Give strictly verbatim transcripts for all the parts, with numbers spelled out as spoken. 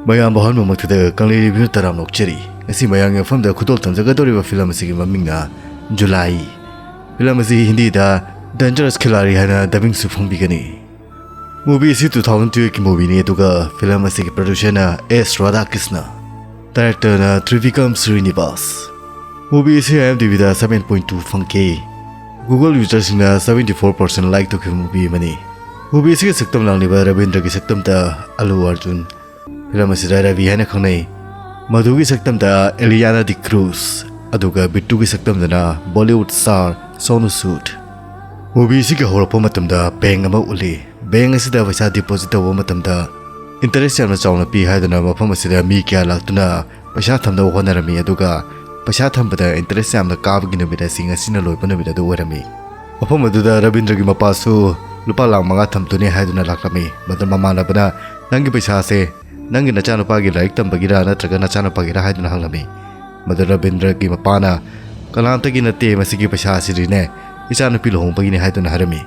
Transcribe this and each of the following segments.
ꯃꯌꯥꯝꯕꯨ ꯑꯍꯥꯟꯕꯃꯛꯇꯗ ꯀꯪꯂꯩ ꯔꯤꯚꯤꯌꯨ ꯇꯔꯥꯝꯅ ꯑꯣꯛꯆꯔꯤ꯫ ꯉꯁꯤ ꯃꯌꯥꯝꯒꯤ ꯃꯐꯝꯗ ꯈꯨꯗꯣꯜ ꯇꯝꯖꯒꯗꯧꯔꯤꯕ ꯐꯤꯂꯝ ꯑꯁꯤꯒꯤ ꯃꯃꯤꯡꯅ ꯖꯨꯂꯥꯏ꯫ ꯐꯤꯂꯝ ꯑꯁꯤ ꯍꯤꯟꯗꯤꯗ ꯗꯦꯟꯖꯔꯁ ꯈꯤꯂꯥꯔꯤ ꯍꯥꯏꯅ dubbingꯁꯨ ꯐꯣꯡꯕꯤꯒꯅꯤ꯫ ꯃꯨꯚꯤ ꯑꯁꯤ two thousand twelveꯀꯤ ꯃꯨꯚꯤꯅꯤ, ꯑꯗꯨꯒ ꯐꯤꯂꯝ ꯑꯁꯤꯒꯤ ꯄ꯭ꯔꯗ꯭ꯌꯨꯁꯔꯅ ꯑꯦꯁ ꯔꯥꯙꯥꯀ꯭ꯔꯤꯁꯅ, ꯗꯥꯏꯔꯦꯛꯇꯔꯅ ꯇ꯭ꯔꯤꯕꯤꯀ꯭ꯔꯝ ꯁ꯭ꯔꯤꯅꯤꯕꯥꯁ꯫ ꯃꯨꯚꯤ ꯑꯁꯤ IMDbꯗ seven point two ꯐꯪꯈꯤ꯫ Google ꯌꯨꯖꯔꯁꯤꯡꯅ seventy four percent like ꯇꯧꯈꯤꯕ ꯃꯨꯚꯤ ꯑꯃꯅꯤ꯫ ꯃꯨꯚꯤ ꯑꯁꯤꯒꯤ ꯁꯛꯇꯝ ꯂꯥꯡꯂꯤꯕ ꯔꯕꯤꯟꯗ꯭ꯔꯒꯤ ꯁꯛꯇꯝꯗ ꯑꯜꯂꯨ ꯑꯔꯖꯨꯟ, ꯐꯤꯂꯝ ꯑꯁꯤꯗ ꯔꯕꯤ ꯍꯥꯏꯅ ꯈꯪꯅꯩ, ꯃꯗꯨꯒꯤ ꯁꯛꯇꯝꯗ ꯑꯦꯂꯤꯌꯥꯅꯥ ꯗꯤ ꯀ꯭ꯔꯨꯖ, ꯑꯗꯨꯒ ꯕꯤꯠꯇꯨꯒꯤ ꯁꯛꯇꯝꯗꯅ ꯕꯣꯂꯤꯋꯨꯗ ꯁ꯭ꯇꯥꯔ ꯁꯣꯅꯨ ꯁꯨꯗ꯫ ꯃꯨꯚꯤ ꯑꯁꯤꯒꯤ ꯍꯧꯔꯛꯄ ꯃꯇꯝꯗ ꯕꯦꯡ ꯑꯃ ꯎꯠꯂꯤ꯫ ꯕꯦꯡ ꯑꯁꯤꯗ ꯄꯩꯁꯥ ꯗꯤꯄꯣꯖꯤꯠ ꯇꯧꯕ ꯃꯇꯝꯗ ꯏꯟꯇꯔꯦꯁ ꯌꯥꯝꯅ ꯆꯥꯎꯅ ꯄꯤ ꯍꯥꯏꯗꯨꯅ ꯃꯐꯝ ꯑꯁꯤꯗ ꯃꯤ ꯀꯌꯥ ꯂꯥꯛꯇꯨꯅ ꯄꯩꯁꯥ ꯊꯝꯅꯕ ꯍꯣꯠꯅꯔꯝꯃꯤ, ꯑꯗꯨꯒ ꯄꯩꯁꯥ ꯊꯝꯕꯗ ꯏꯟꯇꯔꯦꯁ ꯌꯥꯝꯅ ꯀꯥꯕꯒꯤ ꯅꯨꯃꯤꯠ ꯑꯁꯤ ꯉꯁꯤꯅ ꯂꯣꯏꯕ ꯅꯨꯃꯤꯠ ꯑꯗꯨ ꯑꯣꯏꯔꯝꯃꯤ꯫ ꯃꯐꯝ ꯑꯗꯨꯗ ꯔꯕꯤꯟꯗ꯭ꯔꯒꯤ ꯃꯄꯥꯁꯨ ꯂꯨꯄꯥ ꯂꯥꯛ ꯃꯉꯥ ꯊꯝꯗꯨꯅꯤ ꯍꯥꯏꯗꯨꯅ ꯂꯥꯛꯂꯝꯃꯤ꯫ ꯃꯗꯨ ꯃꯃꯥꯟꯅꯕꯅ, "ꯅꯪꯒꯤ ꯄꯩꯁꯥꯁꯦ ꯅꯪꯒꯤ ꯅꯆꯥꯅꯨꯄꯥꯒꯤ ꯂꯥꯏꯔꯤꯛ ꯇꯝꯕꯒꯤꯔ ꯅꯠꯇ꯭ꯔꯒ ꯅꯆꯥꯅꯨꯄꯥꯒꯤꯔ?" ꯍꯥꯏꯗꯨꯅ ꯍꯪꯂꯝꯃꯤ꯫ ꯃꯗꯨ ꯔꯕꯤꯟꯗ꯭ꯔꯒꯤ ꯃꯄꯥꯅ, "ꯀꯅꯥꯝꯇꯒꯤ ꯅꯠꯇꯦ, ꯃꯁꯤꯒꯤ ꯄꯩꯁꯥ ꯑꯁꯤꯗꯤꯅꯦ ꯏꯆꯥꯅꯨꯄꯤ ꯂꯨꯍꯣꯡꯕꯒꯤꯅꯤ" ꯍꯥꯏꯗꯨꯅ ꯍꯥꯏꯔꯝꯃꯤ꯫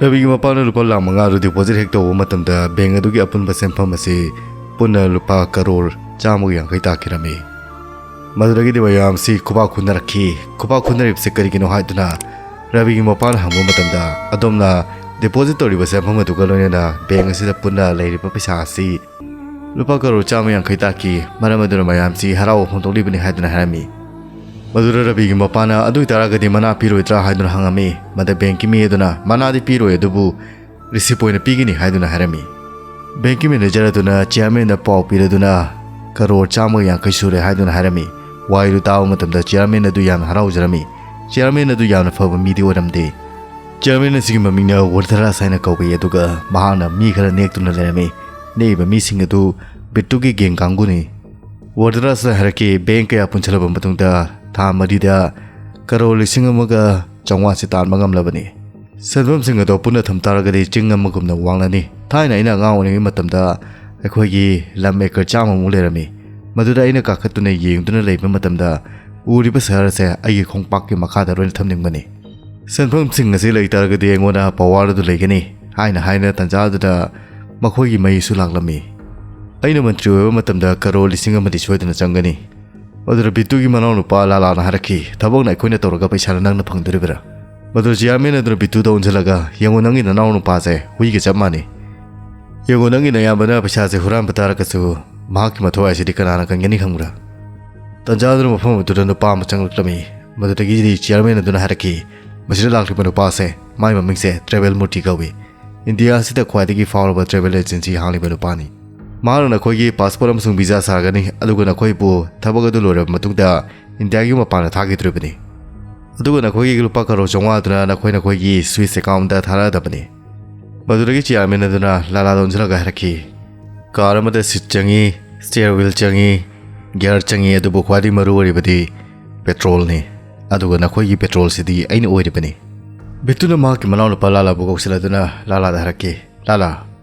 ꯔꯕꯤꯒꯤ ꯃꯄꯥꯅ ꯂꯨꯄꯥ ꯂꯥꯛ ꯃꯉꯥ ꯑꯗꯨ ꯗꯤꯄꯣꯖꯤꯠ ꯍꯦꯛ ꯇꯧꯕ ꯃꯇꯝꯗ ꯕꯦꯡ ꯑꯗꯨꯒꯤ ꯑꯄꯨꯟꯕ ꯁꯦꯟꯐꯝ ꯑꯁꯤ ꯄꯨꯟꯅ ꯂꯨꯄꯥ ꯀꯔꯣꯔ ꯆꯥꯝꯃꯒ ꯌꯥꯡꯈꯩ ꯇꯥꯈꯤꯔꯝꯃꯤ꯫ ꯃꯗꯨꯗꯒꯤꯗꯤ ꯃꯌꯥꯝꯁꯤ ꯈꯨꯕꯥꯛ ꯈꯨꯅꯔꯛꯈꯤ꯫ ꯈꯨꯕꯥꯛ ꯈꯨꯅꯔꯤꯕꯁꯤ ꯀꯔꯤꯒꯤꯅꯣ ꯍꯥꯏꯗꯨꯅ ꯔꯕꯤꯒꯤ ꯃꯄꯥꯅ ꯍꯪꯕ ꯃꯇꯝꯗ, "ꯑꯗꯣꯝꯅ ꯗꯤꯄꯣꯖꯤꯠ ꯇꯧꯔꯤꯕ ꯁꯦꯟꯐꯝ ꯑꯗꯨꯒ ꯂꯣꯏꯅꯅ ꯕꯦꯡ ꯑꯁꯤꯗ ꯄꯨꯟꯅ ꯂꯩꯔꯤꯕ ꯄꯩꯁꯥ ꯑꯁꯤ ꯂꯨꯄꯥ ꯀꯔꯣꯔ ꯆꯥꯝꯃ ꯌꯥꯡꯈꯩ ꯇꯥꯈꯤ, ꯃꯔꯝ ꯑꯗꯨꯅ ꯃꯌꯥꯝꯁꯤ ꯍꯔꯥꯎꯕ ꯐꯣꯡꯗꯣꯛꯂꯤꯕꯅꯤ" ꯍꯥꯏꯗꯨꯅ ꯍꯥꯏꯔꯝꯃꯤ꯫ ꯃꯗꯨꯗ ꯔꯕꯤꯒꯤ ꯃꯄꯥꯅ, "ꯑꯗꯨ ꯑꯣꯏꯇꯥꯔꯒꯗꯤ ꯃꯅꯥ ꯄꯤꯔꯣꯏꯗ꯭ꯔꯥ?" ꯍꯥꯏꯗꯨꯅ ꯍꯪꯉꯝꯃꯤ꯫ ꯃꯗ ꯕꯦꯡꯀꯤ ꯃꯤ ꯑꯗꯨꯅ, "ꯃꯅꯥꯗꯤ ꯄꯤꯔꯣꯏ, ꯑꯗꯨꯕꯨ ꯔꯤꯁꯤꯞ ꯑꯣꯏꯅ ꯄꯤꯒꯅꯤ" ꯍꯥꯏꯗꯨꯅ ꯍꯥꯏꯔꯝꯃꯤ꯫ ꯕꯦꯡꯀꯤ ꯃꯦꯅꯦꯖꯔ ꯑꯗꯨꯅ ꯆꯤꯌꯥꯔꯃꯦꯟꯗ ꯄꯥꯎ ꯄꯤꯔꯗꯨꯅ, "ꯀꯔꯣꯔ ꯆꯥꯝꯃꯒ ꯌꯥꯡꯈꯩ ꯁꯨꯔꯦ" ꯍꯥꯏꯗꯨꯅ ꯍꯥꯏꯔꯝꯃꯤ꯫ ꯋꯥꯍꯩꯗꯨ ꯇꯥꯕ ꯃꯇꯝꯗ ꯆꯤꯌꯥꯔꯃꯦꯟ ꯑꯗꯨ ꯌꯥꯝꯅ ꯍꯔꯥꯎꯖꯔꯝꯃꯤ꯫ ꯆꯤꯌꯥꯔꯃꯦꯟ ꯑꯗꯨ ꯌꯥꯝꯅ ꯐꯕ ꯃꯤꯗꯤ ꯑꯣꯏꯔꯝꯗꯦ꯫ ꯆꯤꯌꯥꯔꯃꯦꯟ ꯑꯁꯤꯒꯤ ꯃꯃꯤꯡꯅ ꯋꯔꯙꯔꯥꯖ ꯍꯥꯏꯅ ꯀꯧꯏ, ꯑꯗꯨꯒ ꯃꯍꯥꯛꯅ ꯃꯤ ꯈꯔ ꯅꯦꯛꯇꯨꯅ ꯂꯩꯔꯝꯃꯤ꯫ ꯅꯦꯛꯏꯕ ꯃꯤꯁꯤꯡ ꯑꯗꯨ ꯕꯤꯠꯇꯨꯒꯤ ꯒꯦꯡ ꯀꯥꯡꯕꯨꯅꯤ꯫ ꯋꯔꯙꯔꯥꯖꯅ ꯍꯥꯏꯔꯛꯈꯤ, "ꯕꯦꯡ ꯀꯌꯥ ꯄꯨꯟꯁꯤꯜꯂꯕ ꯃꯇꯨꯡꯗ ꯊꯥ ꯃꯔꯤꯗ ꯀꯔꯣꯔ ꯂꯤꯁꯤꯡ ꯑꯃꯒ ꯆꯥꯝꯃꯉꯥꯁꯤ ꯇꯥꯟꯕ ꯉꯝꯂꯕꯅꯤ"꯫ ꯁꯦꯟꯐꯝꯁꯤꯡ ꯑꯗꯣ ꯄꯨꯟꯅ ꯊꯝ ꯇꯥꯔꯒꯗꯤ ꯆꯤꯡ ꯑꯃꯒꯨꯝꯅ ꯋꯥꯡꯂꯅꯤ꯫ ꯊꯥꯏꯅ ꯑꯩꯅ ꯑꯉꯥꯡ ꯑꯣꯏꯔꯤꯉꯩ ꯃꯇꯝꯗ ꯑꯩꯈꯣꯏꯒꯤ ꯂꯝ ꯑꯦꯀꯔ ꯆꯥꯝꯃꯃꯨꯛ ꯂꯩꯔꯝꯃꯤ꯫ ꯃꯗꯨꯗ ꯑꯩꯅ ꯀꯥꯈꯠꯇꯨꯅ ꯌꯦꯡꯗꯨꯅ ꯂꯩꯕ ꯃꯇꯝꯗ ꯎꯔꯤꯕ ꯁꯍꯔ ꯑꯁꯦ ꯑꯩꯒꯤ ꯈꯣꯡꯄꯥꯛꯀꯤ ꯃꯈꯥꯗ ꯂꯣꯏꯅ ꯊꯝꯅꯤꯡꯕꯅꯤ꯫ "ꯁꯦꯟꯐꯝꯁꯤꯡ ꯑꯁꯤ ꯂꯩ ꯇꯥꯔꯒꯗꯤ ꯑꯩꯉꯣꯟꯗ ꯄꯋꯥꯔ ꯑꯗꯨ ꯂꯩꯒꯅꯤ" ꯍꯥꯏꯅ ꯍꯥꯏꯅ ꯇꯟꯖꯥ ꯑꯗꯨꯗ ꯃꯈꯣꯏꯒꯤ ꯃꯩꯁꯨ ꯂꯥꯛꯂꯝꯃꯤ꯫ ꯑꯩꯅ ꯃꯟꯇ꯭ꯔꯤ ꯑꯣꯏꯕ ꯃꯇꯝꯗ ꯀꯔꯣꯔ ꯂꯤꯁꯤꯡ ꯑꯃꯗꯤ ꯁꯣꯏꯗꯅ ꯆꯪꯒꯅꯤ꯫ ꯑꯗꯨꯗ ꯕꯤꯇꯨꯒꯤ ꯃꯅꯥꯎꯅꯨꯄꯥ ꯂꯥꯂꯥꯅ ꯍꯥꯏꯔꯛꯈꯤ, "ꯊꯕꯛꯅ ꯑꯩꯈꯣꯏꯅ ꯇꯧꯔꯒ ꯄꯩꯁꯥꯅ ꯅꯪꯅ ꯐꯪꯗꯣꯔꯤꯕ꯭ꯔꯥ?" ꯃꯗꯨ ꯆꯤꯌꯥꯔꯃꯦꯟ ꯑꯗꯨꯅ ꯕꯤꯇꯨꯗ ꯑꯣꯟꯁꯤꯜꯂꯒ, "ꯌꯦꯡꯉꯨ, ꯅꯪꯒꯤ ꯅꯅꯥꯎ ꯅꯨꯄꯥꯁꯦ ꯍꯨꯏꯒ ꯆꯞ ꯃꯥꯟꯅꯩ꯫ ꯌꯦꯡꯉꯨ, ꯅꯪꯒꯤ ꯅꯌꯥꯝꯕꯅ ꯄꯩꯁꯥꯁꯦ ꯍꯨꯔꯥꯟꯕ ꯇꯥꯔꯒꯁꯨ ꯃꯍꯥꯛꯀꯤ ꯃꯊꯧ ꯍꯥꯏꯁꯤꯗꯤ ꯀꯅꯥꯅ ꯀꯟꯒꯅꯤ ꯈꯪꯕ꯭ꯔꯥ?" ꯇꯟꯖꯥ ꯑꯗꯨꯅ ꯃꯐꯝ ꯑꯗꯨꯗ ꯅꯨꯄꯥ ꯑꯃ ꯆꯪꯂꯛꯂꯝꯃꯤ꯫ ꯃꯗꯨꯗꯒꯤꯗꯤ ꯆꯤꯌꯥꯔꯃꯦꯟ ꯑꯗꯨꯅ ꯍꯥꯏꯔꯛꯈꯤ, "ꯃꯁꯤꯗ ꯂꯥꯛꯂꯤꯕ ꯅꯨꯄꯥ ꯑꯁꯦ, ꯃꯥꯏ ꯃꯃꯤꯡꯁꯦ ꯇ꯭ꯔꯦꯚꯦꯜ ꯃꯨꯔꯇꯤ ꯀꯧꯏ꯫ ꯏꯟꯗꯤꯌꯥ ꯑꯁꯤꯗ ꯈ꯭ꯋꯥꯏꯗꯒꯤ ꯐꯥꯎꯔꯕ ꯇ꯭ꯔꯦꯚꯦꯜ ꯑꯦꯖꯦꯟꯁꯤ ꯍꯥꯡꯂꯤꯕ ꯅꯨꯄꯥꯅꯤ꯫ ꯃꯍꯥꯛꯅ ꯅꯈꯣꯏꯒꯤ ꯄꯥꯁꯄꯣꯔꯠ ꯑꯃꯁꯨꯡ ꯚꯤꯖꯥ ꯁꯥꯒꯅꯤ, ꯑꯗꯨꯒ ꯅꯈꯣꯏꯕꯨ ꯊꯕꯛ ꯑꯗꯨ ꯂꯣꯏꯔꯕ ꯃꯇꯨꯡꯗ ꯏꯟꯗꯤꯌꯥꯒꯤ ꯃꯄꯥꯟꯗ ꯊꯥꯈꯤꯗꯣꯔꯤꯕꯅꯤ꯫ ꯑꯗꯨꯒ ꯅꯈꯣꯏꯒꯤ ꯂꯨꯄꯥ ꯀꯔꯣꯔ ꯆꯥꯝꯃꯉꯥ ꯑꯗꯨꯅ ꯅꯈꯣꯏ ꯅꯈꯣꯏꯒꯤ ꯁ꯭ꯋꯤꯁ ꯑꯦꯀꯥꯎꯟꯗ ꯊꯥꯔꯛꯑꯗꯕꯅꯤ꯫" ꯃꯗꯨꯗꯒꯤ ꯆꯤꯌꯥꯔꯃꯦꯟ ꯑꯗꯨꯅ ꯂꯥꯂꯥꯗ ꯑꯣꯟꯁꯤꯜꯂꯒ ꯍꯥꯏꯔꯛꯈꯤ, "ꯀꯥꯔ ꯑꯃꯗ ꯁꯤꯠ ꯆꯪꯏ, ꯁ꯭ꯇꯤꯌꯔ ꯋꯤꯜ ꯆꯪꯏ, ꯒꯤꯌꯥꯔ ꯆꯪꯏ, ꯑꯗꯨꯕꯨ ꯈ꯭ꯋꯥꯏꯗꯒꯤ ꯃꯔꯨ ꯑꯣꯏꯔꯤꯕꯗꯤ ꯄꯦꯇ꯭ꯔꯣꯜꯅꯤ꯫ ꯑꯗꯨꯒ ꯅꯈꯣꯏꯒꯤ ꯄꯦꯇ꯭ꯔꯣꯜꯁꯤꯗꯤ ꯑꯩꯅ ꯑꯣꯏꯔꯤꯕꯅꯤ꯫" ꯕꯤꯇꯨꯅ ꯃꯍꯥꯛꯀꯤ ꯃꯅꯥꯎꯅꯨꯄꯥ ꯂꯥꯂꯥꯕꯨ ꯀꯧꯁꯤꯜꯂꯗꯨꯅ ꯂꯥꯂꯥꯗ ꯍꯥꯏꯔꯛꯈꯤ, "ꯂꯥꯂꯥ,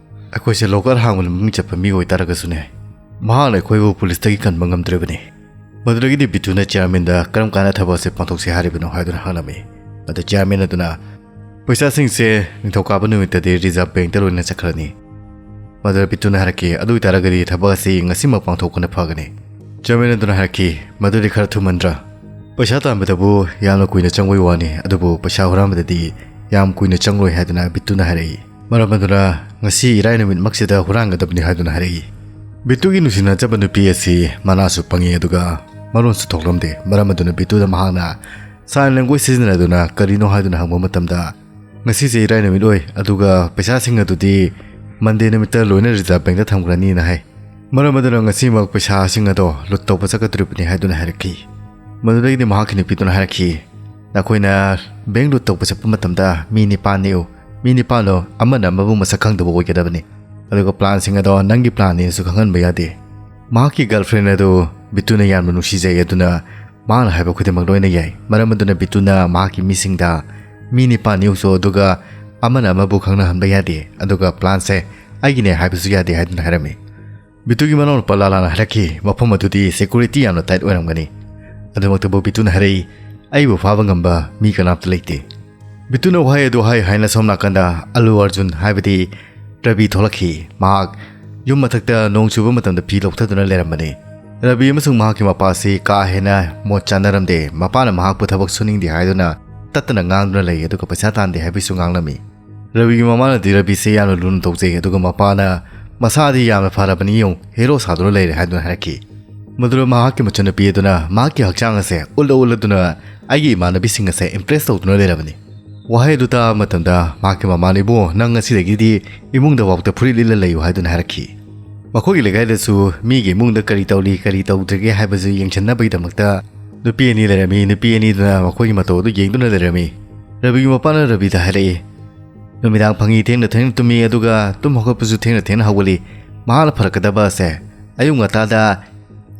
ꯑꯩꯈꯣꯏꯁꯦ ꯂꯣꯀꯔ ꯍꯥꯡꯕꯗ ꯃꯃꯤꯡ ꯆꯠꯄ ꯃꯤ ꯑꯣꯏꯇꯥꯔꯒꯁꯨꯅꯦ, ꯃꯍꯥꯛꯅ ꯑꯩꯈꯣꯏꯕꯨ ꯄꯨꯂꯤꯁꯇꯒꯤ ꯀꯟꯕ ꯉꯝꯗ꯭ꯔꯤꯕꯅꯤ꯫" ꯃꯗꯨꯗꯒꯤꯗꯤ ꯕꯤꯇꯨꯅ ꯆꯤꯌꯥꯔꯃꯦꯟꯗ ꯀꯔꯝ ꯀꯥꯟꯗ ꯊꯕꯛ ꯑꯁꯤ ꯄꯥꯡꯊꯣꯛꯁꯤ ꯍꯥꯏꯔꯤꯕꯅꯣ ꯍꯥꯏꯗꯨꯅ ꯍꯪꯂꯝꯃꯤ꯫ ꯑꯗꯨ ꯆꯤꯌꯥꯔꯃꯦꯟ ꯑꯗꯨꯅ, "ꯄꯩꯁꯥꯁꯤꯡꯁꯦ ꯅꯤꯡꯊꯧꯀꯥꯕ ꯅꯨꯃꯤꯠꯇꯗꯤ ꯔꯤꯖꯥꯔꯚ ꯕꯦꯡꯛꯇ ꯂꯣꯏꯅ ꯆꯠꯈ꯭ꯔꯅꯤ꯫" ꯃꯗꯨꯗ ꯕꯤꯇꯨꯅ ꯍꯥꯏꯔꯛꯈꯤ, "ꯑꯗꯨ ꯑꯣꯏꯇꯥꯔꯒꯗꯤ ꯊꯕꯛ ꯑꯁꯤ ꯉꯁꯤꯃꯛ ꯄꯥꯡꯊꯣꯛꯄꯅ ꯐꯒꯅꯤ꯫" ꯆꯤꯌꯥꯔꯃꯦꯟ ꯑꯗꯨꯅ ꯍꯥꯏꯔꯛꯈꯤ, "ꯃꯗꯨꯗꯤ ꯈꯔ ꯊꯨꯃꯟꯗ꯭ꯔꯥ? ꯄꯩꯁꯥ ꯇꯥꯟꯕꯗꯕꯨ ꯌꯥꯝꯅ ꯀꯨꯏꯅ ꯆꯪꯕꯒꯤ ꯋꯥꯅꯤ, ꯑꯗꯨꯕꯨ ꯄꯩꯁꯥ ꯍꯨꯔꯥꯟꯕꯗꯗꯤ ꯌꯥꯝ ꯀꯨꯏꯅ ꯆꯪꯂꯣꯏ" ꯍꯥꯏꯗꯨꯅ ꯕꯤꯇꯨꯅ ꯍꯥꯏꯔꯛꯏ꯫ ꯃꯔꯝ ꯑꯗꯨꯅ ꯉꯁꯤ ꯏꯔꯥꯏ ꯅꯨꯃꯤꯠꯃꯛꯁꯤꯗ ꯍꯨꯔꯥꯟꯒꯗꯕꯅꯤ ꯍꯥꯏꯗꯨꯅ ꯍꯥꯏꯔꯛꯏ꯫ ꯕꯤꯇꯨꯒꯤ ꯅꯨꯡꯁꯤꯅꯖꯕ ꯅꯨꯄꯤ ꯑꯁꯤ ꯃꯅꯥꯁꯨ ꯄꯪꯉꯤ, ꯑꯗꯨꯒ ꯃꯔꯣꯟꯁꯨ ꯊꯣꯛꯂꯝꯗꯦ꯫ ꯃꯔꯝ ꯑꯗꯨꯅ ꯕꯤꯇꯨꯗ ꯃꯍꯥꯛꯅ ꯁꯥꯏꯟ ꯂꯦꯡꯒ꯭ꯋꯦꯖ ꯁꯤꯖꯤꯟꯅꯗꯨꯅ ꯀꯔꯤꯅꯣ ꯍꯥꯏꯗꯨꯅ ꯍꯪꯕ ꯃꯇꯝꯗ, "ꯉꯁꯤꯁꯦ ꯏꯔꯥꯏ ꯅꯨꯃꯤꯠ ꯑꯣꯏ, ꯑꯗꯨꯒ ꯄꯩꯁꯥꯁꯤꯡ ꯑꯗꯨꯗꯤ ꯃꯟꯗꯦ ꯅꯨꯃꯤꯠꯇ ꯂꯣꯏꯅ ꯔꯤꯖꯥꯔꯚ ꯕꯦꯡꯛꯇ ꯊꯝꯈ꯭ꯔꯅꯤꯅ" ꯍꯥꯏ꯫ ꯃꯔꯝ ꯑꯗꯨꯅ ꯉꯁꯤꯃꯛ ꯄꯩꯁꯥꯁꯤꯡ ꯑꯗꯣ ꯂꯨꯠ ꯇꯧꯕ ꯆꯠꯀꯗꯧꯔꯤꯕꯅꯤ ꯍꯥꯏꯗꯨꯅ ꯍꯥꯏꯔꯛꯈꯤ꯫ ꯃꯗꯨꯗꯒꯤꯗꯤ ꯃꯍꯥꯛꯀꯤ ꯅꯨꯄꯤꯗꯨꯅ ꯍꯥꯏꯔꯛꯈꯤ, "ꯅꯈꯣꯏꯅ ꯕꯦꯡꯛ ꯂꯨꯠ ꯇꯧꯕ ꯆꯠꯄ ꯃꯇꯝꯗ ꯃꯤ ꯅꯤꯄꯥꯟ ꯅꯦꯛꯎ꯫ ꯃꯤ ꯅꯤꯄꯥꯟꯗꯣ ꯑꯃꯅ ꯑꯃꯕꯨ ꯃꯁꯛ ꯈꯪꯗꯕ ꯑꯣꯏꯒꯗꯕꯅꯤ꯫ ꯑꯗꯨꯒ ꯄ꯭ꯂꯥꯟꯁꯤꯡ ꯑꯗꯣ ꯅꯪꯒꯤ ꯄ꯭ꯂꯥꯟꯅꯤꯁꯨ ꯈꯪꯍꯟꯕ ꯌꯥꯗꯦ꯫" ꯃꯍꯥꯛꯀꯤ ꯒꯔꯜꯐ꯭ꯔꯦꯟ ꯑꯗꯨ ꯕꯤꯇꯨꯅ ꯌꯥꯝꯅ ꯅꯨꯡꯁꯤꯖꯩ, ꯑꯗꯨꯅ ꯃꯍꯥꯛꯅ ꯍꯥꯏꯕ ꯈꯨꯗꯤꯡꯃꯛ ꯂꯣꯏꯅ ꯌꯥꯏ꯫ ꯃꯔꯝ ꯑꯗꯨꯅ ꯕꯤꯇꯨꯅ ꯃꯍꯥꯛꯀꯤ ꯃꯤꯁꯤꯡꯗ, "ꯃꯤ ꯅꯤꯄꯥꯟ ꯅꯦꯛꯎꯆꯣ, ꯑꯗꯨꯒ ꯑꯃꯅ ꯑꯃꯕꯨ ꯈꯪꯅꯍꯟꯕ ꯌꯥꯗꯦ, ꯑꯗꯨꯒ ꯄ꯭ꯂꯥꯟꯁꯦ ꯑꯩꯒꯤꯅꯦ ꯍꯥꯏꯕꯁꯨ ꯌꯥꯗꯦ" ꯍꯥꯏꯗꯨꯅ ꯍꯥꯏꯔꯝꯃꯤ꯫ ꯕꯤꯇꯨꯒꯤ ꯃꯅꯥꯎꯅꯨꯄꯥ ꯂꯥꯂꯥꯅ ꯍꯥꯏꯔꯛꯈꯤ, "ꯃꯐꯝ ꯑꯗꯨꯗꯤ ꯁꯦꯀ꯭ꯌꯨꯔꯤꯇꯤ ꯌꯥꯝꯅ ꯇꯥꯏꯠ ꯑꯣꯏꯔꯝꯒꯅꯤ꯫" ꯑꯗꯨꯃꯛꯇꯕꯨ ꯕꯤꯇꯨꯅ ꯍꯥꯏꯔꯛꯏ, "ꯑꯩꯕꯨ ꯐꯥꯕ ꯉꯝꯕ ꯃꯤ ꯀꯅꯥꯝꯇ ꯂꯩꯇꯦ꯫" ꯕꯤꯇꯨꯅ ꯋꯥꯍꯩ ꯑꯗꯨ ꯍꯥꯏ ꯍꯥꯏꯅ ꯁꯣꯝ ꯅꯥꯀꯟꯗ ꯑꯜꯂꯨ ꯑꯔꯖꯨꯟ ꯍꯥꯏꯕꯗꯤ ꯔꯕꯤ ꯊꯣꯛꯂꯛꯈꯤ꯫ ꯃꯍꯥꯛ ꯌꯨꯝ ꯃꯊꯛꯇ ꯅꯣꯡ ꯆꯨꯕ ꯃꯇꯝꯗ ꯐꯤ ꯂꯧꯊꯗꯨꯅ ꯂꯩꯔꯝꯕꯅꯤ꯫ ꯔꯕꯤ ꯑꯃꯁꯨꯡ ꯃꯍꯥꯛꯀꯤ ꯃꯄꯥꯁꯤ ꯀꯥ ꯍꯦꯟꯅ ꯃꯣꯠ ꯆꯥꯅꯔꯝꯗꯦ꯫ ꯃꯄꯥꯅ ꯃꯍꯥꯛꯄꯨ ꯊꯕꯛ ꯁꯨꯅꯤꯡꯗꯦ ꯍꯥꯏꯗꯨꯅ ꯇꯠꯇꯅ ꯉꯥꯡꯗꯨꯅ ꯂꯩ, ꯑꯗꯨꯒ ꯄꯩꯁꯥ ꯇꯥꯟꯗꯦ ꯍꯥꯏꯕꯁꯨ ꯉꯥꯡꯂꯝꯃꯤ꯫ ꯔꯕꯤꯒꯤ ꯃꯃꯥꯅꯗꯤ ꯔꯕꯤꯁꯦ ꯌꯥꯝꯅ ꯂꯨꯅ ꯇꯧꯖꯩ, ꯑꯗꯨꯒ ꯃꯄꯥꯅ ꯃꯁꯥꯗꯤ ꯌꯥꯝꯅ ꯐꯔꯕꯅꯤ ꯌꯦꯡꯉꯨ, ꯍꯦꯔꯣ ꯁꯥꯗꯨꯅ ꯂꯩꯔꯦ ꯍꯥꯏꯗꯨꯅ ꯍꯥꯏꯔꯛꯈꯤ꯫ ꯃꯗꯨꯗ ꯃꯍꯥꯛꯀꯤ ꯃꯆꯟꯅꯨꯄꯤ ꯑꯗꯨꯅ ꯃꯍꯥꯛꯀꯤ ꯍꯛꯆꯥꯡ ꯑꯁꯦ ꯎꯠꯂ ꯎꯠꯂꯗꯨꯅ ꯑꯩꯒꯤ ꯏꯃꯥꯟꯅꯕꯤꯁꯤꯡ ꯑꯁꯦ ꯏꯝꯄ꯭ꯔꯦꯁ ꯇꯧꯗꯨꯅ ꯂꯩꯔꯕꯅꯤ꯫ ꯋꯥꯍꯩ ꯑꯗꯨ ꯇꯥꯕ ꯃꯇꯝꯗ ꯃꯍꯥꯛꯀꯤ ꯃꯃꯥꯅ, "ꯏꯕꯨꯡꯉꯣ, ꯅꯪ ꯉꯁꯤꯗꯒꯤꯗꯤ ꯏꯃꯨꯡꯗ ꯐꯥꯎꯗ ꯐꯨꯔꯤꯠ ꯂꯤꯠꯂ ꯂꯩꯌꯨ" ꯍꯥꯏꯗꯨꯅ ꯍꯥꯏꯔꯛꯈꯤ꯫ ꯃꯈꯣꯏꯒꯤ ꯂꯩꯀꯥꯏꯗꯁꯨ ꯃꯤꯒꯤ ꯏꯃꯨꯡꯗ ꯀꯔꯤ ꯇꯧꯔꯤ, ꯀꯔꯤ ꯇꯧꯗ꯭ꯔꯤꯒꯦ ꯍꯥꯏꯕꯁꯤ ꯌꯦꯡꯁꯤꯟꯅꯕꯒꯤꯗꯃꯛꯇ ꯅꯨꯄꯤ ꯑꯅꯤ ꯂꯩꯔꯝꯃꯤ꯫ ꯅꯨꯄꯤ ꯑꯅꯤꯗꯨꯅ ꯃꯈꯣꯏꯒꯤ ꯃꯇꯧ ꯑꯗꯨ ꯌꯦꯡꯗꯨꯅ ꯂꯩꯔꯝꯃꯤ꯫ ꯔꯕꯤꯒꯤ ꯃꯄꯥꯅ ꯔꯕꯤꯗ ꯍꯥꯏꯔꯛꯏ, "ꯅꯨꯃꯤꯗꯥꯡ ꯐꯪꯉꯤ ꯊꯦꯡꯅ ꯊꯦꯡꯅ ꯇꯨꯝꯃꯤ, ꯑꯗꯨꯒ ꯇꯨꯝ ꯍꯧꯒꯠꯄꯁꯨ ꯊꯦꯡꯅ ꯊꯦꯡꯅ ꯍꯧꯒꯠꯂꯤ꯫ ꯃꯍꯥꯛꯅ ꯐꯔꯛꯀꯗꯕ ꯑꯁꯦ ꯑꯌꯨꯛ ꯉꯟꯇꯥꯗ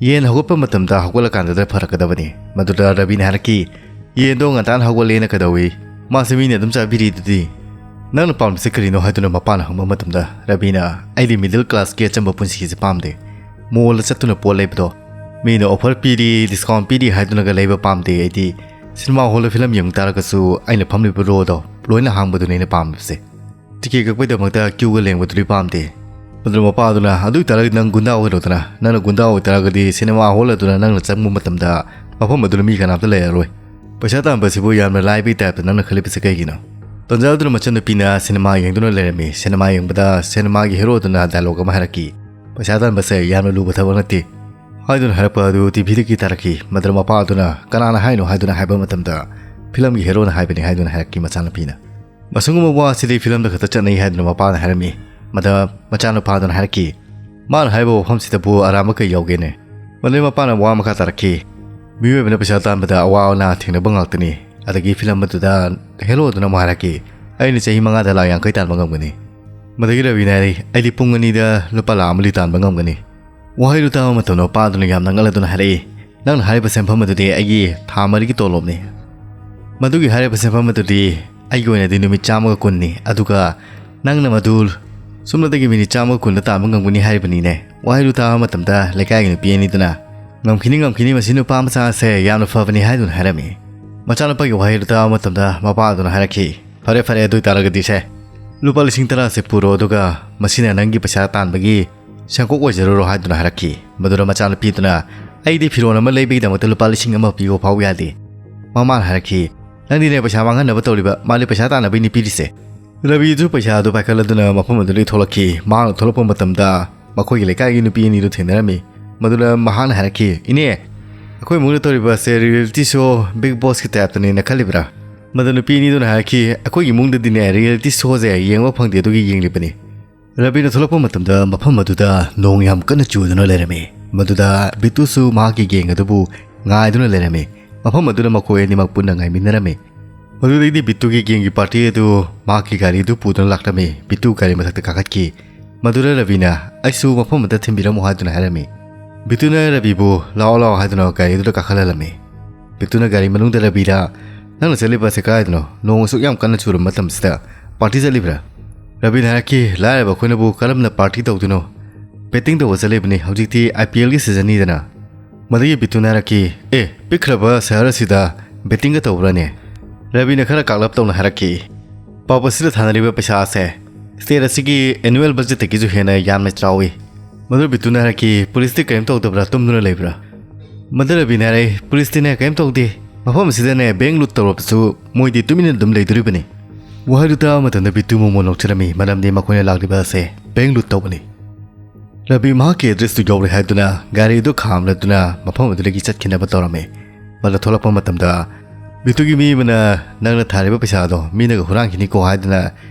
ꯌꯦꯟ ꯍꯧꯒꯠꯄ ꯃꯇꯝꯗ ꯍꯧꯒꯠꯂꯀꯥꯟꯗꯗ ꯐꯔꯛꯀꯗꯕꯅꯤ꯫" ꯃꯗꯨꯗ ꯔꯕꯤꯅ ꯍꯥꯏꯔꯛꯈꯤ, "ꯌꯦꯟꯗꯣ ꯉꯟꯇꯥꯅ ꯍꯧꯒꯠꯂꯦꯅ ꯀꯩꯗꯧꯏ? ꯃꯥꯁꯦ ꯃꯤꯅ ꯑꯗꯨꯝ ꯆꯥꯕꯤꯔꯤꯗꯨꯗꯤ꯫ ꯅꯪꯅ ꯄꯥꯝꯃꯤꯁꯦ ꯀꯔꯤꯅꯣ?" ꯍꯥꯏꯗꯨꯅ ꯃꯄꯥꯅ ꯍꯪꯕ ꯃꯇꯝꯗ ꯔꯕꯤꯅ, "ꯑꯩꯗꯤ ꯃꯤꯗꯜ ꯀ꯭ꯂꯥꯁꯀꯤ ꯑꯆꯝꯕ ꯄꯨꯟꯁꯤꯁꯦ ꯄꯥꯝꯗꯦ꯫ ꯃꯣꯜꯗ ꯆꯠꯇꯨꯅ ꯄꯣꯠ ꯂꯩꯕꯗꯣ, ꯃꯤꯅ ꯑꯣꯐꯔ ꯄꯤꯔꯤ, ꯗꯤꯁꯀꯥꯎꯟ ꯄꯤꯔꯤ ꯍꯥꯏꯗꯨꯅꯒ ꯂꯩꯕ ꯄꯥꯝꯗꯦ꯫ ꯑꯩꯗꯤ ꯁꯤꯅꯦꯃꯥ ꯍꯣꯜꯗ ꯐꯤꯂꯝ ꯌꯦꯡ ꯇꯥꯔꯒꯁꯨ ꯑꯩꯅ ꯐꯝꯂꯤꯕ ꯔꯣꯗꯣ ꯂꯣꯏꯅ ꯍꯥꯡꯕꯗꯨꯅꯤ ꯑꯩꯅ ꯄꯥꯝꯃꯤꯕꯁꯦ꯫ ꯇꯤꯀꯦꯠ ꯀꯛꯄꯩꯗꯃꯛꯇ ꯀ꯭ꯌꯨꯒ ꯂꯦꯡꯕꯗꯨꯗꯤ ꯄꯥꯝꯗꯦ꯫" ꯃꯗꯨꯗ ꯃꯄꯥ ꯑꯗꯨꯅ, "ꯑꯗꯨ ꯑꯣꯏꯇꯥꯔꯒꯗꯤ ꯅꯪ ꯒꯨꯟꯗꯥ ꯑꯣꯏꯔꯣꯗꯅ꯫ ꯅꯪꯅ ꯒꯨꯟꯗꯥ ꯑꯣꯏꯇꯥꯔꯒꯗꯤ ꯁꯤꯅꯦꯃꯥ ꯍꯣꯜ ꯑꯗꯨꯅ ꯅꯪꯅ ꯆꯪꯕ ꯃꯇꯝꯗ ꯃꯐꯝ ꯑꯗꯨꯗ ꯃꯤ ꯀꯅꯥꯝꯇ ꯂꯩꯔꯔꯣꯏ꯫ ꯄꯩꯁꯥ ꯇꯥꯟꯕ ꯑꯁꯤꯕꯨ ꯌꯥꯝꯅ ꯂꯥꯏꯕꯒꯤ ꯇꯥꯏꯞꯇ ꯅꯪꯅ ꯈꯜꯂꯤꯕꯁꯤ ꯀꯩꯒꯤꯅꯣ?" ꯇꯟꯖꯥ ꯑꯗꯨꯅ ꯃꯆꯟꯅꯨꯄꯤꯅ ꯁꯤꯅꯦꯃꯥ ꯌꯦꯡꯗꯨꯅ ꯂꯩꯔꯝꯃꯤ꯫ ꯁꯤꯅꯦꯃꯥ ꯌꯦꯡꯕꯗ ꯁꯤꯅꯦꯃꯥꯒꯤ ꯍꯦꯔꯣ ꯑꯗꯨꯅ ꯗꯥꯏꯂꯣꯒ ꯑꯃ ꯍꯥꯏꯔꯛꯈꯤ, "ꯄꯩꯁꯥ ꯇꯥꯟꯕꯁꯦ ꯌꯥꯝꯅ ꯂꯨꯕ ꯊꯕꯛ ꯅꯠꯇꯦ" ꯍꯥꯏꯗꯨꯅ ꯍꯥꯏꯔꯛꯄ ꯑꯗꯨ ꯇꯤꯚꯤꯗꯒꯤ ꯇꯥꯔꯛꯈꯤ꯫ ꯃꯗꯨꯗ ꯃꯄꯥ ꯑꯗꯨꯅ, "ꯀꯅꯥꯅ ꯍꯥꯏꯅꯣ?" ꯍꯥꯏꯗꯨꯅ ꯍꯥꯏꯕ ꯃꯇꯝꯗ, "ꯐꯤꯂꯝꯒꯤ ꯍꯦꯔꯣꯅ ꯍꯥꯏꯕꯅꯤ" ꯍꯥꯏꯗꯨꯅ ꯍꯥꯏꯔꯛꯈꯤ ꯃꯆꯥꯅꯨꯄꯤꯅ꯫ ꯑꯁꯤꯒꯨꯝꯕ ꯋꯥꯁꯤꯗꯤ ꯐꯤꯂꯝꯗ ꯈꯛꯇ ꯆꯠꯅꯩ ꯍꯥꯏꯗꯨꯅ ꯃꯄꯥꯅ ꯍꯥꯏꯔꯝꯃꯤ꯫ ꯃꯗ ꯃꯆꯥꯅꯨꯄꯥꯗꯨꯅ ꯍꯥꯏꯔꯛꯈꯤ, "ꯃꯥꯅ ꯍꯥꯏꯔꯤꯕ ꯋꯥꯐꯝꯁꯤꯗꯕꯨ ꯑꯔꯥꯟꯕ ꯀꯩ ꯌꯥꯎꯒꯦꯅꯦ?" ꯃꯗꯩ ꯃꯄꯥꯅ ꯋꯥ ꯃꯈꯥ ꯇꯥꯔꯛꯈꯤ, "ꯃꯤꯑꯣꯏꯕꯅ ꯄꯩꯁꯥ ꯇꯥꯟꯕꯗ ꯑꯋꯥ ꯑꯅꯥ ꯊꯦꯡꯅꯕ ꯉꯥꯛꯇꯅꯤ꯫" ꯑꯗꯒꯤ ꯐꯤꯂꯝ ꯑꯗꯨꯗ ꯍꯦꯔꯣ ꯑꯗꯨꯅ ꯑꯃꯨꯛ ꯍꯥꯏꯔꯛꯈꯤ, "ꯑꯩꯅ ꯆꯍꯤ ꯃꯉꯥꯗ ꯂꯥꯛ ꯌꯥꯡꯈꯩ ꯇꯥꯟꯕ ꯉꯝꯒꯅꯤ꯫" ꯃꯗꯒꯤ ꯔꯕꯤꯅ ꯍꯥꯏꯔꯤ, "ꯑꯩꯗꯤ ꯄꯨꯡ ꯑꯅꯤꯗ ꯂꯨꯄꯥ ꯂꯥꯛ ꯑꯃꯗꯤ ꯇꯥꯟꯕ ꯉꯝꯒꯅꯤ꯫" ꯋꯥꯍꯩꯗꯨ ꯇꯥꯕ ꯃꯇꯝꯗ ꯃꯄꯥ ꯑꯗꯨꯅ ꯌꯥꯝꯅ ꯉꯛꯂꯗꯨꯅ ꯍꯥꯏꯔꯛꯏ, "ꯅꯪꯅ ꯍꯥꯏꯔꯤꯕ ꯁꯦꯟꯐꯝ ꯑꯗꯨꯗꯤ ꯑꯩꯒꯤ ꯊꯥ ꯃꯔꯤꯒꯤ ꯇꯣꯂꯣꯞꯅꯤ꯫ ꯃꯗꯨꯒꯤ ꯍꯥꯏꯔꯤꯕ ꯁꯦꯟꯐꯝ ꯑꯗꯨꯗꯤ ꯑꯩꯒꯤ ꯑꯣꯏꯅꯗꯤ ꯅꯨꯃꯤꯠ ꯆꯥꯝꯃꯒ ꯀꯨꯟꯅꯤ, ꯑꯗꯨꯒ ꯅꯪꯅ ꯃꯗꯨ ꯁꯨꯞꯅꯇꯒꯤ ꯃꯤꯅꯤꯠ ꯆꯥꯝꯃꯒ ꯀꯨꯟꯗ ꯇꯥꯟꯕ ꯉꯝꯒꯅꯤ ꯍꯥꯏꯔꯤꯕꯅꯤꯅꯦ?" ꯋꯥꯍꯩꯗꯨ ꯇꯥꯕ ꯃꯇꯝꯗ ꯂꯩꯀꯥꯏꯒꯤ ꯅꯨꯄꯤ ꯑꯅꯤꯗꯨꯅ, "ꯉꯝꯈꯤꯅꯤ, ꯉꯝꯈꯤꯅꯤ, ꯃꯁꯤ ꯅꯨꯄꯥ ꯃꯆꯥꯁꯦ ꯌꯥꯝꯅ ꯐꯕꯅꯤ" ꯍꯥꯏꯗꯨꯅ ꯍꯥꯏꯔꯝꯃꯤ꯫ ꯃꯆꯥꯅꯨꯄꯥꯒꯤ ꯋꯥꯍꯩꯗꯨ ꯇꯥꯕ ꯃꯇꯝꯗ ꯃꯄꯥ ꯑꯗꯨꯅ ꯍꯥꯏꯔꯛꯈꯤ, "ꯐꯔꯦ, ꯐꯔꯦ, ꯑꯗꯨ ꯑꯣꯏꯇꯥꯔꯒꯗꯤ ꯁꯦ, "ꯂꯨꯄꯥ ꯂꯤꯁꯤꯡ ꯇꯔꯥꯁꯦ ꯄꯨꯔꯣ, ꯑꯗꯨꯒ ꯃꯁꯤꯅ ꯅꯪꯒꯤ ꯄꯩꯁꯥ ꯇꯥꯟꯕꯒꯤ ꯁꯦꯟꯀꯣꯛ ꯑꯣꯏꯖꯔꯨꯔꯣ" ꯍꯥꯏꯗꯨꯅ ꯍꯥꯏꯔꯛꯈꯤ꯫ ꯃꯗꯨꯗ ꯃꯆꯥꯅꯨꯄꯤꯗꯨꯅ, "ꯑꯩꯗꯤ ꯐꯤꯔꯣꯜ ꯑꯃ ꯂꯩꯕꯒꯤꯗꯃꯛꯇ ꯂꯨꯄꯥ ꯂꯤꯁꯤꯡ ꯑꯃ ꯄꯤꯕ ꯐꯥꯎ ꯌꯥꯗꯦ꯫ ꯃꯃꯥꯅ ꯍꯥꯏꯔꯛꯈꯤ, "ꯅꯪꯗꯤꯅꯦ ꯄꯩꯁꯥ ꯃꯥꯡꯍꯟꯅꯕ ꯇꯧꯔꯤꯕ, ꯃꯥꯗꯤ ꯄꯩꯁꯥ ꯇꯥꯟꯅꯕꯩꯅꯤ ꯄꯤꯔꯤꯁꯦ"꯫ ꯔꯕꯤꯁꯨ ꯄꯩꯁꯥ ꯑꯗꯨ ꯄꯥꯏꯈꯠꯂꯗꯨꯅ ꯃꯐꯝ ꯑꯗꯨꯗꯒꯤ ꯊꯣꯛꯂꯛꯈꯤ꯫ ꯃꯍꯥꯛꯅ ꯊꯣꯛꯂꯛꯄ ꯃꯇꯝꯗ ꯃꯈꯣꯏꯒꯤ ꯂꯩꯀꯥꯏꯒꯤ ꯅꯨꯄꯤ ꯑꯅꯤꯗꯨ ꯊꯦꯡꯅꯔꯝꯃꯤ꯫ ꯃꯗꯨꯅ ꯃꯍꯥꯛꯅ ꯍꯥꯏꯔꯛꯈꯤ, "ꯏꯅꯦ, ꯑꯩꯈꯣꯏ ꯏꯃꯨꯡꯗ ꯇꯧꯔꯤꯕ ꯑꯁꯦ ꯔꯤꯌꯦꯂꯤꯇꯤ ꯁꯣ ꯕꯤꯒ ꯕꯣꯁꯀꯤ ꯇꯥꯏꯞꯇꯅꯦꯅ ꯈꯜꯂꯤꯕ꯭ꯔꯥ?" ꯃꯗꯨ ꯅꯨꯄꯤ ꯑꯅꯤꯗꯨꯅ ꯍꯥꯏꯔꯛꯈꯤ, "ꯑꯩꯈꯣꯏꯒꯤ ꯏꯃꯨꯡꯗꯗꯤꯅꯦ ꯔꯤꯌꯦꯂꯤꯇꯤ ꯁꯣꯁꯦ ꯌꯦꯡꯕ ꯐꯪꯗꯦ, ꯑꯗꯨꯒꯤ ꯌꯦꯡꯂꯤꯕꯅꯤ"꯫ ꯔꯕꯤꯅ ꯊꯣꯛꯂꯛꯄ ꯃꯇꯝꯗ ꯃꯐꯝ ꯑꯗꯨꯗ ꯅꯣꯡ ꯌꯥꯝ ꯀꯟꯅ ꯆꯨꯗꯨꯅ ꯂꯩꯔꯝꯃꯤ꯫ ꯃꯗꯨꯗ ꯕꯤꯇꯨꯁꯨ ꯃꯍꯥꯛꯀꯤ ꯒꯦꯡ ꯑꯗꯨꯕꯨ ꯉꯥꯏꯗꯨꯅ ꯂꯩꯔꯝꯃꯤ꯫ ꯃꯐꯝ ꯑꯗꯨꯗ ꯃꯈꯣꯏ ꯑꯅꯤꯃꯛ ꯄꯨꯟꯅ ꯉꯥꯏꯃꯤꯟꯅꯔꯝꯃꯤ꯫ ꯃꯗꯨꯗꯒꯤꯗꯤ ꯕꯤꯇꯨꯒꯤ ꯒꯦꯡꯒꯤ ꯄꯥꯔꯇꯤ ꯑꯗꯨ ꯃꯍꯥꯛꯀꯤ ꯒꯥꯔꯤ ꯑꯗꯨ ꯄꯨꯗꯨꯅ ꯂꯥꯛꯂꯝꯃꯤ꯫ ꯕꯤꯇꯨ ꯒꯥꯔꯤ ꯃꯊꯛꯇ ꯀꯥꯈꯠꯈꯤ꯫ ꯃꯗꯨꯗ ꯔꯕꯤꯅ, "ꯑꯩꯁꯨ ꯃꯐꯝ ꯑꯃꯗ ꯊꯤꯟꯕꯤꯔꯝꯃꯨ" ꯍꯥꯏꯗꯨꯅ ꯍꯥꯏꯔꯝꯃꯤ꯫ ꯕꯤꯇꯨꯅ ꯔꯕꯤꯕꯨ "ꯂꯥꯛꯑꯣ, ꯂꯥꯛꯑꯣ" ꯍꯥꯏꯗꯨꯅ ꯒꯥꯔꯤ ꯑꯗꯨꯗ ꯀꯥꯈꯠꯍꯜꯂꯝꯃꯤ꯫ ꯕꯤꯇꯨꯅ ꯒꯥꯔꯤ ꯃꯅꯨꯡꯗ ꯔꯕꯤꯗ, "ꯅꯪꯅ ꯆꯠꯂꯤꯕ ꯑꯁꯤ ꯀꯗꯥꯏꯗꯅꯣ? ꯅꯣꯡ ꯑꯁꯨꯛ ꯌꯥꯝ ꯀꯟꯅ ꯆꯨꯔꯕ ꯃꯇꯝꯁꯤꯗ ꯄꯥꯔꯇꯤ ꯆꯠꯂꯤꯕ꯭ꯔꯥ?" ꯔꯕꯤꯅ ꯍꯥꯏꯔꯛꯈꯤ, "ꯂꯥꯏꯔꯕ ꯑꯩꯈꯣꯏꯅꯕꯨ ꯀꯔꯝꯅ ꯄꯥꯔꯇꯤ ꯇꯧꯗꯣꯏꯅꯣ? ꯕꯦꯠꯇꯤꯡ ꯇꯧꯕ ꯆꯠꯂꯤꯕꯅꯤ, ꯍꯧꯖꯤꯛꯇꯤ ꯑꯥꯏ ꯄꯤ ꯑꯦꯜꯒꯤ ꯁꯤꯖꯟꯅꯤꯗꯅ"꯫ ꯃꯗꯨꯒꯤ ꯕꯤꯇꯨꯅ ꯍꯥꯏꯔꯛꯈꯤ, "ꯑꯦ, ꯄꯤꯛꯈ꯭ꯔꯕ ꯁꯍꯔ ꯑꯁꯤꯗ ꯕꯦꯠꯇꯤꯡꯒ ꯇꯧꯕ꯭ꯔꯥꯅꯦ?" ꯔꯕꯤꯅ ꯈꯔ ꯀꯥꯛꯂꯞ ꯇꯧꯅ ꯍꯥꯏꯔꯛꯈꯤ, "ꯄꯕ ꯑꯁꯤꯗ ꯊꯥꯅꯔꯤꯕ ꯄꯩꯁꯥ ꯑꯁꯦ ꯁ꯭ꯇꯦꯠ ꯑꯁꯤꯒꯤ ꯑꯦꯅꯨꯋꯦꯜ ꯕꯖꯦꯠꯇꯒꯤꯁꯨ ꯍꯦꯟꯅ ꯌꯥꯝꯅ ꯆꯥꯎꯏ"꯫ ꯃꯗꯨ ꯕꯤꯇꯨꯅ ꯍꯥꯏꯔꯛꯈꯤ, "ꯄꯨꯂꯤꯁꯇꯤ ꯀꯔꯤꯝ ꯇꯧꯗꯕ꯭ꯔꯥ? ꯇꯨꯝꯗꯨꯅ ꯂꯩꯕ꯭ꯔꯥ?" ꯃꯗꯨ ꯔꯕꯤꯅ ꯍꯥꯏꯔꯛꯏ, "ꯄꯨꯂꯤꯁꯇꯤꯅꯦ ꯀꯔꯤꯝ ꯇꯧꯗꯦ꯫ ꯃꯐꯝ ꯑꯁꯤꯗꯅꯦ ꯕꯦꯡ ꯂꯨꯠ ꯇꯧꯔꯕꯁꯨ ꯃꯣꯏꯗꯤ ꯇꯨꯃꯤꯟꯅ ꯑꯗꯨꯝ ꯂꯩꯗꯣꯔꯤꯕꯅꯤ"꯫ ꯋꯥꯍꯩꯗꯨ ꯇꯥꯕ ꯃꯇꯝꯗ ꯕꯤꯇꯨ ꯃꯣꯃꯣꯟ ꯅꯣꯛꯆꯔꯝꯃꯤ, ꯃꯔꯝꯗꯤ ꯃꯈꯣꯏꯅ ꯂꯥꯛꯂꯤꯕ ꯑꯁꯦ ꯕꯦꯡ ꯂꯨꯠ ꯇꯧꯕꯅꯤ꯫ ꯔꯕꯤ ꯃꯍꯥꯛꯀꯤ ꯑꯦꯗ꯭ꯔꯦꯁꯇꯨ ꯌꯧꯔꯦ ꯍꯥꯏꯗꯨꯅ ꯒꯥꯔꯤꯗꯨ ꯈꯥꯝꯂꯗꯨꯅ ꯃꯐꯝ ꯑꯗꯨꯗꯒꯤ ꯆꯠꯈꯤꯅꯕ ꯇꯧꯔꯝꯃꯤ꯫ ꯃꯗꯨ ꯊꯣꯛꯂꯛꯄ ꯃꯇꯝꯗ ꯕꯤꯇꯨꯒꯤ ꯃꯤ ꯑꯃꯅ, "ꯅꯪꯅ ꯊꯥꯔꯤꯕ ꯄꯩꯁꯥꯗꯣ ꯃꯤꯅꯒ ꯍꯨꯔꯥꯟꯈꯤꯅꯤꯀꯣ" ꯍꯥꯏꯗꯨꯅ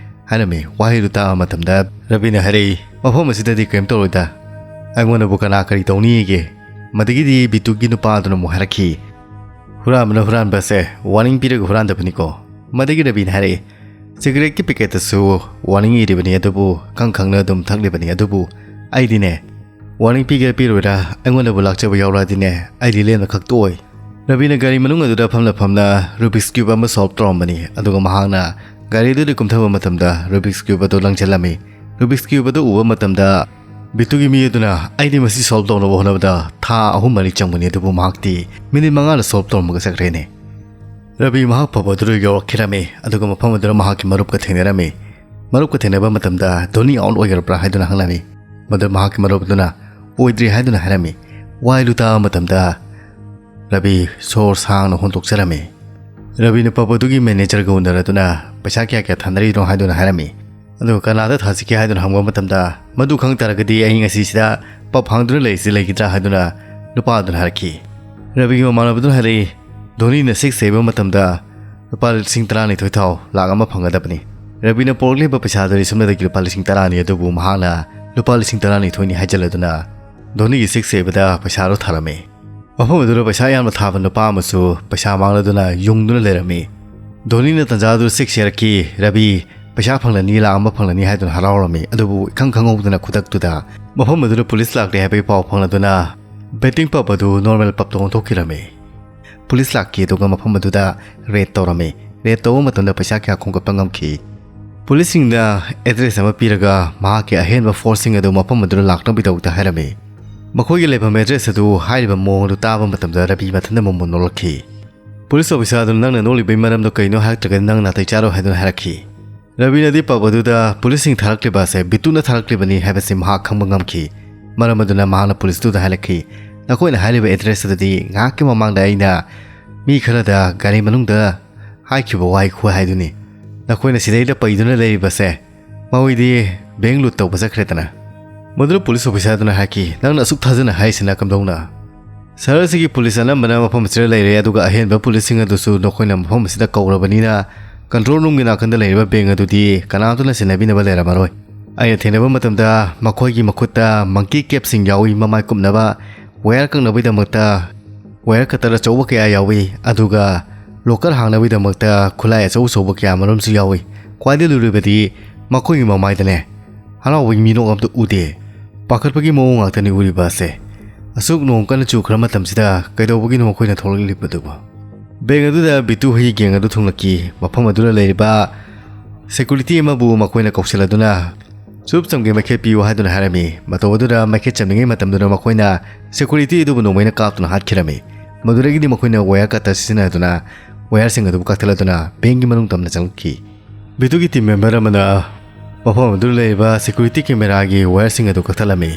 ꯍꯥꯏꯔꯝꯃꯤ꯫ ꯋꯥꯍꯩꯗꯨ ꯇꯥꯕ ꯃꯇꯝꯗ ꯔꯕꯤꯅ ꯍꯥꯏꯔꯛꯏ, "ꯃꯐꯝ ꯑꯁꯤꯗꯗꯤ ꯀꯔꯤꯝ ꯇꯧꯔꯣꯏꯗ, ꯑꯩꯉꯣꯟꯗꯕꯨ ꯀꯅꯥ ꯀꯔꯤ ꯇꯧꯅꯤꯒꯦ?" ꯃꯗꯒꯤꯗꯤ ꯕꯤꯇꯨꯒꯤ ꯅꯨꯄꯥꯗꯨꯅ ꯑꯃꯨꯛ ꯍꯥꯏꯔꯛꯈꯤ, "ꯍꯨꯔꯥꯟꯕꯅ ꯍꯨꯔꯥꯟꯕꯁꯦ ꯋꯥꯔꯅꯤꯡ ꯄꯤꯔꯒ ꯍꯨꯔꯥꯟꯗꯕꯅꯤꯀꯣ"꯫ ꯃꯗꯒꯤ ꯔꯕꯤꯅ ꯍꯥꯏꯔꯛꯏ, "ꯁꯤꯒꯔꯦꯠꯀꯤ ꯄꯦꯀꯦꯠꯇꯁꯨ ꯋꯥꯔꯅꯤꯡ ꯏꯔꯤꯕꯅꯤ, ꯑꯗꯨꯕꯨ ꯈꯪ ꯈꯪꯅ ꯑꯗꯨꯝ ꯊꯛꯂꯤꯕꯅꯤ, ꯑꯗꯨꯕꯨ ꯑꯩꯗꯤꯅꯦ, ꯋꯥꯔꯅꯤꯡ ꯄꯤꯒꯦꯔꯥ ꯄꯤꯔꯣꯏꯔꯥ, ꯑꯩꯉꯣꯟꯗꯕꯨ ꯂꯥꯛꯆꯕ ꯌꯥꯎꯔꯛꯑꯗꯤꯅꯦ, ꯑꯩꯗꯤ ꯂꯦꯝꯅ ꯈꯛ ꯇꯣꯛꯑꯣꯏ"꯫ ꯔꯕꯤꯅ ꯒꯥꯔꯤ ꯃꯅꯨꯡ ꯑꯗꯨꯗ ꯐꯝꯅ ꯐꯝꯅ ꯔꯨꯕꯤꯛꯁ ꯀ꯭ꯌꯨꯕ ꯑꯃ ꯁꯣꯜꯕ ꯇꯧꯔꯝꯕꯅꯤ, ꯑꯗꯨꯒ ꯃꯍꯥꯛꯅ ꯒꯥꯔꯤꯗꯨꯗꯒꯤ ꯀꯨꯝꯊꯕ ꯃꯇꯝꯗ ꯔꯨꯕꯤꯛꯁ ꯀ꯭ꯌꯨꯕ ꯑꯗꯨ ꯂꯪꯁꯤꯜꯂꯝꯃꯤ꯫ ꯔꯨꯕꯤꯛꯁ ꯀ꯭ꯌꯨꯕ ꯑꯗꯨ ꯎꯕ ꯃꯇꯝꯗ ꯕꯤꯇꯨꯒꯤ ꯃꯤ ꯑꯗꯨꯅ, "ꯑꯩꯗꯤ ꯃꯁꯤ ꯁꯣꯜꯕ ꯇꯧꯅꯕ ꯍꯣꯠꯅꯕꯗ ꯊꯥ ꯑꯍꯨꯝ ꯃꯔꯤ ꯆꯪꯕꯅꯤ, ꯑꯗꯨꯕꯨ ꯃꯍꯥꯛꯇꯤ ꯃꯤꯅꯤꯠ ꯃꯉꯥꯗ ꯁꯣꯜꯕ ꯇꯧꯔꯝꯃꯒ ꯆꯠꯈ꯭ꯔꯦꯅꯦ"꯫ ꯔꯕꯤ ꯃꯍꯥꯛ ꯐꯥꯎꯕ ꯑꯗꯨꯗ ꯌꯧꯔꯛꯈꯤꯔꯝꯃꯤ, ꯑꯗꯨꯒ ꯃꯐꯝ ꯑꯗꯨꯗ ꯃꯍꯥꯛꯀꯤ ꯃꯔꯨꯞꯀ ꯊꯦꯡꯅꯔꯝꯃꯤ꯫ ꯃꯔꯨꯞꯀ ꯊꯦꯡꯅꯕ ꯃꯇꯝꯗ ꯙꯣꯅꯤ ꯑꯥꯎꯠ ꯑꯣꯏꯈ꯭ꯔꯕ꯭ꯔꯥ ꯍꯥꯏꯗꯨꯅ ꯍꯪꯂꯝꯃꯤ꯫ ꯃꯗꯨ ꯃꯍꯥꯛꯀꯤ ꯃꯔꯨꯞ ꯑꯗꯨꯅ ꯑꯣꯏꯗ꯭ꯔꯤ ꯍꯥꯏꯗꯨꯅ ꯍꯥꯏꯔꯝꯃꯤ꯫ ꯋꯥꯍꯩꯗꯨ ꯇꯥꯕ ꯃꯇꯝꯗ ꯔꯕꯤ ꯁꯣꯔ ꯁꯥꯡꯅ ꯍꯣꯟꯗꯣꯛꯆꯔꯝꯃꯤ꯫ ꯔꯕꯤꯅ ꯄꯕ ꯑꯗꯨꯒꯤ ꯃꯦꯅꯦꯖꯔꯒ ꯎꯅꯔꯗꯨꯅ ꯄꯩꯁꯥ ꯀꯌꯥ ꯀꯌꯥ ꯊꯥꯅꯔꯤꯅꯣ ꯍꯥꯏꯗꯨꯅ ꯍꯥꯏꯔꯝꯃꯤ꯫ ꯑꯗꯨꯒ ꯀꯅꯥꯗ ꯊꯥꯁꯤꯒꯦ ꯍꯥꯏꯗꯨꯅ ꯍꯪꯕ ꯃꯇꯝꯗ, "ꯃꯗꯨ ꯈꯪ ꯇꯥꯔꯒꯗꯤ ꯑꯍꯤꯡ ꯑꯁꯤꯁꯤꯗ ꯄꯞ ꯍꯥꯡꯗꯨꯅ ꯂꯩꯔꯤꯁꯤ ꯂꯩꯈꯤꯗ꯭ꯔꯥ?" ꯍꯥꯏꯗꯨꯅ ꯅꯨꯄꯥ ꯑꯗꯨꯅ ꯍꯥꯏꯔꯛꯈꯤ꯫ ꯔꯕꯤꯒꯤ ꯃꯃꯥꯟꯅꯕꯗꯨꯅ ꯍꯥꯏꯔꯛꯏ, "ꯙꯣꯅꯤꯅ ꯁꯤꯛꯁ ꯌꯩꯕ ꯃꯇꯝꯗ ꯂꯨꯄꯥ ꯂꯤꯁꯤꯡ ꯇꯔꯥꯅꯤꯊꯣꯏ ꯊꯥꯎ ꯂꯥꯛ ꯑꯃ ꯐꯪꯒꯗꯕꯅꯤ꯫ ꯔꯕꯤꯅ ꯄꯣꯔꯛꯂꯤꯕ ꯄꯩꯁꯥꯗꯨꯗꯤ ꯁꯨꯞꯅꯗꯒꯤ ꯂꯨꯄꯥ ꯂꯤꯁꯤꯡ ꯇꯔꯥꯅꯤ ꯑꯗꯨꯕꯨ ꯃꯍꯥꯛꯅ ꯂꯨꯄꯥ ꯂꯤꯁꯤꯡ ꯇꯔꯥꯅꯤꯊꯣꯏꯅꯤ ꯍꯥꯏꯖꯤꯜꯂꯗꯨꯅ ꯙꯣꯅꯤꯒꯤ ꯁꯤꯛꯁ ꯌꯩꯕꯗ ꯄꯩꯁꯥꯗꯨ ꯊꯥꯔꯝꯃꯤ꯫ ꯃꯐꯝ ꯑꯗꯨꯗ ꯄꯩꯁꯥ ꯌꯥꯝꯅ ꯊꯥꯕ ꯅꯨꯄꯥ ꯑꯃꯁꯨ ꯄꯩꯁꯥ ꯃꯥꯡꯂꯗꯨꯅ ꯌꯨꯡꯗꯨꯅ ꯂꯩꯔꯝꯃꯤ꯫ ꯙꯣꯅꯤꯅ ꯇꯟꯖꯥꯗꯨ ꯁꯤꯛꯁ ꯌꯩꯔꯛꯈꯤ꯫ ꯔꯕꯤ ꯄꯩꯁꯥ ꯐꯪꯂꯅꯤ, ꯂꯥꯛ ꯑꯃ ꯐꯪꯂꯅꯤ ꯍꯥꯏꯗꯨꯅ ꯍꯔꯥꯎꯔꯝꯃꯤ꯫ ꯑꯗꯨꯕꯨ ꯏꯈꯪ ꯈꯪꯍꯧꯗꯅ ꯈꯨꯗꯛꯇꯨꯗ ꯃꯐꯝ ꯑꯗꯨꯗ ꯄꯨꯂꯤꯁ ꯂꯥꯛꯂꯦ ꯍꯥꯏꯕꯒꯤ ꯄꯥꯎ ꯐꯪꯂꯗꯨꯅ ꯕꯦꯇꯤꯡ ꯄꯞ ꯑꯗꯨ ꯅꯣꯔꯃꯦꯜ ꯄꯞꯇ ꯑꯣꯟꯊꯣꯛꯈꯤꯔꯝꯃꯤ꯫ ꯄꯨꯂꯤꯁ ꯂꯥꯛꯈꯤ, ꯑꯗꯨꯒ ꯃꯐꯝ ꯑꯗꯨꯗ ꯔꯦꯗ ꯇꯧꯔꯝꯃꯤ꯫ ꯔꯦꯗ ꯇꯧꯕ ꯃꯇꯝꯗ ꯄꯩꯁꯥ ꯀꯌꯥ ꯈꯣꯝꯒꯠꯄ ꯉꯝꯈꯤ꯫ ꯄꯨꯂꯤꯁꯁꯤꯡꯅ ꯑꯦꯗ꯭ꯔꯦꯁ ꯑꯃ ꯄꯤꯔꯒ ꯃꯍꯥꯛꯀꯤ ꯑꯍꯦꯟꯕ ꯐꯣꯔꯁꯁꯤꯡ ꯑꯗꯨ ꯃꯐꯝ ꯑꯗꯨꯗ ꯂꯥꯛꯅꯕꯒꯤꯗꯃꯛꯇ ꯍꯥꯏꯔꯝꯃꯤ꯫ ꯃꯈꯣꯏꯒꯤ ꯂꯩꯐꯝ ꯑꯦꯗ꯭ꯔꯦꯁ ꯑꯗꯨ ꯍꯥꯏꯔꯤꯕ ꯃꯑꯣꯡ ꯑꯗꯨ ꯇꯥꯕ ꯃꯇꯝꯗ ꯔꯕꯤ ꯃꯊꯟꯇ ꯃꯃꯣꯟ ꯅꯣꯛꯂꯛꯈꯤ꯫ ꯄꯨꯂꯤꯁ ꯑꯣꯐꯤꯁꯥꯔ ꯑꯗꯨꯅ, "ꯅꯪꯅ ꯅꯣꯛꯂꯤꯕꯒꯤ ꯃꯔꯝꯗꯣ ꯀꯩꯅꯣ? ꯍꯥꯏꯔꯛꯇ꯭ꯔꯒꯗꯤ ꯅꯪ ꯅꯥꯇꯩ ꯆꯥꯔꯣꯏ" ꯍꯥꯏꯗꯨꯅ ꯍꯥꯏꯔꯛꯈꯤ꯫ ꯔꯕꯤꯅꯗꯤ ꯄꯞ ꯑꯗꯨꯗ ꯄꯨꯂꯤꯁꯁꯤꯡ ꯊꯥꯔꯛꯂꯤꯕ ꯑꯁꯦ ꯕꯤꯇꯨꯅ ꯊꯥꯔꯛꯂꯤꯕꯅꯤ ꯍꯥꯏꯕꯁꯤ ꯃꯍꯥꯛ ꯈꯪꯕ ꯉꯝꯈꯤ꯫ ꯃꯔꯝ ꯑꯗꯨꯅ ꯃꯍꯥꯛꯅ ꯄꯨꯂꯤꯁꯇꯨꯗ ꯍꯥꯏꯔꯛꯈꯤ, "ꯅꯈꯣꯏꯅ ꯍꯥꯏꯔꯤꯕ ꯑꯦꯗ꯭ꯔꯦꯁ ꯑꯗꯨꯗꯤ ꯉꯥꯏꯍꯥꯛꯀꯤ ꯃꯃꯥꯡꯗ ꯑꯩꯅ ꯃꯤ ꯈꯔꯗ ꯒꯥꯔꯤ ꯃꯅꯨꯡꯗ ꯍꯥꯏꯈꯤꯕ ꯋꯥꯍꯩ ꯈꯨꯍꯥꯏꯗꯨꯅꯤ꯫ ꯅꯈꯣꯏꯅ ꯁꯤꯗꯩꯗ ꯄꯩꯗꯨꯅ ꯂꯩꯔꯤꯕꯁꯦ, ꯃꯈꯣꯏꯗꯤ ꯕꯦꯡ ꯂꯨꯠ ꯇꯧꯕ ꯆꯠꯈ꯭ꯔꯦꯗꯅ?" ꯃꯗꯨꯗ ꯄꯨꯂꯤꯁ ꯑꯣꯐꯤꯁꯥꯔꯗꯨꯅ ꯍꯥꯏꯈꯤ, "ꯅꯪꯅ ꯑꯁꯨꯛ ꯊꯥꯖꯅ ꯍꯥꯏꯔꯤꯁꯤꯅ ꯀꯝꯗꯧꯅ? ꯁꯍꯔ ꯑꯁꯤꯒꯤ ꯄꯨꯂꯤꯁ ꯑꯅꯝꯕꯅ ꯃꯐꯝ ꯑꯁꯤꯗ ꯂꯩꯔꯦ, ꯑꯗꯨꯒ ꯑꯍꯦꯟꯕ ꯄꯨꯂꯤꯁꯁꯤꯡ ꯑꯗꯨꯁꯨ ꯅꯈꯣꯏꯅ ꯃꯐꯝ ꯑꯁꯤꯗ ꯀꯧꯔꯕꯅꯤꯅ, ꯀꯟꯇ꯭ꯔꯣꯜ ꯔꯨꯝꯒꯤ ꯅꯥꯀꯟꯗ ꯂꯩꯔꯤꯕ ꯕꯦꯡ ꯑꯗꯨꯗꯤ ꯀꯅꯥꯝꯇꯅ ꯁꯦꯟꯅꯕꯤꯅꯕ ꯂꯩꯔꯝꯃꯔꯣꯏ꯫ ꯑꯩꯅ ꯊꯦꯡꯅꯕ ꯃꯇꯝꯗ ꯃꯈꯣꯏꯒꯤ ꯃꯈꯨꯠꯇ ꯃꯪꯀꯤ ꯀꯦꯞꯁꯤꯡ ꯌꯥꯎꯏ, ꯃꯃꯥꯏ ꯀꯨꯞꯅꯕ ꯋꯥꯌꯔ ꯀꯛꯅꯕꯒꯤꯗꯃꯛꯇ ꯋꯥꯌꯔ ꯀꯇꯔ ꯑꯆꯧꯕ ꯀꯌꯥ ꯌꯥꯎꯏ, ꯑꯗꯨꯒ ꯂꯣꯀꯔ ꯍꯥꯡꯅꯕꯒꯤꯗꯃꯛꯇ ꯈꯨꯠꯂꯥꯏ ꯑꯆꯧ ꯑꯆꯧꯕ ꯀꯌꯥ ꯃꯔꯨꯝꯁꯨ ꯌꯥꯎꯏ꯫ ꯈ꯭ꯋꯥꯏꯗꯒꯤ ꯂꯨꯔꯤꯕꯗꯤ ꯃꯈꯣꯏꯒꯤ ꯃꯃꯥꯏꯗꯅꯦ, ꯍꯔꯥꯎꯕꯒꯤ ꯃꯤꯅꯣꯛ ꯑꯝꯇ ꯎꯗꯦ꯫ ꯄꯥꯈꯠꯄꯒꯤ ꯃꯑꯣꯡ ꯉꯥꯛꯇꯅꯤ ꯎꯔꯤꯕ ꯑꯁꯦ꯫ ꯑꯁꯨꯛ ꯅꯣꯡ ꯀꯟꯅ ꯆꯨꯈ꯭ꯔ ꯃꯇꯝꯁꯤꯗ ꯀꯩꯗꯧꯕꯒꯤꯅꯣ ꯃꯈꯣꯏꯅ ꯊꯣꯛꯂꯛꯂꯤꯕꯗꯨꯕꯨ?" ꯕꯦꯡ ꯑꯗꯨꯗ ꯕꯤꯇꯨ ꯍꯣꯏꯒꯤ ꯒꯦꯡ ꯑꯗꯨ ꯊꯨꯡꯂꯛꯈꯤ꯫ ꯃꯐꯝ ꯑꯗꯨꯗ ꯂꯩꯔꯤꯕ ꯁꯦꯀꯨꯔꯤꯇꯤ ꯑꯃꯕꯨ ꯃꯈꯣꯏꯅ ꯀꯧꯁꯤꯜꯂꯗꯨꯅ, "ꯆꯨꯞ ꯆꯝꯒꯦ ꯃꯩꯈꯦꯠ ꯄꯤꯌꯨ" ꯍꯥꯏꯗꯨꯅ ꯍꯥꯏꯔꯝꯃꯤ꯫ ꯃꯇꯧ ꯑꯗꯨꯗ ꯃꯩꯈꯦꯠ ꯆꯝꯂꯤꯉꯩ ꯃꯇꯝꯗꯨꯗ ꯃꯈꯣꯏꯅ ꯁꯦꯀꯨꯔꯤꯇꯤ ꯑꯗꯨꯕꯨ ꯅꯣꯡꯃꯩꯅ ꯀꯥꯞꯇꯨꯅ ꯍꯥꯠꯈꯤꯔꯝꯃꯤ꯫ ꯃꯗꯨꯗꯒꯤꯗꯤ ꯃꯈꯣꯏꯅ ꯋꯥꯌꯔ ꯀꯇꯔ ꯁꯤꯖꯤꯟꯅꯗꯨꯅ ꯋꯥꯌꯔꯁꯤꯡ ꯑꯗꯨꯕꯨ ꯀꯛꯊꯠꯂꯗꯨꯅ ꯕꯦꯡꯒꯤ ꯃꯅꯨꯡ ꯇꯝꯅ ꯆꯪꯂꯛꯈꯤ꯫ ꯕꯤꯇꯨꯒꯤ ꯇꯤꯝ ꯃꯦꯝꯕꯔ ꯑꯃꯅ ꯃꯐꯝ ꯑꯗꯨꯗ ꯂꯩꯔꯤꯕ ꯁꯦꯀ꯭ꯌꯨꯔꯤꯇꯤ ꯀꯦꯃꯦꯔꯥꯒꯤ ꯋꯥꯌꯔꯁꯤꯡ ꯑꯗꯨ ꯀꯛꯊꯠꯂꯝꯃꯤ꯫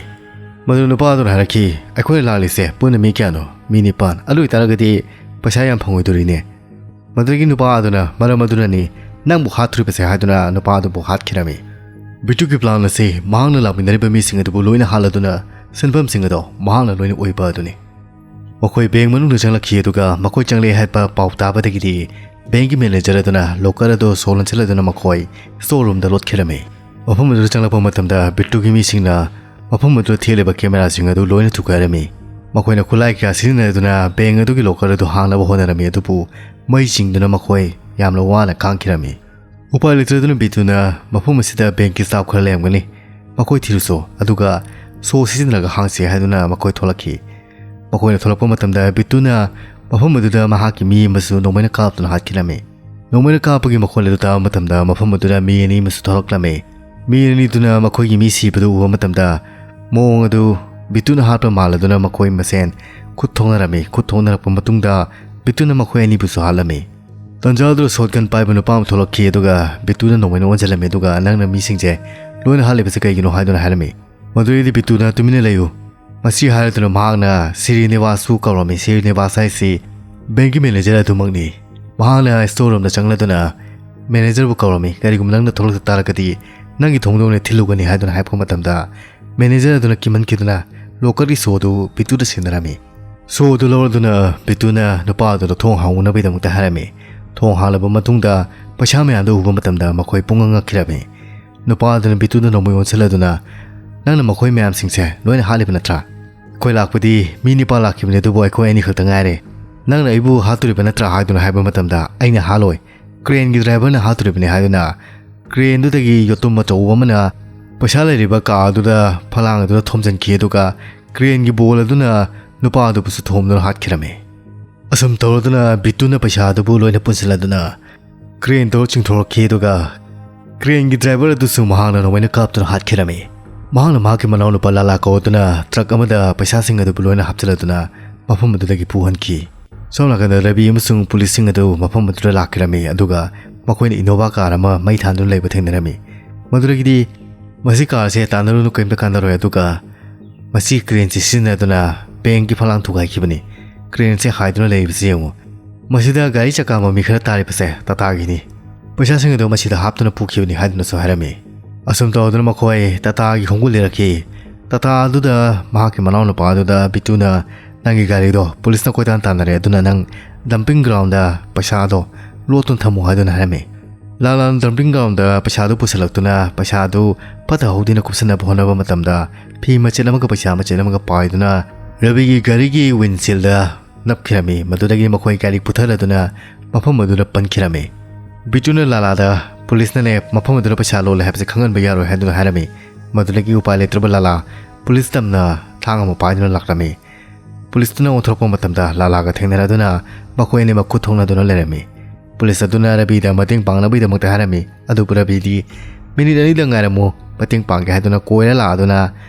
ꯃꯗꯨ ꯅꯨꯄꯥ ꯑꯗꯨꯅ ꯍꯥꯏꯔꯛꯈꯤ, "ꯑꯩꯈꯣꯏꯅ ꯂꯥꯛꯂꯤꯁꯦ ꯄꯨꯟꯅ ꯃꯤ ꯀꯌꯥꯅꯣ? ꯃꯤ ꯅꯤꯄꯥꯟ꯫ ꯑꯗꯨ ꯑꯣꯏꯇꯥꯔꯒꯗꯤ ꯄꯩꯁꯥ ꯌꯥꯝ ꯐꯪꯉꯣꯏꯗꯣꯔꯤꯅꯦ"꯫ ꯃꯗꯨꯗꯒꯤ ꯅꯨꯄꯥ ꯑꯗꯨꯅ, "ꯃꯔꯝ ꯑꯗꯨꯅꯅꯤ ꯅꯪꯕꯨ ꯍꯥꯠꯇꯣꯔꯤꯕꯁꯦ" ꯍꯥꯏꯗꯨꯅ ꯅꯨꯄꯥ ꯑꯗꯨꯕꯨ ꯍꯥꯠꯈꯤꯔꯝꯃꯤ꯫ ꯕꯤꯇꯨꯒꯤ ꯄ꯭ꯂꯥꯟ ꯑꯁꯤ ꯃꯍꯥꯛꯅ ꯂꯥꯛꯃꯤꯟꯅꯔꯤꯕ ꯃꯤꯁꯤꯡ ꯑꯗꯨꯕꯨ ꯂꯣꯏꯅ ꯍꯥꯠꯂꯗꯨꯅ ꯁꯦꯟꯐꯝꯁꯤꯡ ꯑꯗꯣ ꯃꯍꯥꯛꯅ ꯂꯣꯏꯅ ꯑꯣꯏꯕ ꯑꯗꯨꯅꯤ꯫ ꯃꯈꯣꯏ ꯕꯦꯡ ꯃꯅꯨꯡꯗ ꯆꯪꯂꯛꯈꯤ, ꯑꯗꯨꯒ ꯃꯈꯣꯏ ꯆꯪꯂꯛꯑꯦ ꯍꯥꯏꯕ ꯄꯥꯎ ꯇꯥꯕꯗꯒꯤꯗꯤ ꯕꯦꯡꯒꯤ ꯃꯦꯅꯦꯖꯔ ꯑꯗꯨꯅ ꯂꯣꯀꯔ ꯑꯗꯨ ꯁꯣ ꯂꯣꯟꯁꯤꯜꯂꯗꯨꯅ ꯃꯈꯣꯏ ꯁ꯭ꯇꯣꯔ ꯔꯨꯝꯗ ꯂꯣꯠꯈꯤꯔꯝꯃꯤ꯫ ꯃꯐꯝ ꯑꯗꯨꯗ ꯆꯪꯂꯛꯄ ꯃꯇꯝꯗ ꯕꯤꯇꯨꯒꯤ ꯃꯤꯁꯤꯡꯅ ꯃꯐꯝ ꯑꯗꯨꯗ ꯊꯦꯠꯂꯤꯕ ꯀꯦꯃꯦꯔꯥꯁꯤꯡ ꯑꯗꯨ ꯂꯣꯏꯅ ꯊꯨꯒꯥꯏꯔꯝꯃꯤ꯫ ꯃꯈꯣꯏꯅ ꯈꯨꯠꯂꯥꯏ ꯀꯌꯥ ꯁꯤꯖꯤꯟꯅꯗꯨꯅ ꯕꯦꯡ ꯑꯗꯨꯒꯤ ꯂꯣꯀꯔ ꯑꯗꯨ ꯍꯥꯡꯅꯕ ꯍꯣꯠꯅꯔꯝꯃꯤ, ꯑꯗꯨꯕꯨ ꯃꯩ ꯆꯤꯡꯗꯨꯅ ꯃꯈꯣꯏ ꯌꯥꯝꯅ ꯋꯥꯅ ꯈꯥꯡꯈꯤꯔꯝꯃꯤ꯫ ꯎꯄꯥꯏ ꯂꯩꯇ꯭ꯔꯗꯨꯅ ꯕꯤꯇꯨꯅ ꯃꯐꯝ ꯑꯁꯤꯗ ꯕꯦꯡꯀꯤ ꯁ꯭ꯇꯥꯐ ꯈꯔ ꯂꯩꯔꯝꯒꯅꯤ, ꯃꯈꯣꯏ ꯊꯤꯔꯨꯁꯣ, ꯑꯗꯨꯒ ꯁꯣ ꯁꯤꯖꯤꯟꯅꯔꯒ ꯍꯥꯡꯁꯤ ꯍꯥꯏꯗꯨꯅ ꯃꯈꯣꯏ ꯊꯣꯛꯂꯛꯈꯤ꯫ ꯃꯈꯣꯏꯅ ꯊꯣꯛꯂꯛꯄ ꯃꯇꯝꯗ ꯕꯤꯇꯨꯅ ꯃꯐꯝ ꯑꯗꯨꯗ ꯃꯍꯥꯛꯀꯤ ꯃꯤ ꯑꯃꯁꯨ ꯅꯣꯡꯃꯩꯅ ꯀꯥꯞꯇꯨꯅ ꯍꯥꯠꯈꯤꯔꯝꯃꯤ꯫ ꯅꯣꯡꯃꯩꯅ ꯀꯥꯞꯄꯒꯤ ꯃꯈꯣꯜ ꯑꯗꯨ ꯇꯥꯕ ꯃꯇꯝꯗ ꯃꯐꯝ ꯑꯗꯨꯗ ꯃꯤ ꯑꯅꯤ ꯑꯃꯁꯨ ꯊꯣꯛꯂꯛꯂꯝꯃꯤ꯫ ꯃꯤ ꯑꯅꯤꯗꯨꯅ ꯃꯈꯣꯏꯒꯤ ꯃꯤ ꯁꯤꯕꯗꯨ ꯎꯕ ꯃꯇꯝꯗ ꯃꯑꯣꯡ ꯑꯗꯨ ꯕꯤꯇꯨꯅ ꯍꯥꯠꯄ ꯃꯥꯜꯂꯗꯨꯅ ꯃꯈꯣꯏ ꯃꯁꯦꯟ ꯈꯨꯠ ꯊꯣꯛꯅꯔꯝꯃꯤ꯫ ꯈꯨꯠ ꯊꯣꯛꯅꯔꯛꯄ ꯃꯇꯨꯡꯗ ꯕꯤꯇꯨꯅ ꯃꯈꯣꯏ ꯑꯅꯤꯕꯨꯁꯨ ꯍꯥꯠꯂꯝꯃꯤ꯫ ꯇꯟꯖꯥ ꯑꯗꯨꯗ ꯁꯣꯠꯒꯟ ꯄꯥꯏꯕ ꯅꯨꯄꯥ ꯑꯃ ꯊꯣꯛꯂꯛꯈꯤ, ꯑꯗꯨꯒ ꯕꯤꯇꯨꯅ ꯅꯣꯡꯃꯩꯅ ꯑꯣꯟꯁꯤꯜꯂꯝꯃꯤ, ꯑꯗꯨꯒ "ꯅꯪꯅ ꯃꯤꯁꯤꯡꯁꯦ ꯂꯣꯏꯅ ꯍꯥꯠꯂꯤꯕꯁꯦ ꯀꯩꯒꯤꯅꯣ?" ꯍꯥꯏꯗꯨꯅ ꯍꯥꯏꯔꯝꯃꯤ꯫ ꯃꯗꯨꯗꯩꯗꯤ ꯕꯤꯇꯨꯅ "ꯇꯨꯃꯤꯟꯅ ꯂꯩꯌꯨ, ꯃꯁꯤ" ꯍꯥꯏꯔꯗꯨꯅ ꯃꯍꯥꯛꯅ ꯁ꯭ꯔꯤꯅꯤꯋꯥꯁꯄꯨ ꯀꯧꯔꯝꯃꯤ꯫ ꯁ꯭ꯔꯤꯅꯤꯋꯥꯁ ꯍꯥꯏꯁꯤ ꯕꯦꯡꯒꯤ ꯃꯦꯅꯦꯖꯔ ꯑꯗꯨꯃꯛꯅꯤ꯫ ꯃꯍꯥꯛꯅ ꯁ꯭ꯇꯣꯔ ꯔꯨꯝꯗ ꯆꯪꯂꯗꯨꯅ ꯃꯦꯅꯦꯖꯔꯕꯨ ꯀꯧꯔꯝꯃꯤ, "ꯀꯔꯤꯒꯨꯝꯕ ꯅꯪꯅ ꯊꯣꯛꯂꯛꯇ ꯇꯥꯔꯒꯗꯤ ꯅꯪꯒꯤ ꯊꯣꯡꯗꯣꯡꯅ ꯊꯤꯜꯂꯨꯒꯅꯤ" ꯍꯥꯏꯗꯨꯅ ꯍꯥꯏꯔꯛꯄ ꯃꯇꯝꯗ ꯃꯦꯅꯦꯖꯔ ꯑꯗꯨꯅ ꯀꯤꯃꯟꯈꯤꯗꯨꯅ ꯂꯣꯀꯔꯒꯤ ꯁꯣ ꯑꯗꯨ ꯕꯤꯇꯨꯗ ꯁꯤꯟꯅꯔꯝꯃꯤ꯫ ꯁꯣ ꯑꯗꯨ ꯂꯧꯔꯗꯨꯅ ꯕꯤꯇꯨꯅ ꯅꯨꯄꯥ ꯑꯗꯨꯗ ꯊꯣꯡ ꯍꯥꯡꯉꯨꯅꯕꯒꯤꯗꯃꯛꯇ ꯍꯥꯏꯔꯝꯃꯤ꯫ ꯊꯣꯡ ꯍꯥꯡꯂꯕ ꯃꯇꯨꯡꯗ ꯄꯩꯁꯥ ꯃꯌꯥꯝꯗꯨ ꯎꯕ ꯃꯇꯝꯗ ꯃꯈꯣꯏ ꯄꯨꯡꯉꯛ ꯉꯛꯈꯤꯔꯝꯃꯤ꯫ ꯅꯨꯄꯥ ꯑꯗꯨꯅ ꯕꯤꯇꯨꯗ ꯅꯣꯡꯃꯩ ꯑꯣꯟꯁꯤꯜꯂꯗꯨꯅ, "ꯅꯪꯅ ꯃꯈꯣꯏ ꯃꯌꯥꯝꯁꯤꯡꯁꯦ ꯂꯣꯏꯅ ꯍꯥꯠꯂꯤꯕ ꯅꯠꯇ꯭ꯔꯥ? ꯑꯩꯈꯣꯏ ꯂꯥꯛꯄꯗꯤ ꯃꯤ ꯅꯤꯄꯥꯟ ꯂꯥꯛꯈꯤꯕꯅꯤ, ꯑꯗꯨꯕꯨ ꯑꯩꯈꯣꯏ ꯑꯅꯤ ꯈꯛꯇ ꯉꯥꯏꯔꯦ꯫ ꯅꯪꯅ ꯑꯩꯕꯨ ꯍꯥꯠꯇꯣꯔꯤꯕ ꯅꯠꯇ꯭ꯔꯥ?" ꯍꯥꯏꯗꯨꯅ ꯍꯥꯏꯕ ꯃꯇꯝꯗ, "ꯑꯩꯅ ꯍꯥꯠꯂꯣꯏ, ꯀ꯭ꯔꯦꯟꯒꯤ ꯗ꯭ꯔꯥꯏꯚꯔꯅ ꯍꯥꯠꯇꯣꯔꯤꯕꯅꯤ" ꯍꯥꯏꯗꯨꯅ ꯀ꯭ꯔꯦꯟꯗꯨꯗꯒꯤ ꯌꯣꯠꯇꯨꯝ ꯑꯆꯧꯕ ꯑꯃꯅ ꯄꯩꯁꯥ ꯂꯩꯔꯤꯕ ꯀꯥ ꯑꯗꯨꯗ ꯐꯂꯥꯡ ꯑꯗꯨꯗ ꯊꯣꯝꯖꯤꯟꯈꯤ, ꯑꯗꯨꯒ ꯀ꯭ꯔꯦꯟꯒꯤ ꯕꯣꯜ ꯑꯗꯨꯅ ꯅꯨꯄꯥ ꯑꯗꯨꯕꯨꯁꯨ ꯊꯣꯝꯗꯨꯅ ꯍꯥꯠꯈꯤꯔꯝꯃꯤ꯫ ꯑꯁꯨꯝ ꯇꯧꯔꯗꯨꯅ ꯕꯤꯇꯨꯅ ꯄꯩꯁꯥ ꯑꯗꯨꯕꯨ ꯂꯣꯏꯅ ꯄꯨꯟꯁꯤꯜꯂꯗꯨꯅ ꯀ꯭ꯔꯦꯟꯗꯣ ꯆꯤꯡꯊꯣꯔꯛꯈꯤ, ꯑꯗꯨꯒ ꯀ꯭ꯔꯦꯟꯒꯤ ꯗ꯭ꯔꯥꯏꯚꯔ ꯑꯗꯨꯁꯨ ꯃꯍꯥꯛꯅ ꯅꯣꯡꯃꯩꯅ ꯀꯥꯞꯇꯨꯅ ꯍꯥꯠꯈꯤꯔꯝꯃꯤ꯫ ꯃꯍꯥꯛꯅ ꯃꯍꯥꯛꯀꯤ ꯃꯅꯥꯎꯅꯨꯄꯥ ꯂꯥꯂꯥ ꯀꯧꯗꯨꯅ ꯇ꯭ꯔꯛ ꯑꯃꯗ ꯄꯩꯁꯥꯁꯤꯡ ꯑꯗꯨꯕꯨ ꯂꯣꯏꯅ ꯍꯥꯞꯆꯤꯜꯂꯗꯨꯅ ꯃꯐꯝ ꯑꯗꯨꯗꯒꯤ ꯄꯨꯍꯟꯈꯤ꯫ ꯁꯣꯝ ꯅꯥꯀꯟꯗ ꯔꯕꯤ ꯑꯃꯁꯨꯡ ꯄꯨꯂꯤꯁꯁꯤꯡ ꯑꯗꯨ ꯃꯐꯝ ꯑꯗꯨꯗ ꯂꯥꯛꯈꯤꯔꯝꯃꯤ, ꯑꯗꯨꯒ ꯃꯈꯣꯏꯅ ꯏꯅꯣꯚꯥ ꯀꯥꯔ ꯑꯃ ꯃꯩ ꯊꯥꯟꯗꯨꯅ ꯂꯩꯕ ꯊꯦꯡꯅꯔꯝꯃꯤ꯫ ꯃꯗꯨꯗꯒꯤꯗꯤ ꯃꯁꯤ ꯀꯥꯔꯁꯦ ꯇꯥꯟꯅꯔꯨꯅꯨ, ꯀꯔꯤꯝꯇ ꯀꯥꯟꯅꯔꯣꯏ, ꯑꯗꯨꯒ ꯃꯁꯤ ꯀ꯭ꯔꯦꯟꯁꯦ ꯁꯤꯖꯤꯟꯅꯗꯨꯅ ꯕꯦꯡꯀꯤ ꯐꯂꯥꯡ ꯊꯨꯒꯥꯏꯈꯤꯕꯅꯤ꯫ ꯀ꯭ꯔꯦꯟꯁꯦ ꯍꯥꯏꯗꯨꯅ ꯂꯩꯔꯤꯕꯁꯤ ꯌꯦꯡꯉꯨ꯫ ꯃꯁꯤꯗ ꯒꯥꯔꯤ ꯆꯀꯥ ꯃꯃꯤ ꯈꯔ ꯇꯥꯔꯤꯕꯁꯦ ꯇꯥꯇꯥꯒꯤꯅꯤ꯫ ꯄꯩꯁꯥꯁꯤꯡ ꯑꯗꯨ ꯃꯁꯤꯗ ꯍꯥꯞꯇꯨꯅ ꯄꯨꯈꯤꯕꯅꯤ ꯍꯥꯏꯗꯨꯅꯁꯨ ꯍꯥꯏꯔꯝꯃꯤ꯫ ꯑꯁꯨꯝ ꯇꯧꯗꯨꯅ ꯃꯈꯣꯏ ꯇꯥꯇꯥꯒꯤ ꯈꯣꯡꯒꯨꯜ ꯂꯤꯔꯛꯈꯤ꯫ ꯇꯥꯇꯥ ꯑꯗꯨꯗ ꯃꯍꯥꯛꯀꯤ ꯃꯅꯥꯎꯅꯨꯄꯥ ꯑꯗꯨꯗ ꯕꯤꯇꯨꯅ, "ꯅꯪꯒꯤ ꯒꯥꯔꯤꯗꯣ ꯄꯨꯂꯤꯁꯅ ꯀꯣꯏꯇꯥꯟ ꯇꯥꯟꯅꯔꯦ, ꯑꯗꯨꯅ ꯅꯪ ꯗꯝꯄꯤꯡ ꯒ꯭ꯔꯥꯎꯟꯗ ꯄꯩꯁꯥꯗꯣ ꯂꯣꯠꯇꯨꯅ ꯊꯝꯃꯨ" ꯍꯥꯏꯗꯨꯅ ꯍꯥꯏꯔꯝꯃꯤ꯫ ꯂꯥꯂꯥꯅ ꯗꯝꯄꯤꯡ ꯒ꯭ꯔꯥꯎꯟꯗ ꯄꯩꯁꯥꯗꯨ ꯄꯨꯁꯤꯜꯂꯛꯇꯨꯅ ꯄꯩꯁꯥꯗꯨ ꯐꯠꯇ ꯍꯥꯎꯗꯤꯅ ꯀꯨꯞꯁꯟꯅꯕ ꯍꯣꯠꯅꯕ ꯃꯇꯝꯗ ꯐꯤ ꯃꯆꯦꯠ ꯑꯃꯒ ꯄꯩꯁꯥ ꯃꯆꯦꯠ ꯑꯃꯒ ꯄꯥꯏꯗꯨꯅ ꯔꯕꯤꯒꯤ ꯒꯥꯔꯤꯒꯤ ꯋꯤꯟꯁꯤꯜꯗ ꯅꯞꯈꯤꯔꯝꯃꯤ꯫ ꯃꯗꯨꯗꯒꯤ ꯃꯈꯣꯏ ꯒꯥꯔꯤ ꯄꯨꯊꯔꯗꯨꯅ ꯃꯐꯝ ꯑꯗꯨꯗ ꯄꯟꯈꯤꯔꯝꯃꯤ꯫ ꯕꯤꯇꯨꯅ ꯂꯥꯂꯥꯗ ꯄꯨꯂꯤꯁꯅꯅꯦ ꯃꯐꯝ ꯑꯗꯨꯗ ꯄꯩꯁꯥ ꯂꯣꯜꯂꯦ ꯍꯥꯏꯕꯁꯦ ꯈꯪꯍꯟꯕ ꯌꯥꯔꯣꯏ ꯍꯥꯏꯗꯨꯅ ꯍꯥꯏꯔꯝꯃꯤ꯫ ꯃꯗꯨꯗꯒꯤ ꯎꯄꯥꯏ ꯂꯩꯇ꯭ꯔꯕ ꯂꯥꯂꯥ ꯄꯨꯂꯤꯁ ꯇꯝꯅ ꯊꯥꯡ ꯑꯃ ꯄꯥꯏꯗꯨꯅ ꯂꯥꯛꯂꯝꯃꯤ꯫ ꯄꯨꯂꯤꯁꯇꯨꯅ ꯑꯣꯟꯊꯣꯔꯛꯄ ꯃꯇꯝꯗ ꯂꯥꯂꯥꯒ ꯊꯦꯡꯅꯔꯗꯨꯅ ꯃꯈꯣꯏ ꯑꯅꯤꯃꯛ ꯈꯨꯠ ꯊꯣꯛꯅꯗꯨꯅ ꯂꯩꯔꯝꯃꯤ꯫ ꯄꯨꯂꯤꯁ ꯑꯗꯨꯅ ꯔꯕꯤꯗ ꯃꯇꯦꯡ ꯄꯥꯡꯅꯕꯒꯤꯗꯃꯛꯇ ꯍꯥꯏꯔꯝꯃꯤ꯫ ꯑꯗꯨꯕꯨ ꯔꯕꯤꯗꯤ "ꯃꯤꯅꯤꯠ ꯑꯅꯤꯗ ꯉꯥꯏꯔꯝꯃꯨ, ꯃꯇꯦꯡ ꯄꯥꯡꯒꯦ" ꯍꯥꯏꯗꯨꯅ ꯀꯣꯏꯔ ꯂꯥꯛꯑꯗꯨꯅ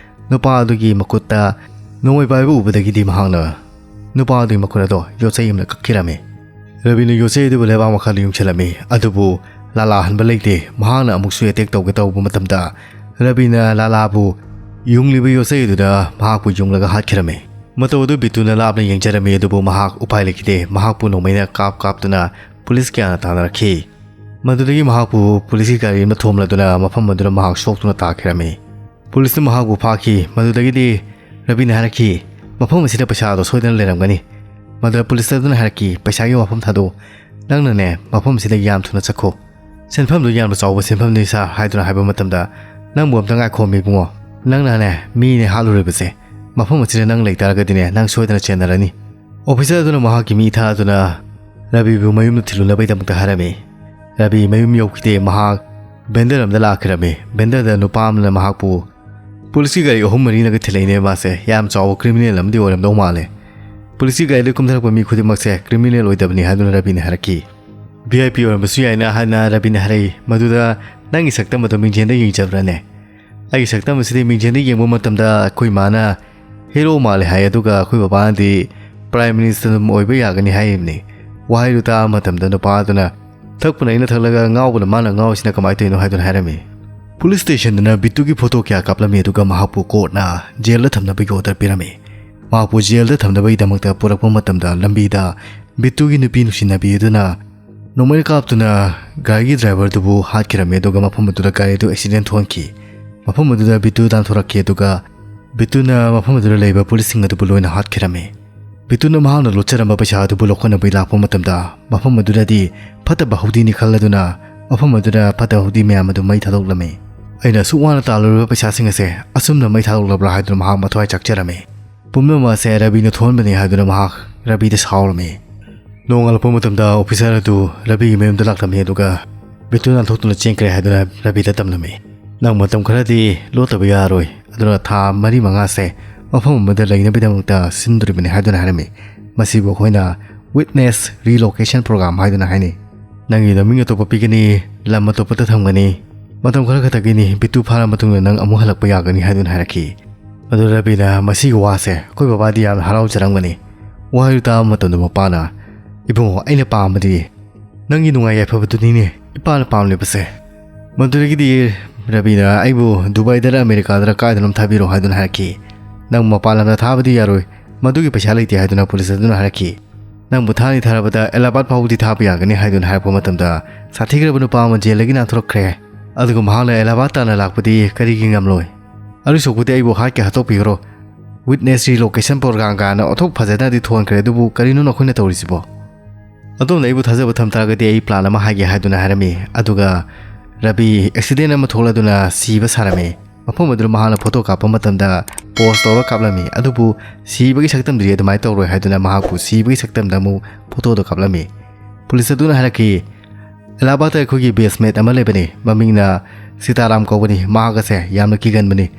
ꯅꯨꯄꯥ ꯑꯗꯨꯒꯤ ꯃꯈꯨꯠꯇ ꯅꯣꯡꯃꯩ ꯄꯥꯏꯕ ꯎꯕꯗꯒꯤꯗꯤ ꯃꯍꯥꯛꯅ ꯅꯨꯄꯥ ꯑꯗꯨꯒꯤ ꯃꯈꯨꯠ ꯑꯗꯣ ꯌꯣꯠꯆꯩ ꯑꯃꯅ ꯀꯛꯈꯤꯔꯝꯃꯤ꯫ ꯔꯕꯤꯅ ꯌꯣꯠꯆꯩ ꯑꯗꯨꯕꯨ ꯂꯩꯕꯥꯛ ꯃꯈꯥꯗ ꯌꯨꯡꯁꯤꯜꯂꯝꯃꯤ꯫ ꯑꯗꯨꯕꯨ ꯂꯥꯂꯥ ꯍꯟꯕ ꯂꯩꯇꯦ꯫ ꯃꯍꯥꯛꯅ ꯑꯃꯨꯛꯁꯨ ꯑꯦꯇꯦꯛ ꯇꯧꯒꯦ ꯇꯧꯕ ꯃꯇꯝꯗ ꯔꯕꯤꯅ ꯂꯥꯂꯥꯕꯨ ꯌꯨꯡꯂꯤꯕ ꯌꯣꯠꯆꯩ ꯑꯗꯨꯗ ꯃꯍꯥꯛꯄꯨ ꯌꯨꯡꯂꯒ ꯍꯥꯠꯈꯤꯔꯝꯃꯤ꯫ ꯃꯇꯧ ꯑꯗꯨ ꯕꯤꯇꯨꯅ ꯂꯥꯞꯅ ꯌꯦꯡꯖꯔꯝꯃꯤ, ꯑꯗꯨꯕꯨ ꯃꯍꯥꯛ ꯎꯄꯥꯏ ꯂꯩꯈꯤꯗꯦ꯫ ꯃꯍꯥꯛꯄꯨ ꯅꯣꯡꯃꯩꯅ ꯀꯥꯞ ꯀꯥꯞꯇꯨꯅ ꯄꯨꯂꯤꯁ ꯀꯌꯥꯅ ꯇꯥꯟꯅꯔꯛꯈꯤ꯫ ꯃꯗꯨꯗꯒꯤ ꯃꯍꯥꯛꯄꯨ ꯄꯨꯂꯤꯁꯀꯤ ꯒꯥꯔꯤ ꯑꯃ ꯊꯣꯝꯂꯗꯨꯅ ꯃꯐꯝ ꯑꯗꯨꯗ ꯃꯍꯥꯛ ꯁꯣꯛꯇꯨꯅ ꯇꯥꯈꯤꯔꯝꯃꯤ꯫ ꯄꯨꯂꯤꯁꯅ ꯃꯍꯥꯛꯄꯨ ꯐꯥꯈꯤ꯫ ꯃꯗꯨꯗꯒꯤꯗꯤ ꯔꯕꯤꯅ ꯍꯥꯏꯔꯛꯈꯤ, "ꯃꯐꯝ ꯑꯁꯤꯗ ꯄꯩꯁꯥꯗꯣ ꯁꯣꯏꯗꯅ ꯂꯩꯔꯝꯒꯅꯤ"꯫ ꯃꯗꯨꯗ ꯄꯨꯂꯤꯁ ꯑꯗꯨꯅ ꯍꯥꯏꯔꯛꯈꯤ, "ꯄꯩꯁꯥꯒꯤ ꯋꯥꯐꯝ ꯊꯥꯗꯣꯛꯎ꯫ ꯅꯪꯅꯅꯦ ꯃꯐꯝ ꯑꯁꯤꯗ ꯌꯥꯝ ꯊꯨꯅ ꯆꯠꯈꯣ꯫ ꯁꯦꯟꯐꯝꯗꯨ ꯌꯥꯝꯅ ꯆꯥꯎꯕ ꯁꯦꯟꯐꯝꯅꯤ ꯁꯥꯔ" ꯍꯥꯏꯗꯨꯅ ꯍꯥꯏꯕ ꯃꯇꯝꯗ, "ꯅꯪꯕꯨ ꯑꯝꯇ ꯉꯥꯏꯈꯣ ꯏꯕꯨꯡꯉꯣ꯫ ꯅꯪꯅꯅꯦ ꯃꯤꯅꯦ ꯍꯥꯠꯂꯨꯔꯤꯕꯁꯦ꯫ ꯃꯐꯝ ꯑꯁꯤꯗ ꯅꯪ ꯂꯩꯇꯥꯔꯒꯗꯤꯅꯦ ꯅꯪ ꯁꯣꯏꯗꯅ ꯆꯦꯟꯅꯔꯅꯤ"꯫ ꯑꯣꯐꯤꯁꯔ ꯑꯗꯨꯅ ꯃꯍꯥꯛꯀꯤ ꯃꯤ ꯊꯥꯗꯨꯅ ꯔꯕꯤꯕꯨ ꯃꯌꯨꯝꯗ ꯊꯤꯜꯂꯨꯅꯕꯒꯤꯗꯃꯛꯇ ꯍꯥꯏꯔꯝꯃꯤ꯫ ꯔꯕꯤ ꯃꯌꯨꯝ ꯌꯧꯈꯤꯗꯦ꯫ ꯃꯍꯥꯛ ꯕꯦꯟꯗꯔ ꯑꯃꯗ ꯂꯥꯛꯈꯤꯔꯝꯃꯤ꯫ ꯕꯦꯟꯗꯔꯗ ꯅꯨꯄꯥ ꯑꯃꯅ ꯃꯍꯥꯛꯄꯨ, "ꯄꯨꯂꯤꯁꯀꯤ ꯒꯥꯔꯤ ꯑꯍꯨꯝ ꯃꯔꯤꯅꯒ ꯊꯤꯜꯂꯛꯏꯅꯦ, ꯃꯥꯁꯦ ꯌꯥꯝ ꯆꯥꯎꯕ ꯀ꯭ꯔꯤꯃꯤꯅꯦꯜ ꯑꯃꯗꯤ ꯑꯣꯏꯔꯝꯗꯧ ꯃꯥꯜꯂꯦ꯫ ꯄꯨꯂꯤꯁꯀꯤ ꯒꯥꯔꯤꯗ ꯀꯨꯝꯊꯔꯛꯄ ꯃꯤ ꯈꯨꯗꯤꯡꯃꯛꯁꯦ ꯀ꯭ꯔꯤꯃꯤꯅꯦꯜ ꯑꯣꯏꯗꯕꯅꯤ" ꯍꯥꯏꯗꯨꯅ ꯔꯕꯤꯅ ꯍꯥꯏꯔꯛꯈꯤ꯫ "ꯚꯤ ꯑꯥꯏ ꯄꯤ ꯑꯣꯏꯔꯝꯕꯁꯨ ꯌꯥꯏꯅ" ꯍꯥꯏꯅ ꯔꯕꯤꯅ ꯍꯥꯏꯔꯛꯏ꯫ "ꯃꯗꯨꯗ ꯅꯪꯒꯤ ꯁꯛꯇꯝ ꯑꯗꯨ ꯃꯤꯡꯖꯦꯜꯗ ꯌꯦꯡꯖꯕ꯭ꯔꯥꯅꯦ?" "ꯑꯩꯒꯤ ꯁꯛꯇꯝ ꯑꯁꯤꯗꯤ ꯃꯤꯡꯖꯦꯜꯗ ꯌꯦꯡꯕ ꯃꯇꯝꯗ ꯑꯩꯈꯣꯏ ꯃꯥꯅ ꯍꯦꯔꯣ ꯃꯥꯜꯂꯦ ꯍꯥꯏ, ꯑꯗꯨꯒ ꯑꯩꯈꯣꯏ ꯕꯕꯥꯅꯗꯤ ꯄ꯭ꯔꯥꯏꯝ ꯃꯤꯅꯤꯁꯇꯔ ꯑꯗꯨꯝ ꯑꯣꯏꯕ ꯌꯥꯒꯅꯤ" ꯍꯥꯏꯔꯤꯕꯅꯤ꯫ ꯋꯥꯍꯩꯗꯨ ꯇꯥꯕ ꯃꯇꯝꯗ ꯅꯨꯄꯥ ꯑꯗꯨꯅ, "ꯊꯛꯄꯅ ꯑꯩꯅ ꯊꯛꯂꯒ ꯉꯥꯎꯕꯅ ꯃꯥꯅ ꯉꯥꯎꯔꯤꯁꯤꯅ ꯀꯃꯥꯏꯅ ꯇꯧꯔꯤꯅꯣ?" ꯍꯥꯏꯗꯨꯅ ꯍꯥꯏꯔꯝꯃꯤ꯫ ꯄꯨꯂꯤꯁ ꯁ꯭ꯇꯦꯁꯟꯗꯅ ꯕꯤꯇꯨꯒꯤ ꯐꯣꯇꯣ ꯀꯌꯥ ꯀꯥꯞꯂꯝꯃꯤ, ꯑꯗꯨꯒ ꯃꯍꯥꯛꯄꯨ ꯀꯣꯔꯠꯅ ꯖꯦꯜꯗ ꯊꯝꯅꯕꯒꯤ ꯑꯣꯔꯗꯔ ꯄꯤꯔꯝꯃꯤ꯫ ꯃꯍꯥꯛꯄꯨ ꯖꯦꯜꯗ ꯊꯝꯅꯕꯒꯤꯗꯃꯛꯇ ꯄꯨꯔꯛꯄ ꯃꯇꯝꯗ ꯂꯝꯕꯤꯗ ꯕꯤꯇꯨꯒꯤ ꯅꯨꯄꯤ ꯅꯨꯡꯁꯤꯅꯕꯤ ꯑꯗꯨꯅ ꯅꯣꯡꯃꯩ ꯀꯥꯞꯇꯨꯅ ꯒꯥꯔꯤꯒꯤ ꯗ꯭ꯔꯥꯏꯚꯔꯗꯨꯕꯨ ꯍꯥꯠꯈꯤꯔꯝꯃꯤ, ꯑꯗꯨꯒ ꯃꯐꯝ ꯑꯗꯨꯗ ꯒꯥꯔꯤ ꯑꯗꯨ ꯑꯦꯛꯁꯤꯗꯦꯟ ꯊꯣꯛꯍꯟꯈꯤ꯫ ꯃꯐꯝ ꯑꯗꯨꯗ ꯕꯤꯇꯨ ꯇꯥꯟꯊꯣꯔꯛꯈꯤ, ꯑꯗꯨꯒ ꯕꯤꯇꯨꯅ ꯃꯐꯝ ꯑꯗꯨꯗ ꯂꯩꯕ ꯄꯨꯂꯤꯁꯁꯤꯡ ꯑꯗꯨꯕꯨ ꯂꯣꯏꯅ ꯍꯥꯠꯈꯤꯔꯝꯃꯤ꯫ ꯕꯤꯇꯨꯅ ꯃꯍꯥꯛꯅ ꯂꯣꯠꯆꯔꯝꯕ ꯄꯩꯁꯥ ꯑꯗꯨꯕꯨ ꯂꯧꯈꯠꯅꯕꯒꯤ ꯂꯥꯛꯄ ꯃꯇꯝꯗ, ꯃꯐꯝ ꯑꯗꯨꯗꯗꯤ ꯐꯠꯇꯕ ꯍꯧꯗꯤꯅꯤ ꯈꯜꯂꯗꯨꯅ ꯃꯐꯝ ꯑꯗꯨꯗ ꯐꯠꯇ ꯍꯧꯗꯤ ꯃꯌꯥꯝ ꯑꯗꯨ ꯃꯩ ꯊꯥꯗꯣꯛꯂꯝꯃꯤ꯫ "ꯑꯩꯅ ꯑꯁꯨꯛ ꯋꯥꯅ ꯇꯥꯜꯂꯨꯔꯤꯕ ꯄꯩꯁꯥꯁꯤꯡ ꯑꯁꯦ ꯑꯁꯨꯝꯅ ꯃꯩ ꯊꯥꯗꯣꯛꯂꯕ꯭ꯔꯥ?" ꯍꯥꯏꯗꯨꯅ ꯃꯍꯥꯛ ꯃꯊ꯭ꯋꯥꯏ ꯆꯥꯛꯆꯔꯝꯃꯤ꯫ ꯄꯨꯝꯅꯃꯛ ꯑꯁꯦ ꯔꯕꯤꯅ ꯊꯣꯛꯍꯟꯕꯅꯤ ꯍꯥꯏꯗꯨꯅ ꯃꯍꯥꯛ ꯔꯕꯤꯗ ꯁꯥꯎꯔꯝꯃꯤ꯫ ꯅꯣꯡꯉꯥꯜꯂꯛꯄ ꯃꯇꯝꯗ ꯑꯣꯐꯤꯁꯥꯔ ꯑꯗꯨ ꯔꯕꯤꯒꯤ ꯃꯌꯨꯝꯗ ꯂꯥꯛꯂꯝꯃꯤ, ꯑꯗꯨꯒ ꯕꯤꯇꯨ ꯅꯥꯟꯊꯣꯛꯇꯨꯅ ꯆꯦꯟꯈ꯭ꯔꯦ ꯍꯥꯏꯗꯨꯅ ꯔꯕꯤꯗ ꯇꯝꯂꯝꯃꯤ꯫ "ꯅꯪ ꯃꯇꯝ ꯈꯔꯗꯤ ꯂꯣꯠꯇꯕ ꯌꯥꯔꯣꯏ, ꯑꯗꯨꯅ ꯊꯥ ꯃꯔꯤ ꯃꯉꯥꯁꯦ ꯃꯐꯝ ꯑꯃꯗ ꯂꯩꯅꯕꯒꯤꯗꯃꯛꯇ ꯁꯤꯟꯗꯣꯔꯤꯕꯅꯤ" ꯍꯥꯏꯗꯨꯅ ꯍꯥꯏꯔꯝꯃꯤ꯫ ꯃꯁꯤꯕꯨ ꯑꯩꯈꯣꯏꯅ ꯋꯤꯠꯅꯦꯁ ꯔꯤꯂꯣꯀꯦꯁꯟ ꯄ꯭ꯔꯣꯒ꯭ꯔꯥꯝ ꯍꯥꯏꯗꯨꯅ ꯍꯥꯏꯅꯩ꯫ "ꯅꯪꯒꯤ ꯃꯃꯤꯡ ꯑꯇꯣꯞꯄ ꯄꯤꯒꯅꯤ, ꯂꯝ ꯑꯇꯣꯞꯄꯗ ꯊꯝꯒꯅꯤ, ꯃꯇꯝ ꯈꯔ ꯈꯛꯇꯒꯤꯅꯤ, ꯕꯤꯇꯨ ꯐꯥꯔ ꯃꯇꯨꯡꯗ ꯅꯪ ꯑꯃꯨꯛ ꯍꯜꯂꯛꯄ ꯌꯥꯒꯅꯤ" ꯍꯥꯏꯗꯨꯅ ꯍꯥꯏꯔꯛꯈꯤ꯫ ꯑꯗꯨ ꯔꯕꯤꯅ ꯃꯁꯤꯒꯤ ꯋꯥꯁꯦ ꯑꯩꯈꯣꯏ ꯕꯕꯥꯗꯤ ꯌꯥꯝꯅ ꯍꯔꯥꯎꯖꯔꯝꯒꯅꯤ꯫ ꯋꯥꯍꯩꯗꯨ ꯇꯥꯕ ꯃꯇꯝꯗ ꯃꯄꯥꯅ, "ꯏꯕꯨꯡꯉꯣ, ꯑꯩꯅ ꯄꯥꯝꯕꯗꯤ ꯅꯪꯒꯤ ꯅꯨꯡꯉꯥꯏ ꯌꯥꯏꯐꯕꯗꯨꯅꯤꯅꯦ ꯏꯄꯥꯅ ꯄꯥꯝꯂꯤꯕꯁꯦ"꯫ ꯃꯗꯨꯗꯒꯤꯗꯤ ꯔꯕꯤꯅ ꯑꯩꯕꯨ ꯗꯨꯕꯥꯏꯗꯔ ꯑꯃꯦꯔꯤꯀꯥꯗꯔ ꯀꯥꯏꯗꯅꯣꯝ ꯊꯥꯕꯤꯔꯣ ꯍꯥꯏꯗꯨꯅ ꯍꯥꯏꯔꯛꯈꯤ꯫ "ꯅꯪ ꯃꯄꯥꯟ ꯂꯝꯗ ꯊꯥꯕꯗꯤ ꯌꯥꯔꯣꯏ, ꯃꯗꯨꯒꯤ ꯄꯩꯁꯥ ꯂꯩꯇꯦ" ꯍꯥꯏꯗꯨꯅ ꯄꯨꯂꯤꯁ ꯑꯗꯨꯅ ꯍꯥꯏꯔꯛꯈꯤ꯫ "ꯅꯪꯕꯨ ꯊꯥꯅꯤ ꯊꯥꯔꯕꯗ ꯑꯦꯂꯥꯕꯥꯗ ꯐꯥꯎꯕꯗꯤ ꯊꯥꯕ ꯌꯥꯒꯅꯤ" ꯍꯥꯏꯗꯨꯅ ꯍꯥꯏꯔꯛꯄ ꯃꯇꯝꯗ, ꯁꯥꯊꯤꯈ꯭ꯔꯕ ꯅꯨꯄꯥ ꯑꯃ ꯖꯦꯜꯗꯒꯤ ꯅꯥꯟꯊꯣꯔꯛꯈ꯭ꯔꯦ꯫ ꯑꯗꯨꯒ ꯃꯍꯥꯛꯅ ꯑꯦꯂꯥꯕꯥꯗ ꯇꯥꯟꯅ ꯂꯥꯛꯄꯗꯤ ꯀꯔꯤꯒꯤ ꯉꯝꯂꯣꯏ? ꯑꯗꯨ ꯁꯔꯨꯛꯄꯨꯗꯤ ꯑꯩꯕꯨ ꯍꯥꯠꯀꯦ ꯍꯥꯠꯇꯣꯛꯄꯤꯈ꯭ꯔꯣ꯫ ꯋꯤꯠꯅꯦꯁ ꯔꯤꯂꯣꯀꯦꯁꯟ ꯄ꯭ꯔꯣꯒ꯭ꯔꯥꯝ ꯀꯥꯏꯅ ꯑꯣꯟꯊꯣꯛ ꯐꯖꯅꯗꯤ ꯊꯣꯟꯈ꯭ꯔꯦ, ꯑꯗꯨꯕꯨ ꯀꯔꯤꯅꯣ ꯅꯈꯣꯏꯅ ꯇꯧꯔꯤꯁꯤꯕꯣ? "ꯑꯗꯣꯝꯅ ꯑꯩꯕꯨ ꯊꯥꯖꯕ ꯊꯝ ꯇꯥꯔꯒꯗꯤ ꯑꯩ ꯄ꯭ꯂꯥꯟ ꯑꯃ ꯍꯥꯏꯒꯦ" ꯍꯥꯏꯗꯨꯅ ꯍꯥꯏꯔꯝꯃꯤ꯫ ꯑꯗꯨꯒ ꯔꯕꯤ ꯑꯦꯛꯁꯤꯗꯦꯟ ꯑꯃ ꯊꯣꯛꯂꯗꯨꯅ ꯁꯤꯕ ꯁꯥꯔꯝꯃꯤ꯫ ꯃꯐꯝ ꯑꯗꯨꯗ ꯃꯍꯥꯛꯅ ꯐꯣꯇꯣ ꯀꯥꯞꯄ ꯃꯇꯝꯗ ꯄꯣꯁ ꯇꯧꯔ ꯀꯥꯞꯂꯝꯃꯤ, ꯑꯗꯨꯕꯨ ꯁꯤꯕꯒꯤ ꯁꯛꯇꯝꯗꯨꯗꯤ ꯑꯗꯨꯃꯥꯏꯅ ꯇꯧꯔꯣꯏ ꯍꯥꯏꯗꯨꯅ ꯃꯍꯥꯛꯄꯨ ꯁꯤꯕꯒꯤ ꯁꯛꯇꯝꯗ ꯑꯃꯨꯛ ꯐꯣꯇꯣꯗꯣ ꯀꯥꯞꯂꯝꯃꯤ꯫ ꯄꯨꯂꯤꯁ ꯑꯗꯨꯅ ꯍꯥꯏꯔꯛꯈꯤ, "ꯑꯦꯂꯥꯍꯥꯕꯥꯗꯇ ꯑꯩꯈꯣꯏꯒꯤ ꯕꯦꯁꯃꯦꯠ ꯑꯃ ꯂꯩꯕꯅꯤ, ꯃꯃꯤꯡꯅ ꯁꯤꯇꯥꯔꯥꯝ ꯀꯧꯕꯅꯤ, ꯃꯍꯥꯛ ꯑꯁꯦ ꯌꯥꯝꯅ ꯀꯤꯒꯟꯕꯅꯤ꯫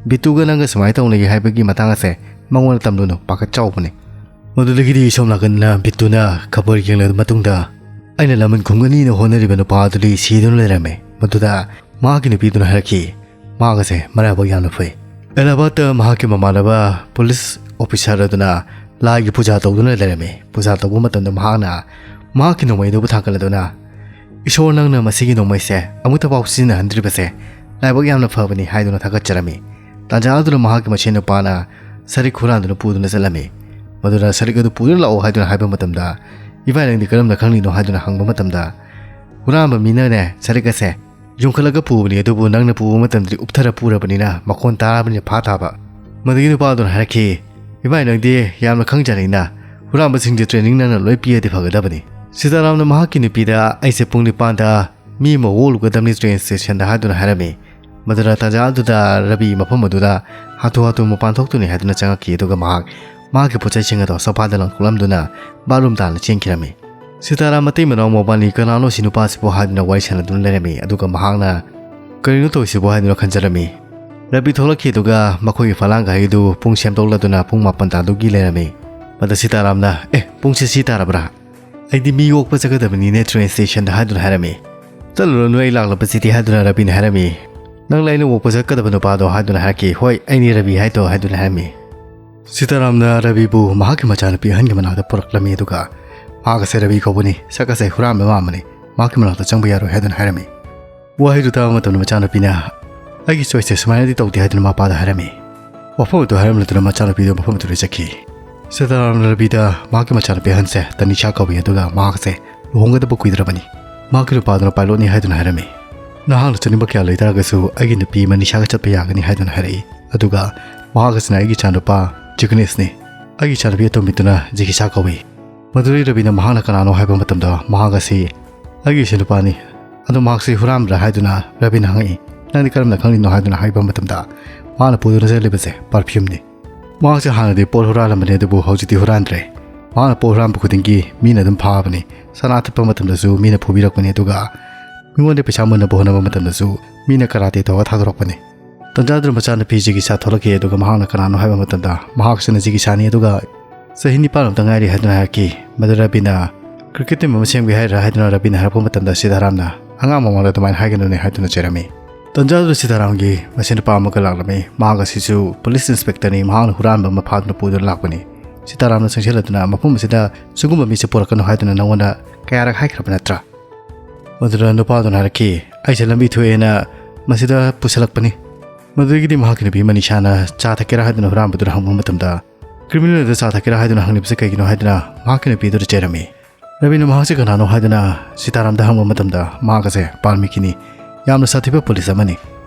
ꯕꯤꯇꯨꯒ ꯅꯪꯒ ꯁꯨꯃꯥꯏꯅ ꯇꯧꯅꯒꯦ ꯍꯥꯏꯕꯒꯤ ꯃꯇꯥꯡ ꯑꯁꯦ ꯃꯉꯣꯟꯗ ꯇꯝꯂꯨꯅꯨ, ꯄꯥꯈꯠ ꯆꯥꯎꯕꯅꯤ"꯫ ꯃꯗꯨꯗꯒꯤꯗꯤ ꯁꯣꯝ ꯅꯥꯀꯟꯗꯅ ꯕꯤꯇꯨꯅ ꯈꯕꯔ ꯌꯦꯡꯂꯕ ꯃꯇꯨꯡꯗ, ꯑꯩꯅ ꯂꯃꯟ ꯈꯨꯝꯒꯅꯤꯅ ꯍꯣꯠꯅꯔꯤꯕ ꯅꯨꯄꯥ ꯑꯗꯨꯗꯤ ꯁꯤꯗꯨꯅ ꯂꯩꯔꯝꯃꯦ꯫ ꯃꯗꯨꯗ ꯃꯍꯥꯛꯀꯤ ꯅꯨꯄꯤꯗꯨꯅ ꯍꯥꯏꯔꯛꯈꯤ, "ꯃꯍꯥꯛ ꯑꯁꯦ ꯃꯔꯥꯏꯕꯛ ꯌꯥꯝꯅ ꯐꯩ"꯫ ꯑꯦꯂꯥꯍꯥꯕꯥꯗꯇ ꯃꯍꯥꯛꯀꯤ ꯃꯃꯥꯟꯅꯕ ꯄꯨꯂꯤꯁ ꯑꯣꯐꯤꯁꯥꯔ ꯑꯗꯨꯅ ꯂꯥꯏꯒꯤ ꯄꯨꯖꯥ ꯇꯧꯗꯨꯅ ꯂꯩꯔꯝꯃꯤ꯫ ꯄꯨꯖꯥ ꯇꯧꯕ ꯃꯇꯝꯗ ꯃꯍꯥꯛꯅ ꯃꯍꯥꯛꯀꯤ ꯅꯣꯡꯃꯩ ꯑꯗꯨꯕꯨ ꯊꯥꯡꯒꯠꯂꯗꯨꯅ, "ꯏꯁꯣꯔ, ꯅꯪꯅ ꯃꯁꯤꯒꯤ ꯅꯣꯡꯃꯩꯁꯦ ꯑꯃꯨꯛꯇꯐꯥꯎ ꯁꯤꯖꯤꯟꯅꯍꯟꯗ꯭ꯔꯤꯕꯁꯦ ꯂꯥꯏꯕꯛ ꯌꯥꯝꯅ ꯐꯕꯅꯤ" ꯍꯥꯏꯗꯨꯅ ꯊꯥꯒꯠꯆꯔꯝꯃꯤ꯫ ꯇꯥꯟꯖꯥ ꯑꯗꯨꯗ ꯃꯍꯥꯛꯀꯤ ꯃꯁꯦꯟ ꯅꯨꯄꯥꯅ ꯁꯔꯤꯛ ꯍꯨꯔꯥꯟꯗꯨꯅ ꯄꯨꯗꯨꯅ ꯆꯠꯂꯝꯃꯤ꯫ ꯃꯗꯨꯅ ꯁꯔꯤꯛ ꯑꯗꯨ ꯄꯨꯗꯨꯅ ꯂꯥꯛꯑꯣ ꯍꯥꯏꯗꯨꯅ ꯍꯥꯏꯕ ꯃꯇꯝꯗ, "ꯏꯕꯥꯏ, ꯅꯪꯗꯤ ꯀꯔꯝꯅ ꯈꯪꯂꯤꯅꯣ?" ꯍꯥꯏꯗꯨꯅ ꯍꯪꯕ ꯃꯇꯝꯗ, "ꯍꯨꯔꯥꯟꯕ ꯃꯤꯅꯅꯦ ꯁꯔꯤꯛ ꯑꯁꯦ ꯌꯨꯝꯈꯠꯂꯒ ꯄꯨꯕꯅꯤ, ꯑꯗꯨꯕꯨ ꯅꯪꯅ ꯄꯨꯕ ꯃꯇꯝꯗꯗꯤ ꯎꯞꯊꯔ ꯄꯨꯔꯕꯅꯤꯅ ꯃꯈꯣꯟ ꯇꯥꯔꯕꯅꯤꯅ ꯐꯥ ꯇꯥꯕ"꯫ ꯃꯗꯨꯒꯤ ꯅꯨꯄꯥꯗꯨꯅ ꯍꯥꯏꯔꯛꯈꯤ, "ꯏꯕꯥꯏ, ꯅꯪꯗꯤ ꯌꯥꯝꯅ ꯈꯪꯖꯅꯤꯡꯅ, ꯍꯨꯔꯥꯟꯕꯁꯤꯡꯗꯤ training ꯅꯪꯅ ꯂꯣꯏ ꯄꯤꯔꯗꯤ ꯐꯒꯗꯕꯅꯤ"꯫ ꯁꯤꯇꯥꯔꯥꯝꯅ ꯃꯍꯥꯛꯀꯤ ꯅꯨꯄꯤꯗ, "ꯑꯩꯁꯦ ꯄꯨꯡ ꯅꯤꯄꯥꯟꯗ ꯃꯤ ꯑꯃ ꯑꯣꯛꯂꯨꯒꯗꯕꯅꯤ train stationꯗ" ꯍꯥꯏꯗꯨꯅ ꯍꯥꯏꯔꯝꯃꯤ꯫ ꯃꯗꯨꯅ ꯇꯥꯟꯖꯥ ꯑꯗꯨꯗ ꯔꯕꯤ ꯃꯐꯝ ꯑꯗꯨꯗ ꯍꯥꯊꯨ ꯍꯥꯊꯨ ꯃꯄꯥꯟ ꯊꯣꯛꯇꯨꯅꯤ ꯍꯥꯏꯗꯨꯅ ꯆꯪꯉꯛꯈꯤ, ꯑꯗꯨꯒ ꯃꯍꯥꯛ ꯃꯍꯥꯛꯀꯤ ꯄꯣꯠꯆꯩꯁꯤꯡ ꯑꯗꯨ sofaꯗ ꯂꯪꯊꯣꯛꯂꯝꯗꯨꯅ bathroom ꯇꯥꯟꯅ ꯆꯦꯟꯈꯤꯔꯝꯃꯤ꯫ ꯁꯤꯇꯥꯔꯥꯝ ꯃꯇꯩ ꯃꯅꯥꯎ ꯃꯕꯥꯅꯤ "ꯀꯅꯥꯅꯣ ꯁꯤ ꯅꯨꯄꯥꯁꯤꯕꯨ?" ꯍꯥꯏꯗꯨꯅ ꯋꯥꯔꯤ ꯁꯥꯟꯅꯗꯨꯅ ꯂꯩꯔꯝꯃꯤ, ꯑꯗꯨꯒ ꯃꯍꯥꯛꯅ "ꯀꯔꯤꯅꯣ ꯇꯧꯔꯤꯁꯤꯕꯨ?" ꯍꯥꯏꯗꯨꯅ ꯈꯟꯖꯔꯝꯃꯤ꯫ ꯔꯕꯤ ꯊꯣꯛꯂꯛꯈꯤ, ꯑꯗꯨꯒ ꯃꯈꯣꯏꯒꯤ ꯐꯂꯥꯡ ꯘꯔꯤꯗꯨ ꯄꯨꯡ ꯁꯦꯝꯗꯣꯛꯂꯗꯨꯅ ꯄꯨꯡ ꯃꯥꯄꯟ ꯇꯥꯗꯧꯒꯤ ꯂꯩꯔꯝꯃꯤ꯫ ꯃꯗ ꯁꯤꯇꯥꯔꯥꯝꯅ, "ꯑꯦ, ꯄꯨꯡꯁꯦ ꯁꯤ ꯇꯥꯔꯕ꯭ꯔꯥ? ꯑꯩꯗꯤ ꯃꯤ ꯑꯣꯛꯄ ꯆꯠꯀꯗꯕꯅꯤꯅꯦ train stationꯗ" ꯍꯥꯏꯗꯨꯅ ꯍꯥꯏꯔꯝꯃꯤ꯫ "ꯆꯠꯂꯨꯔꯅꯨ, ꯑꯩ ꯂꯥꯛꯂꯕꯁꯤꯗꯤ" ꯍꯥꯏꯗꯨꯅ ꯔꯕꯤꯅ ꯍꯥꯏꯔꯝꯃꯤ꯫ "ꯅꯪꯂ ꯑꯩꯅ ꯑꯣꯛꯄ ꯆꯠꯀꯗꯕ ꯅꯨꯄꯥꯗꯣ?" ꯍꯥꯏꯗꯨꯅ ꯍꯥꯏꯔꯛꯈꯤ꯫ "ꯍꯣꯏ, ꯑꯩꯅꯤ ꯔꯕꯤ ꯍꯥꯏꯗꯣ" ꯍꯥꯏꯗꯨꯅ ꯍꯥꯏꯔꯝꯃꯤ꯫ ꯁꯤꯇꯥꯔꯥꯝꯅ ꯔꯕꯤꯕꯨ ꯃꯍꯥꯛꯀꯤ ꯃꯆꯥꯅꯨꯄꯤ ꯑꯍꯟꯒꯤ ꯃꯅꯥꯛꯇ ꯄꯨꯔꯛꯂꯝꯃꯤ, ꯑꯗꯨꯒ "ꯃꯍꯥꯛ ꯑꯁꯦ ꯔꯕꯤ ꯀꯧꯕꯅꯤ, ꯁꯛ ꯑꯁꯦ ꯍꯨꯔꯥꯟꯕ ꯃꯥꯟꯕꯅꯤ, ꯃꯍꯥꯛꯀꯤ ꯃꯅꯥꯛꯇ ꯆꯪꯕ ꯌꯥꯔꯣꯏ" ꯍꯥꯏꯗꯨꯅ ꯍꯥꯏꯔꯝꯃꯤ꯫ ꯋꯥꯍꯩꯗꯨ ꯇꯥꯕ ꯃꯇꯝꯗ ꯃꯆꯥꯅꯨꯄꯤꯅ, "ꯑꯩꯒꯤ choiceꯁꯦ ꯁꯨꯃꯥꯏꯅꯗꯤ ꯇꯧꯗꯦ" ꯍꯥꯏꯗꯨꯅ ꯃꯄꯥꯗ ꯍꯥꯏꯔꯝꯃꯤ꯫ ꯋꯥꯐꯝ ꯑꯗꯨ ꯍꯥꯏꯔꯝꯂꯗꯨꯅ ꯃꯆꯥꯅꯨꯄꯤꯗꯨ ꯃꯐꯝ ꯑꯗꯨꯗ ꯆꯠꯈꯤ꯫ ꯁꯤꯇꯥꯔꯥꯝꯅ ꯔꯕꯤꯗ ꯃꯍꯥꯛꯀꯤ ꯃꯆꯥꯅꯨꯄꯤ ꯑꯍꯟꯁꯦ ꯇꯅꯤꯁꯥ ꯀꯧꯏ, ꯑꯗꯨꯒ ꯃꯍꯥꯛꯁꯦ ꯂꯨꯍꯣꯡꯒꯗꯕ ꯀꯨꯏꯗ꯭ꯔꯕꯅꯤ꯫ ꯃꯍꯥꯛꯀꯤ ꯅꯨꯄꯥꯗꯨꯅ pilotꯅꯤ ꯍꯥꯏꯗꯨꯅ ꯍꯥꯏꯔꯝꯃꯤ꯫ "ꯅꯍꯥꯛꯅ ꯆꯠꯅꯤꯡꯕ ꯀꯌꯥ ꯂꯩꯇꯥꯔꯒꯁꯨ ꯑꯩꯒꯤ ꯅꯨꯄꯤ ꯃꯅꯤꯁꯥꯒ ꯆꯠꯄ ꯌꯥꯒꯅꯤ" ꯍꯥꯏꯗꯨꯅ ꯍꯥꯏꯔꯛꯏ꯫ ꯑꯗꯨꯒ ꯃꯍꯥꯛ ꯑꯁꯤꯅ ꯑꯩꯒꯤ ꯏꯆꯥꯅꯨꯄꯥ ꯖꯤꯒꯅꯦꯁꯅꯤ꯫ ꯑꯩꯒꯤ ꯏꯆꯥꯅꯨꯄꯤ ꯑꯇꯣꯝꯕꯤꯗꯨꯅ ꯖꯤꯒꯤꯁꯥ ꯀꯧꯏ꯫ ꯃꯗꯨꯗꯩ ꯔꯕꯤꯅ ꯃꯍꯥꯛꯅ ꯀꯅꯥꯅꯣ ꯍꯥꯏꯕ ꯃꯇꯝꯗ, ꯃꯍꯥꯛ ꯑꯁꯤ ꯑꯩꯒꯤ ꯏꯆꯥꯅꯨꯄꯥꯅꯤ, ꯑꯗꯣ ꯃꯍꯥꯛꯁꯤ ꯍꯨꯔꯥꯟꯕ꯭ꯔꯥ ꯍꯥꯏꯗꯨꯅ ꯔꯕꯤꯅ ꯍꯪꯉꯛꯏ꯫ "ꯅꯪꯗꯤ ꯀꯔꯝꯅ ꯈꯪꯂꯤꯅꯣ?" ꯍꯥꯏꯗꯨꯅ ꯍꯥꯏꯕ ꯃꯇꯝꯗ, ꯃꯍꯥꯛꯅ ꯄꯨꯗꯨꯅ ꯆꯠꯂꯤꯕꯁꯦ perfumeꯅꯤ꯫ ꯃꯍꯥꯛꯁꯦ ꯍꯥꯟꯅꯗꯤ ꯄꯣꯠ ꯍꯨꯔꯥꯜꯂꯝꯕꯅꯤ, ꯑꯗꯨꯕꯨ ꯍꯧꯖꯤꯛꯇꯤ ꯍꯨꯔꯥꯟꯗ꯭ꯔꯦ꯫ ꯃꯍꯥꯛꯅ ꯄꯣꯠ ꯍꯨꯔꯥꯟꯕ ꯈꯨꯗꯤꯡꯒꯤ ꯃꯤꯅ ꯑꯗꯨꯝ ꯐꯥꯕꯅꯤ꯫ ꯁꯅꯥ ꯊꯠꯄ ꯃꯇꯝꯗꯁꯨ ꯃꯤꯅ ꯐꯨꯕꯤꯔꯛꯄꯅꯤ, ꯑꯗꯨꯒ ꯃꯤꯉꯣꯟꯗ ꯄꯩꯁꯥ ꯃꯨꯟꯅꯕ ꯍꯣꯠꯅꯕ ꯃꯇꯝꯗꯁꯨ ꯃꯤꯅ ꯀꯔꯥꯇꯦ ꯇꯧꯔꯒ ꯊꯥꯗꯣꯔꯛꯄꯅꯤ꯫ ꯇꯟꯖꯥꯗꯨꯗ ꯃꯆꯥꯅꯨꯄꯤ ꯖꯤꯒꯤꯁꯥ ꯊꯣꯛꯂꯛꯈꯤ, ꯑꯗꯨꯒ ꯃꯍꯥꯛꯅ ꯀꯅꯥꯅꯣ ꯍꯥꯏꯕ ꯃꯇꯝꯗ, ꯃꯍꯥꯛꯁꯤꯅ ꯖꯤꯒꯤꯁꯥꯅꯤ, ꯑꯗꯨꯒ ꯆꯍꯤ ꯅꯤꯄꯥꯟ ꯃꯨꯛꯇ ꯉꯥꯏꯔꯤ ꯍꯥꯏꯗꯨꯅ ꯍꯥꯏꯔꯛꯈꯤ꯫ ꯃꯗꯨ ꯔꯕꯤꯅ cricket team ꯑꯃ ꯁꯦꯝꯒꯦ ꯍꯥꯏꯔꯤꯔꯥ ꯍꯥꯏꯗꯨꯅ ꯔꯕꯤꯅ ꯍꯥꯏꯔꯛꯄ ꯃꯇꯝꯗ, ꯁꯤꯗꯥꯔꯥꯝꯅ, "ꯑꯉꯥꯡ ꯃꯃꯥꯡꯗ ꯑꯗꯨꯃꯥꯏꯅ ꯍꯥꯏꯒꯅꯨꯅꯦ" ꯍꯥꯏꯗꯨꯅ ꯆꯩꯔꯝꯃꯤ꯫ ꯇꯟꯖꯥꯗꯨꯗ ꯁꯤꯗꯥꯔꯥꯝꯒꯤ ꯃꯁꯦꯟ ꯅꯨꯄꯥ ꯑꯃꯒ ꯂꯥꯛꯂꯝꯃꯤ꯫ ꯃꯍꯥꯛ ꯑꯁꯤꯁꯨ police inspectorꯅꯤ꯫ ꯃꯍꯥꯛꯅ ꯍꯨꯔꯥꯟꯕ ꯑꯃ ꯐꯥꯗꯨꯅ ꯄꯨꯗꯨꯅ ꯂꯥꯛꯄꯅꯤ꯫ ꯁꯤꯗꯥꯔꯥꯝꯅ ꯆꯪꯁꯤꯜꯂꯗꯨꯅ, "ꯃꯐꯝ ꯑꯁꯤꯗ ꯁꯤꯒꯨꯝꯕ ꯃꯤꯁꯦ ꯄꯨꯔꯛꯀꯅꯨ ꯍꯥꯏꯗꯨꯅ ꯅꯉꯣꯟꯗ ꯀꯌꯥꯔꯛ ꯍꯥꯏꯈ꯭ꯔꯕ ꯅꯠꯇ꯭ꯔꯥ?" ꯃꯗꯨꯗ ꯅꯨꯄꯥꯗꯨꯅ ꯍꯥꯏꯔꯛꯈꯤ, "ꯑꯩꯁꯦ ꯂꯝꯕꯤ ꯊꯣꯛꯑꯦꯅ ꯃꯁꯤꯗ ꯄꯨꯁꯤꯜꯂꯛꯄꯅꯤ꯫ ꯃꯗꯨꯗꯒꯤꯗꯤ ꯃꯍꯥꯛꯀꯤ ꯅꯨꯄꯤ ꯃꯅꯤꯁꯥꯅ ꯆꯥ ꯊꯛꯀꯦꯔꯥ ꯍꯥꯏꯗꯨꯅ ꯍꯨꯔꯥꯟꯕꯗꯨꯗ ꯍꯪꯕ ꯃꯇꯝꯗ, "ꯀ꯭ꯔꯤꯃꯤꯅꯦꯜꯗ ꯆꯥ ꯊꯛꯀꯦꯔꯥ ꯍꯥꯏꯗꯨꯅ ꯍꯪꯂꯤꯕꯁꯦ ꯀꯩꯒꯤꯅꯣ?" ꯍꯥꯏꯗꯨꯅ ꯃꯍꯥꯛꯀꯤ ꯅꯨꯄꯤꯗꯨꯗ ꯆꯩꯔꯝꯃꯤ꯫ ꯔꯕꯤꯅ ꯃꯍꯥꯛꯁꯦ ꯀꯅꯥꯅꯣ ꯍꯥꯏꯗꯨꯅ ꯁꯤꯇꯥꯔꯥꯝꯗ ꯍꯪꯕ ꯃꯇꯝꯗ, ꯃꯍꯥꯛ ꯑꯁꯦ ꯕꯥꯜꯃꯤꯀꯤꯅꯤ, ꯌꯥꯝꯅ ꯁꯥꯊꯤꯕ ꯄꯨꯂꯤꯁ ꯑꯃꯅꯤ꯫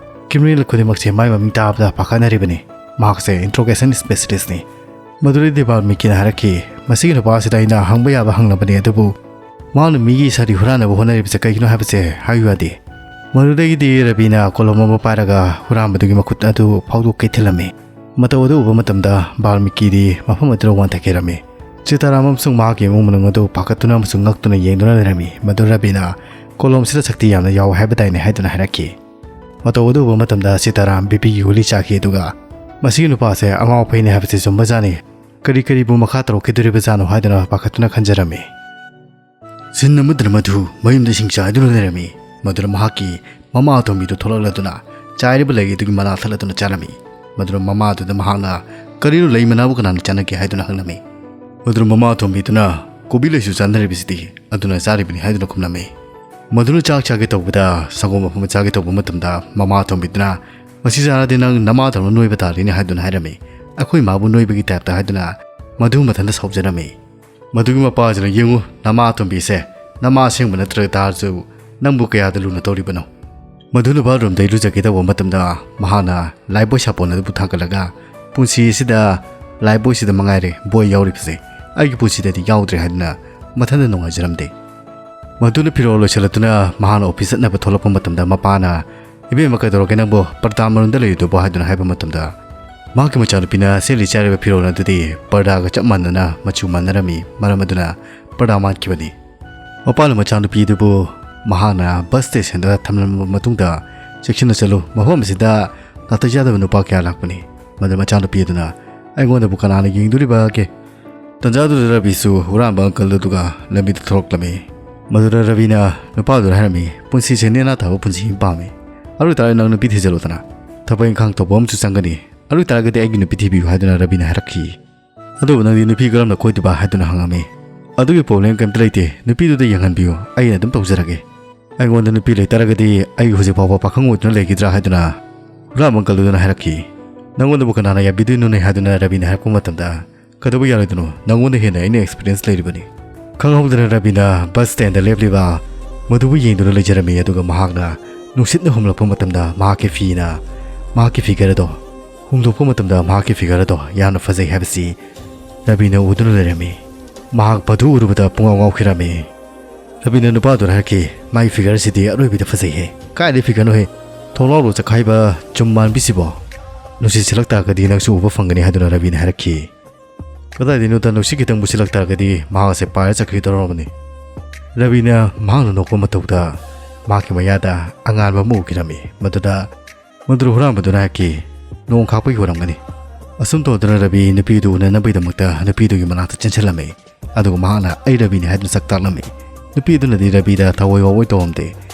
ꯀ꯭ꯔꯤꯃꯤꯅꯦꯜ ꯈꯨꯗꯤꯡꯃꯛꯁꯦ ꯃꯥꯏ ꯃꯃꯤꯡ ꯇꯥꯕꯗ ꯄꯥꯈꯠꯅꯔꯤꯕꯅꯤ꯫ ꯃꯍꯥꯛꯁꯦ ꯏꯟꯇ꯭ꯔꯣꯒꯦꯁꯟ ꯁ꯭ꯄꯦꯁꯤꯂꯤꯁꯅꯤ꯫ ꯃꯗꯨꯗꯩꯗꯤ ꯕꯥꯜꯃꯤꯀꯤꯅ ꯍꯥꯏꯔꯛꯈꯤ, "ꯃꯁꯤꯒꯤ ꯅꯨꯄꯥ ꯑꯁꯤꯗ ꯑꯩꯅ ꯍꯪꯕ ꯌꯥꯕ ꯍꯪꯂꯕꯅꯤ, ꯑꯗꯨꯕꯨ ꯃꯍꯥꯛꯅ ꯃꯤꯒꯤ ꯁꯥꯔꯤ ꯍꯨꯔꯥꯟꯅꯕ ꯍꯣꯠꯅꯔꯤꯕꯁꯦ ꯀꯩꯒꯤꯅꯣ ꯍꯥꯏꯕꯁꯦ ꯍꯥꯏꯌꯨ ꯌꯥꯗꯦ?" ꯃꯗꯨꯗꯒꯤꯗꯤ ꯔꯕꯤꯅ ꯀꯣꯂꯣꯝ ꯑꯃ ꯄꯥꯏꯔꯒ ꯍꯨꯔꯥꯟꯕꯗꯨꯒꯤ ꯃꯈꯨꯠ ꯑꯗꯨ ꯐꯥꯎꯗꯣꯛꯀꯦ ꯊꯤꯜꯂꯝꯃꯤ꯫ ꯃꯇꯧ ꯑꯗꯨ ꯎꯕ ꯃꯇꯝꯗ ꯕꯥꯜꯃꯤꯀꯤꯗꯤ ꯃꯐꯝ ꯑꯗꯨꯗ ꯋꯥꯟꯊꯈꯤꯔꯝꯃꯤ꯫ ꯁꯤꯇꯥꯔꯥꯝ ꯑꯃꯁꯨꯡ ꯃꯍꯥꯛꯀꯤ ꯏꯃꯨꯡ ꯃꯅꯨꯡ ꯑꯗꯨ ꯄꯥꯈꯠꯇꯨꯅ ꯑꯃꯁꯨꯡ ꯉꯛꯇꯨꯅ ꯌꯦꯡꯗꯨꯅ ꯂꯩꯔꯝꯃꯤ꯫ ꯃꯗꯨ ꯔꯕꯤꯅ ꯀꯣꯂꯣꯝꯁꯤꯗ ꯁꯛꯇꯤ ꯌꯥꯝꯅ ꯌꯥꯎ ꯍꯥꯏꯕꯗꯥꯏꯅꯦ ꯍꯥꯏꯗꯨꯅ ꯍꯥꯏꯔꯛꯈꯤ꯫ ꯃꯇꯧ ꯑꯗꯨ ꯎꯕ ꯃꯇꯝꯗ ꯁꯤꯇꯥꯔꯥꯝ ꯕꯤ ꯄꯤꯒꯤ ꯒꯨꯂꯤ ꯆꯥꯈꯤ, ꯑꯗꯨꯒ ꯃꯁꯤꯒꯤ ꯅꯨꯄꯥꯁꯦ ꯑꯉꯥꯎ ꯑꯐꯩꯅꯤ ꯍꯥꯏꯕꯁꯤ ꯆꯨꯝꯕꯖꯥꯠꯅꯤ꯫ ꯀꯔꯤ ꯀꯔꯤꯕꯨ ꯃꯈꯥ ꯇꯧꯔꯛꯈꯤꯗꯣꯔꯤꯕꯖꯥꯠꯅꯣ ꯍꯥꯏꯗꯨꯅ ꯄꯥꯈꯠꯇꯨꯅ ꯈꯟꯖꯔꯝꯃꯤ꯫ ꯁꯤꯟ ꯑꯃꯗꯅ ꯃꯗꯨ ꯃꯌꯨꯝꯗ ꯏꯁꯤꯡ ꯆꯥꯏꯗꯨꯅ ꯂꯩꯔꯝꯃꯤ꯫ ꯃꯗꯨꯅ ꯃꯍꯥꯛꯀꯤ ꯃꯃꯥ ꯑꯇꯣꯝꯕꯤꯗꯨ ꯊꯣꯛꯂꯛꯂꯗꯨꯅ ꯆꯥꯏꯔꯤꯕ ꯂꯩ ꯑꯗꯨꯒꯤ ꯃꯅꯥ ꯊꯠꯂꯗꯨꯅ ꯆꯥꯔꯝꯃꯤ꯫ ꯃꯗꯨꯅ ꯃꯃꯥꯗꯨꯗ ꯃꯍꯥꯛꯅ, "ꯀꯔꯤꯅꯣ ꯂꯩ ꯃꯅꯥꯕꯨ ꯀꯅꯥꯅ ꯆꯥꯅꯒꯦ?" ꯍꯥꯏꯗꯨꯅ ꯍꯪꯂꯝꯃꯤ꯫ ꯃꯗꯨꯅ ꯃꯃꯥ ꯑꯇꯣꯝꯕꯤꯗꯨꯅ, "ꯀꯣꯕꯤ ꯂꯩꯁꯨ ꯆꯥꯅꯔꯤꯕꯁꯤꯗꯤ, ꯑꯗꯨꯅ ꯆꯥꯔꯤꯕꯅꯤ" ꯍꯥꯏꯗꯨꯅ ꯈꯨꯝꯂꯝꯃꯤ꯫ ꯃꯗꯨꯅ ꯆꯥꯛ ꯆꯥꯒꯦ ꯇꯧꯕꯗ, ꯁꯪꯒꯣꯝ ꯑꯐꯝꯕ ꯆꯥꯒꯦ ꯇꯧꯕ ꯃꯇꯝꯗ ꯃꯃꯥ ꯑꯇꯣꯝꯕꯤꯗꯨꯅ, "ꯃꯁꯤ ꯆꯥꯔꯗꯤ ꯅꯪ ꯅꯃꯥꯗꯧꯅ ꯅꯣꯏꯕ ꯇꯥꯔꯤꯅꯦ" ꯍꯥꯏꯗꯨꯅ ꯍꯥꯏꯔꯝꯃꯤ꯫ "ꯑꯩꯈꯣꯏ ꯃꯥꯕꯨ ꯅꯣꯏꯕꯒꯤ ꯇꯥꯏꯞꯇ" ꯍꯥꯏꯗꯨꯅ ꯃꯗꯨ ꯃꯊꯟꯇ ꯁꯥꯎꯖꯔꯝꯃꯤ꯫ ꯃꯗꯨꯒꯤ ꯃꯄꯥꯁꯤꯅ, "ꯌꯦꯡꯉꯨ, ꯅꯃꯥ ꯑꯇꯣꯝꯕꯤꯁꯦ ꯅꯃꯥ ꯑꯁꯦꯡꯕ ꯅꯠꯇ꯭ꯔ ꯇꯥꯔꯁꯨ ꯅꯪꯕꯨ ꯀꯌꯥꯗ ꯂꯨꯅ ꯇꯧꯔꯤꯕꯅꯣ?" ꯃꯗꯨꯅ ꯕꯥꯠꯔꯨꯝꯗ ꯏꯔꯨꯖꯒꯦ ꯇꯧꯕ ꯃꯇꯝꯗ ꯃꯍꯥꯛꯅ ꯂꯥꯏꯐꯕꯣꯏ ꯁꯥꯄꯣꯟ ꯑꯗꯨꯕꯨ ꯊꯥꯡꯒꯠꯂꯒ, "ꯄꯨꯟꯁꯤ ꯑꯁꯤꯗ ꯂꯥꯏꯐꯕꯣꯏꯁꯤꯗ ꯃꯉꯥꯏꯔꯦ ꯕꯣꯏ ꯌꯥꯎꯔꯤꯕꯁꯦ, ꯑꯩꯒꯤ ꯄꯨꯟꯁꯤꯗꯗꯤ ꯌꯥꯎꯗ꯭ꯔꯦ" ꯍꯥꯏꯗꯨꯅ ꯃꯊꯟꯇ ꯅꯨꯡꯉꯥꯏꯖꯔꯝꯗꯦ꯫ ꯃꯗꯨꯅ ꯐꯤꯔꯣꯜ ꯂꯣꯏꯁꯤꯜꯂꯗꯨꯅ ꯃꯍꯥꯛꯅ ꯑꯣꯐꯤꯁ ꯆꯠꯅꯕ ꯊꯣꯛꯂꯛꯄ ꯃꯇꯝꯗ ꯃꯄꯥꯅ, "ꯏꯕꯦꯝꯃ, ꯀꯩꯗꯧꯔꯒꯦ ꯅꯪꯕꯨ ꯄꯔꯗꯥ ꯃꯅꯨꯡꯗ ꯂꯩꯔꯤꯗꯨꯕꯨ?" ꯍꯥꯏꯗꯨꯅ ꯍꯥꯏꯕ ꯃꯇꯝꯗ, ꯃꯍꯥꯛꯀꯤ ꯃꯆꯥꯅꯨꯄꯤꯅ ꯁꯦꯠꯂꯤ ꯆꯥꯔꯤꯕ ꯐꯤꯔꯣꯜ ꯑꯗꯨꯗꯤ ꯄꯔꯗꯥꯒ ꯆꯞ ꯃꯥꯟꯅꯅ ꯃꯆꯨ ꯃꯥꯟꯅꯔꯝꯃꯤ, ꯃꯔꯝ ꯑꯗꯨꯅ ꯄꯔꯗꯥ ꯃꯥꯟꯈꯤꯕꯅꯤ꯫ ꯃꯄꯥꯅ ꯃꯆꯥꯅꯨꯄꯤ ꯑꯗꯨꯕꯨ ꯃꯍꯥꯛꯅ ꯕꯁ ꯁ꯭ꯇꯦꯁꯟꯗ ꯊꯝꯂꯝꯂꯕ ꯃꯇꯨꯡꯗ, "ꯆꯦꯛꯁꯤꯟꯅ ꯆꯠꯂꯨ, ꯃꯐꯝ ꯑꯁꯤꯗ ꯅꯥꯇꯩ ꯆꯥꯗꯕ ꯅꯨꯄꯥ ꯀꯌꯥ ꯂꯥꯛꯄꯅꯤ"꯫ ꯃꯗꯨ ꯃꯆꯥꯅꯨꯄꯤ ꯑꯗꯨꯅ, "ꯑꯩꯉꯣꯟꯗꯕꯨ ꯀꯅꯥꯅ ꯌꯦꯡꯗꯣꯔꯤꯕꯒꯦ?" ꯇꯟꯖꯥꯗꯨꯗ ꯔꯕꯤꯁꯨ ꯍꯨꯔꯥꯟꯕ ꯑꯪꯀꯜ ꯑꯗꯨꯒ ꯂꯝꯕꯤꯗ ꯊꯣꯔꯛꯂꯝꯃꯤ꯫ ꯃꯗꯨꯗ ꯔꯕꯤꯅ ꯅꯨꯄꯥꯗꯨꯗ ꯍꯥꯏꯔꯝꯃꯤ, "ꯄꯨꯟꯁꯤꯁꯦ ꯅꯦꯅꯥ ꯇꯥꯕ ꯄꯨꯟꯁꯤ ꯑꯃ ꯄꯥꯝꯃꯤ꯫ ꯑꯗꯨ ꯑꯣꯏꯇꯥꯔꯗꯤ ꯅꯪ ꯅꯨꯄꯤ ꯊꯤꯖꯤꯜꯂꯣꯗꯅ꯫ ꯊꯕꯛ ꯏꯪꯈꯥꯡ ꯇꯧꯕ ꯑꯃꯁꯨ ꯆꯪꯒꯅꯤ꯫ ꯑꯗꯨ ꯑꯣꯏꯇꯥꯔꯒꯗꯤ ꯑꯩꯒꯤ ꯅꯨꯄꯤ ꯊꯤꯕꯤꯌꯨ" ꯍꯥꯏꯗꯨꯅ ꯔꯕꯤꯅ ꯍꯥꯏꯔꯛꯈꯤ꯫ "ꯑꯗꯨꯕꯨ ꯅꯪꯗꯤ ꯅꯨꯄꯤ ꯀꯔꯝꯅ ꯀꯣꯏꯗꯣꯏꯕ?" ꯍꯥꯏꯗꯨꯅ ꯍꯪꯉꯝꯃꯤ꯫ "ꯑꯗꯨꯒꯤ ꯄ꯭ꯔꯣꯕ꯭ꯂꯦꯝ ꯀꯔꯤꯝꯇ ꯂꯩꯇꯦ, ꯅꯨꯄꯤꯗꯨꯗ ꯌꯦꯡꯍꯟꯕꯤꯌꯨ, ꯑꯩꯅ ꯑꯗꯨꯝ ꯇꯧꯖꯔꯒꯦ"꯫ "ꯑꯩꯉꯣꯟꯗ ꯅꯨꯄꯤ ꯂꯩꯇꯥꯔꯒꯗꯤ ꯑꯩ ꯍꯧꯖꯤꯛ ꯐꯥꯎꯕ ꯄꯥꯈꯪ ꯑꯣꯏꯗꯨꯅ ꯂꯩꯈꯤꯗ꯭ꯔꯥ?" ꯍꯥꯏꯗꯨꯅ ꯍꯨꯔꯥꯟꯕ uncle ꯑꯗꯨꯅ ꯍꯥꯏꯔꯛꯈꯤ꯫ "ꯅꯪꯉꯣꯟꯗꯕꯨ ꯀꯅꯥꯅ ꯌꯥꯕꯤꯗꯣꯏꯅꯣꯅꯦ?" ꯍꯥꯏꯗꯨꯅ ꯔꯕꯤꯅ ꯍꯥꯏꯔꯛꯄ ꯃꯇꯝꯗ, "ꯀꯩꯗꯧꯕ ꯌꯥꯔꯣꯏꯗꯣꯏꯅꯣ? ꯅꯪꯉꯣꯟꯗ ꯍꯦꯟꯅ ꯑꯩꯅ experience ꯂꯩꯔꯤꯕꯅꯤ꯫" ꯈꯪꯍꯧꯗꯅ ꯔꯕꯤꯅ bus standꯗ ꯂꯦꯞꯂꯤꯕ ꯃꯗꯨꯕꯨ ꯌꯦꯡꯗꯨꯅ ꯂꯩꯖꯔꯝꯃꯤ꯫ ꯑꯗꯨꯒ ꯃꯍꯥꯛꯅ ꯅꯨꯡꯁꯤꯠꯅ ꯍꯨꯝꯂꯛꯄ ꯃꯇꯝꯗ ꯃꯍꯥꯛꯀꯤ ꯐꯤꯅ ꯃꯍꯥꯛꯀꯤ figure ꯑꯗꯣ ꯍꯨꯝꯗꯣꯛꯄ ꯃꯇꯝꯗ ꯃꯍꯥꯛꯀꯤ figure ꯑꯗꯣ ꯌꯥꯝꯅ ꯐꯖꯩ ꯍꯥꯏꯕꯁꯤ ꯔꯕꯤꯅ ꯎꯗꯨꯅ ꯂꯩꯔꯝꯃꯤ꯫ ꯃꯍꯥꯛ ꯃꯗꯨ ꯎꯔꯨꯕꯗ ꯄꯨꯡꯉꯥꯎ ꯉꯥꯎꯈꯤꯔꯝꯃꯤ꯫ ꯔꯕꯤꯅ ꯅꯨꯄꯥꯗꯨꯗ ꯍꯥꯏꯔꯛꯈꯤ, "ꯃꯥꯒꯤ figureꯁꯤꯗꯤ ꯑꯔꯣꯏꯕꯤꯗ ꯐꯖꯩꯍꯦ꯫" "ꯀꯥꯏꯗꯩ figureꯅꯣꯍꯦ? ꯊꯣꯡꯅꯥꯎꯔꯣ ꯆꯈꯥꯏꯕ ꯆꯨꯝ ꯃꯥꯟꯕꯤꯁꯤꯕꯣ? ꯅꯨꯡꯁꯤꯠ ꯁꯤꯜꯂꯛ ꯇꯥꯔꯒꯗꯤ ꯅꯪꯁꯨ ꯎꯕ ꯐꯪꯒꯅꯤ," ꯍꯥꯏꯗꯨꯅ ꯔꯕꯤꯅ ꯍꯥꯏꯔꯛꯈꯤ꯫ "ꯀꯗꯥꯏꯗꯩꯅꯣꯗ, ꯅꯨꯡꯁꯤꯠ ꯈꯤꯇꯪꯕꯨ ꯁꯤꯜꯂꯛ ꯇꯥꯔꯒꯗꯤ ꯃꯍꯥꯛ ꯑꯁꯦ ꯄꯥꯏꯔ ꯆꯠꯈꯤꯗꯧꯔꯕꯅꯤ꯫" ꯔꯕꯤꯅ ꯃꯍꯥꯛꯅ ꯅꯣꯛꯄ ꯃꯇꯧꯗ ꯃꯍꯥꯛꯀꯤ ꯃꯌꯥꯗ ꯑꯉꯥꯟꯕ ꯑꯃ ꯎꯈꯤꯔꯝꯃꯤ꯫ ꯃꯗꯨꯗ ꯃꯗꯨ ꯍꯨꯔꯥꯟꯕꯗꯨꯅ ꯍꯥꯏꯈꯤ, "ꯅꯣꯡ ꯈꯥꯛꯄꯒꯤ ꯑꯣꯏꯔꯝꯒꯅꯤ꯫" ꯑꯁꯨꯝ ꯇꯧꯗꯨꯅ ꯔꯕꯤ ꯅꯨꯄꯤꯗꯨ ꯎꯅꯅꯕꯒꯤꯗꯃꯛꯇ ꯅꯨꯄꯤꯗꯨꯒꯤ ꯃꯅꯥꯛꯇ ꯆꯦꯟꯁꯤꯜꯂꯝꯃꯤ꯫ ꯑꯗꯨꯒ ꯃꯍꯥꯛꯅ "ꯑꯩ ꯔꯕꯤꯅꯤ" ꯍꯥꯏꯗꯨꯅ ꯁꯛ ꯇꯥꯛꯂꯝꯃꯤ꯫ ꯅꯨꯄꯤ ꯑꯗꯨꯅꯗꯤ ꯔꯕꯤꯗ ꯊꯋꯥꯏ ꯋꯥꯑꯣꯏ ꯇꯧꯔꯝꯗꯦ꯫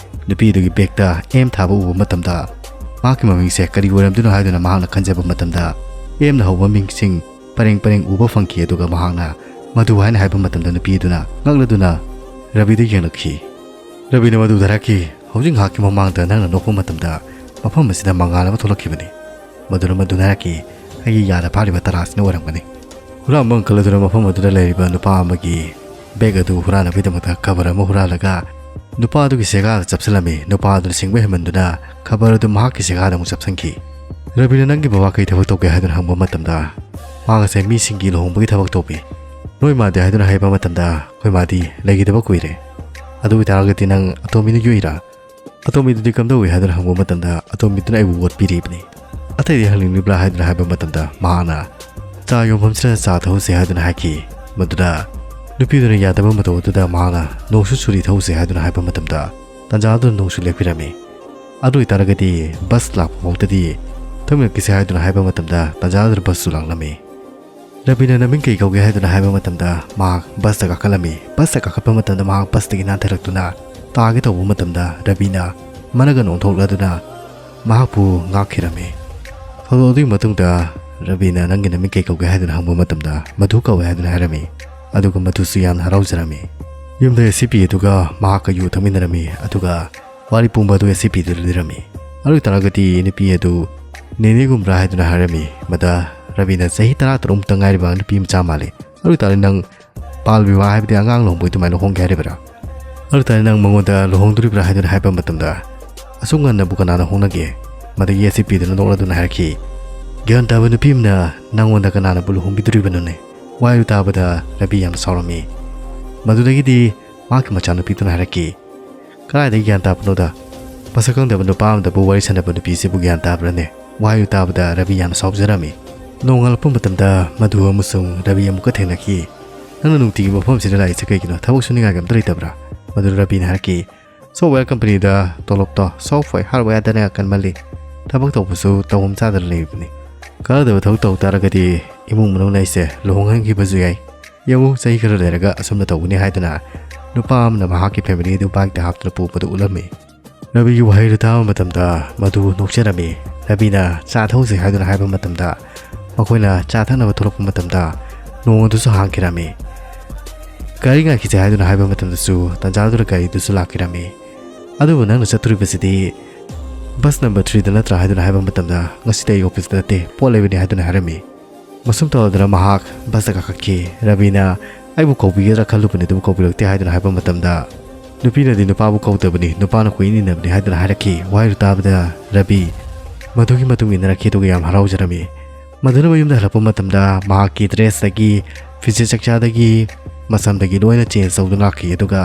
ꯅꯨꯄꯤ ꯑꯗꯨꯒꯤ bagꯇ M ꯊꯥꯕ ꯎꯕ ꯃꯇꯝꯗ ꯃꯍꯥꯛꯀꯤ ꯃꯃꯤꯡꯁꯦ ꯀꯔꯤ ꯑꯣꯏꯔꯝꯗꯣꯏꯅꯣ ꯍꯥꯏꯗꯨꯅ ꯃꯍꯥꯛꯅ ꯈꯟꯖꯕ ꯃꯇꯝꯗ Mꯅ ꯍꯧꯕ ꯃꯤꯡꯁꯤꯡ ꯄꯔꯦꯡ ꯄꯔꯦꯡ ꯎꯕ ꯐꯪꯈꯤ꯫ ꯑꯗꯨꯒ ꯃꯍꯥꯛꯅ "ꯃꯗꯨ" ꯍꯥꯏꯅ ꯍꯥꯏꯕ ꯃꯇꯝꯗ ꯅꯨꯄꯤ ꯑꯗꯨꯅ ꯉꯛꯂꯗꯨꯅ ꯔꯕꯤꯗ ꯌꯦꯡꯂꯛꯈꯤ꯫ ꯔꯕꯤꯅ ꯃꯗꯨꯗ ꯍꯥꯏꯔꯛꯈꯤ, "ꯍꯧꯖꯤꯛ ꯉꯥꯏꯍꯥꯛꯀꯤ ꯃꯃꯥꯡꯗ ꯅꯪꯅ ꯅꯣꯛꯄ ꯃꯇꯝꯗ ꯃꯐꯝ ꯑꯁꯤꯗ ꯃꯉꯥꯜ ꯑꯃ ꯊꯣꯛꯂꯛꯈꯤꯕꯅꯤ꯫ ꯃꯗꯨꯅ ꯃꯗꯨꯅ ꯍꯥꯏꯔꯛꯈꯤ, ꯑꯩꯒꯤ ꯌꯥꯗ ꯐꯥꯔꯤꯕ ꯇꯔꯥꯁꯤꯅ ꯑꯣꯏꯔꯝꯒꯅꯤ꯫" ꯍꯨꯔꯥꯟꯕ uncle ꯑꯗꯨꯅ ꯃꯐꯝ ꯑꯗꯨꯗ ꯂꯩꯔꯤꯕ ꯅꯨꯄꯥ ꯑꯃꯒꯤ bag ꯑꯗꯨ ꯍꯨꯔꯥꯟꯅꯕꯒꯤꯗꯃꯛꯇ cover ꯑꯃ ꯍꯨꯔꯥꯜꯂꯒ ꯅꯨꯄꯥ ꯑꯗꯨꯒꯤ ꯁꯦꯒꯥꯗ ꯆꯞꯁꯤꯜꯂꯝꯃꯤ꯫ ꯅꯨꯄꯥ ꯑꯗꯨꯅ ꯁꯤꯡꯕ ꯍꯦꯟꯃꯟꯗꯨꯅ cover ꯑꯗꯨ ꯃꯍꯥꯛꯀꯤ ꯁꯦꯒꯥꯗ ꯑꯃꯨꯛ ꯆꯞꯁꯤꯟꯈꯤ꯫ ꯔꯕꯤꯅ "ꯅꯪꯒꯤ ꯕꯕꯥ ꯀꯩ ꯊꯕꯛ ꯇꯧꯒꯦ?" ꯍꯥꯏꯗꯨꯅ ꯍꯪꯕ ꯃꯇꯝꯗ, "ꯃꯍꯥꯛ ꯑꯁꯦ ꯃꯤꯁꯤꯡꯒꯤ ꯂꯨꯍꯣꯡꯕꯒꯤ ꯊꯕꯛ ꯇꯧꯕꯤ꯫ ꯅꯣꯏ ꯃꯥꯗꯤ?" ꯍꯥꯏꯗꯨꯅ ꯍꯥꯏꯕ ꯃꯇꯝꯗ, "ꯑꯩꯈꯣꯏ ꯃꯥꯗꯤ ꯂꯩꯈꯤꯗꯕ ꯀꯨꯏꯔꯦ꯫ ꯑꯗꯨ ꯑꯣꯏꯇꯥꯔꯒꯗꯤ ꯅꯪ ꯑꯇꯣꯝꯕꯤꯅ ꯌꯣꯛꯏꯔꯥ?" "ꯑꯇꯣꯝꯕꯤꯗꯨꯗꯤ ꯀꯝꯗꯧꯏ?" ꯍꯥꯏꯗꯨꯅ ꯍꯪꯕ ꯃꯇꯝꯗ, "ꯑꯇꯣꯝꯕꯤꯗꯨꯅ ꯑꯩꯕꯨ ꯑꯣꯠꯄꯤꯔꯤꯕꯅꯤ꯫ ꯑꯇꯩꯗꯤ ꯍꯪꯅꯤꯡꯂꯤꯕ꯭ꯔꯥ?" ꯍꯥꯏꯗꯨꯅ ꯍꯥꯏꯕ ꯃꯇꯝꯗ, ꯃꯍꯥꯛꯅ "ꯆꯥ ꯌꯣꯟꯐꯝꯁꯤꯗ ꯆꯥ ꯊꯛꯎꯁꯦ" ꯍꯥꯏꯗꯨꯅ ꯍꯥꯏꯈꯤ꯫ ꯃꯗꯨꯗ ꯅꯨꯄꯤꯗꯨꯅ ꯌꯥꯗꯕ ꯃꯇꯧ ꯑꯗꯨꯗ ꯃꯍꯥꯛꯅ "ꯅꯣꯡꯁꯨ ꯆꯨꯔꯤ, ꯊꯛꯎꯁꯦ" ꯍꯥꯏꯗꯨꯅ ꯍꯥꯏꯕ ꯃꯇꯝꯗ, ꯇꯥꯟꯖꯥ ꯑꯗꯨꯗ ꯅꯣꯡꯁꯨ ꯂꯦꯞꯄꯤꯔꯝꯃꯤ꯫ "ꯑꯗꯨ ꯑꯣꯏꯇꯥꯔꯒꯗꯤ bus ꯂꯥꯛꯄ ꯐꯥꯎꯗꯗꯤ ꯊꯛꯃꯤꯟꯅꯈꯤꯁꯦ" ꯍꯥꯏꯗꯨꯅ ꯍꯥꯏꯕ ꯃꯇꯝꯗ, ꯇꯥꯟꯖꯥ ꯑꯗꯨꯗ busꯁꯨ ꯂꯥꯛꯂꯝꯃꯤ꯫ ꯔꯕꯤꯅ "ꯅꯃꯤꯡ ꯀꯩ ꯀꯧꯒꯦ?" ꯍꯥꯏꯗꯨꯅ ꯍꯥꯏꯕ ꯃꯇꯝꯗ, ꯃꯍꯥꯛ busꯇ ꯀꯥꯈꯠꯂꯝꯃꯤ꯫ Busꯇ ꯀꯥꯈꯠꯄ ꯃꯇꯝꯗ ꯃꯍꯥꯛ busꯇꯒꯤ ꯅꯥꯟꯊꯔꯛꯇꯨꯅ ꯇꯥꯒꯦ ꯇꯧꯕ ꯃꯇꯝꯗ, ꯔꯕꯤꯅ ꯃꯅꯒꯟ ꯑꯣꯟꯊꯣꯛꯂꯗꯨꯅ ꯃꯍꯥꯛꯄꯨ ꯉꯥꯛꯈꯤꯔꯝꯃꯤ꯫ ꯊꯧꯗꯣꯛ ꯑꯗꯨꯒꯤ ꯃꯇꯨꯡꯗ ꯔꯕꯤꯅ "ꯅꯪꯒꯤ ꯅꯃꯤꯡ ꯀꯩ ꯀꯧꯒꯦ?" ꯍꯥꯏꯗꯨꯅ ꯍꯪꯕ ꯃꯇꯝꯗ, "ꯃꯗꯨ ꯀꯧꯋꯦ" ꯍꯥꯏꯗꯨꯅ ꯍꯥꯏꯔꯝꯃꯤ꯫ ꯑꯗꯨꯒ ꯃꯗꯨꯁꯨ ꯌꯥꯝꯅ ꯍꯔꯥꯎꯖꯔꯝꯃꯤ꯫ ꯌꯨꯝꯗ ꯑꯦꯁ ꯁꯤ ꯄꯤ ꯑꯗꯨꯒ ꯃꯍꯥꯛꯀ ꯌꯨ ꯊꯛꯃꯤꯟꯅꯔꯝꯃꯤ, ꯑꯗꯨꯒ ꯋꯥꯔꯤ ꯄꯨꯝꯕ ꯑꯗꯨ ꯑꯦꯁ ꯁꯤ ꯄꯤꯗꯨꯗ ꯂꯤꯔꯝꯃꯤ꯫ ꯑꯗꯨ ꯑꯣꯏ ꯇꯥꯔꯒꯗꯤ ꯅꯨꯄꯤ ꯑꯗꯨ ꯅꯦꯅꯦꯒꯨꯝꯕ꯭ꯔꯥ ꯍꯥꯏꯗꯨꯅ ꯍꯥꯏꯔꯝꯃꯤ꯫ ꯃꯗ ꯔꯕꯤꯅ ꯆꯍꯤ ꯇꯔꯥ ꯇꯔꯨꯛ ꯃꯨꯛꯇ ꯉꯥꯏꯔꯤꯕ ꯅꯨꯄꯤ ꯃꯆꯥ ꯃꯥꯜꯂꯤ꯫ ꯑꯗꯨ ꯑꯣꯏ ꯇꯥꯔꯗꯤ ꯅꯪ ꯕꯥꯜ ꯕꯤꯋꯥꯍ ꯍꯥꯏꯕꯗꯤ ꯑꯉꯥꯡ ꯂꯨꯍꯣꯡꯕ ꯑꯗꯨꯃꯥꯏꯅ ꯂꯨꯍꯣꯡꯒꯦ ꯍꯥꯏꯔꯤꯕ꯭ꯔꯥ? ꯑꯗꯨ ꯑꯣꯏ ꯇꯥꯔꯗꯤ ꯅꯪ ꯃꯉꯣꯟꯗ ꯂꯨꯍꯣꯡꯗꯣꯔꯤꯕ꯭ꯔꯥ ꯍꯥꯏꯗꯨꯅ ꯍꯥꯏꯕ ꯃꯇꯝꯗ, "ꯑꯁꯨꯛ ꯉꯟꯅꯕꯨ ꯀꯅꯥꯅ ꯍꯣꯡꯅꯒꯦ?" ꯃꯗꯒꯤ ꯑꯦꯁ ꯁꯤ ꯄꯤꯗꯨꯅ ꯅꯣꯛꯂꯗꯨꯅ ꯍꯥꯏꯔꯛꯈꯤ, "ꯒ꯭ꯌꯥꯟ ꯇꯥꯕ ꯅꯨꯄꯤ ꯑꯃꯅ ꯅꯪꯉꯣꯟꯗ ꯀꯅꯥꯅꯕꯨ ꯂꯨꯍꯣꯡꯕꯤꯗꯣꯔꯤꯕꯅꯣꯅꯦ?" ꯋꯥꯍꯩꯗꯨ ꯇꯥꯕꯗ ꯔꯕꯤ ꯌꯥꯝꯅ ꯁꯥꯎꯔꯝꯃꯤ꯫ ꯃꯗꯨꯗꯒꯤꯗꯤ ꯃꯍꯥꯛꯀꯤ ꯃꯆꯥꯅꯨꯄꯤꯗꯨꯅ ꯍꯥꯏꯔꯛꯈꯤ, "ꯀꯗꯥꯏꯗꯒꯤ ꯒ꯭ꯌꯥꯟ ꯇꯥꯕꯅꯣꯗ? ꯃꯁꯛ ꯈꯪꯗꯕ ꯅꯨꯄꯥ ꯑꯃꯗꯕꯨ ꯋꯥꯔꯤ ꯁꯥꯟꯅꯕ ꯅꯨꯄꯤꯁꯤꯕꯨ ꯒ꯭ꯌꯥꯟ ꯇꯥꯕ꯭ꯔꯅꯦ?" ꯋꯥꯍꯩꯗꯨ ꯇꯥꯕꯗ ꯔꯕꯤ ꯌꯥꯝꯅ ꯁꯥꯎꯖꯔꯝꯃꯤ꯫ ꯅꯣꯡꯉꯥꯜꯂꯛꯄ ꯃꯇꯝꯗ ꯃꯗꯨ ꯑꯃꯁꯨꯡ ꯔꯕꯤ ꯑꯃꯨꯛꯀ ꯊꯦꯡꯅꯈꯤ꯫ "ꯅꯪꯅ ꯅꯨꯡꯇꯤꯒꯤ ꯃꯐꯝꯁꯤꯗ ꯂꯥꯛꯏꯁꯦ ꯀꯩꯒꯤꯅꯣ? ꯊꯕꯛ ꯁꯨꯅꯤꯡꯉꯥꯏꯒ ꯑꯝꯇ ꯂꯩꯇꯕ꯭ꯔꯥ?" ꯃꯗꯨ ꯔꯕꯤꯅ ꯍꯥꯏꯔꯛꯈꯤ, "ꯁꯣꯐꯋꯦꯌꯔ ꯀꯝꯄꯅꯤꯗ ꯇꯣꯂꯣꯞꯇꯣ ꯁꯣꯐꯋꯦꯌꯔ ꯍꯥꯔꯗꯋꯦꯌꯔꯗꯅ ꯀꯟꯃꯜꯂꯤ꯫ ꯊꯕꯛ ꯇꯧꯕꯁꯨ ꯇꯧꯐꯝ ꯆꯥꯗꯅ ꯂꯩꯕꯅꯤ꯫ ꯀꯥꯟꯅꯗꯕ ꯊꯕꯛ ꯇꯧ ꯇꯥꯔꯒꯗꯤ ꯏꯃꯨꯡ ꯃꯅꯨꯡ ꯑꯩꯁꯦ ꯂꯨꯍꯣꯡꯍꯟꯈꯤꯕꯁꯨ ꯌꯥꯏ꯫ ꯌꯦꯡꯉꯨ, ꯆꯍꯤ ꯈꯔ ꯂꯩꯔꯒ ꯑꯁꯨꯝꯅ ꯇꯧꯒꯅꯤ" ꯍꯥꯏꯗꯨꯅ ꯅꯨꯄꯥ ꯑꯃꯅ ꯃꯍꯥꯛꯀꯤ ꯐꯦꯃꯤꯂꯤ ꯑꯗꯨ ꯕꯥꯏꯛꯇ ꯍꯥꯞꯇꯨꯅ ꯄꯨꯕꯗꯨ ꯎꯠꯂꯝꯃꯤ꯫ ꯔꯕꯤꯒꯤ ꯋꯥꯍꯩꯗꯨ ꯇꯥꯕ ꯃꯇꯝꯗ ꯃꯗꯨ ꯅꯣꯛꯆꯔꯝꯃꯤ꯫ ꯔꯕꯤꯅ "ꯆꯥ ꯊꯛꯎꯁꯦ" ꯍꯥꯏꯗꯨꯅ ꯍꯥꯏꯕ ꯃꯇꯝꯗ ꯃꯈꯣꯏꯅ ꯆꯥ ꯊꯛꯅꯕ ꯊꯣꯛꯂꯛꯄ ꯃꯇꯝꯗ ꯅꯣꯡ ꯑꯗꯨꯁꯨ ꯍꯥꯡꯈꯤꯔꯝꯃꯤ꯫ "ꯒꯥꯔꯤ ꯉꯥꯏꯈꯤꯁꯦ" ꯍꯥꯏꯗꯨꯅ ꯍꯥꯏꯕ ꯃꯇꯝꯗꯁꯨ ꯇꯟꯖꯥꯗꯨꯗ ꯒꯥꯔꯤꯗꯨꯁꯨ ꯂꯥꯛꯈꯤꯔꯝꯃꯤ꯫ "ꯑꯗꯨꯕꯨ ꯅꯪꯅ ꯆꯠꯇꯣꯔꯤꯕꯁꯤꯗꯤ ꯕꯁ ꯅꯝꯕꯔ ꯊ꯭ꯔꯤꯗ ꯅꯠꯇ꯭ꯔꯥ?" ꯍꯥꯏꯗꯨꯅ ꯍꯥꯏꯕ ꯃꯇꯝꯗ, "ꯉꯁꯤꯗꯤ ꯑꯩ ꯑꯣꯐꯤꯁꯇ ꯅꯠꯇꯦ, ꯄꯣꯠ ꯂꯩꯕꯅꯤ" ꯍꯥꯏꯗꯨꯅ ꯍꯥꯏꯔꯝꯃꯤ꯫ ꯃꯁꯨꯝ ꯇꯧꯔꯗꯨꯅ ꯃꯍꯥꯛ ꯕꯁꯇ ꯀꯥꯈꯠꯈꯤ꯫ ꯔꯕꯤꯅ "ꯑꯩꯕꯨ ꯀꯧꯕꯤꯒꯗ꯭ꯔꯥ ꯈꯜꯂꯨꯕꯅꯤ, ꯑꯗꯨꯕꯨ ꯀꯧꯕꯤꯔꯛꯇꯦ" ꯍꯥꯏꯗꯨꯅ ꯍꯥꯏꯕ ꯃꯇꯝꯗ, "ꯅꯨꯄꯤꯅꯗꯤ ꯅꯨꯄꯥꯕꯨ ꯀꯧꯗꯕꯅꯤ, ꯅꯨꯄꯥꯅ ꯀꯣꯏꯏꯟ ꯏꯟꯅꯕꯅꯤ" ꯍꯥꯏꯗꯨꯅ ꯍꯥꯏꯔꯛꯈꯤ꯫ ꯋꯥꯍꯩꯗꯨ ꯇꯥꯕꯗ ꯔꯕꯤ ꯃꯗꯨꯒꯤ ꯃꯇꯨꯡ ꯏꯟꯅꯔꯛꯈꯤ, ꯑꯗꯨꯒ ꯌꯥꯝ ꯍꯔꯥꯎꯖꯔꯝꯃꯤ꯫ ꯃꯗꯨꯅ ꯃꯌꯨꯝꯗ ꯍꯜꯂꯛꯄ ꯃꯇꯝꯗ ꯃꯍꯥꯛꯀꯤ ꯗ꯭ꯔꯦꯁꯇꯒꯤ, ꯐꯤꯖꯦꯠ ꯆꯛꯆꯥꯗꯒꯤ, ꯃꯁꯝꯗꯒꯤ ꯂꯣꯏꯅ ꯆꯦꯟꯖ ꯇꯧꯗꯨꯅ ꯂꯥꯛꯈꯤ꯫ ꯑꯗꯨꯒ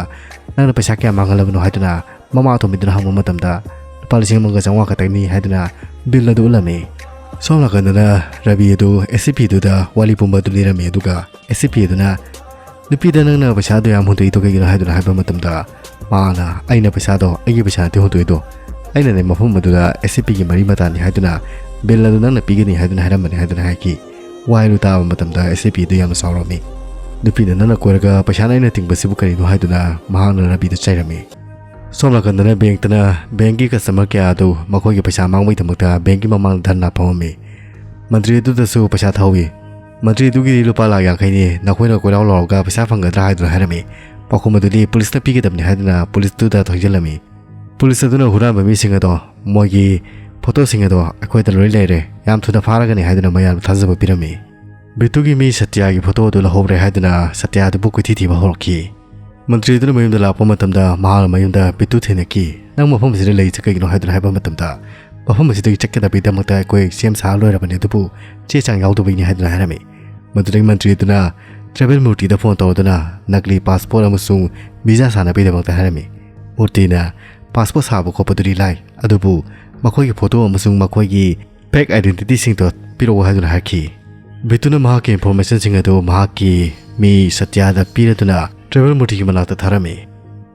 "ꯅꯪꯅ ꯄꯩꯁꯥ ꯀꯌꯥ ꯃꯥꯡꯍꯜꯂꯕꯅꯣ?" ꯍꯥꯏꯗꯨꯅ ꯃꯃꯥ ꯑꯇꯣꯝꯕꯤꯗꯨꯅ ꯍꯪꯕ ꯃꯇꯝꯗ, "ꯂꯨꯄꯥ ꯂꯤꯁꯤꯡ ꯑꯃꯒ ꯆꯥꯝꯃꯉꯥ ꯈꯛꯇꯪꯅꯤ" ꯍꯥꯏꯗꯨꯅ ꯕꯤꯜ ꯑꯗꯨ ꯎꯠꯂꯝꯃꯤ꯫ ꯁꯣꯝ ꯅꯥꯀꯟꯗꯅ ꯔꯕꯤ ꯑꯗꯨ ꯑꯦꯁ ꯁꯤ ꯄꯤ ꯑꯗꯨꯗ ꯋꯥꯔꯤ ꯄꯨꯝꯕ ꯑꯗꯨ ꯂꯤꯔꯝꯃꯤ, ꯑꯗꯨꯒ ꯑꯦꯁ ꯁꯤ ꯄꯤ ꯑꯗꯨꯅ, "ꯅꯨꯄꯤꯗ ꯅꯪꯅ ꯄꯩꯁꯥ ꯑꯗꯨ ꯌꯥꯝ ꯍꯨꯟꯗꯣꯛꯏꯗꯣ ꯀꯩꯒꯤꯅꯣ?" ꯍꯥꯏꯗꯨꯅ ꯍꯥꯏꯕ ꯃꯇꯝꯗ, ꯃꯍꯥꯛꯅ, "ꯑꯩꯅ ꯄꯩꯁꯥꯗꯣ ꯑꯩꯒꯤ ꯄꯩꯁꯥ ꯅꯠꯇꯦ ꯍꯨꯟꯗꯣꯛꯏꯗꯣ, ꯑꯩꯅꯅꯦ ꯃꯐꯝ ꯑꯗꯨꯗ ꯑꯦꯁ ꯁꯤ ꯄꯤꯒꯤ ꯃꯔꯤ ꯃꯇꯥꯅꯤ ꯍꯥꯏꯗꯨꯅ ꯕꯤꯜ ꯑꯗꯨ ꯅꯪꯅ ꯄꯤꯒꯅꯤ ꯍꯥꯏꯗꯨꯅ ꯍꯥꯏꯔꯝꯕꯅꯤ" ꯍꯥꯏꯗꯨꯅ ꯍꯥꯏꯈꯤ꯫ ꯋꯥꯍꯩꯗꯨ ꯇꯥꯕ ꯃꯇꯝꯗ ꯑꯦꯁ ꯁꯤ ꯄꯤ ꯑꯗꯨ ꯌꯥꯝꯅ ꯁꯥꯎꯔꯝꯃꯤ꯫ "ꯅꯨꯄꯤꯅ ꯅꯪꯅ ꯀꯣꯏꯔꯒ ꯄꯩꯁꯥꯅ ꯑꯩꯅ ꯇꯤꯡꯕꯁꯤꯕꯨ ꯀꯔꯤꯅꯣ?" ꯍꯥꯏꯗꯨꯅ ꯃꯍꯥꯛꯅ ꯔꯕꯤꯗ ꯆꯩꯔꯝꯃꯤ꯫ ꯁꯣꯝ ꯅꯥꯀꯟꯗꯅ ꯕꯦꯡꯛꯇꯅ ꯕꯦꯡꯛꯀꯤ ꯀꯁꯇꯃꯔ ꯀꯌꯥ ꯑꯗꯨ ꯃꯈꯣꯏꯒꯤ ꯄꯩꯁꯥ ꯃꯥꯡꯕꯒꯤꯗꯃꯛꯇ ꯕꯦꯡꯛꯀꯤ ꯃꯃꯥꯡꯗ ꯙꯔꯅꯥ ꯐꯝꯃꯝꯃꯤ꯫ ꯃꯟꯇ꯭ꯔꯤ ꯑꯗꯨꯗꯁꯨ ꯄꯩꯁꯥ ꯊꯧꯏ꯫ "ꯃꯟꯇ꯭ꯔꯤ ꯑꯗꯨꯒꯤꯗꯤ ꯂꯨꯄꯥ ꯂꯥꯈ ꯌꯥꯡꯈꯩꯅꯤ, ꯅꯈꯣꯏꯅ ꯀꯣꯏꯂꯥꯎ ꯂꯥꯎꯔꯒ ꯄꯩꯁꯥ ꯐꯪꯒꯗ꯭ꯔꯥ?" ꯍꯥꯏꯗꯨꯅ ꯍꯥꯏꯔꯝꯃꯤ꯫ ꯄꯥꯎꯈꯨꯝ ꯑꯗꯨꯗꯤ ꯄꯨꯂꯤꯁꯇ ꯄꯤꯒꯗꯕꯅꯤ ꯍꯥꯏꯗꯨꯅ ꯄꯨꯂꯤꯁꯇꯨꯗ ꯊꯧꯖꯤꯜꯂꯝꯃꯤ꯫ ꯄꯨꯂꯤꯁ ꯑꯗꯨꯅ ꯍꯨꯔꯥꯟꯕ ꯃꯤꯁꯤꯡ ꯑꯗꯣ, ꯃꯣꯏꯒꯤ ꯐꯣꯇꯣꯁꯤꯡ ꯑꯗꯣ ꯑꯩꯈꯣꯏꯗ ꯂꯣꯏ ꯂꯩꯔꯦ, ꯌꯥꯝ ꯊꯨꯅ ꯐꯥꯔꯒꯅꯤ ꯍꯥꯏꯗꯨꯅ ꯃꯌꯥꯝꯗ ꯊꯥꯖꯕ ꯄꯤꯔꯝꯃꯤ꯫ ꯕꯤꯇꯨꯒꯤ ꯃꯤ ꯁꯇ꯭ꯌꯥꯒꯤ ꯐꯣꯇꯣ ꯑꯗꯨ ꯂꯧꯍꯧꯔꯦ ꯍꯥꯏꯗꯨꯅ ꯁꯇ꯭ꯌꯥ ꯑꯗꯨꯕꯨ ꯀꯣꯏꯊꯤ ꯊꯤꯕ ꯍꯧꯔꯛꯈꯤ꯫ ꯃꯟꯇ꯭ꯔꯤ ꯑꯗꯨꯅ ꯃꯌꯨꯝꯗ ꯂꯥꯛꯄ ꯃꯇꯝꯗ ꯃꯍꯥꯛꯅ ꯃꯌꯨꯝꯗ ꯕꯤꯇꯨ ꯊꯦꯡꯅꯈꯤ꯫ "ꯅꯪ ꯃꯐꯝ ꯑꯁꯤꯗ ꯂꯩꯔꯤꯁꯦ ꯀꯩꯒꯤꯅꯣ?" ꯍꯥꯏꯗꯨꯅ ꯍꯥꯏꯕ ꯃꯇꯝꯗ, "ꯃꯐꯝ ꯑꯁꯤꯗꯒꯤ ꯆꯠꯀꯗꯕꯒꯤꯗꯃꯛꯇ ꯑꯩꯈꯣꯏ ꯁꯦꯝ ꯁꯥ ꯂꯣꯏꯔꯕꯅꯤ, ꯑꯗꯨꯕꯨ ꯆꯦ ꯆꯥꯡ ꯌꯥꯎꯗꯕꯒꯤꯅꯤ" ꯍꯥꯏꯗꯨꯅ ꯍꯥꯏꯔꯝꯃꯤ꯫ ꯃꯗꯨꯗꯒꯤ ꯃꯟꯇ꯭ꯔꯤ ꯑꯗꯨꯅ ꯇ꯭ꯔꯥꯏꯕꯦꯜ ꯃꯨꯔꯇꯤꯗ ꯐꯣꯟ ꯇꯧꯗꯨꯅ ꯅꯀꯂꯤ ꯄꯥꯁꯄꯣꯔꯠ ꯑꯃꯁꯨꯡ ꯚꯤꯖꯥ ꯁꯥꯅꯕꯒꯤꯗꯃꯛꯇ ꯍꯥꯏꯔꯝꯃꯤ꯫ ꯃꯨꯔꯇꯤꯅ, "ꯄꯥꯁꯄꯣꯔꯠ ꯁꯥꯕ ꯈꯣꯠꯄꯗꯨꯗꯤ ꯂꯥꯏ, ꯑꯗꯨꯕꯨ ꯃꯈꯣꯏꯒꯤ ꯐꯣꯇꯣ ꯑꯃꯁꯨꯡ ꯃꯈꯣꯏꯒꯤ ꯐꯦꯛ ꯑꯥꯏꯗꯦꯟꯇꯤꯇꯤꯁꯤꯡꯗꯣ ꯄꯤꯔꯛꯑꯣ" ꯍꯥꯏꯗꯨꯅ ꯍꯥꯏꯔꯛꯈꯤ꯫ ꯕꯤꯇꯨꯅ ꯃꯍꯥꯛꯀꯤ ꯏꯟꯐꯣꯔꯃꯦꯁꯟꯁꯤꯡ ꯑꯗꯨ ꯃꯍꯥꯛꯀꯤ ꯃꯤ ꯁꯇ꯭ꯌꯥꯗ ꯄꯤꯔꯗꯨꯅ ꯇ꯭ꯔꯥꯏꯕꯦꯜ ꯃꯨꯔꯇꯤꯒꯤ ꯃꯅꯥꯛꯇ ꯊꯥꯔꯝꯃꯤ꯫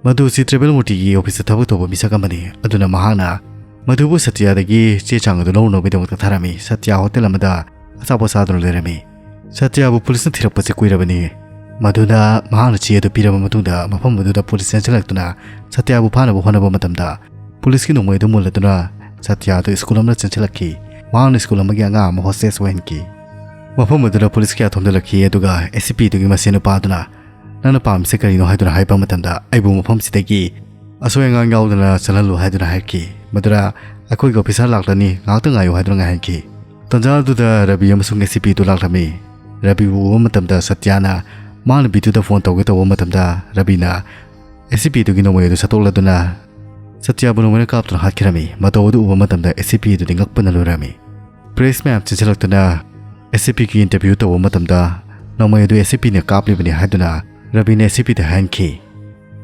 ꯃꯗꯨ ꯁꯤ ꯇ꯭ꯔꯥꯏꯕꯦꯜ ꯃꯨꯔꯇꯤꯒꯤ ꯑꯣꯐꯤꯁꯇ ꯊꯕꯛ ꯇꯧꯕ ꯃꯤꯁꯛ ꯑꯃꯅꯤ꯫ ꯑꯗꯨꯅ ꯃꯍꯥꯛꯅ ꯃꯗꯨꯕꯨ ꯁꯇ꯭ꯌꯥꯗꯒꯤ ꯆꯦ ꯆꯥꯡ ꯑꯗꯨ ꯂꯧꯅꯕꯒꯤꯗꯃꯛꯇ ꯊꯥꯔꯝꯃꯤ꯫ ꯁꯇ꯭ꯌꯥ ꯍꯣꯇꯦꯜ ꯑꯃꯗ ꯑꯆꯥꯄꯣꯠ ꯆꯥꯗꯨꯅ ꯂꯩꯔꯝꯃꯤ꯫ ꯁꯇ꯭ꯌꯥꯕꯨ ꯄꯨꯂꯤꯁꯅ ꯊꯤꯔꯛꯄꯁꯦ ꯀꯨꯏꯔꯕꯅꯤ꯫ ꯃꯗꯨꯅ ꯃꯍꯥꯛꯅ ꯆꯦ ꯑꯗꯨ ꯄꯤꯔꯕ ꯃꯇꯨꯡꯗ ꯃꯐꯝ ꯑꯗꯨꯗ ꯄꯨꯂꯤꯁ ꯆꯦꯟꯁꯤꯜꯂꯛꯇꯨꯅ ꯁꯇ꯭ꯌꯥꯕꯨ ꯐꯥꯅꯕ ꯍꯣꯠꯅꯕ ꯃꯇꯝꯗ ꯄꯨꯂꯤꯁꯀꯤ ꯅꯣꯡꯃꯩ ꯑꯗꯨ ꯃꯨꯜꯂꯗꯨꯅ ꯁꯇ꯭ꯌꯥ ꯑꯗꯨ ꯁ꯭ꯀꯨꯜ ꯑꯃꯗ ꯆꯦꯟꯁꯤꯜꯂꯛꯈꯤ꯫ ꯃꯍꯥꯛꯅ ꯁ꯭ꯀꯨꯜ ꯑꯃꯒꯤ ꯑꯉꯥꯡ ꯑꯃ ꯍꯣꯁꯇꯦꯖ ꯑꯣꯏꯍꯟꯈꯤ꯫ ꯃꯐꯝ ꯑꯗꯨꯗ ꯄꯨꯂꯤꯁ ꯀꯌꯥ ꯊꯣꯝꯖꯤꯜꯂꯛꯈꯤ, ꯑꯗꯨꯒ ꯑꯦꯁꯤꯄꯤꯗꯨꯒꯤ ꯃꯆꯦ ꯅꯨꯄꯥ ꯑꯗꯨꯅ, "ꯅꯪꯅ ꯄꯥꯝꯃꯤꯁꯦ ꯀꯔꯤꯅꯣ?" ꯍꯥꯏꯗꯨꯅ ꯍꯥꯏꯕ ꯃꯇꯝꯗ, "ꯑꯩꯕꯨ ꯃꯐꯝꯁꯤꯗꯒꯤ ꯑꯁꯣꯏ ꯑꯉꯥꯡ ꯌꯥꯎꯗꯅ ꯆꯠꯍꯜꯂꯨ" ꯍꯥꯏꯗꯨꯅ ꯍꯥꯏꯔꯛꯈꯤ꯫ ꯃꯗꯨꯗ, "ꯑꯩꯈꯣꯏꯒꯤ ꯑꯣꯐꯤꯁꯥꯔ ꯂꯥꯛꯂꯅꯤ, ꯉꯥꯏꯍꯥꯛꯇ ꯉꯥꯏꯌꯨ" ꯍꯥꯏꯗꯨꯅ ꯉꯥꯏꯍꯟꯈꯤ꯫ ꯇꯟꯖꯥ ꯑꯗꯨꯗ ꯔꯕꯤ ꯑꯃꯁꯨꯡ ꯑꯦꯁꯤꯄꯤꯗꯨ ꯂꯥꯛꯂꯝꯃꯤ꯫ ꯔꯕꯤꯕꯨ ꯎꯕ ꯃꯇꯝꯗ ꯁꯇ꯭ꯌꯥꯅ ꯃꯥꯅ ꯕꯤꯇꯨꯗ ꯐꯣꯟ ꯇꯧꯒꯦ ꯇꯧꯕ ꯃꯇꯝꯗ, ꯔꯕꯤꯅ ꯑꯦꯁꯤꯄꯤꯗꯨꯒꯤ ꯅꯣꯡꯃꯩ ꯑꯗꯨ ꯁꯠꯇꯣꯛꯂꯗꯨꯅ ꯁꯇ꯭ꯌꯥꯕꯨ ꯅꯣꯡꯃꯩꯅ ꯀꯥꯞꯇꯨꯅ ꯍꯥꯠꯈꯤꯔꯝꯃꯤ꯫ ꯃꯇꯧ ꯑꯗꯨ ꯎꯕ ꯃꯇꯝꯗ ꯑꯦꯁꯤꯄꯤ ꯑꯗꯨꯗꯤ ꯉꯛꯄꯅ ꯂꯣꯏꯔꯝꯃꯤ꯫ ꯄ꯭ꯔꯦꯁ ꯃꯌꯥꯝ ꯆꯦꯟꯁꯤꯜꯂꯛꯇꯨꯅ ꯑꯦꯁꯤꯄꯤꯒꯤ ꯏꯟꯇꯔꯚ꯭ꯌꯨ ꯇꯧꯕ ꯃꯇꯝꯗ, ꯅꯣꯡꯃꯩ ꯑꯗꯨ ꯑꯦꯁꯤꯄꯤꯅ ꯀꯥꯞꯂꯤꯕꯅꯤ ꯍꯥꯏꯗꯨꯅ ꯔꯕꯤꯅ ꯑꯦꯁꯤꯄꯤꯗ ꯍꯥꯏꯍꯟꯈꯤ꯫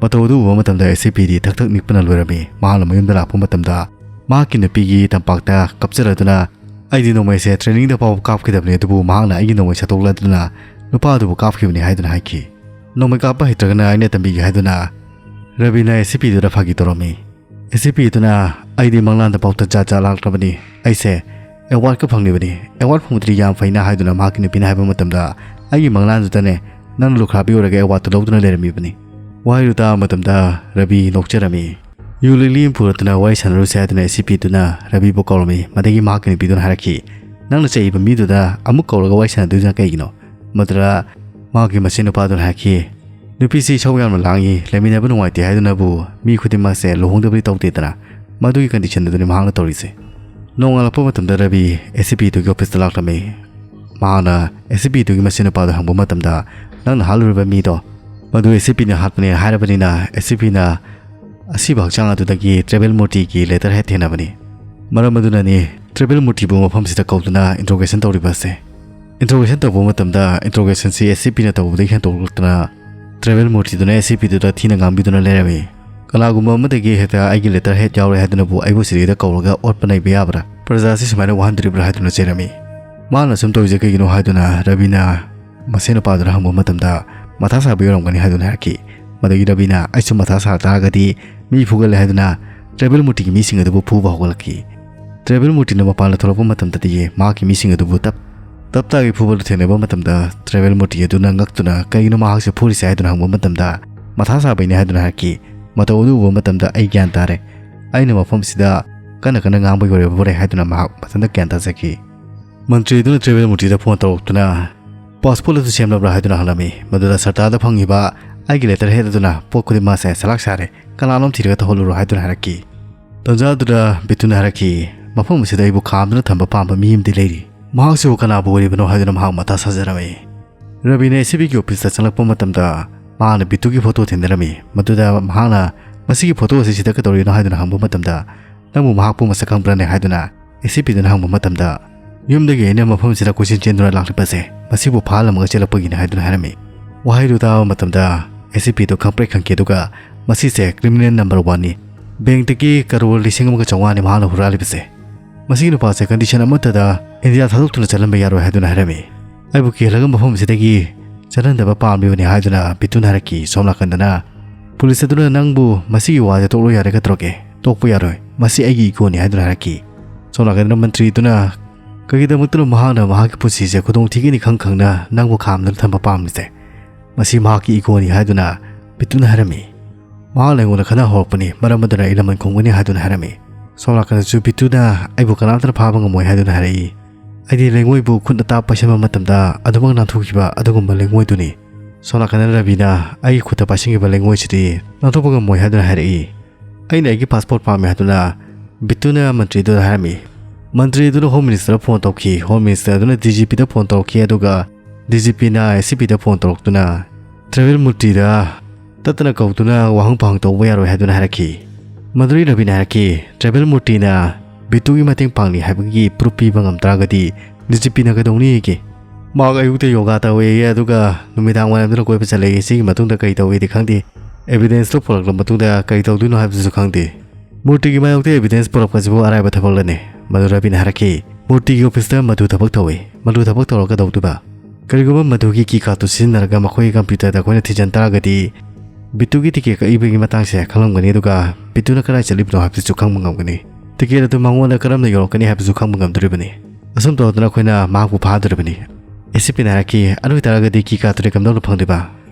ꯃꯇꯧ ꯑꯗꯨ ꯎꯕ ꯃꯇꯝꯗ ꯑꯦꯁꯤꯄꯤꯗꯤ ꯊꯛ ꯊꯛ ꯅꯤꯛꯄꯅ ꯂꯣꯏꯔꯝꯃꯤ꯫ ꯃꯍꯥꯛꯅ ꯃꯌꯨꯝꯗ ꯂꯥꯛꯄ ꯃꯇꯝꯗ, ꯃꯍꯥꯛꯀꯤ ꯅꯨꯄꯤꯒꯤ ꯇꯝꯄꯥꯛꯇ ꯀꯞꯆꯔꯗꯨꯅ, "ꯑꯩꯗꯤ ꯅꯣꯡꯃꯩꯁꯦ ꯇ꯭ꯔꯦꯅꯤꯡꯗ ꯐꯥꯎꯕ ꯀꯥꯞꯈꯤꯗꯕꯅꯤ, ꯑꯗꯨꯕꯨ ꯃꯍꯥꯛꯅ ꯑꯩꯒꯤ ꯅꯣꯡꯃꯩ ꯁꯠꯇꯣꯛꯂꯗꯨꯅ ꯅꯨꯄꯥ ꯑꯗꯨꯕꯨ ꯀꯥꯞꯈꯤꯕꯅꯤ" ꯍꯥꯏꯗꯨꯅ ꯍꯥꯏꯈꯤ꯫ "ꯅꯣꯡꯃꯩ ꯀꯥꯞꯄ ꯍꯩꯇ꯭ꯔꯒꯅ ꯑꯩꯅ ꯇꯝꯕꯤꯒꯦ" ꯍꯥꯏꯗꯨꯅ ꯔꯕꯤꯅ ꯑꯦꯁꯤꯄꯤꯗꯨꯗ ꯐꯥꯒꯤ ꯇꯧꯔꯝꯃꯤ꯫ ꯑꯦꯁꯤꯄꯤꯗꯨꯅ, "ꯑꯩꯗꯤ ꯃꯪꯂꯥꯟꯗ ꯐꯥꯎꯗ ꯖꯥꯠ ꯖꯥꯠ ꯂꯥꯛꯂꯕꯅꯤ, ꯑꯩꯁꯦ ꯑꯦꯋꯥꯔꯗꯀ ꯐꯪꯂꯤꯕꯅꯤ, ꯑꯦꯋꯥꯔꯗ ꯐꯪꯕꯗꯨꯗꯤ ꯌꯥꯝ ꯐꯩꯅ" ꯍꯥꯏꯗꯨꯅ ꯃꯍꯥꯛꯀꯤ ꯅꯨꯄꯤꯅ ꯍꯥꯏꯕ ꯃꯇꯝꯗ, "ꯑꯩꯒꯤ ꯃꯪꯂꯥꯟꯗꯨꯗꯅꯦ ꯅꯪꯅ ꯂꯨꯈ꯭ꯔꯥꯕꯤ ꯑꯣꯏꯔꯒ ꯑꯦꯋꯥꯔꯗꯇꯨ ꯂꯧꯗꯨꯅ ꯂꯩꯔꯝꯃꯤꯕꯅꯤ"꯫ ꯋꯥꯍꯩꯗꯨ ꯇꯥꯕ ꯃꯇꯝꯗ ꯔꯕꯤ ꯅꯣꯛꯆꯔꯝꯃꯤ꯫ "ꯌꯨ ꯂꯤꯛꯂꯤ ꯑꯃ ꯄꯨꯔꯛꯇꯨꯅ ꯋꯥꯔꯤ ꯁꯥꯟꯅꯔꯨꯁꯦ" ꯍꯥꯏꯗꯨꯅ ꯑꯦꯁꯤꯄꯤꯗꯨꯅ ꯔꯕꯤꯕꯨ ꯀꯧꯔꯝꯃꯤ꯫ ꯃꯗꯒꯤ ꯃꯍꯥꯛꯀꯤ ꯅꯨꯄꯤꯗꯨꯅ ꯍꯥꯏꯔꯛꯈꯤ, "ꯅꯪꯅ ꯆꯩꯕ ꯃꯤꯗꯨꯗ ꯑꯃꯨꯛ ꯀꯧꯔꯒ ꯋꯥꯔꯤ ꯁꯥꯟꯅꯗꯣꯏꯗꯨꯅ ꯀꯩꯒꯤꯅꯣ?" ꯃꯗꯨꯗ ꯃꯍꯥꯛꯀꯤ ꯃꯆꯦ ꯅꯨꯄꯥꯗꯨꯅ ꯍꯥꯏꯔꯛꯈꯤ, ꯅꯨꯄꯤꯁꯤ ꯏꯁꯧ ꯌꯥꯝꯅ ꯂꯥꯡꯉꯤ, ꯂꯩꯃꯤꯟꯅꯕ ꯅꯨꯡꯉꯥꯏꯇꯦ ꯍꯥꯏꯗꯨꯅꯕꯨ ꯃꯤ ꯈꯨꯗꯤꯡꯃꯛꯁꯦ ꯂꯨꯍꯣꯡꯗꯕꯗꯤ ꯇꯧꯗꯦꯗꯅ, ꯃꯗꯨꯒꯤ ꯀꯟꯗꯤꯁꯟ ꯑꯗꯨꯅꯤ ꯃꯍꯥꯛꯅ ꯇꯧꯔꯤꯁꯦ꯫ ꯅꯣꯡꯉꯥꯜꯂꯛꯄ ꯃꯇꯝꯗ ꯔꯕꯤ ꯑꯦꯁ ꯁꯤ ꯄꯤꯗꯨꯒꯤ ꯑꯣꯐꯤꯁꯇ ꯂꯥꯛꯂꯝꯃꯤ꯫ ꯃꯍꯥꯛꯅ ꯑꯦꯁ ꯁꯤ ꯄꯤꯗꯨꯒꯤ ꯃꯆꯤꯟ ꯅꯨꯄꯥꯗꯨ ꯍꯪꯕ ꯃꯇꯝꯗ, "ꯅꯪꯅ ꯍꯥꯠꯂꯨꯔꯤꯕ ꯃꯤꯗꯣ ꯃꯗꯨ ꯑꯦꯁ ꯁꯤ ꯄꯤꯅ ꯍꯥꯠꯄꯅꯦ" ꯍꯥꯏꯔꯕꯅꯤꯅ, ꯑꯦꯁ ꯁꯤ ꯄꯤꯅ ꯑꯁꯤꯕ ꯍꯛꯆꯥꯡ ꯑꯗꯨꯗꯒꯤ ꯇ꯭ꯔꯥꯏꯕꯦꯜ ꯃꯨꯔꯇꯤꯒꯤ ꯂꯦꯇꯔ ꯍꯦꯠ ꯊꯦꯡꯅꯕꯅꯤ꯫ ꯃꯔꯝ ꯑꯗꯨꯅꯅꯤ ꯇ꯭ꯔꯥꯏꯕꯦꯜ ꯃꯨꯔꯇꯤꯕꯨ ꯃꯐꯝꯁꯤꯗ ꯀꯧꯗꯨꯅ ꯏꯟꯇ꯭ꯔꯣꯒꯦꯁꯟ ꯇꯧꯔꯤꯕ ꯑꯁꯦ꯫ ꯏꯟꯇ꯭ꯔꯣꯒꯦꯁꯟ ꯇꯧꯕ ꯃꯇꯝꯗ ꯏꯟꯇ꯭ꯔꯣꯒꯦꯁꯟꯁꯤ ꯑꯦꯁ ꯁꯤ ꯄꯤꯅ ꯇꯧꯕꯗꯒꯤ ꯍꯦꯟꯗꯣꯛꯂꯛꯇꯅ ꯇ꯭ꯔꯥꯏꯕꯦꯜ ꯃꯨꯔꯇꯤꯗꯨꯅ ꯑꯦꯁ ꯁꯤ ꯄꯤꯗꯨꯗ ꯊꯤꯅ ꯉꯥꯡꯕꯤꯗꯨꯅ ꯂꯩꯔꯝꯃꯤ꯫ "ꯀꯅꯥꯒꯨꯝꯕ ꯑꯃꯗꯒꯤ ꯍꯦꯛꯇ ꯑꯩꯒꯤ ꯂꯦꯇꯔ ꯍꯦꯠ ꯌꯥꯎꯔꯦ ꯍꯥꯏꯗꯨꯅꯕꯨ ꯑꯩꯕꯨ ꯁꯤꯗꯩꯗ ꯀꯧꯔꯒ ꯑꯣꯠꯄ ꯅꯩꯕ ꯌꯥꯕ꯭ꯔꯥ? ꯄ꯭ꯔꯖꯥꯁꯤ ꯁꯨꯃꯥꯏꯅ ꯋꯥꯍꯟꯗꯣꯔꯤꯕ꯭ꯔꯥ?" ꯍꯥꯏꯗꯨꯅ ꯆꯩꯔꯝꯃꯤ꯫ ꯃꯥꯅ ꯁꯨꯝ ꯇꯧꯔꯤꯁꯦ ꯀꯩꯒꯤꯅꯣ ꯍꯥꯏꯗꯨꯅ ꯔꯕꯤꯅ ꯃꯁꯦꯟ ꯅꯨꯄꯥꯗꯨꯅ ꯍꯪꯕ ꯃꯇꯝꯗ, "ꯃꯊꯥ ꯁꯥꯕ ꯑꯣꯏꯔꯝꯒꯅꯤ" ꯍꯥꯏꯗꯨꯅ ꯍꯥꯏꯔꯛꯈꯤ꯫ ꯃꯗꯨꯒꯤ ꯔꯕꯤꯅ, "ꯑꯩꯁꯨ ꯃꯊꯥ ꯁꯥ ꯇꯥꯔꯒꯗꯤ ꯃꯤ ꯐꯨꯒꯠꯂꯦ" ꯍꯥꯏꯗꯨꯅ ꯇ꯭ꯔꯥꯏꯕꯦꯜ ꯃꯨꯔꯇꯤꯒꯤ ꯃꯤꯁꯤꯡ ꯑꯗꯨꯕꯨ ꯐꯨꯕ ꯍꯧꯒꯠꯂꯛꯈꯤ꯫ ꯇ꯭ꯔꯥꯏꯕꯦꯜ ꯃꯨꯔꯇꯤꯅ ꯃꯄꯥꯟꯗ ꯊꯣꯛꯂꯛꯄ ꯃꯇꯝꯗꯗꯤ ꯃꯍꯥꯛꯀꯤ ꯃꯤꯁꯤꯡ ꯑꯗꯨꯕꯨ ꯇꯞ ꯇꯞ ꯇꯥꯒꯤ ꯐꯨꯕꯗꯨ ꯊꯦꯡꯅꯕ ꯃꯇꯝꯗ ꯇ꯭ꯔꯥꯏꯕꯦꯜ ꯃꯨꯔꯇꯤ ꯑꯗꯨꯅ ꯉꯛꯇꯨꯅ "ꯀꯩꯒꯤꯅꯣ ꯃꯍꯥꯛꯁꯦ ꯐꯨꯔꯤꯁꯦ?" ꯍꯥꯏꯗꯨꯅ ꯍꯪꯕ ꯃꯇꯝꯗ, "ꯃꯊꯥ ꯁꯥꯕꯩꯅꯦ" ꯍꯥꯏꯗꯨꯅ ꯍꯥꯏꯔꯛꯈꯤ꯫ "ꯃꯇꯧ ꯑꯗꯨ ꯎꯕ ꯃꯇꯝꯗ ꯑꯩ ꯒ꯭ꯌꯥꯟ ꯇꯥꯔꯦ꯫ ꯑꯩꯅ ꯃꯐꯝꯁꯤꯗ ꯀꯟꯅ ꯀꯟꯅ ꯉꯥꯡꯕꯒꯤ ꯑꯣꯏꯔꯕꯣꯔꯦ" ꯍꯥꯏꯗꯨꯅ ꯃꯍꯥꯛ ꯃꯊꯟꯇ ꯒ꯭ꯌꯥꯟ ꯇꯥꯖꯈꯤ꯫ ꯃꯟꯇ꯭ꯔꯤ ꯑꯗꯨꯅ ꯇ꯭ꯔꯥꯏꯕꯦꯜ ꯃꯨꯔꯇꯤꯗ ꯐꯣꯟ ꯇꯧꯔꯛꯇꯨꯅ, "ꯄꯥꯁꯄꯣꯔꯠ ꯑꯗꯨ ꯁꯦꯝꯂꯕ꯭ꯔꯥ?" ꯍꯥꯏꯗꯨꯅ ꯍꯪꯂꯝꯃꯤ꯫ ꯃꯗꯨꯗ ꯁꯔꯇꯥꯗ ꯐꯪꯉꯤꯕ ꯑꯩꯒꯤ ꯂꯦꯇꯔ ꯍꯦꯠ ꯑꯗꯨꯅ ꯄꯣꯠ ꯈꯨꯗꯤꯡꯃꯛꯁꯦ ꯁꯂꯥꯛ ꯁꯥꯔꯦ, ꯀꯅꯥꯅꯣꯝ ꯊꯤꯔꯒ ꯇꯧꯍꯜꯂꯨꯔꯣ ꯍꯥꯏꯗꯨꯅ ꯍꯥꯏꯔꯛꯈꯤ꯫ ꯇꯟꯖꯥ ꯑꯗꯨꯗ ꯕꯤꯇꯨꯅ ꯍꯥꯏꯔꯛꯈꯤ, "ꯃꯐꯝ ꯑꯁꯤꯗ ꯑꯩꯕꯨ ꯈꯥꯝꯗꯨꯅ ꯊꯝꯕ ꯄꯥꯝꯕ ꯃꯤ ꯑꯃꯗꯤ ꯂꯩꯔꯤ꯫ ꯃꯍꯥꯛꯁꯤꯕꯨ ꯀꯅꯥꯕꯨ ꯑꯣꯏꯔꯤꯕꯅꯣ?" ꯍꯥꯏꯗꯨꯅ ꯃꯍꯥꯛ ꯃꯊꯥ ꯁꯥꯖꯔꯝꯃꯤ꯫ ꯔꯕꯤꯅ ꯑꯦꯁ ꯁꯤ ꯕꯤꯒꯤ ꯑꯣꯐꯤꯁꯇ ꯆꯪꯂꯛꯄ ꯃꯇꯝꯗ ꯃꯍꯥꯛꯅ ꯕꯤꯇꯨꯒꯤ ꯐꯣꯇꯣ ꯊꯦꯡꯅꯔꯝꯃꯤ꯫ ꯃꯗꯨꯗ ꯃꯍꯥꯛꯅ, "ꯃꯁꯤꯒꯤ ꯐꯣꯇꯣ ꯑꯁꯤ ꯁꯤꯗ ꯀꯩꯗꯧꯔꯤꯅꯣ?" ꯍꯥꯏꯗꯨꯅ ꯍꯪꯕ ꯃꯇꯝꯗ, "ꯅꯪꯕꯨ ꯃꯍꯥꯛꯄꯨ ꯃꯁꯛ ꯈꯪꯕ꯭ꯔꯅꯦ?" ꯍꯥꯏꯗꯨꯅ ꯑꯦꯁ ꯁꯤ ꯄꯤꯗꯨꯅ ꯍꯪꯕ ꯃꯇꯝꯗ, "ꯌꯨꯝꯗꯒꯤ ꯑꯩꯅ ꯃꯐꯝꯁꯤꯗ ꯀꯣꯏꯆꯦꯟ ꯆꯦꯟꯗꯨꯅ ꯂꯥꯛꯂꯤꯕꯁꯦ ꯃꯁꯤꯕꯨ ꯐꯥꯍꯜꯂꯝꯃꯒ ꯆꯦꯜꯂꯛꯄꯒꯤꯅꯤ" ꯍꯥꯏꯗꯨꯅ ꯍꯥꯏꯔꯝꯃꯤ꯫ ꯋꯥꯍꯩꯗꯨ ꯇꯥꯕ ꯃꯇꯝꯗ ꯑꯦꯁ ꯁꯤ ꯄꯤꯗꯨ ꯈꯪꯄ꯭ꯔꯦꯛ ꯈꯪꯈꯤ, ꯑꯗꯨꯒ "ꯃꯁꯤꯁꯦ ꯀ꯭ꯔꯤꯃꯤꯅꯦꯜ ꯅꯝꯕꯔ ꯋꯥꯟꯅꯤ꯫ ꯕꯦꯡꯛꯇꯒꯤ ꯀꯔꯣꯔ ꯂꯤꯁꯤꯡ ꯑꯃꯒ ꯆꯥꯝꯃꯉꯥꯅꯤ ꯃꯍꯥꯛꯅ ꯍꯨꯔꯥꯜꯂꯤꯕꯁꯦ꯫ ꯃꯁꯤꯒꯤ ꯅꯨꯄꯥꯁꯦ ꯀꯟꯗꯤꯁꯟ ꯑꯃꯠꯇꯗ ꯏꯟꯗꯤꯌꯥ ꯊꯥꯗꯣꯛꯇꯨꯅ ꯆꯠꯍꯟꯕ ꯌꯥꯔꯣꯏ" ꯍꯥꯏꯗꯨꯅ ꯍꯥꯏꯔꯝꯃꯤ꯫ "ꯑꯩꯕꯨ ꯀꯤꯍꯜꯂꯒ ꯃꯐꯝ ꯑꯁꯤꯗꯒꯤ ꯆꯠꯍꯟꯗꯕ ꯄꯥꯝꯂꯤꯕꯅꯤ" ꯍꯥꯏꯗꯨꯅ ꯕꯤꯇꯨꯅ ꯍꯥꯏꯔꯛꯈꯤ꯫ ꯁꯣꯝ ꯅꯥꯀꯟꯗꯅ ꯄꯨꯂꯤꯁ ꯑꯗꯨꯅ, "ꯅꯪꯕꯨ ꯃꯁꯤꯒꯤ ꯋꯥꯁꯦ ꯇꯣꯛꯂꯣ ꯌꯥꯔꯦ, ꯀꯠꯇ꯭ꯔꯣꯒꯦ? ꯇꯣꯛꯄ ꯌꯥꯔꯣꯏ, ꯃꯁꯤ ꯑꯩꯒꯤ ꯏꯒꯣꯅꯤ" ꯍꯥꯏꯗꯨꯅ ꯍꯥꯏꯔꯛꯈꯤ꯫ ꯁꯣꯝ ꯅꯥꯀꯟꯗꯅ ꯃꯟꯇ꯭ꯔꯤꯗꯨꯅ, "ꯀꯔꯤꯒꯤꯗꯃꯛꯇꯅꯣ ꯃꯍꯥꯛꯅ ꯃꯍꯥꯛꯀꯤ ꯄꯨꯟꯁꯤꯁꯦ ꯈꯨꯗꯣꯡ ꯊꯤꯒꯅꯤ ꯈꯪ ꯈꯪꯅ ꯅꯪꯕꯨ ꯈꯥꯝꯗꯨꯅ ꯊꯝꯕ ꯄꯥꯝꯂꯤꯁꯦ? ꯃꯁꯤ ꯃꯍꯥꯛꯀꯤ ꯏꯒꯣꯅꯤ" ꯍꯥꯏꯗꯨꯅ ꯕꯤꯇꯨꯅ ꯍꯥꯏꯔꯝꯃꯤ꯫ "ꯃꯍꯥꯛꯅ ꯑꯩꯉꯣꯟꯗ ꯈꯠꯅ ꯍꯧꯔꯛꯄꯅꯤ, ꯃꯔꯝ ꯑꯗꯨꯅ ꯑꯩ ꯂꯃꯟ ꯈꯨꯝꯒꯅꯤ" ꯍꯥꯏꯗꯨꯅ ꯍꯥꯏꯔꯝꯃꯤ꯫ ꯁꯣꯝ ꯅꯥꯀꯟꯗꯁꯨ ꯕꯤꯇꯨꯅ, "ꯑꯩꯕꯨ ꯀꯅꯥꯝꯇꯅ ꯐꯥꯕ ꯉꯝꯃꯣꯏ" ꯍꯥꯏꯗꯨꯅ ꯍꯥꯏꯔꯛꯏ꯫ "ꯑꯩꯗꯤ ꯂꯩꯉꯣꯏꯕꯨ ꯈꯨꯠꯅ ꯇꯥꯞ ꯄꯥꯏꯁꯟꯕ ꯃꯇꯝꯗ ꯑꯗꯨꯃꯛ ꯅꯥꯟꯊꯣꯛꯈꯤꯕ ꯑꯗꯨꯒꯨꯝꯕ ꯂꯩꯉꯣꯏꯗꯨꯅꯤ"꯫ ꯁꯣꯝ ꯅꯥꯀꯟꯗ ꯔꯕꯤꯅ ꯑꯩꯒꯤ ꯈꯨꯠꯇ ꯄꯥꯏꯁꯤꯟꯈꯤꯕ ꯂꯩꯉꯣꯏꯁꯤꯗꯤ ꯂꯧꯊꯣꯛꯄ ꯉꯝꯃꯣꯏ ꯍꯥꯏꯗꯨꯅ ꯍꯥꯏꯔꯛꯏ꯫ ꯑꯩꯅ ꯑꯩꯒꯤ ꯄꯥꯁꯄꯣꯔꯠ ꯄꯥꯝꯃꯤ ꯍꯥꯏꯗꯨꯅ ꯕꯤꯇꯨꯅ ꯃꯟꯇ꯭ꯔꯤꯗꯨꯗ ꯍꯥꯏꯔꯝꯃꯤ꯫ ꯃꯟꯇ꯭ꯔꯤꯗꯨꯅ ꯍꯣꯝ ꯃꯤꯅꯤꯁꯇꯔꯗ ꯐꯣꯟ ꯇꯧꯈꯤ꯫ ꯍꯣꯝ ꯃꯤꯅꯤꯁꯇꯔꯗꯨꯅ ꯗꯤ ꯖꯤ ꯄꯤꯗ ꯐꯣꯟ ꯇꯧꯔꯛꯈꯤ꯫ ꯑꯗꯨꯒ ꯗꯤ ꯖꯤ ꯄꯤꯅ ꯑꯦ ꯁꯤ ꯄꯤꯗ ꯐꯣꯟ ꯇꯧꯔꯛꯇꯨꯅ ꯇ꯭ꯔꯥꯏꯕꯦꯜ ꯃꯨꯔꯇꯤꯗ ꯇꯠꯇꯅ ꯀꯧꯗꯨꯅ ꯋꯥꯍꯪ ꯄꯥꯎꯍꯪ ꯇꯧꯕ ꯌꯥꯔꯣꯏ ꯍꯥꯏꯗꯨꯅ ꯍꯥꯏꯔꯛꯈꯤ꯫ ꯃꯗꯨꯗꯩ ꯔꯕꯤꯅ ꯍꯥꯏꯔꯛꯈꯤ, ꯇ꯭ꯔꯥꯏꯕꯦꯜ ꯃꯨꯔꯇꯤꯅ ꯕꯤꯇꯨꯒꯤ ꯃꯇꯦꯡ ꯄꯥꯡꯂꯤ ꯍꯥꯏꯕꯒꯤ ꯄ꯭ꯔꯨꯐ ꯄꯤꯕ ꯉꯝ ꯇꯥꯔꯒꯗꯤ ꯗꯤ ꯖꯤ ꯄꯤꯅ ꯀꯩꯗꯧꯅꯤꯒꯦ? ꯃꯍꯥꯛ ꯑꯌꯨꯛꯇ ꯌꯣꯒꯥ ꯇꯧꯋꯦꯌꯦ, ꯑꯗꯨꯒ ꯅꯨꯃꯤꯗꯥꯡ ꯋꯥꯏꯔꯝꯗꯅ ꯀꯣꯏꯕ ꯆꯠꯂꯦꯌꯦ꯫ ꯁꯤꯒꯤ ꯃꯇꯨꯡꯗ ꯀꯔꯤ ꯇꯧꯋꯤꯗꯤ ꯈꯪꯗꯦ꯫ ꯑꯦꯚꯤꯗꯦꯟꯁꯇꯣ ꯄꯨꯔꯛꯂꯕ ꯃꯇꯨꯡꯗ ꯀꯔꯤ ꯇꯧꯗꯣꯏꯅꯣ ꯍꯥꯏꯕꯗꯨꯁꯨ ꯈꯪꯗꯦ꯫ ꯃꯨꯔꯇꯤꯒꯤ ꯃꯥꯌꯣꯛꯇ ꯑꯦꯚꯤꯗꯦꯟꯁ ꯄꯨꯔꯛꯄꯁꯤꯕꯨ ꯑꯔꯥꯏꯕ ꯊꯕꯛꯂꯅꯦ? ꯃꯗꯨ ꯔꯕꯤꯅ ꯍꯥꯏꯔꯛꯈꯤ꯫ ꯃꯨꯔꯇꯤꯒꯤ ꯑꯣꯐꯤꯁꯇ ꯃꯗꯨ ꯊꯕꯛ ꯇꯧꯋꯤ꯫ ꯃꯗꯨ ꯊꯕꯛ ꯇꯧꯔꯒ ꯀꯩꯗꯧꯗꯣꯏꯕ? ꯀꯔꯤꯒꯨꯝꯕ ꯃꯗꯨꯒꯤ ꯀꯤ ꯀꯥꯔꯠꯇꯨ ꯁꯤꯖꯤꯟꯅꯔꯒ ꯃꯈꯣꯏꯒꯤ ꯀꯝꯄ꯭ꯌꯨꯇꯔꯗ ꯑꯩꯈꯣꯏꯅ ꯊꯤꯖꯤꯟ ꯇꯥꯔꯒꯗꯤ ꯕꯤꯇꯨꯒꯤ ꯇꯤꯀꯦꯠ ꯀꯛꯏꯕꯒꯤ ꯃꯇꯥꯡꯁꯦ ꯈꯪꯂꯝꯒꯅꯤ, ꯑꯗꯨꯒ ꯕꯤꯇꯨꯅ ꯀꯗꯥꯏ ꯆꯠꯂꯤꯕꯅꯣ ꯍꯥꯏꯕꯗꯨꯁꯨ ꯈꯪꯕ ꯉꯝꯒꯅꯤ꯫ ꯇꯤꯀꯦꯠ ꯑꯗꯨ ꯃꯉꯣꯟꯗ ꯀꯔꯝꯅ ꯌꯧꯔꯛꯀꯅꯤ ꯍꯥꯏꯕꯁꯨ ꯈꯪꯕ ꯉꯝꯗꯣꯔꯤꯕꯅꯤ꯫ ꯑꯁꯨꯝ ꯇꯧꯗꯅ ꯑꯩꯈꯣꯏꯅ ꯃꯍꯥꯛꯄꯨ ꯐꯥꯗꯣꯔꯤꯕꯅꯤ꯫ ꯑꯦ ꯁꯤ ꯄꯤꯅ ꯍꯥꯏꯔꯛꯈꯤ, "ꯑꯗꯨ ꯑꯣꯏꯇꯥꯔꯒꯗꯤ ꯀꯤ ꯀꯥꯔꯠꯇꯨꯗꯤ ꯀꯝꯗꯧꯅ ꯐꯪꯗꯣꯏꯕ?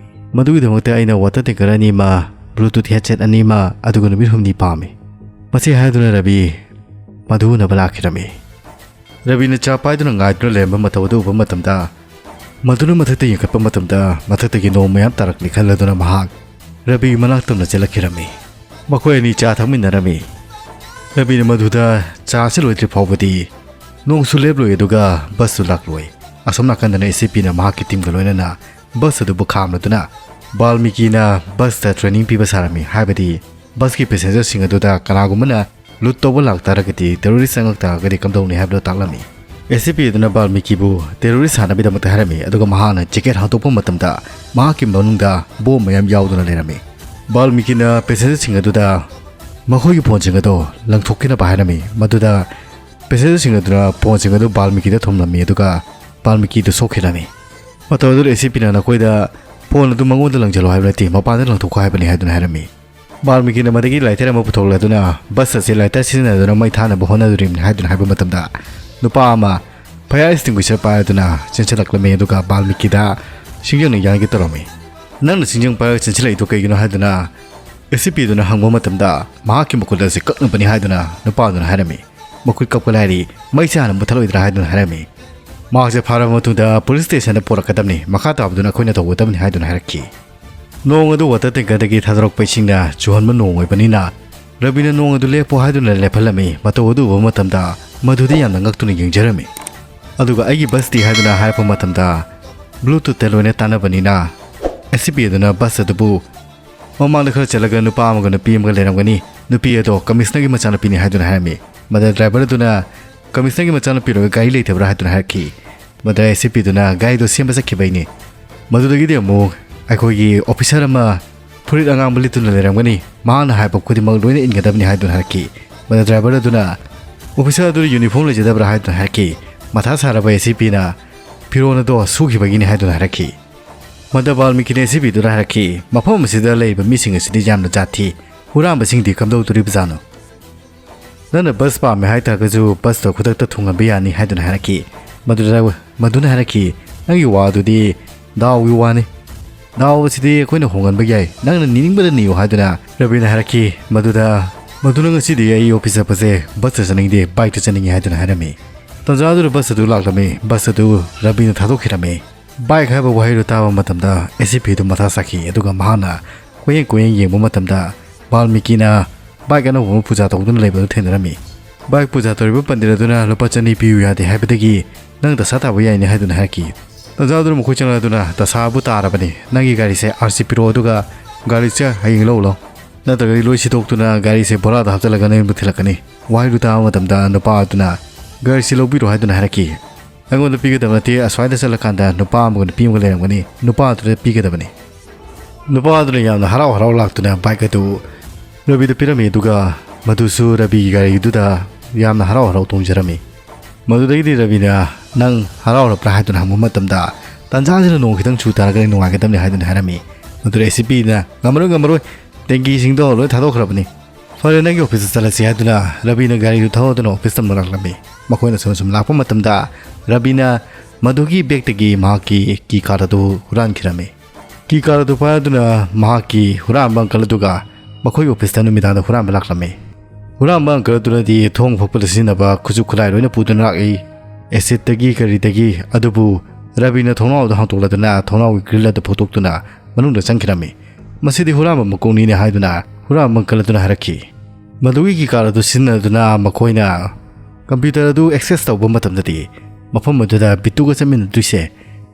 ꯃꯗꯨꯒꯤꯗꯃꯛꯇ ꯑꯩꯅ ꯋꯥꯇꯔ ꯇꯦꯡꯀꯔ ꯑꯅꯤ ꯑꯃ, ꯕ꯭ꯂꯨꯇꯨꯠ ꯍꯦꯗꯁꯦꯠ ꯑꯅꯤ ꯑꯃ, ꯑꯗꯨꯒ ꯅꯨꯃꯤꯠ ꯍꯨꯝꯅꯤ ꯄꯥꯝꯃꯤ꯫" ꯃꯁꯤ ꯍꯥꯏꯗꯨꯅ ꯔꯕꯤ ꯃꯗꯨ ꯎꯅꯕ ꯂꯥꯛꯈꯤꯔꯝꯃꯤ꯫ ꯔꯕꯤꯅ ꯆꯥ ꯄꯥꯏꯗꯨꯅ ꯉꯥꯏꯗꯨꯅ ꯂꯩꯔꯝꯕ ꯃꯇꯧ ꯑꯗꯨ ꯎꯕ ꯃꯇꯝꯗ, ꯃꯗꯨꯅ ꯃꯊꯛꯇ ꯌꯦꯡꯈꯠꯄ ꯃꯇꯝꯗ, ꯃꯊꯛꯇꯒꯤ ꯅꯣꯡ ꯃꯌꯥꯝ ꯇꯥꯔꯛꯂꯤ ꯈꯜꯂꯗꯨꯅ ꯃꯍꯥꯛ ꯔꯕꯤꯒꯤ ꯃꯅꯥꯛ ꯇꯝꯅ ꯆꯦꯜꯂꯛꯈꯤꯔꯝꯃꯤ꯫ ꯃꯈꯣꯏ ꯑꯅꯤ ꯆꯥ ꯊꯛꯃꯤꯟꯅꯔꯝꯃꯤ꯫ ꯔꯕꯤꯅ ꯃꯗꯨꯗ ꯆꯥ ꯑꯁꯤ ꯂꯣꯏꯗ꯭ꯔꯤ ꯐꯥꯎꯕꯗꯤ ꯅꯣꯡꯁꯨ ꯂꯦꯞꯂꯣꯏ, ꯑꯗꯨꯒ ꯕꯁꯁꯨ ꯂꯥꯛꯂꯣꯏ꯫ ꯑꯁꯣꯝ ꯅꯥꯀꯟꯗꯅ ꯑꯦ ꯁꯤ ꯄꯤꯅ ꯃꯍꯥꯛꯀꯤ ꯇꯤꯝꯒ ꯂꯣꯏꯅꯅ ꯕꯁ ꯑꯗꯨꯕꯨ ꯈꯥꯝꯂꯗꯨꯅ ꯕꯥꯜꯃꯤꯀꯤꯅ ꯕꯁꯇ ꯇ꯭ꯔꯦꯅꯤꯡ ꯄꯤꯕ ꯁꯥꯔꯝꯃꯤ, ꯍꯥꯏꯕꯗꯤ ꯕꯁꯀꯤ ꯄꯦꯁꯦꯟꯖꯔꯁꯤꯡ ꯑꯗꯨꯗ ꯀꯅꯥꯒꯨꯝꯕꯅ ꯂꯨꯠ ꯇꯧꯕ ꯂꯥꯛꯇꯥꯔꯒꯗꯤ, ꯇꯦꯔꯣꯔꯤꯁ ꯆꯪꯉꯛ ꯇꯥꯔꯒꯗꯤ ꯀꯝꯗꯧꯅꯤ ꯍꯥꯏꯕꯗꯨ ꯇꯥꯛꯂꯝꯃꯤ꯫ ꯑꯦ ꯁꯤ ꯄꯤ ꯑꯗꯨꯅ ꯕꯥꯜꯃꯤꯀꯤꯕꯨ ꯇꯦꯔꯣꯔꯤꯁ ꯁꯥꯟꯅꯕꯒꯤꯗꯃꯛꯇ ꯍꯥꯏꯔꯝꯃꯤ, ꯑꯗꯨꯒ ꯃꯍꯥꯛꯅ ꯖꯦꯀꯦꯠ ꯍꯥꯡꯗꯣꯛꯄ ꯃꯇꯝꯗ ꯃꯍꯥꯛꯀꯤ ꯃꯅꯨꯡꯗ ꯕꯣꯝ ꯃꯌꯥꯝ ꯌꯥꯎꯗꯨꯅ ꯂꯩꯔꯝꯃꯤ꯫ ꯕꯥꯜꯃꯤꯀꯤꯅ ꯄꯦꯁꯦꯟꯖꯔꯁꯤꯡ ꯑꯗꯨꯗ ꯃꯈꯣꯏꯒꯤ ꯐꯣꯟꯁꯤꯡ ꯑꯗꯨ ꯂꯪꯊꯣꯛꯈꯤꯅꯕ ꯍꯥꯏꯔꯝꯃꯤ꯫ ꯃꯗꯨꯗ ꯄꯦꯁꯦꯟꯖꯔꯁꯤꯡ ꯑꯗꯨꯅ ꯐꯣꯟꯁꯤꯡ ꯑꯗꯨ ꯕꯥꯜꯃꯤꯀꯤꯗ ꯊꯝꯂꯝꯃꯤ, ꯑꯗꯨꯒ ꯕꯥꯜꯃꯤꯀꯤꯗꯨ ꯁꯣꯛꯈꯤꯔꯝꯃꯤ꯫ ꯃꯇꯝ ꯑꯗꯨꯗ ꯑꯦ ꯁꯤ ꯄꯤꯅ ꯅꯈꯣꯏꯗ ꯐꯣꯟ ꯑꯗꯨ ꯃꯉꯣꯟꯗ ꯂꯪꯁꯤꯜꯂꯣ ꯍꯥꯏꯕ ꯅꯠꯇꯦ, ꯃꯄꯥꯟꯗ ꯂꯪꯊꯣꯛꯈꯣ ꯍꯥꯏꯕꯅꯤ ꯍꯥꯏꯗꯨꯅ ꯍꯥꯏꯔꯝꯃꯤ꯫ ꯕꯥꯜꯃꯤꯀꯤꯅ ꯃꯗꯒꯤ ꯂꯥꯏꯇꯔ ꯑꯃ ꯄꯨꯊꯣꯛꯂꯗꯨꯅ ꯕꯁ ꯑꯁꯤ ꯂꯥꯏꯇꯔ ꯁꯤꯖꯤꯟꯅꯗꯨꯅ ꯃꯩ ꯊꯥꯅꯕ ꯍꯣꯠꯅꯗꯣꯔꯤꯕꯅꯤ ꯍꯥꯏꯗꯨꯅ ꯍꯥꯏꯕ ꯃꯇꯝꯗ, ꯅꯨꯄꯥ ꯑꯃ ꯐꯥꯌꯔ ꯑꯦꯛꯁꯇꯤꯡꯒꯨꯏꯁꯔ ꯄꯥꯏꯔꯗꯨꯅ ꯆꯦꯟꯁꯤꯜꯂꯛꯂꯝꯃꯤ, ꯑꯗꯨꯒ ꯕꯥꯜꯃꯤꯀꯤꯗ ꯁꯤꯡꯖꯪꯅ ꯌꯥꯟꯒꯦ ꯇꯧꯔꯝꯃꯤ꯫ "ꯅꯪꯅ ꯁꯤꯡꯖꯪ ꯄꯥꯏꯔꯒ ꯆꯦꯟꯁꯤꯜꯂꯛꯏꯗꯣ ꯀꯩꯒꯤꯅꯣ?" ꯍꯥꯏꯗꯨꯅ ꯑꯦ ꯁꯤ ꯄꯤ ꯑꯗꯨꯅ ꯍꯪꯕ ꯃꯇꯝꯗ, "ꯃꯍꯥꯛꯀꯤ ꯃꯈꯨꯠ ꯑꯁꯤ ꯀꯛꯅꯕꯅꯤ" ꯍꯥꯏꯗꯨꯅ ꯅꯨꯄꯥ ꯑꯗꯨꯅ ꯍꯥꯏꯔꯝꯃꯤ꯫ "ꯃꯈꯨꯠ ꯀꯛꯄ ꯂꯥꯏꯔꯤ, ꯃꯩꯁꯦ ꯍꯥꯟꯅ ꯃꯨꯠꯊꯠꯂꯣꯏꯗ꯭ꯔꯥ?" ꯍꯥꯏꯗꯨꯅ ꯍꯥꯏꯔꯝꯃꯤ꯫ ꯃꯍꯥꯛꯁꯦ ꯐꯥꯔꯕ ꯃꯇꯨꯡꯗ ꯄꯨꯂꯤꯁ ꯁ꯭ꯇꯦꯁꯟꯗ ꯄꯨꯔꯛꯀꯗꯕꯅꯤ, ꯃꯈꯥ ꯇꯥꯕꯗꯨꯅ ꯑꯩꯈꯣꯏꯅ ꯇꯧꯒꯗꯕꯅꯤ ꯍꯥꯏꯗꯨꯅ ꯍꯥꯏꯔꯛꯈꯤ꯫ ꯅꯣꯡ ꯑꯗꯨ ꯋꯥꯇꯔ ꯇꯦꯡꯀꯔꯗꯒꯤ ꯊꯥꯗꯣꯔꯛꯄ ꯏꯁꯤꯡꯅ ꯆꯨꯍꯟꯕ ꯅꯣꯡ ꯑꯣꯏꯕꯅꯤꯅ ꯔꯕꯤꯅ ꯅꯣꯡ ꯑꯗꯨ ꯂꯦꯞꯄꯣ ꯍꯥꯏꯗꯨꯅ ꯂꯦꯞꯍꯜꯂꯝꯃꯤ꯫ ꯃꯇꯧ ꯑꯗꯨ ꯎꯕ ꯃꯇꯝꯗ ꯃꯗꯨꯗꯤ ꯌꯥꯝꯅ ꯉꯛꯇꯨꯅ ꯌꯦꯡꯖꯔꯝꯃꯤ꯫ ꯑꯗꯨꯒ ꯑꯩꯒꯤ ꯕꯁꯇꯤ ꯍꯥꯏꯗꯨꯅ ꯍꯥꯏꯔꯛꯄ ꯃꯇꯝꯗ ꯕ꯭ꯂꯨꯇꯨꯠꯇ ꯂꯣꯏꯅ ꯇꯥꯟꯅꯕꯅꯤꯅ ꯑꯦꯁꯤ ꯄꯤ ꯑꯗꯨꯅ ꯕꯁ ꯑꯗꯨꯕꯨ ꯃꯃꯥꯡꯗ ꯈꯔ ꯆꯠꯂꯒ ꯅꯨꯄꯥ ꯑꯃꯒ ꯅꯨꯄꯤ ꯑꯃꯒ ꯂꯩꯔꯝꯒꯅꯤ, ꯅꯨꯄꯤ ꯑꯗꯣ ꯀꯃꯤꯁꯅꯔꯒꯤ ꯃꯆꯥꯅꯨꯄꯤꯅꯤ ꯍꯥꯏꯗꯨꯅ ꯍꯥꯏꯔꯝꯃꯤ꯫ ꯃꯗꯨꯗ ꯗ꯭ꯔꯥꯏꯚꯔ ꯑꯗꯨꯅ ꯀꯃꯤꯁꯅꯔꯒꯤ ꯃꯆꯥꯅꯨꯄꯤ ꯂꯣꯏꯒ ꯒꯥꯔꯤ ꯂꯩꯇꯕ꯭ꯔꯥ ꯍꯥꯏꯗꯨꯅ ꯍꯥꯏꯔꯛꯈꯤ꯫ ꯃꯗꯨꯗ ꯑꯦꯁꯤ ꯄꯤꯗꯨꯅ ꯒꯥꯔꯤꯗꯣ ꯁꯦꯝꯕ ꯆꯠꯈꯤꯕꯩꯅꯤ꯫ ꯃꯗꯨꯗꯒꯤꯗꯤ ꯑꯃꯨꯛ ꯑꯩꯈꯣꯏꯒꯤ ꯑꯣꯐꯤꯁꯥꯔ ꯑꯃ ꯐꯨꯔꯤꯠ ꯑꯉꯥꯡꯕ ꯂꯤꯠꯇꯨꯅ ꯂꯩꯔꯝꯒꯅꯤ, ꯃꯍꯥꯛꯅ ꯍꯥꯏꯕ ꯈꯨꯗꯤꯡꯃꯛ ꯂꯣꯏꯅ ꯏꯟꯒꯗꯕꯅꯤ ꯍꯥꯏꯗꯨꯅ ꯍꯥꯏꯔꯛꯈꯤ꯫ ꯃꯗꯨꯗ ꯗ꯭ꯔꯥꯏꯚꯔ ꯑꯗꯨꯅ ꯑꯣꯐꯤꯁꯥꯔ ꯑꯗꯨ ꯌꯨꯅꯤꯐꯣꯔꯝ ꯂꯩꯖꯗꯕ꯭ꯔꯥ ꯍꯥꯏꯗꯨꯅ ꯍꯥꯏꯔꯛꯈꯤ꯫ ꯃꯊꯥ ꯁꯥꯔꯕ ꯑꯦꯁꯤ ꯄꯤꯅ ꯐꯤꯔꯣꯜ ꯑꯗꯣ ꯁꯨꯈꯤꯕꯒꯤꯅꯤ ꯍꯥꯏꯗꯨꯅ ꯍꯥꯏꯔꯛꯈꯤ꯫ ꯃꯗꯨꯗ ꯕꯥꯜꯃꯤꯀꯤꯅ ꯑꯦꯁꯤ ꯄꯤꯗꯨꯅ ꯍꯥꯏꯔꯛꯈꯤ, ꯃꯐꯝ ꯑꯁꯤꯗ ꯂꯩꯔꯤꯕ ꯃꯤꯁꯤꯡ ꯑꯁꯤꯗꯤ ꯌꯥꯝꯅ ꯖꯥꯠ ꯊꯤ, ꯍꯨꯔꯥꯟꯕꯁꯤꯡꯗꯤ ꯀꯝꯗꯧꯗꯣꯔꯤꯕꯖꯥꯠꯅꯣ? ꯅꯪꯅ ꯕꯁ ꯄꯥꯝꯃꯦ ꯍꯥꯏꯇꯥꯔꯒꯁꯨ ꯕꯁꯇꯣ ꯈꯨꯗꯛꯇ ꯊꯨꯡꯍꯟꯕ ꯌꯥꯅꯤ ꯍꯥꯏꯗꯨꯅ ꯍꯥꯏꯔꯛꯈꯤ꯫ ꯃꯗꯨꯗ ꯃꯗꯨꯅ ꯍꯥꯏꯔꯛꯈꯤ, ꯅꯪꯒꯤ ꯋꯥꯗꯨꯗꯤ ꯗꯥꯎꯒꯤ ꯋꯥꯅꯤ, ꯗꯥꯎ ꯑꯁꯤꯗꯤ ꯑꯩꯈꯣꯏꯅ ꯍꯣꯡꯍꯟꯕ ꯌꯥꯏ, ꯅꯪꯅ ꯅꯤꯅꯤꯡꯕꯗ ꯅꯤꯌꯨ ꯍꯥꯏꯗꯨꯅ ꯔꯕꯤꯅ ꯍꯥꯏꯔꯛꯈꯤ꯫ ꯃꯗꯨꯗ ꯃꯗꯨꯅ ꯉꯁꯤꯗꯤ ꯑꯩ ꯑꯣꯐꯤꯁ ꯆꯠꯄꯁꯦ ꯕꯁꯇ ꯆꯠꯅꯤꯡꯗꯦ, ꯕꯥꯏꯛꯇ ꯆꯠꯅꯤꯡꯉꯤ ꯍꯥꯏꯗꯨꯅ ꯍꯥꯏꯔꯝꯃꯤ꯫ ꯇꯟꯖꯥ ꯑꯗꯨꯗ ꯕꯁ ꯑꯗꯨ ꯂꯥꯛꯂꯝꯃꯤ꯫ ꯕꯁ ꯑꯗꯨ ꯔꯕꯤꯅ ꯊꯥꯗꯣꯛꯈꯤꯔꯝꯃꯤ꯫ ꯕꯥꯏꯛ ꯍꯥꯏꯕ ꯋꯥꯍꯩꯗꯨ ꯇꯥꯕ ꯃꯇꯝꯗ ꯑꯦꯁꯤ ꯄꯤꯗꯨ ꯃꯊꯥ ꯁꯥꯈꯤ, ꯑꯗꯨꯒ ꯃꯍꯥꯛꯅ ꯀꯣꯏꯌꯦꯡ ꯀꯣꯏꯌꯦꯡ ꯌꯦꯡꯕ ꯃꯇꯝꯗ ꯕꯥꯜꯃꯤꯀꯤꯅ ꯕꯥꯏꯛ ꯑꯅꯧꯕ ꯑꯃ ꯄꯨꯖꯥ ꯇꯧꯗꯨꯅ ꯂꯩꯕꯗꯨ ꯊꯦꯡꯅꯔꯝꯃꯤ꯫ ꯕꯥꯏꯛ ꯄꯨꯖꯥ ꯇꯧꯔꯤꯕ ꯄꯟꯗꯤꯠ ꯑꯗꯨꯅ ꯂꯨꯄꯥ ꯆꯅꯤ ꯄꯤꯌꯨ ꯌꯥꯗꯦ ꯍꯥꯏꯕꯗꯒꯤ ꯅꯪ ꯗꯁꯥ ꯇꯥꯕ ꯌꯥꯏꯅꯦ ꯍꯥꯏꯗꯨꯅ ꯍꯥꯏꯔꯛꯈꯤ꯫ ꯇꯟꯖꯥ ꯑꯗꯨꯗ ꯃꯈꯣꯏ ꯆꯪꯂꯗꯨꯅ ꯗꯁꯥꯕꯨ ꯇꯥꯔꯕꯅꯤ, ꯅꯪꯒꯤ ꯒꯥꯔꯤꯁꯦ ꯑꯥꯔ ꯁꯤ ꯄꯤꯔꯛꯑꯣ, ꯑꯗꯨꯒ ꯒꯥꯔꯤꯁꯦ ꯍꯌꯦꯡ ꯂꯧ ꯂꯥꯎ, ꯅꯠꯇ꯭ꯔꯒꯗꯤ ꯂꯣꯏ ꯁꯤꯗꯣꯛꯇꯨꯅ ꯒꯥꯔꯤꯁꯦ ꯕꯣꯔꯥꯗ ꯍꯥꯞꯆꯤꯜꯂꯒ ꯅꯌꯨꯝꯗ ꯊꯤꯜꯂꯛꯀꯅꯤ꯫ ꯋꯥꯍꯩꯗꯨ ꯇꯥꯕ ꯃꯇꯝꯗ ꯅꯨꯄꯥ ꯑꯗꯨꯅ ꯒꯥꯔꯤꯁꯤ ꯂꯧꯕꯤꯔꯣ ꯍꯥꯏꯗꯨꯅ ꯍꯥꯏꯔꯛꯈꯤ꯫ ꯑꯩꯉꯣꯟꯗ ꯄꯤꯒꯗꯕ ꯅꯠꯇꯦ, ꯑꯁ꯭ꯋꯥꯏꯗ ꯆꯠꯂꯀꯥꯟꯗ ꯅꯨꯄꯥ ꯑꯃꯒ ꯅꯨꯄꯤ ꯑꯃꯒ ꯂꯩꯔꯝꯒꯅꯤ, ꯅꯨꯄꯥ ꯑꯗꯨꯗ ꯄꯤꯒꯗꯕꯅꯤ꯫ ꯅꯨꯄꯥ ꯑꯗꯨꯅ ꯌꯥꯝꯅ ꯍꯔꯥꯎ ꯍꯔꯥꯎ ꯂꯥꯛꯇꯨꯅ ꯕꯥꯏꯛ ꯑꯗꯨ ꯔꯕꯤꯗ ꯄꯤꯔꯝꯃꯤ, ꯑꯗꯨꯒ ꯃꯗꯨꯁꯨ ꯔꯕꯤꯒꯤ ꯒꯥꯔꯤꯗꯨꯗ ꯌꯥꯝꯅ ꯍꯔꯥꯎ ꯍꯔꯥꯎ ꯇꯣꯡꯖꯔꯝꯃꯤ꯫ ꯃꯗꯨꯗꯒꯤꯗꯤ ꯔꯕꯤꯅ, "ꯅꯪ ꯍꯔꯥꯎꯔꯕ꯭ꯔꯥ?" ꯍꯥꯏꯗꯨꯅ ꯍꯪꯕ ꯃꯇꯝꯗ, "ꯇꯟꯖꯥꯁꯤꯗ ꯅꯣꯡ ꯈꯤꯇꯪ ꯆꯨ ꯇꯥꯔꯒꯗꯤ ꯅꯨꯡꯉꯥꯏꯒꯗꯕꯅꯤ" ꯍꯥꯏꯗꯨꯅ ꯍꯥꯏꯔꯝꯃꯤ꯫ ꯃꯗꯨꯗ ꯑꯦꯁꯤꯄꯤꯅ, "ꯉꯝꯃꯔꯣꯏ, ꯉꯝꯃꯔꯣꯏ, ꯇꯦꯡꯀꯤꯁꯤꯡꯗꯣ ꯂꯣꯏ ꯊꯥꯗꯣꯛꯈ꯭ꯔꯕꯅꯤ꯫ ꯐꯔꯦ, ꯅꯪꯒꯤ ꯑꯣꯐꯤꯁꯇ ꯆꯠꯂꯁꯤ" ꯍꯥꯏꯗꯨꯅ ꯔꯕꯤꯅ ꯒꯥꯔꯤꯗꯨ ꯊꯧꯗꯨꯅ ꯑꯣꯐꯤꯁꯇ ꯑꯃꯨꯛ ꯂꯥꯛꯂꯝꯃꯤ꯫ ꯃꯈꯣꯏꯅ ꯁꯨꯝ ꯁꯨꯝ ꯂꯥꯛꯄ ꯃꯇꯝꯗ ꯔꯕꯤꯅ ꯃꯗꯨꯒꯤ ꯕꯦꯒꯇꯒꯤ ꯃꯍꯥꯛꯀꯤ ꯀꯤ ꯀꯥꯔꯗ ꯑꯗꯨ ꯍꯨꯔꯥꯟꯈꯤꯔꯝꯃꯤ꯫ ꯀꯤ ꯀꯥꯔꯗ ꯑꯗꯨ ꯄꯥꯏꯗꯨꯅ ꯃꯍꯥꯛꯀꯤ ꯍꯨꯔꯥꯟꯕ ꯑꯪꯀꯜ ꯑꯗꯨꯒ ꯃꯈꯣꯏꯒꯤ ꯑꯣꯐꯤꯁꯇ ꯅꯨꯃꯤꯗꯥꯡꯗ ꯍꯨꯔꯥꯟꯕ ꯂꯥꯛꯂꯝꯃꯤ꯫ ꯍꯨꯔꯥꯟꯕ ꯑꯪꯀꯜ ꯑꯗꯨꯅꯗꯤ ꯊꯣꯡ ꯐꯛꯄꯗ ꯁꯤꯖꯤꯟꯅꯕ ꯈꯨꯠꯁꯨ ꯈꯨꯠꯂꯥꯏ ꯂꯣꯏꯅ ꯄꯨꯗꯨꯅ ꯂꯥꯛꯏ꯫ ꯑꯦꯁꯤꯠꯇꯒꯤ ꯀꯔꯤꯗꯒꯤ꯫ ꯑꯗꯨꯕꯨ ꯔꯕꯤꯅ ꯊꯣꯡꯅꯥꯎ ꯑꯗꯨ ꯍꯥꯡꯇꯣꯛꯂꯗꯨꯅ ꯊꯣꯡꯅꯥꯎꯒꯤ ꯒ꯭ꯔꯤꯜ ꯑꯗꯨ ꯐꯨꯠꯇꯣꯛꯇꯨꯅ ꯃꯅꯨꯡꯗ ꯆꯪꯈꯤꯔꯝꯃꯤ꯫ "ꯃꯁꯤꯗꯤ ꯍꯨꯔꯥꯟꯕ ꯃꯀꯣꯛꯅꯤꯅꯦ" ꯍꯥꯏꯗꯨꯅ ꯍꯨꯔꯥꯟꯕ ꯑꯪꯀꯜ ꯑꯗꯨꯅ ꯍꯥꯏꯔꯛꯈꯤ꯫ ꯃꯗꯨꯒꯤ ꯀꯤꯀꯥꯔ ꯑꯗꯨ ꯁꯤꯖꯤꯟꯅꯗꯨꯅ ꯃꯈꯣꯏꯅ ꯀꯝꯄ꯭ꯌꯨꯇꯔ ꯑꯗꯨ ꯑꯦꯛꯁꯦꯁ ꯇꯧꯕ ꯃꯇꯝꯗꯗꯤ ꯃꯐꯝ ꯑꯗꯨꯗ ꯕꯤꯇꯨꯒ ꯆꯠꯃꯤꯟꯅꯗꯣꯏꯁꯦ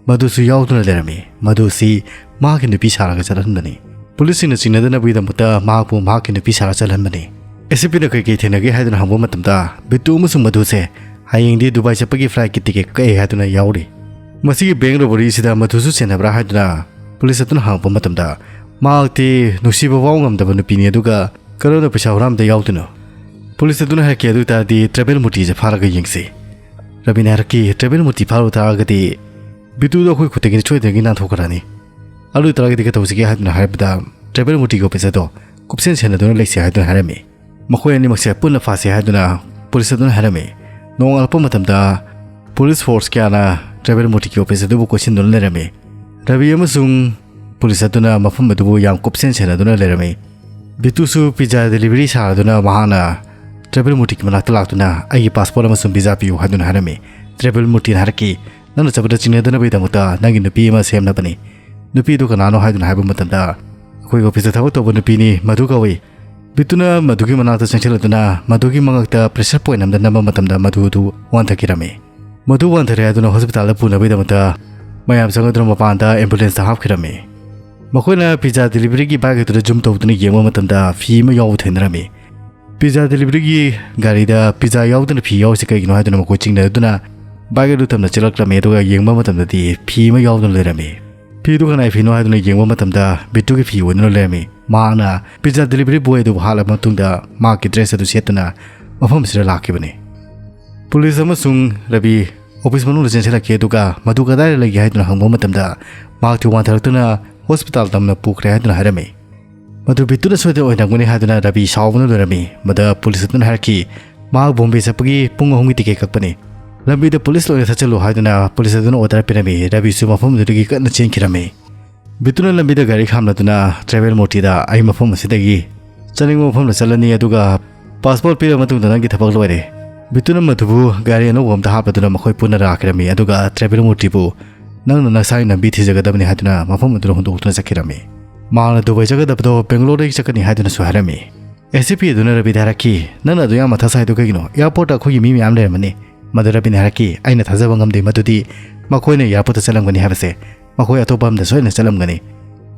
ꯃꯗꯨꯁꯨ ꯌꯥꯎꯗꯨꯅ ꯂꯩꯔꯝꯃꯤ꯫ ꯃꯗꯨꯁꯤ ꯃꯍꯥꯛꯀꯤ ꯅꯨꯄꯤ ꯁꯥꯔꯒ ꯆꯠꯍꯟꯕꯅꯤ꯫ ꯄꯨꯂꯤꯁꯁꯤꯡꯅ ꯆꯤꯡꯅꯗꯅꯕꯒꯤꯗꯃꯛꯇ ꯃꯍꯥꯛꯄꯨ ꯃꯍꯥꯛꯀꯤ ꯅꯨꯄꯤ ꯁꯥꯔ ꯆꯠꯍꯟꯕꯅꯤ꯫ ꯑꯦꯁꯤꯄꯤꯅ ꯀꯩ ꯀꯩ ꯊꯦꯡꯅꯒꯦ ꯍꯥꯏꯗꯨꯅ ꯍꯪꯕ ꯃꯇꯝꯗ, ꯕꯤꯇꯨ ꯑꯃꯁꯨꯡ ꯃꯗꯨꯁꯦ ꯍꯌꯦꯡꯗꯤ ꯗꯨꯕꯥꯏ ꯆꯠꯄꯒꯤ ꯐ꯭ꯂꯥꯏꯠꯀꯤ ꯇꯤꯀꯦꯠ ꯀꯛꯑꯦ ꯍꯥꯏꯗꯨꯅ ꯌꯥꯎꯔꯤ꯫ ꯃꯁꯤꯒꯤ ꯕꯦꯡ ꯔꯣꯕꯔꯤꯁꯤꯗ ꯃꯗꯨꯁꯨ ꯆꯦꯟꯅꯕ꯭ꯔꯥ ꯍꯥꯏꯗꯨꯅ ꯄꯨꯂꯤꯁ ꯑꯗꯨꯅ ꯍꯪꯉꯛꯄ ꯃꯇꯝꯗ, ꯃꯍꯥꯛꯇꯤ ꯅꯨꯡꯁꯤꯕ ꯐꯥꯎ ꯉꯝꯗꯕ ꯅꯨꯄꯤꯅꯤ, ꯑꯗꯨꯒ ꯀꯔꯝꯅ ꯄꯩꯁꯥ ꯍꯨꯔꯥꯟꯕꯗ ꯌꯥꯎꯗꯣꯏꯅꯣ? ꯄꯨꯂꯤꯁ ꯑꯗꯨꯅ ꯍꯥꯏꯔꯛꯈꯤ, "ꯑꯗꯨ ꯑꯣꯏ ꯇꯥꯔꯗꯤ ꯇ꯭ꯔꯥꯏꯕꯦꯜ ꯃꯨꯔꯇꯤꯁꯦ ꯐꯥꯔꯒ ꯌꯦꯡꯁꯤ"꯫ ꯔꯕꯤꯅ ꯍꯥꯏꯔꯛꯈꯤ, "ꯇ꯭ꯔꯥꯏꯕꯦꯜ ꯃꯨꯔꯇꯤ ꯐꯥꯔꯨ ꯇꯥꯔꯒꯗꯤ ꯕꯤꯇꯨꯗꯣ ꯑꯩꯈꯣꯏ ꯈꯨꯠꯇꯒꯤ ꯁꯣꯏꯗꯅꯒꯤ ꯅꯥꯟꯊꯣꯛꯈ꯭ꯔꯅꯤ꯫ ꯑꯗꯨ ꯑꯣꯏ ꯇꯥꯔꯒꯗꯤ ꯀꯩꯗꯧꯁꯤꯒꯦ?" ꯍꯥꯏꯗꯨꯅ ꯍꯥꯏꯔꯕꯗ, ꯇ꯭ꯔꯥꯏꯕꯦꯜ ꯃꯨꯔꯇꯤꯒꯤ ꯑꯣꯐꯤꯁ ꯑꯗꯣ ꯀꯨꯞꯁꯦꯟ ꯁꯦꯟꯅꯗꯨꯅ ꯂꯩꯁꯦ ꯍꯥꯏꯗꯨꯅ ꯍꯥꯏꯔꯝꯃꯤ꯫ "ꯃꯈꯣꯏ ꯑꯅꯤꯃꯛꯁꯦ ꯄꯨꯟꯅ ꯐꯥꯁꯦ" ꯍꯥꯏꯗꯨꯅ ꯄꯨꯂꯤꯁ ꯑꯗꯨꯅ ꯍꯥꯏꯔꯝꯃꯤ꯫ ꯅꯣꯡꯉꯥꯜꯂꯛꯄ ꯃꯇꯝꯗ ꯄꯨꯂꯤꯁ ꯐꯣꯔꯁ ꯀꯌꯥꯅ ꯇ꯭ꯔꯥꯏꯕꯦꯜ ꯃꯨꯔꯇꯤꯒꯤ ꯑꯣꯐꯤꯁ ꯑꯗꯨꯕꯨ ꯀꯣꯏꯁꯤꯟꯗꯨꯅ ꯂꯩꯔꯝꯃꯤ꯫ ꯔꯕꯤ ꯑꯃꯁꯨꯡ ꯄꯨꯂꯤꯁ ꯑꯗꯨꯅ ꯃꯐꯝ ꯑꯗꯨꯕꯨ ꯌꯥꯝ ꯀꯨꯞꯁꯦꯟ ꯁꯦꯟꯅꯗꯨꯅ ꯂꯩꯔꯝꯃꯤ꯫ ꯕꯤꯇꯨꯁꯨ ꯄꯤꯖꯥ ꯗꯦꯂꯤꯚꯔꯤ ꯁꯥꯔꯗꯨꯅ ꯃꯍꯥꯛꯅ ꯇ꯭ꯔꯥꯏꯕꯦꯜ ꯃꯨꯔꯇꯤꯒꯤ ꯃꯅꯥꯛꯇ ꯂꯥꯛꯇꯨꯅ, "ꯑꯩꯒꯤ ꯄꯥꯁꯄꯣꯔꯠ ꯑꯃꯁꯨꯡ ꯚꯤꯖꯥ ꯄꯤꯌꯨ" ꯍꯥꯏꯗꯨꯅ ꯍꯥꯏꯔꯝꯃꯤ꯫ ꯇ꯭ꯔꯥꯏꯕꯦꯜ ꯃꯨꯔꯇꯤꯅ ꯍꯥꯏꯔꯛꯈꯤ, "ꯅꯪꯅ ꯆꯠꯄꯗ ꯆꯤꯡꯅꯗꯅꯕꯒꯤꯗꯃꯛꯇ ꯅꯪꯒꯤ ꯅꯨꯄꯤ ꯑꯃ ꯁꯦꯝꯅꯕꯅꯤ꯫ ꯅꯨꯄꯤꯗꯨ ꯀꯅꯥꯅꯣ?" ꯍꯥꯏꯗꯨꯅ ꯍꯥꯏꯕ ꯃꯇꯝꯗ, "ꯑꯩꯈꯣꯏꯒꯤ ꯑꯣꯐꯤꯁꯇ ꯊꯕꯛ ꯇꯧꯕ ꯅꯨꯄꯤꯅꯤ, ꯃꯗꯨ ꯀꯧꯏ"꯫ ꯕꯤꯇꯨꯅ ꯃꯗꯨꯒꯤ ꯃꯅꯥꯛꯇ ꯆꯪꯁꯤꯜꯂꯗꯨꯅ ꯃꯗꯨꯒꯤ ꯃꯉꯛꯇ ꯄ꯭ꯔꯦꯁꯔ ꯄꯣꯏꯟ ꯑꯃꯗ ꯅꯝꯕ ꯃꯇꯝꯗ ꯃꯗꯨ ꯑꯗꯨ ꯋꯥꯟꯊꯈꯤꯔꯝꯃꯤ꯫ ꯃꯗꯨ ꯋꯥꯟꯊꯔꯦ ꯍꯥꯏꯗꯨꯅ ꯍꯣꯁꯄꯤꯇꯥꯜꯗ ꯄꯨꯅꯕꯒꯤꯗꯃꯛꯇ ꯃꯌꯥꯝ ꯆꯪꯉꯗꯨꯅ ꯃꯄꯥꯟꯗ ꯑꯦꯝꯕꯨꯂꯦꯟꯁꯇ ꯍꯥꯞꯈꯤꯔꯝꯃꯤ꯫ ꯃꯈꯣꯏꯅ ꯄꯤꯖꯥ ꯗꯦꯂꯤꯚꯔꯤꯒꯤ ꯕꯥꯏꯛ ꯑꯗꯨꯗ ꯖꯨꯝ ꯇꯧꯗꯨꯅ ꯌꯦꯡꯕ ꯃꯇꯝꯗ ꯐꯤ ꯑꯃ ꯌꯥꯎꯕ ꯊꯦꯡꯅꯔꯝꯃꯤ꯫ ꯄꯤꯖꯥ ꯗꯦꯂꯤꯚꯔꯤꯒꯤ ꯒꯥꯔꯤꯗ ꯄꯤꯖꯥ ꯌꯥꯎꯗꯅ ꯐꯤ ꯌꯥꯎꯔꯤꯁꯤ ꯀꯩꯒꯤꯅꯣ ꯍꯥꯏꯗꯨꯅ ꯃꯈꯣꯏ ꯆꯤꯡꯅꯗꯨꯅ ꯕꯥꯏꯛ ꯑꯗꯨ ꯇꯝꯅ ꯆꯦꯜꯂꯛꯂꯝꯃꯤ, ꯑꯗꯨꯒ ꯌꯦꯡꯕ ꯃꯇꯝꯗꯗꯤ ꯐꯤ ꯑꯃ ꯌꯥꯎꯗꯨꯅ ꯂꯩꯔꯝꯃꯤ꯫ "ꯐꯤꯗꯨ ꯀꯅꯥꯏ ꯐꯤꯅꯣ?" ꯍꯥꯏꯗꯨꯅ ꯌꯦꯡꯕ ꯃꯇꯝꯗ ꯕꯤꯇꯨꯒꯤ ꯐꯤ ꯑꯣꯏꯗꯨꯅ ꯂꯩꯔꯝꯃꯤ꯫ ꯃꯍꯥꯛꯅ ꯄꯤꯖꯥ ꯗꯦꯂꯤꯚꯔꯤ ꯕꯣꯏ ꯑꯗꯨꯕꯨ ꯍꯥꯠꯂꯕ ꯃꯇꯨꯡꯗ ꯃꯍꯥꯛꯀꯤ ꯗ꯭ꯔꯦꯁ ꯑꯗꯨ ꯁꯦꯠꯇꯨꯅ ꯃꯐꯝ ꯑꯁꯤꯗ ꯂꯥꯛꯈꯤꯕꯅꯤ꯫ ꯄꯨꯂꯤꯁ ꯑꯃꯁꯨꯡ ꯔꯕꯤ ꯑꯣꯐꯤꯁ ꯃꯅꯨꯡꯗ ꯆꯦꯟꯁꯤꯜꯂꯛꯈꯤ, ꯑꯗꯨꯒ ꯃꯗꯨ ꯀꯗꯥꯏꯗ ꯂꯩꯒꯦ ꯍꯥꯏꯗꯨꯅ ꯍꯪꯕ ꯃꯇꯝꯗ ꯃꯍꯥꯛꯇꯤ ꯋꯥꯟꯊꯔꯛꯇꯨꯅ ꯍꯣꯁꯄꯤꯇꯥꯜ ꯇꯝꯅ ꯄꯨꯈ꯭ꯔꯦ ꯍꯥꯏꯗꯨꯅ ꯍꯥꯏꯔꯝꯃꯤ꯫ "ꯃꯗꯨ ꯕꯤꯇꯨꯅ ꯁꯣꯏꯗꯅ ꯑꯣꯏꯔꯝꯒꯅꯤ" ꯍꯥꯏꯗꯨꯅ ꯔꯕꯤ ꯁꯥꯎꯕꯅ ꯂꯣꯏꯔꯝꯃꯤ꯫ ꯃꯗ ꯄꯨꯂꯤꯁ ꯑꯗꯨꯅ ꯍꯥꯏꯔꯛꯈꯤ, "ꯃꯍꯥꯛ ꯕꯣꯝꯕꯦ ꯆꯠꯄꯒꯤ ꯄꯨꯡ ꯑꯍꯨꯝꯒꯤ ꯇꯤꯀꯦꯠ ꯀꯛꯄꯅꯤ꯫ ꯂꯝꯕꯤꯗ ꯄꯨꯂꯤꯁ ꯂꯣꯏꯅ ꯊꯠꯆꯜꯂꯨ" ꯍꯥꯏꯗꯨꯅ ꯄꯨꯂꯤꯁ ꯑꯗꯨꯅ ꯑꯣꯔꯗꯔ ꯄꯤꯔꯝꯃꯤ꯫ ꯔꯕꯤꯁꯨ ꯃꯐꯝꯗꯨꯗꯒꯤ ꯀꯟꯅ ꯆꯦꯟꯈꯤꯔꯝꯃꯤ꯫ ꯕꯤꯇꯨꯅ ꯂꯝꯕꯤꯗ ꯒꯥꯔꯤ ꯈꯥꯝꯂꯗꯨꯅ ꯇ꯭ꯔꯥꯏꯕꯦꯜ ꯃꯨꯔꯇꯤꯗ, "ꯑꯩ ꯃꯐꯝ ꯑꯁꯤꯗꯒꯤ ꯆꯠꯅꯤꯡꯕ ꯃꯐꯝꯗ ꯆꯠꯂꯅꯤ, ꯑꯗꯨꯒ ꯄꯥꯁꯄꯣꯔꯠ ꯄꯤꯔꯕ ꯃꯇꯨꯡꯗ ꯅꯪꯒꯤ ꯊꯕꯛ ꯂꯣꯏꯔꯦ꯫ ꯕꯤꯇꯨꯅ ꯃꯗꯨꯕꯨ ꯒꯥꯔꯤ ꯑꯅꯧꯕ ꯑꯃꯗ ꯍꯥꯞꯂꯗꯨꯅ ꯃꯈꯣꯏ ꯄꯨꯟꯅ ꯂꯥꯛꯈꯤꯔꯝꯃꯤ, ꯑꯗꯨꯒ ꯇ꯭ꯔꯦꯕꯤꯂꯃꯨꯔꯇꯤꯕꯨ "ꯅꯪꯅ ꯅꯁꯥꯒꯤ ꯂꯝꯕꯤ ꯊꯤꯖꯒꯗꯕꯅꯤ" ꯍꯥꯏꯗꯨꯅ ꯃꯐꯝ ꯑꯗꯨꯗ ꯍꯨꯟꯗꯣꯛꯇꯨꯅ ꯆꯠꯈꯤꯔꯝꯃꯤ꯫ ꯃꯍꯥꯛꯅ ꯗꯨꯕꯥꯏ ꯆꯠꯀꯗꯕꯗꯣ ꯕꯦꯡꯒ꯭ꯂꯣꯔꯗꯒꯤ ꯆꯠꯀꯅꯤ ꯍꯥꯏꯗꯨꯅꯁꯨ ꯍꯥꯏꯔꯝꯃꯤ꯫ ꯑꯦꯁ ꯁꯤ ꯄꯤ ꯑꯗꯨꯅ ꯔꯕꯤꯗ ꯍꯥꯏꯔꯛꯈꯤ, "ꯅꯪꯅ ꯑꯗꯨ ꯌꯥꯝꯅ ꯃꯊꯥ ꯁꯥꯏꯗꯣ ꯀꯩꯒꯤꯅꯣ? ꯑꯦꯌꯥꯔꯄꯣꯔꯠꯇ ꯑꯩꯈꯣꯏꯒꯤ ꯃꯤ ꯃꯌꯥꯝ ꯂꯩꯔꯝꯃꯅꯤ꯫" ꯃꯗꯨ ꯔꯕꯤꯅ ꯍꯥꯏꯔꯛꯈꯤ, "ꯑꯩꯅ ꯊꯥꯖꯕ ꯉꯝꯗꯦ ꯃꯗꯨꯗꯤ ꯃꯈꯣꯏꯅ ꯑꯦꯌꯥꯔꯄꯣꯔꯠꯇ ꯆꯠꯂꯝꯒꯅꯤ ꯍꯥꯏꯕꯁꯦ꯫ ꯃꯈꯣꯏ ꯑꯇꯣꯞꯄ ꯑꯃꯗ ꯁꯣꯏꯗꯅ ꯆꯠꯂꯝꯒꯅꯤ꯫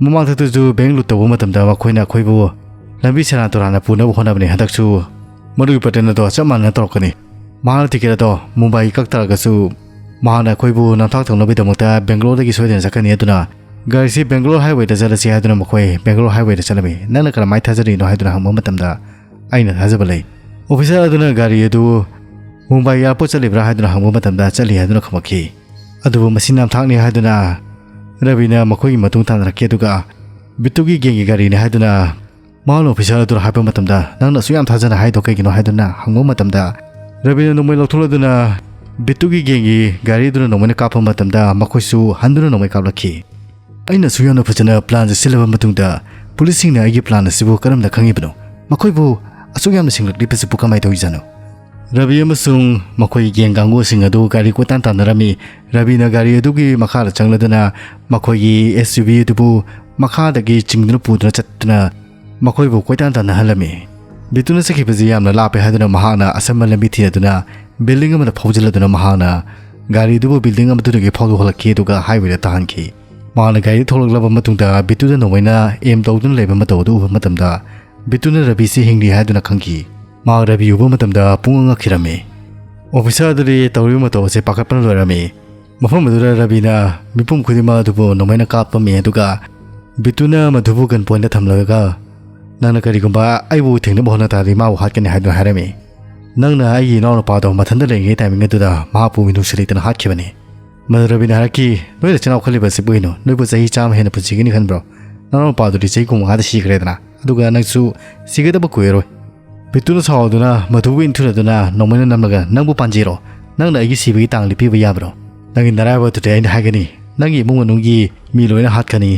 ꯃꯃꯥꯡꯊꯛꯇꯁꯨ ꯕꯦꯡ ꯂꯨꯠ ꯇꯧꯕ ꯃꯇꯝꯗ ꯃꯈꯣꯏꯅ ꯑꯩꯈꯣꯏꯕꯨ ꯂꯝꯕꯤ ꯁꯦꯔꯥꯟ ꯇꯨꯔꯥꯟꯅ ꯄꯨꯅꯕ ꯍꯣꯠꯅꯕꯅꯤ꯫ ꯍꯟꯗꯛꯁꯨ ꯃꯗꯨꯒꯤ ꯄꯦꯇꯔꯟ ꯑꯗꯣ ꯆꯞ ꯃꯥꯟꯅꯅ ꯇꯧꯔꯛꯀꯅꯤ꯫ ꯃꯍꯥꯛꯅ ꯇꯤꯀꯦꯠ ꯑꯗꯣ ꯃꯨꯝꯕꯥꯏꯒꯤ ꯀꯛꯇꯔꯒꯁꯨ ꯃꯍꯥꯛꯅ ꯑꯩꯈꯣꯏꯕꯨ ꯅꯝꯊꯥꯛ ꯇꯧꯅꯕꯒꯤꯗꯃꯛꯇ ꯕꯦꯡꯒ꯭ꯂꯣꯔꯗꯒꯤ ꯁꯣꯏꯗꯅ ꯆꯠꯀꯅꯤ꯫ ꯑꯗꯨꯅ ꯒꯥꯔꯤꯁꯤ ꯕꯦꯡꯒ꯭ꯂꯣꯔ ꯍꯥꯏꯋꯦꯗ ꯆꯠꯂꯁꯤ ꯍꯥꯏꯗꯨꯅ ꯃꯈꯣꯏ ꯕꯦꯡꯒ꯭ꯂꯣꯔ ꯍꯥꯏꯋꯦꯗ ꯆꯠꯂꯝꯃꯤ꯫ "ꯅꯪꯅ ꯀꯔꯝꯍꯥꯏꯅ ꯊꯥꯖꯔꯤꯅꯣ?" ꯍꯥꯏꯗꯨꯅ ꯍꯪꯕ ꯃꯇꯝꯗ, "ꯑꯩꯅ ꯊꯥꯖꯕ ꯂꯩ꯫" ꯑꯣꯐꯤꯁꯥꯔ ꯑꯗꯨꯅ ꯒꯥꯔꯤ ꯑꯗꯨ ꯃꯨꯝꯕꯥꯏ ꯑꯦꯌꯥꯔꯄꯣꯔꯠ ꯆꯠꯂꯤꯕ꯭ꯔꯥ ꯍꯥꯏꯗꯨꯅ ꯍꯪꯕ ꯃꯇꯝꯗ, "ꯆꯠꯂꯤ" ꯍꯥꯏꯗꯨꯅ ꯈꯨꯝꯃꯛꯈꯤ꯫ "ꯑꯗꯨꯕꯨ ꯃꯁꯤ ꯅꯝꯊꯥꯛꯅꯤ" ꯍꯥꯏꯗꯨꯅ ꯔꯕꯤꯅ ꯃꯈꯣꯏꯒꯤ ꯃꯇꯨꯡ ꯇꯥꯟꯅꯔꯛꯈꯤ꯫ ꯑꯗꯨꯒ ꯕꯤꯇꯨꯒꯤ ꯒꯦꯡꯒꯤ ꯒꯥꯔꯤꯅꯤ ꯍꯥꯏꯗꯨꯅ ꯃꯍꯥꯛꯅ ꯑꯣꯐꯤꯁꯥꯔ ꯑꯗꯨꯗ ꯍꯥꯏꯕ ꯃꯇꯝꯗ, "ꯅꯪꯅ ꯑꯁꯨꯛ ꯌꯥꯝ ꯊꯥꯖꯅ ꯍꯥꯏꯗꯣ ꯀꯩꯒꯤꯅꯣ?" ꯍꯥꯏꯗꯨꯅ ꯍꯪꯕ ꯃꯇꯝꯗ, ꯔꯕꯤꯅ ꯅꯣꯡꯃꯩ ꯂꯧꯊꯣꯛꯂꯗꯨꯅ ꯕꯤꯇꯨꯒꯤ ꯒꯦꯡꯒꯤ ꯒꯥꯔꯤ ꯑꯗꯨꯅ ꯅꯣꯡꯃꯩꯅ ꯀꯥꯞꯄ ꯃꯇꯝꯗ, ꯃꯈꯣꯏꯁꯨ ꯍꯟꯗꯨꯅ ꯅꯣꯡꯃꯩ ꯀꯥꯞꯂꯛꯈꯤ꯫ "ꯑꯩꯅ ꯑꯁꯨꯛ ꯌꯥꯝꯅ ꯐꯖꯅ ꯄ꯭ꯂꯥꯟꯁꯦ ꯁꯤꯜꯂꯕ ꯃꯇꯨꯡꯗ, ꯄꯨꯂꯤꯁꯁꯤꯡꯅ ꯑꯩꯒꯤ ꯄ꯭ꯂꯥꯟ ꯑꯁꯤꯕꯨ ꯀꯔꯝꯅ ꯈꯪꯉꯤꯕꯅꯣ? ꯃꯈꯣꯏꯕꯨ ꯑꯁꯨꯛ ꯌꯥꯝꯅ ꯁꯤꯡꯂꯛꯂꯤꯕꯁꯤꯕꯨ ꯀꯃꯥꯏꯅ ꯇꯧꯔꯤꯖꯥꯠꯅꯣ?" ꯔꯕꯤ ꯑꯃꯁꯨꯡ ꯃꯈꯣꯏꯒꯤ ꯒꯦꯡ ꯀꯥꯡꯕꯨꯁꯤꯡ ꯑꯗꯨ ꯒꯥꯔꯤ ꯀꯣꯏꯇꯥꯟ ꯇꯥꯟꯅꯔꯝꯃꯤ꯫ ꯔꯕꯤꯅ ꯒꯥꯔꯤ ꯑꯗꯨꯒꯤ ꯃꯈꯥꯗ ꯆꯪꯂꯗꯨꯅ ꯃꯈꯣꯏꯒꯤ ꯑꯦꯁ ꯌꯨ ꯚꯤ ꯑꯗꯨꯕꯨ ꯃꯈꯥꯗꯒꯤ ꯆꯤꯡꯗꯨꯅ ꯄꯨꯗꯨꯅ ꯆꯠꯇꯨꯅ ꯃꯈꯣꯏꯕꯨ ꯀꯣꯏꯇꯥꯟ ꯇꯥꯟꯅꯍꯜꯂꯝꯃꯤ꯫ ꯕꯤꯇꯨꯅ ꯆꯠꯈꯤꯕꯁꯤ ꯌꯥꯝꯅ ꯂꯥꯞꯄꯦ ꯍꯥꯏꯗꯨꯅ ꯃꯍꯥꯛꯅ ꯑꯁꯝꯕ ꯂꯝꯕꯤ ꯊꯤꯔꯗꯨꯅ ꯕꯤꯜꯗꯤꯡ ꯑꯃꯗ ꯐꯥꯎꯖꯤꯜꯂꯗꯨꯅ ꯃꯍꯥꯛꯅ ꯒꯥꯔꯤꯗꯨꯕꯨ ꯕꯤꯜꯗꯤꯡ ꯑꯃꯗꯨꯗꯒꯤ ꯐꯥꯎꯗꯣꯛꯍꯜꯂꯛꯈꯤ, ꯑꯗꯨꯒ ꯍꯥꯏꯋꯦꯗ ꯇꯥꯍꯟꯈꯤ꯫ ꯃꯍꯥꯛꯅ ꯒꯥꯔꯤ ꯊꯧꯂꯛꯂꯕ ꯃꯇꯨꯡꯗ ꯕꯤꯇꯨꯗ ꯅꯣꯡꯃꯩꯅ ꯑꯦꯝ ꯇꯧꯗꯨꯅ ꯂꯩꯕ ꯃꯇꯧ ꯑꯗꯨ ꯎꯕ ꯃꯇꯝꯗ, ꯕꯤꯇꯨꯅ ꯔꯕꯤꯁꯤ ꯍꯤꯡꯂꯤ ꯍꯥꯏꯗꯨꯅ ꯈꯪꯈꯤ꯫ ꯃꯍꯥꯛ ꯔꯕꯤ ꯎꯕ ꯃꯇꯝꯗ ꯄꯨꯡꯉꯛ ꯉꯛꯈꯤꯔꯝꯃꯤ꯫ ꯑꯣꯐꯤꯁꯥꯔ ꯑꯗꯨꯗꯤ ꯇꯧꯔꯤꯕ ꯃꯇꯧ ꯑꯁꯤ ꯄꯥꯈꯠꯄꯅ ꯂꯣꯏꯔꯝꯃꯤ꯫ ꯃꯐꯝ ꯑꯗꯨꯗ ꯔꯕꯤꯅ ꯃꯤꯄꯨꯝ ꯈꯨꯗꯤꯡꯃꯛ ꯑꯗꯨꯕꯨ ꯅꯣꯡꯃꯩꯅ ꯀꯥꯞꯄꯝꯃꯤ, ꯑꯗꯨꯒ ꯕꯤꯇꯨꯅ ꯃꯗꯨꯕꯨ ꯒꯟ ꯄꯣꯏꯟꯗ ꯊꯝꯂꯒ, "ꯅꯪꯅ ꯀꯔꯤꯒꯨꯝꯕ ꯑꯩꯕꯨ ꯊꯦꯡꯅꯕ ꯍꯣꯠꯅ ꯇꯥꯔꯗꯤ ꯃꯥꯕꯨ ꯍꯥꯠꯀꯅꯤ" ꯍꯥꯏꯗꯨꯅ ꯍꯥꯏꯔꯝꯃꯤ꯫ "ꯅꯪꯅ ꯑꯩꯒꯤ ꯏꯅꯥꯎꯅꯨꯄꯥꯗꯣ ꯃꯊꯟꯇ ꯂꯩꯔꯤꯉꯩ ꯇꯥꯏꯃꯤꯡ ꯑꯗꯨꯗ ꯃꯍꯥꯛꯄꯨ ꯃꯤꯅꯨꯡꯁꯤ ꯂꯩꯇꯅ ꯍꯥꯠꯈꯤꯕꯅꯤ꯫" ꯃꯗꯨ ꯔꯕꯤꯅ ꯍꯥꯏꯔꯛꯈꯤ, "ꯅꯣꯏ ꯅꯆꯤꯟ ꯅꯥꯎ ꯈꯜꯂꯤꯕ ꯑꯁꯤꯕꯨ ꯀꯩꯅꯣ? ꯅꯣꯏꯕꯨ ꯆꯍꯤ ꯆꯥꯝꯃ ꯍꯦꯟꯅ ꯄꯨꯟꯁꯤꯒꯅꯤ ꯈꯟꯕ꯭ꯔꯣ? ꯅꯅꯥꯎꯅꯨꯄꯥꯗꯨꯗꯤ ꯆꯍꯤ ꯀꯨꯟꯃꯉꯥꯗ ꯁꯤꯈ꯭ꯔꯦꯗꯅ, ꯑꯗꯨꯒ ꯅꯪꯁꯨ ꯁꯤꯒꯗꯕ ꯀꯨꯏꯔꯔꯣꯏ꯫" ꯕꯤꯇꯨꯅ ꯁꯥꯎꯗꯨꯅ ꯃꯗꯨꯕꯨ ꯏꯟꯊꯨꯅꯗꯨꯅ ꯅꯣꯡꯃꯩꯅ ꯅꯝꯂꯒ, "ꯅꯪꯕꯨ ꯄꯥꯟꯖꯤꯔꯣ? ꯅꯪꯅ ꯑꯩꯒꯤ ꯁꯤꯕꯒꯤ ꯇꯥꯡ ꯂꯦꯞꯄꯤꯕ ꯌꯥꯕ꯭ꯔꯣ? ꯅꯪꯒꯤ ꯅꯔꯥꯏꯕꯛ ꯑꯗꯨꯗꯤ ꯑꯩꯅ ꯍꯥꯏꯒꯅꯤ꯫ ꯅꯪꯒꯤ ꯏꯃꯨꯡ ꯃꯅꯨꯡꯒꯤ ꯃꯤ ꯂꯣꯏꯅ ꯍꯥꯠꯀꯅꯤ꯫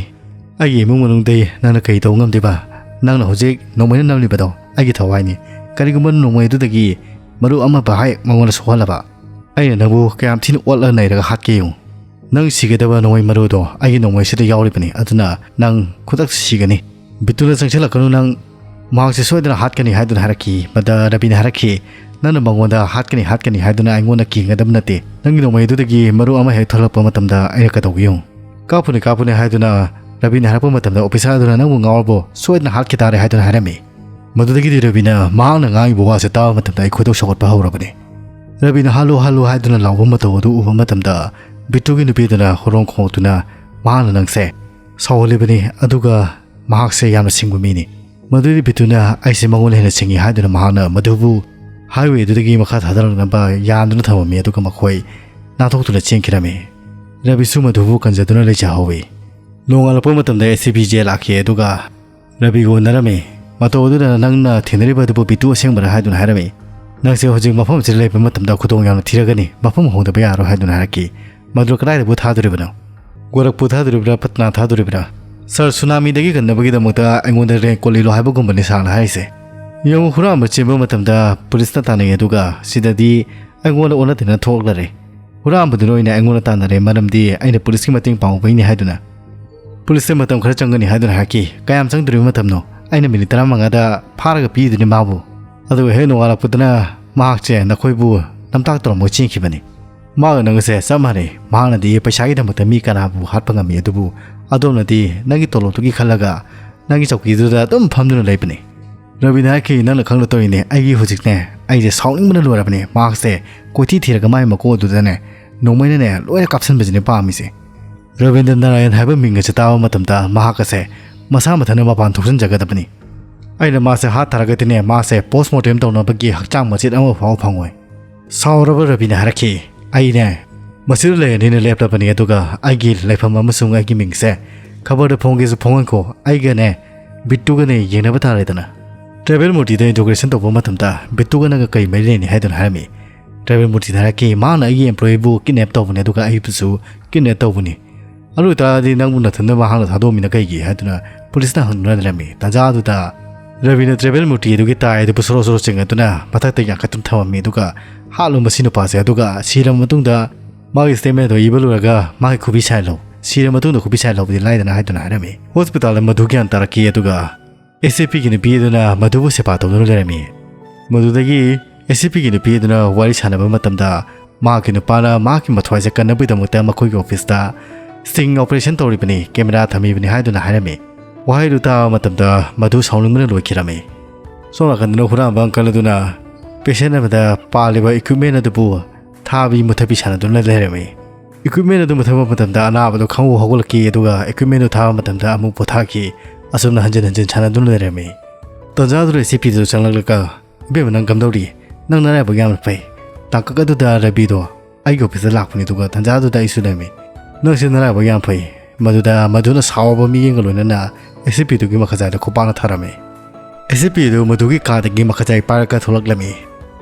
ꯑꯩꯒꯤ ꯏꯃꯨꯡ ꯃꯅꯨꯡꯗꯩ ꯅꯪꯅ ꯀꯔꯤ ꯇꯧꯕ ꯉꯝꯗꯣꯏꯕ? ꯅꯪꯅ ꯍꯧꯖꯤꯛ ꯅꯣꯡꯃꯩꯅ ꯅꯝꯂꯤꯕꯗꯣ ꯑꯩꯒꯤ ꯊꯋꯥꯏꯅꯤ꯫ ꯀꯔꯤꯒꯨꯝꯕ ꯅꯣꯡꯃꯩ ꯑꯗꯨꯗꯒꯤ ꯃꯔꯨ ꯑꯃ ꯕꯍꯥꯏ ꯃꯉꯣꯟꯗ ꯁꯣꯛꯍꯜꯂꯕ꯫ ꯑꯩꯅ ꯅꯪꯕꯨ ꯀꯌꯥꯝ ꯊꯤꯅ ꯑꯣꯠꯂ ꯅꯩꯔꯒ ꯍꯥꯠꯀꯦ ꯌꯦꯡꯉꯨ꯫ ꯅꯪ ꯁꯤꯒꯗꯕ ꯅꯣꯡꯃꯩ ꯃꯔꯨꯗꯣ ꯑꯩꯒꯤ ꯅꯣꯡꯃꯩꯁꯤꯗ ꯌꯥꯎꯔꯤꯕꯅꯤ, ꯑꯗꯨꯅ ꯅꯪ ꯈꯨꯗꯛꯇ ꯁꯤꯒꯅꯤ꯫ ꯕꯤꯇꯨꯅ ꯆꯪꯁꯤꯜꯂꯛꯀꯅꯨ, ꯅꯪ ꯃꯍꯥꯛꯁꯦ ꯁꯣꯏꯗꯅ ꯍꯥꯠꯀꯅꯤ ꯍꯥꯏꯗꯨꯅ ꯍꯥꯏꯔꯛꯈꯤ꯫ ꯃꯗ ꯔꯕꯤꯅ ꯍꯥꯏꯔꯛꯈꯤ, "ꯅꯪꯅ ꯃꯉꯣꯟꯗ ꯍꯥꯠꯀꯅꯤ, ꯍꯥꯠꯀꯅꯤ ꯍꯥꯏꯗꯨꯅ ꯑꯩꯉꯣꯟꯗ ꯀꯤꯒꯗꯕ ꯅꯠꯇꯦ꯫ ꯅꯪꯒꯤ ꯅꯣꯡꯃꯩ ꯑꯗꯨꯗꯒꯤ ꯃꯔꯨ ꯑꯃ ꯍꯦꯛ ꯊꯣꯛꯂꯛꯄ ꯃꯇꯝꯗ ꯑꯩꯅ ꯀꯩꯗꯧꯒꯦ ꯌꯦꯡꯉꯨ"꯫ "ꯀꯥꯞꯄꯨꯅꯤ, ꯀꯥꯞꯄꯨꯅꯤ" ꯍꯥꯏꯗꯨꯅ ꯔꯕꯤꯅ ꯍꯥꯏꯔꯛꯄ ꯃꯇꯝꯗ, "ꯑꯣꯐꯤꯁꯥꯔ ꯑꯗꯨꯅ ꯅꯪꯕꯨ ꯉꯥꯎꯔꯕꯣ? ꯁꯣꯏꯗꯅ ꯍꯥꯠꯈꯤ ꯇꯥꯔꯦ" ꯍꯥꯏꯗꯨꯅ ꯍꯥꯏꯔꯝꯃꯤ꯫ ꯃꯗꯨꯗꯒꯤꯗꯤ ꯔꯕꯤꯅ ꯃꯍꯥꯛꯅ ꯉꯥꯡꯉꯤꯕ ꯋꯥꯁꯦ ꯇꯥꯕ ꯃꯇꯝꯗ ꯑꯩ ꯈꯣꯏꯗꯧ ꯁꯧꯒꯠꯄ ꯍꯧꯔꯕꯅꯤ꯫ ꯔꯕꯤꯅ "ꯍꯜꯂꯨ, ꯍꯜꯂꯨ" ꯍꯥꯏꯗꯨꯅ ꯂꯥꯎꯕ ꯃꯇꯧ ꯑꯗꯨ ꯎꯕ ꯃꯇꯝꯗ, ꯕꯤꯇꯨꯒꯤ ꯅꯨꯄꯤꯗꯨꯅ ꯍꯣꯔꯣꯟ ꯈꯣꯡꯗꯨꯅ ꯃꯍꯥꯛꯅ ꯅꯪꯁꯦ ꯁꯥꯎꯍꯜꯂꯤꯕꯅꯤ, ꯑꯗꯨꯒ ꯃꯍꯥꯛꯁꯦ ꯌꯥꯝꯅ ꯁꯤꯡꯕ ꯃꯤꯅꯤ꯫ ꯃꯗꯨꯗꯤ ꯕꯤꯇꯨꯅ ꯑꯩꯁꯦ ꯃꯉꯣꯟꯗ ꯍꯦꯟꯅ ꯁꯤꯡꯉꯤ ꯍꯥꯏꯗꯨꯅ ꯃꯍꯥꯛꯅ ꯃꯗꯨꯕꯨ ꯍꯥꯏꯋꯦ ꯑꯗꯨꯗꯒꯤ ꯃꯈꯥ ꯊꯥꯗꯔꯛꯅꯕ ꯌꯥꯟꯗꯨꯅ ꯊꯝꯃꯝꯃꯤ, ꯑꯗꯨꯒ ꯃꯈꯣꯏ ꯅꯥꯟꯊꯣꯛꯇꯨꯅ ꯆꯦꯟꯈꯤꯔꯝꯃꯤ꯫ ꯔꯕꯤꯁꯨ ꯃꯗꯨꯕꯨ ꯀꯟꯖꯗꯨꯅ ꯂꯩꯖꯍꯧꯋꯤ꯫ ꯅꯣꯡꯉꯥꯜꯂꯛꯄ ꯃꯇꯝꯗ ꯑꯦꯁ ꯁꯤ ꯕꯤ ꯖꯦ ꯂꯥꯛꯈꯤ, ꯑꯗꯨꯒ ꯔꯕꯤꯒ ꯎꯅꯔꯝꯃꯤ꯫ ꯃꯇꯧ ꯑꯗꯨꯗ ꯅꯪꯅ ꯊꯦꯡꯅꯔꯤꯕ ꯑꯗꯨꯕꯨ ꯕꯤꯇꯨ ꯑꯁꯦꯡꯕꯔꯥ ꯍꯥꯏꯗꯨꯅ ꯍꯥꯏꯔꯝꯃꯤ꯫ "ꯅꯪꯁꯦ ꯍꯧꯖꯤꯛ ꯃꯐꯝ ꯑꯁꯤꯗ ꯂꯩꯕ ꯃꯇꯝꯗ ꯈꯨꯗꯣꯡ ꯌꯥꯝꯅ ꯊꯤꯔꯒꯅꯤ, ꯃꯐꯝ ꯍꯣꯡꯗꯕ ꯌꯥꯔꯣꯏ" ꯍꯥꯏꯗꯨꯅ ꯍꯥꯏꯔꯛꯈꯤ꯫ "ꯃꯗꯨ ꯀꯗꯥꯏꯗꯕꯨ ꯊꯥꯗꯣꯔꯤꯕꯅꯣ? ꯒꯣꯔꯈꯄꯨꯔ ꯊꯥꯗꯣꯔꯤꯕ꯭ꯔꯥ, ꯄꯠꯅꯥ ꯊꯥꯗꯣꯔꯤꯕ꯭ꯔꯥ?" "ꯁꯥꯔ, ꯁꯨꯅꯥꯃꯤꯗꯒꯤ ꯀꯟꯅꯕꯒꯤꯗꯃꯛꯇ ꯑꯩꯉꯣꯟꯗ ꯔꯦꯟ ꯀꯣꯠ ꯂꯤꯂꯣ ꯍꯥꯏꯕꯒꯨꯝꯕꯅꯤ ꯁꯥꯔꯅ ꯍꯥꯏꯔꯤꯁꯦ꯫ ꯌꯦꯡꯉꯨ, ꯍꯨꯔꯥꯟꯕ ꯆꯦꯟꯕ ꯃꯇꯝꯗ ꯄꯨꯂꯤꯁꯅ ꯇꯥꯟꯅꯩ, ꯑꯗꯨꯒ ꯁꯤꯗꯗꯤ ꯑꯩꯉꯣꯟꯗ ꯑꯣꯟꯅ ꯇꯩꯅ ꯊꯣꯛꯂꯔꯦ꯫ ꯍꯨꯔꯥꯟꯕꯗꯨꯅ ꯑꯣꯏꯅ ꯑꯩꯉꯣꯟꯗ ꯇꯥꯟꯅꯔꯦ, ꯃꯔꯝꯗꯤ ꯑꯩꯅ ꯄꯨꯂꯤꯁꯀꯤ ꯃꯇꯦꯡ ꯄꯥꯡꯉꯨꯕꯩꯅꯤ" ꯍꯥꯏꯗꯨꯅ꯫ "ꯄꯨꯂꯤꯁꯇ ꯃꯇꯝ ꯈꯔ ꯆꯪꯒꯅꯤ" ꯍꯥꯏꯗꯨꯅ ꯍꯥꯏꯔꯛꯈꯤ꯫ "ꯀꯌꯥꯝ ꯆꯪꯗꯣꯔꯤꯕ ꯃꯇꯝꯅꯣ? ꯑꯩꯅ ꯃꯤꯅꯤꯠ ꯇꯔꯥꯃꯉꯥꯗ ꯐꯥꯔꯒ ꯄꯤꯗꯣꯏꯅꯤ ꯃꯥꯕꯨ"꯫ ꯑꯗꯨꯒ ꯍꯦꯛ ꯅꯣꯡꯉꯥꯜꯂꯛꯄꯗꯅ ꯃꯍꯥꯛꯁꯦ ꯅꯈꯣꯏꯕꯨ ꯅꯝꯇꯥꯛ ꯇꯧꯔꯝꯃꯒ ꯆꯦꯟꯈꯤꯕꯅꯤ꯫ ꯃꯥꯒ ꯅꯪꯒꯁꯦ ꯆꯞ ꯃꯥꯟꯅꯩ꯫ ꯃꯍꯥꯛꯅꯗꯤ ꯄꯩꯁꯥꯒꯤꯗꯃꯛꯇ ꯃꯤ ꯀꯅꯥꯕꯨ ꯍꯥꯠꯄ ꯉꯝꯃꯤ, ꯑꯗꯨꯕꯨ ꯑꯗꯣꯝꯅꯗꯤ ꯅꯪꯒꯤ ꯇꯣꯂꯣꯞꯇꯨꯒꯤ ꯈꯜꯂꯒ ꯅꯪꯒꯤ ꯆꯧꯀꯤꯗꯨꯗ ꯑꯗꯨꯝ ꯐꯝꯗꯨꯅ ꯂꯩꯕꯅꯤ꯫ ꯔꯕꯤꯅ ꯍꯥꯏꯈꯤ, "ꯅꯪꯅ ꯈꯪꯗ ꯇꯧꯔꯤꯅꯦ꯫ ꯑꯩꯒꯤ ꯍꯧꯖꯤꯛꯅꯦ, ꯑꯩꯁꯦ ꯁꯥꯎꯅꯤꯡꯕꯅ ꯂꯣꯏꯔꯕꯅꯦ꯫ ꯃꯍꯥꯛꯁꯦ ꯀꯣꯏꯊꯤ ꯊꯤꯔꯒ ꯃꯥꯏ ꯃꯀꯣꯛ ꯑꯗꯨꯗꯅꯦ ꯅꯣꯡꯃꯩꯅꯅꯦ ꯂꯣꯏꯅ ꯀꯥꯞꯁꯤꯟꯕꯁꯤꯅꯦ ꯄꯥꯝꯃꯤꯁꯦ"꯫ ꯔꯕꯤꯟꯗ꯭ꯔ ꯅꯥꯔꯥꯌꯟ ꯍꯥꯏꯕ ꯃꯤꯡ ꯑꯁꯤ ꯇꯥꯕ ꯃꯇꯝꯗ ꯃꯍꯥꯛ ꯑꯁꯦ ꯃꯁꯥ ꯃꯊꯟꯇ ꯃꯄꯥꯟ ꯊꯣꯛꯆꯤꯟꯖꯒꯗꯕꯅꯤ꯫ ꯑꯩꯅ ꯃꯥꯁꯦ ꯍꯥꯠꯊꯔꯒꯗꯤꯅꯦ, ꯃꯥꯁꯦ ꯄꯣꯁꯃꯣꯔꯇꯦꯝ ꯇꯧꯅꯕꯒꯤ ꯍꯛꯆꯥꯡ ꯃꯆꯦꯠ ꯑꯃ ꯐꯥꯎꯕ ꯐꯪꯉꯣꯏ꯫ ꯁꯥꯎꯔꯕ ꯔꯕꯤꯅ ꯍꯥꯏꯔꯛꯈꯤ, "ꯑꯩꯅꯦ ꯃꯁꯤꯗ ꯂꯩꯔꯅꯤꯅ ꯂꯦꯞꯂꯕꯅꯤ, ꯑꯗꯨꯒ ꯑꯩꯒꯤ ꯂꯩꯐꯝ ꯑꯃꯁꯨꯡ ꯑꯩꯒꯤ ꯃꯤꯡꯁꯦ ꯈꯕꯔꯗ ꯐꯣꯡꯒꯦꯁꯨ ꯐꯣꯡꯍꯟꯈꯣ, ꯑꯩꯒꯅꯦ ꯕꯤꯠꯇꯨꯒꯅꯦ ꯌꯦꯡꯅꯕ ꯇꯥꯔꯦꯗꯅ"꯫ ꯇ꯭ꯔꯥꯏꯕꯦꯜ ꯃꯨꯔꯇꯤꯗ ꯏꯟꯇ꯭ꯔꯣꯒꯦꯁꯟ ꯇꯧꯕ ꯃꯇꯝꯗ ꯕꯤꯠꯇꯨꯒ ꯅꯪꯒ ꯀꯩ ꯃꯔꯤ ꯂꯩꯅꯩ ꯍꯥꯏꯗꯨꯅ ꯍꯥꯏꯔꯝꯃꯤ꯫ ꯇ꯭ꯔꯥꯏꯕꯦꯜ ꯃꯨꯔꯇꯤꯅ ꯍꯥꯏꯔꯛꯈꯤ, "ꯃꯥꯅ ꯑꯩꯒꯤ ꯑꯦꯝꯄ꯭ꯂꯣꯌꯤꯕꯨ ꯀꯤꯗꯅꯦꯞ ꯇꯧꯕꯅꯦ, ꯑꯗꯨꯒ ꯑꯩꯕꯨꯁꯨ ꯀꯤꯗꯅꯦꯞ ꯇꯧꯕꯅꯤ꯫ ꯑꯗꯨ ꯑꯣꯏꯇꯥꯔꯗꯤ ꯅꯪꯕꯨ ꯅꯊꯟꯗ ꯃꯍꯥꯛꯅ ꯊꯥꯗꯣꯛꯑꯝꯃꯤꯅ ꯀꯩꯒꯤ?" ꯍꯥꯏꯗꯨꯅ ꯄꯨꯂꯤꯁꯅ ꯍꯪꯗꯨꯅ ꯂꯩꯔꯝꯃꯤ꯫ ꯇꯥꯟꯖꯥ ꯑꯗꯨꯗ ꯔꯕꯤꯅ ꯇ꯭ꯔꯦꯕꯦꯜ ꯃꯨꯔꯇꯤ ꯑꯗꯨꯒꯤ ꯇꯥꯏ ꯑꯗꯨꯕꯨ ꯁꯣꯔꯣ ꯁꯣꯔꯣ ꯆꯤꯡꯉꯗꯨꯅ ꯃꯊꯛꯇ ꯌꯥꯡꯈꯠꯇꯨꯅ ꯊꯝꯃꯝꯃꯤ꯫ ꯑꯗꯨꯒ ꯍꯥꯠꯂꯨ ꯃꯁꯤ ꯅꯨꯄꯥꯁꯦ, ꯑꯗꯨꯒ ꯁꯤꯔꯕ ꯃꯇꯨꯡꯗ ꯃꯥꯒꯤ ꯁ꯭ꯇꯦꯠꯃꯦꯟ ꯑꯗꯨ ꯏꯕ ꯂꯣꯏꯔꯒ ꯃꯥꯒꯤ ꯈꯨꯕꯤ ꯁꯥꯏꯍꯜꯂꯨ, ꯁꯤꯔꯕ ꯃꯇꯨꯡꯗ ꯈꯨꯕꯤ ꯁꯥꯏꯍꯜꯂꯨꯕꯗꯤ ꯂꯥꯏꯗꯅ ꯍꯥꯏꯗꯨꯅ ꯍꯥꯏꯔꯝꯃꯤ꯫ ꯍꯣꯁꯄꯤꯇꯥꯜꯗ ꯃꯗꯨ ꯒ꯭ꯌꯥꯟ ꯇꯥꯔꯛꯈꯤ꯫ ꯑꯗꯨꯒ ꯑꯦꯁ ꯁꯤ ꯄꯤꯒꯤ ꯅꯨꯄꯤ ꯑꯗꯨꯅ ꯃꯗꯨꯕꯨ ꯁꯦꯕꯥ ꯇꯧꯗꯨꯅ ꯂꯩꯔꯝꯃꯤ꯫ ꯃꯗꯨꯗꯒꯤ ꯑꯦꯁ ꯁꯤ ꯄꯤꯒꯤ ꯅꯨꯄꯤ ꯑꯗꯨꯅ ꯋꯥꯔꯤ ꯁꯥꯟꯅꯕ ꯃꯇꯝꯗ ꯃꯍꯥꯛꯀꯤ ꯅꯨꯄꯥꯅ ꯃꯍꯥꯛꯀꯤ ꯃꯊ꯭ꯋꯥꯏꯁꯦ ꯀꯟꯅꯕꯒꯤꯗꯃꯛꯇ ꯃꯈꯣꯏꯒꯤ ꯑꯣꯐꯤꯁꯇ ꯁ꯭ꯇꯤꯡ ꯑꯣꯄꯔꯦꯁꯟ ꯇꯧꯔꯤꯕꯅꯤ, ꯀꯦꯃꯦꯔꯥ ꯊꯝꯃꯤꯕꯅꯤ ꯍꯥꯏꯗꯨꯅ ꯍꯥꯏꯔꯝꯃꯤ꯫ ꯋꯥꯍꯩꯗꯨ ꯇꯥꯕ ꯃꯇꯝꯗ ꯃꯗꯨ ꯁꯥꯎꯅꯤꯡꯕꯅ ꯂꯣꯏꯈꯤꯔꯝꯃꯤ꯫ ꯁꯣꯝ ꯅꯥꯀꯟꯗꯅ ꯍꯨꯔꯥꯟꯕ ꯑꯪꯀꯜ ꯑꯗꯨꯅ ꯄꯦꯁꯦꯟ ꯑꯃꯗ ꯄꯥꯜꯂꯤꯕ ꯏꯀ꯭ꯋꯤꯞꯃꯦꯟ ꯑꯗꯨꯕꯨ ꯊꯥꯕꯤ ꯃꯨꯊꯠꯄꯤ ꯁꯥꯟꯅꯗꯨꯅ ꯂꯩꯔꯝꯃꯤ꯫ ꯏꯀ꯭ꯋꯤꯞꯃꯦꯟ ꯑꯗꯨ ꯃꯨꯊꯠꯄ ꯃꯇꯝꯗ ꯑꯅꯥꯕꯗꯨ ꯈꯪꯍꯧ ꯍꯧꯒꯠꯂꯛꯈꯤ, ꯑꯗꯨꯒ ꯏꯀ꯭ꯋꯤꯞꯃꯦꯟꯗꯨ ꯊꯥꯕ ꯃꯇꯝꯗ ꯑꯃꯨꯛ ꯄꯣꯊꯥꯈꯤ꯫ ꯑꯁꯨꯝꯅ ꯍꯟꯖꯤꯟ ꯍꯟꯖꯤꯟ ꯁꯥꯟꯅꯗꯨꯅ ꯂꯩꯔꯝꯃꯤ꯫ ꯇꯟꯖꯥꯗꯨꯗ ꯑꯦꯁ ꯁꯤ ꯄꯤꯗꯨ ꯆꯪꯂꯛꯂꯒ, "ꯏꯕꯦꯝꯃ, ꯅꯪ ꯀꯝꯗꯧꯔꯤ? ꯅꯪ ꯅꯔꯥꯏꯕꯛ ꯌꯥꯝꯅ ꯐꯩ꯫ ꯇꯥꯡꯀꯛ ꯑꯗꯨꯗ ꯔꯕꯤꯗꯣ ꯑꯩꯒꯤ ꯑꯣꯐꯤꯁꯇ ꯂꯥꯛꯄꯅꯤ, ꯑꯗꯨꯒ ꯇꯟꯖꯥ ꯑꯗꯨꯗ ꯑꯩꯁꯨ ꯂꯩꯔꯝꯃꯤ꯫ ꯅꯪꯁꯦ ꯅꯔꯥꯏꯕꯛ ꯌꯥꯝ ꯐꯩ꯫" ꯃꯗꯨꯗ ꯃꯗꯨꯅ ꯁꯥꯎꯔꯕ ꯃꯤꯠꯌꯦꯡꯒ ꯂꯣꯏꯅꯅ ꯑꯦꯁ ꯁꯤ ꯄꯤꯗꯨꯒꯤ ꯃꯈꯖꯥꯏꯗ ꯈꯨꯄꯥꯛꯅ ꯊꯥꯔꯝꯃꯤ꯫ ꯑꯦꯁ ꯁꯤ ꯄꯤꯗꯨ ꯃꯗꯨꯒꯤ ꯀꯥꯗꯒꯤ ꯃꯈꯖꯥꯏ ꯄꯥꯏꯔꯒ ꯊꯣꯛꯂꯛꯂꯝꯃꯤ꯫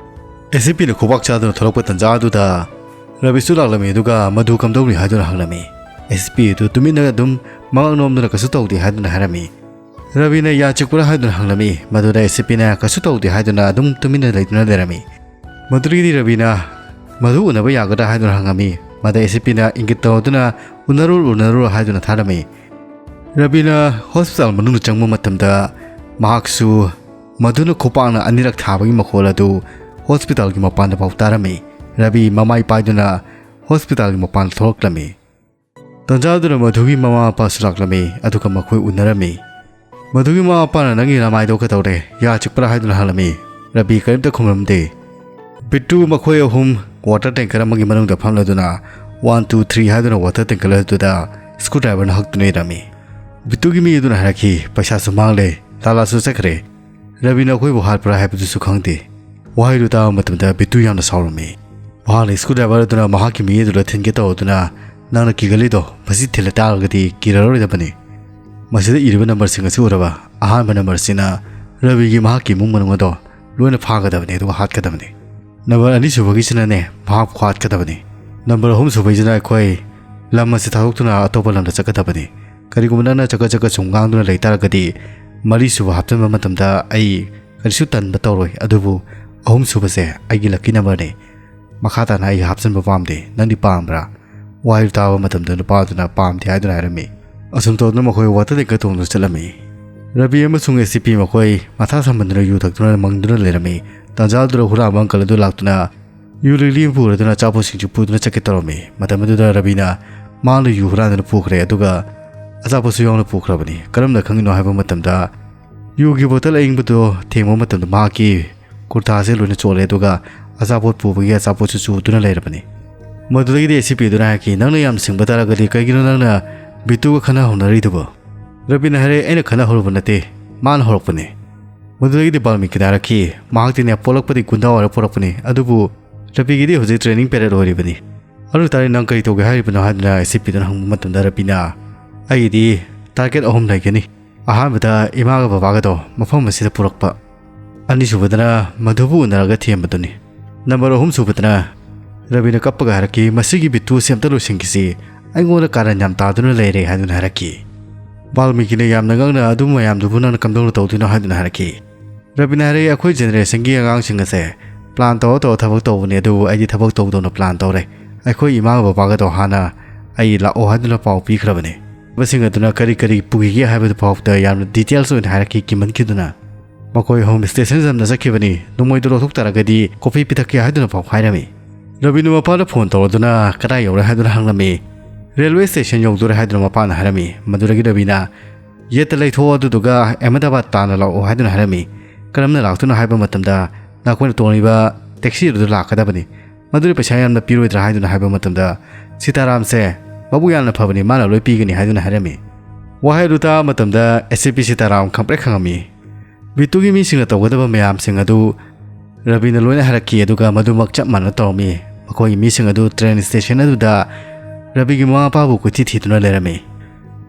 ꯑꯦꯁ ꯁꯤ ꯄꯤꯅ ꯈꯨꯕꯥꯛ ꯆꯥꯗꯨꯅ ꯊꯣꯛꯂꯛꯄ ꯇꯟꯖꯥ ꯑꯗꯨꯗ ꯔꯕꯤꯁꯨ ꯂꯥꯛꯂꯝꯃꯤ, ꯑꯗꯨꯒ ꯃꯗꯨ ꯀꯝꯗꯧꯔꯤ ꯍꯥꯏꯗꯨꯅ ꯍꯪꯂꯝꯃꯤ꯫ ꯑꯦꯁ ꯁꯤ ꯄꯤꯗꯨ ꯇꯨꯃꯤꯟꯅ ꯑꯗꯨꯝ ꯃꯉꯛ ꯅꯣꯝꯗꯨꯅ ꯀꯩꯁꯨ ꯇꯧꯗꯦ ꯍꯥꯏꯗꯨꯅ ꯍꯥꯏꯔꯝꯃꯤ꯫ ꯔꯕꯤꯅ ꯌꯥ ꯆꯤꯛꯄ꯭ꯔꯥ ꯍꯥꯏꯗꯨꯅ ꯍꯪꯂꯝꯃꯤ꯫ ꯃꯗꯨꯗ ꯑꯦꯁ ꯁꯤ ꯄꯤꯅ ꯀꯩꯁꯨ ꯇꯧꯗꯦ ꯍꯥꯏꯗꯨꯅ ꯑꯗꯨꯝ ꯇꯨꯃꯤꯟꯅ ꯂꯩꯗꯨꯅ ꯂꯩꯔꯝꯃꯤ꯫ ꯃꯗꯨꯗꯒꯤꯗꯤ ꯔꯕꯤꯅ ꯃꯗꯨ ꯎꯅꯕ ꯌꯥꯒꯗ꯭ꯔꯥ ꯍꯥꯏꯗꯨꯅ ꯍꯪꯉꯝꯃꯤ꯫ ꯃꯗ ꯑꯦꯁ ꯁꯤ ꯄꯤꯅ ꯏꯪꯒꯤꯠ ꯇꯧꯗꯨꯅ, "ꯎꯅꯔꯨ, ꯎꯅꯔꯨ" ꯍꯥꯏꯗꯨꯅ ꯊꯥꯔꯝꯃꯤ꯫ ꯔꯕꯤꯅ ꯍꯣꯁꯄꯤꯇꯥꯜ ꯃꯅꯨꯡꯗ ꯆꯪꯕ ꯃꯇꯝꯗ ꯃꯍꯥꯛꯁꯨ ꯃꯗꯨꯅ ꯈꯨꯄꯥꯛꯅ ꯑꯅꯤꯔꯛ ꯊꯥꯕꯒꯤ ꯃꯈꯣꯜ ꯑꯗꯨ ꯍꯣꯁꯄꯤꯇꯥꯜꯒꯤ ꯃꯄꯥꯟꯗ ꯐꯥꯎ ꯇꯥꯔꯝꯃꯤ꯫ ꯔꯕꯤ ꯃꯃꯥꯏ ꯄꯥꯏꯗꯨꯅ ꯍꯣꯁꯄꯤꯇꯥꯜꯒꯤ ꯃꯄꯥꯟꯗ ꯊꯣꯛꯂꯛꯂꯝꯃꯤ꯫ ꯇꯟꯖꯥꯗꯨꯅ ꯃꯗꯨꯒꯤ ꯃꯃꯥ ꯃꯄꯥꯁꯨ ꯂꯥꯛꯂꯝꯃꯤ, ꯑꯗꯨꯒ ꯃꯈꯣꯏ ꯎꯅꯔꯝꯃꯤ꯫ ꯃꯗꯨꯒꯤ ꯃꯃꯥ ꯃꯄꯥꯅ, "ꯅꯪꯒꯤ ꯅꯃꯥꯏꯗꯣ ꯀꯩꯗꯧꯔꯦ? ꯌꯥ ꯆꯤꯛꯄ꯭ꯔꯥ?" ꯍꯥꯏꯗꯨꯅ ꯍꯪꯂꯝꯃꯤ꯫ ꯔꯕꯤ ꯀꯔꯤꯝꯇ ꯈꯨꯝꯂꯝꯗꯦ꯫ ꯕꯤꯠꯇꯨ ꯃꯈꯣꯏ ꯑꯍꯨꯝ ꯋꯥꯇꯔ ꯇꯦꯡꯀꯔ ꯑꯃꯒꯤ ꯃꯅꯨꯡꯗ ꯐꯝꯂꯗꯨꯅ "ꯋꯥꯟ, ꯇꯨ, ꯊ꯭ꯔꯤ" ꯍꯥꯏꯗꯨꯅ ꯋꯥꯇꯔ ꯇꯦꯡꯀꯔ ꯑꯗꯨꯗ ꯁ꯭ꯀ꯭ꯔꯨ ꯗ꯭ꯔꯥꯏꯚꯔꯅ ꯍꯛꯇꯨꯅ ꯏꯔꯝꯃꯤ꯫ ꯕꯤꯠꯇꯨꯒꯤ ꯃꯤ ꯑꯗꯨꯅ ꯍꯥꯏꯔꯛꯈꯤ, "ꯄꯩꯁꯥꯁꯨ ꯃꯥꯡꯂꯦ, ꯂꯥꯂꯥꯁꯨ ꯆꯠꯈ꯭ꯔꯦ꯫ ꯔꯕꯤꯅ ꯑꯩꯈꯣꯏꯕꯨ ꯍꯥꯠꯄ꯭ꯔꯥ ꯍꯥꯏꯕꯗꯨꯁꯨ ꯈꯪꯗꯦ"꯫ ꯋꯥꯍꯩꯗꯨ ꯇꯥꯕ ꯃꯇꯝꯗ ꯕꯤꯠꯇꯨ ꯌꯥꯝꯅ ꯁꯥꯎꯔꯝꯃꯤ꯫ ꯃꯍꯥꯛꯅ ꯁ꯭ꯀ꯭ꯔꯨ ꯗ꯭ꯔꯥꯏꯚꯔ ꯑꯗꯨꯅ ꯃꯍꯥꯛꯀꯤ ꯃꯤ ꯑꯗꯨꯗ ꯊꯤꯟꯒꯦ ꯇꯧꯗꯨꯅ, "ꯅꯪꯅ ꯀꯤꯒꯜꯂꯤꯗꯣ ꯃꯁꯤ ꯊꯤꯜꯂ ꯇꯥꯔꯒꯗꯤ ꯀꯤꯔꯔꯣꯏꯗꯕꯅꯤ꯫ ꯃꯁꯤꯗ ꯏꯔꯤꯕ ꯅꯝꯕꯔꯁꯤꯡ ꯑꯁꯤ ꯎꯔꯕ? ꯑꯍꯥꯟꯕ ꯅꯝꯕꯔꯁꯤꯅ ꯔꯕꯤꯒꯤ ꯃꯍꯥꯛꯀꯤ ꯏꯃꯨꯡ ꯃꯅꯨꯡ ꯑꯗꯣ ꯂꯣꯏꯅ ꯐꯥꯒꯗꯕꯅꯤ ꯑꯗꯨꯒ ꯍꯥꯠꯀꯗꯕꯅꯤ꯫ ꯅꯝꯕꯔ ꯑꯅꯤꯁꯨꯕꯒꯤꯁꯤꯅꯅꯦ, ꯃꯍꯥꯛꯄꯨ ꯍꯥꯠꯀꯗꯕꯅꯤ꯫ ꯅꯝꯕꯔ ꯑꯍꯨꯝꯁꯨꯕꯒꯤꯁꯤꯅ ꯑꯩꯈꯣꯏ ꯂꯝ ꯑꯁꯤ ꯊꯥꯗꯣꯛꯇꯨꯅ ꯑꯇꯣꯞꯄ ꯂꯝꯗ ꯆꯠꯀꯗꯕꯅꯤ꯫ ꯀꯔꯤꯒꯨꯝꯕ ꯅꯪꯅ ꯆꯠꯀꯠ ꯆꯠꯀꯠ ꯁꯨꯝ ꯉꯥꯡꯗꯨꯅ ꯂꯩ ꯇꯥꯔꯒꯗꯤ ꯃꯔꯤꯁꯨꯕ ꯍꯥꯞꯆꯤꯟꯕ ꯃꯇꯝꯗ ꯑꯩ ꯀꯔꯤꯁꯨ ꯇꯟꯕ ꯇꯧꯔꯣꯏ, ꯑꯗꯨꯕꯨ ꯑꯍꯨꯝꯁꯨꯕꯁꯦ ꯑꯩꯒꯤ lucky numberꯅꯤ꯫ ꯃꯈꯥ ꯇꯥꯅ ꯑꯩ ꯍꯥꯞꯆꯤꯟꯕ ꯄꯥꯝꯗꯦ꯫ ꯅꯪꯗꯤ ꯄꯥꯝꯕ꯭ꯔꯥ?" ꯋꯥꯍꯩꯗꯨ ꯇꯥꯕ ꯃꯇꯝꯗ ꯅꯨꯄꯥꯗꯨꯅ ꯄꯥꯝꯗꯦ ꯍꯥꯏꯗꯨꯅ ꯍꯥꯏꯔꯝꯃꯤ꯫ ꯑꯁꯨꯝ ꯇꯧꯗꯨꯅ ꯃꯈꯣꯏ water tanker ꯇꯣꯡꯗꯨꯅ ꯆꯠꯂꯝꯃꯤ꯫ ꯔꯕꯤ ꯑꯃꯁꯨꯡ ꯑꯦꯁꯤꯄꯤ ꯃꯈꯣꯏ ꯃꯊꯥ ꯁꯥꯃꯟꯗꯨꯅ ꯌꯨ ꯊꯛꯇꯨꯅ ꯃꯪꯗꯨꯅ ꯂꯩꯔꯝꯃꯤ꯫ ꯇꯥꯟꯖꯥꯗꯨꯗ ꯍꯨꯔꯥꯟꯕ uncle ꯑꯗꯨ ꯂꯥꯛꯇꯨꯅ ꯌꯨ ꯂꯤꯛꯂꯤ ꯑꯃ ꯄꯨꯔꯗꯨꯅ ꯑꯆꯥꯄꯣꯠꯁꯤꯡꯁꯨ ꯄꯨꯗꯨꯅ ꯆꯠꯀꯦ ꯇꯧꯔꯝꯃꯤ꯫ ꯃꯇꯝ ꯑꯗꯨꯗ ꯔꯕꯤꯅ ꯃꯥꯅ ꯌꯨ ꯍꯨꯔꯥꯟꯗꯨꯅ ꯄꯨꯈ꯭ꯔꯦ, ꯑꯗꯨꯒ ꯑꯆꯥꯄꯣꯠꯁꯨ ꯌꯥꯎꯅ ꯄꯨꯈ꯭ꯔꯕꯅꯤ꯫ ꯀꯔꯝꯅ ꯈꯪꯉꯤꯅꯣ ꯍꯥꯏꯕ ꯃꯇꯝꯗ, ꯌꯨꯒꯤ bottle ꯑꯏꯪꯕꯗꯣ ꯊꯦꯡꯕ ꯃꯇꯝꯗ ꯃꯍꯥꯛꯀꯤ ꯀꯨꯔꯇꯥꯁꯦ ꯂꯣꯏꯅ ꯆꯣꯠꯂꯦ, ꯑꯗꯨꯒ ꯑꯆꯥꯄꯣꯠ ꯄꯨꯕꯒꯤ ꯑꯆꯥꯄꯣꯠꯁꯨ ꯆꯨꯗꯨꯅ ꯂꯩꯔꯕꯅꯤ꯫ ꯃꯗꯨꯗꯒꯤꯗꯤ ꯑꯦꯁꯤꯄꯤꯗꯨꯅ ꯍꯥꯏꯔꯛꯈꯤ, "ꯅꯪꯅ ꯌꯥꯝ ꯁꯤꯡꯕ ꯇꯥꯔꯒꯗꯤ ꯀꯩꯒꯤꯅꯣ ꯅꯪꯅ ꯕꯤꯇꯨꯒ ꯈꯟꯅ ꯍꯧꯅꯔꯤꯗꯨꯕꯣ?" ꯔꯕꯤꯅ ꯍꯥꯏꯔꯦ, "ꯑꯩꯅ ꯈꯟꯅ ꯍꯧꯔꯨꯕ ꯅꯠꯇꯦ, ꯃꯥꯅ ꯍꯧꯔꯛꯄꯅꯦ꯫" ꯃꯗꯨꯗꯒꯤꯗꯤ ꯕꯥꯜꯃꯤꯀꯤꯅ ꯍꯥꯏꯔꯛꯈꯤ, "ꯃꯍꯥꯛꯇꯤꯅꯦ ꯄꯣꯛꯂꯛꯄꯗꯤ ꯒꯨꯟꯗꯥ ꯑꯣꯏꯔ ꯄꯣꯛꯂꯛꯄꯅꯤ, ꯑꯗꯨꯕꯨ ꯔꯕꯤꯒꯤꯗꯤ ꯍꯧꯖꯤꯛ training period ꯑꯣꯏꯔꯤꯕꯅꯤ꯫ ꯑꯗꯨ ꯇꯥꯔꯗꯤ ꯅꯪ ꯀꯔꯤ ꯇꯧꯒꯦ ꯍꯥꯏꯔꯤꯕꯅꯣ?" ꯍꯥꯏꯗꯨꯅ ꯑꯦꯁꯤꯄꯤꯗꯨꯅ ꯍꯪꯕ ꯃꯇꯝꯗ ꯔꯕꯤꯅ, "ꯑꯩꯒꯤꯗꯤ target ꯑꯍꯨꯝ ꯂꯩꯒꯅꯤ꯫ ꯑꯍꯥꯟꯕꯗ ꯏꯃꯥꯒ ꯕꯕꯥꯒꯗꯣ ꯃꯐꯝ ꯑꯁꯤꯗ ꯄꯨꯔꯛꯄ, ꯑꯅꯤꯁꯨꯕꯗꯅ ꯃꯗꯨꯕꯨ ꯎꯅꯔꯒ ꯊꯦꯝꯕꯗꯨꯅꯤ꯫ ꯅꯝꯕꯔ ꯑꯍꯨꯝ ꯁꯨꯕꯗꯅ," ꯔꯕꯤꯅ ꯀꯞꯄꯒ ꯍꯥꯏꯔꯛꯈꯤ, "ꯃꯁꯤꯒꯤ ꯕꯤꯠꯇꯨ ꯑꯁꯤ ꯑꯝꯇ ꯂꯣꯏꯁꯤꯟꯈꯤꯁꯤ, ꯑꯩꯉꯣꯟꯗ ꯀꯥꯔꯟ ꯌꯥꯝ ꯇꯥꯗꯨꯅ ꯂꯩꯔꯦ" ꯍꯥꯏꯗꯨꯅ ꯍꯥꯏꯔꯛꯈꯤ꯫ ꯕꯥꯜꯃꯤꯀꯤꯅ ꯌꯥꯝꯅ ꯉꯛꯅ, "ꯑꯗꯨ ꯃꯌꯥꯝꯗꯨꯕꯨ ꯅꯪꯅ ꯀꯝꯗꯧꯅ ꯇꯧꯗꯣꯏꯅꯣ?" ꯍꯥꯏꯗꯨꯅ ꯍꯥꯏꯔꯛꯈꯤ꯫ ꯔꯕꯤꯅ ꯍꯥꯏꯔꯛꯏ, "ꯑꯩꯈꯣꯏ generationꯒꯤ ꯑꯉꯥꯡꯁꯤꯡ ꯑꯁꯦ plan ꯇꯧꯔ ꯇꯧꯔ ꯊꯕꯛ ꯇꯧꯕꯅꯦ, ꯑꯗꯨꯕꯨ ꯑꯩꯗꯤ ꯊꯕꯛ ꯇꯧꯗꯧꯅ plan ꯇꯧꯔꯦ꯫ ꯑꯩꯈꯣꯏ ꯏꯃꯥꯒ ꯕꯕꯥꯒꯗꯣ ꯍꯥꯟꯅ ꯑꯩ ꯂꯥꯛꯑꯣ ꯍꯥꯏꯗꯨꯅ ꯄꯥꯎ ꯄꯤꯈ꯭ꯔꯕꯅꯦ꯫ ꯃꯁꯤꯡ ꯑꯗꯨꯅ ꯀꯔꯤ ꯀꯔꯤ ꯄꯨꯈꯤꯒꯦ ꯍꯥꯏꯕꯗꯨ ꯐꯥꯎꯕꯗ ꯌꯥꯝꯅ details ꯑꯣꯏꯅ ꯍꯥꯏꯔꯛꯈꯤ ꯀꯤꯃꯟꯈꯤꯗꯨꯅ꯫ ꯃꯈꯣꯏ ꯑꯍꯨꯝ station ꯌꯥꯝꯅ ꯆꯠꯈꯤꯕꯅꯤ꯫ ꯅꯣꯡꯃꯩꯗꯨ ꯂꯧꯊꯣꯛ ꯇꯥꯔꯒꯗꯤ coffee ꯄꯤꯊꯛꯀꯦ ꯍꯥꯏꯗꯨꯅ ꯐꯥꯎ ꯍꯥꯏꯔꯝꯃꯤ꯫ ꯔꯕꯤꯅ ꯃꯄꯥꯗ phone ꯇꯧꯔꯗꯨꯅ ꯀꯗꯥꯏ ꯌꯧꯔꯦ ꯍꯥꯏꯗꯨꯅ ꯍꯪꯂꯝꯃꯤ꯫ Railway station ꯌꯧꯗꯣꯔꯦ ꯍꯥꯏꯗꯨꯅ ꯃꯄꯥꯅ ꯍꯥꯏꯔꯝꯃꯤ꯫ ꯃꯗꯨꯗꯒꯤ ꯔꯕꯤꯅ ꯌꯦꯠꯇ ꯂꯩꯊꯣꯛꯑꯣ, ꯑꯗꯨꯗꯨꯒ ꯑꯍꯃꯗꯥꯕꯥꯗ ꯇꯥꯅ ꯂꯥꯛꯑꯣ ꯍꯥꯏꯗꯨꯅ ꯍꯥꯏꯔꯝꯃꯤ꯫ ꯀꯔꯝꯅ ꯂꯥꯛꯇꯣꯏꯅꯣ ꯍꯥꯏꯕ ꯃꯇꯝꯗ, ꯅꯈꯣꯏꯅ ꯇꯣꯡꯂꯤꯕ taxi ꯑꯗꯨꯗ ꯂꯥꯛꯀꯗꯕꯅꯤ꯫ ꯃꯗꯨꯗꯤ ꯄꯩꯁꯥ ꯌꯥꯝꯅ ꯄꯤꯔꯣꯏꯗ꯭ꯔꯥ ꯍꯥꯏꯗꯨꯅ ꯍꯥꯏꯕ ꯃꯇꯝꯗ, ꯁꯤꯇꯥꯔꯥꯝꯁꯦ ꯃꯕꯨꯛ ꯌꯥꯝꯅ ꯐꯕꯅꯤ, ꯃꯥꯅ ꯂꯣꯏ ꯄꯤꯒꯅꯤ ꯍꯥꯏꯗꯨꯅ ꯍꯥꯏꯔꯝꯃꯤ꯫ ꯋꯥꯍꯩ ꯑꯗꯨ ꯇꯥꯕ ꯃꯇꯝꯗ ꯑꯦꯁ ꯁꯤ ꯄꯤ ꯁꯤꯇꯥꯔꯥꯝ ꯈꯪꯄ꯭ꯔꯦꯛ ꯈꯪꯉꯝꯃꯤ꯫ ꯕꯤꯇꯨꯒꯤ ꯃꯤꯁꯤꯡꯅ ꯇꯧꯒꯗꯕ ꯃꯌꯥꯝꯁꯤꯡ ꯑꯗꯨ ꯔꯕꯤꯅ ꯂꯣꯏꯅ ꯍꯥꯏꯔꯛꯈꯤ, ꯑꯗꯨꯒ ꯃꯗꯨꯃꯛ ꯆꯞ ꯃꯥꯟꯅ ꯇꯧꯔꯝꯃꯤ꯫ ꯃꯈꯣꯏꯒꯤ ꯃꯤꯁꯤꯡ ꯑꯗꯨ train station ꯑꯗꯨꯗ ꯔꯕꯤꯒꯤ ꯃꯃꯥ ꯃꯄꯥꯕꯨ ꯀꯣꯏꯊꯤ ꯊꯤꯗꯨꯅ ꯂꯩꯔꯝꯃꯤ꯫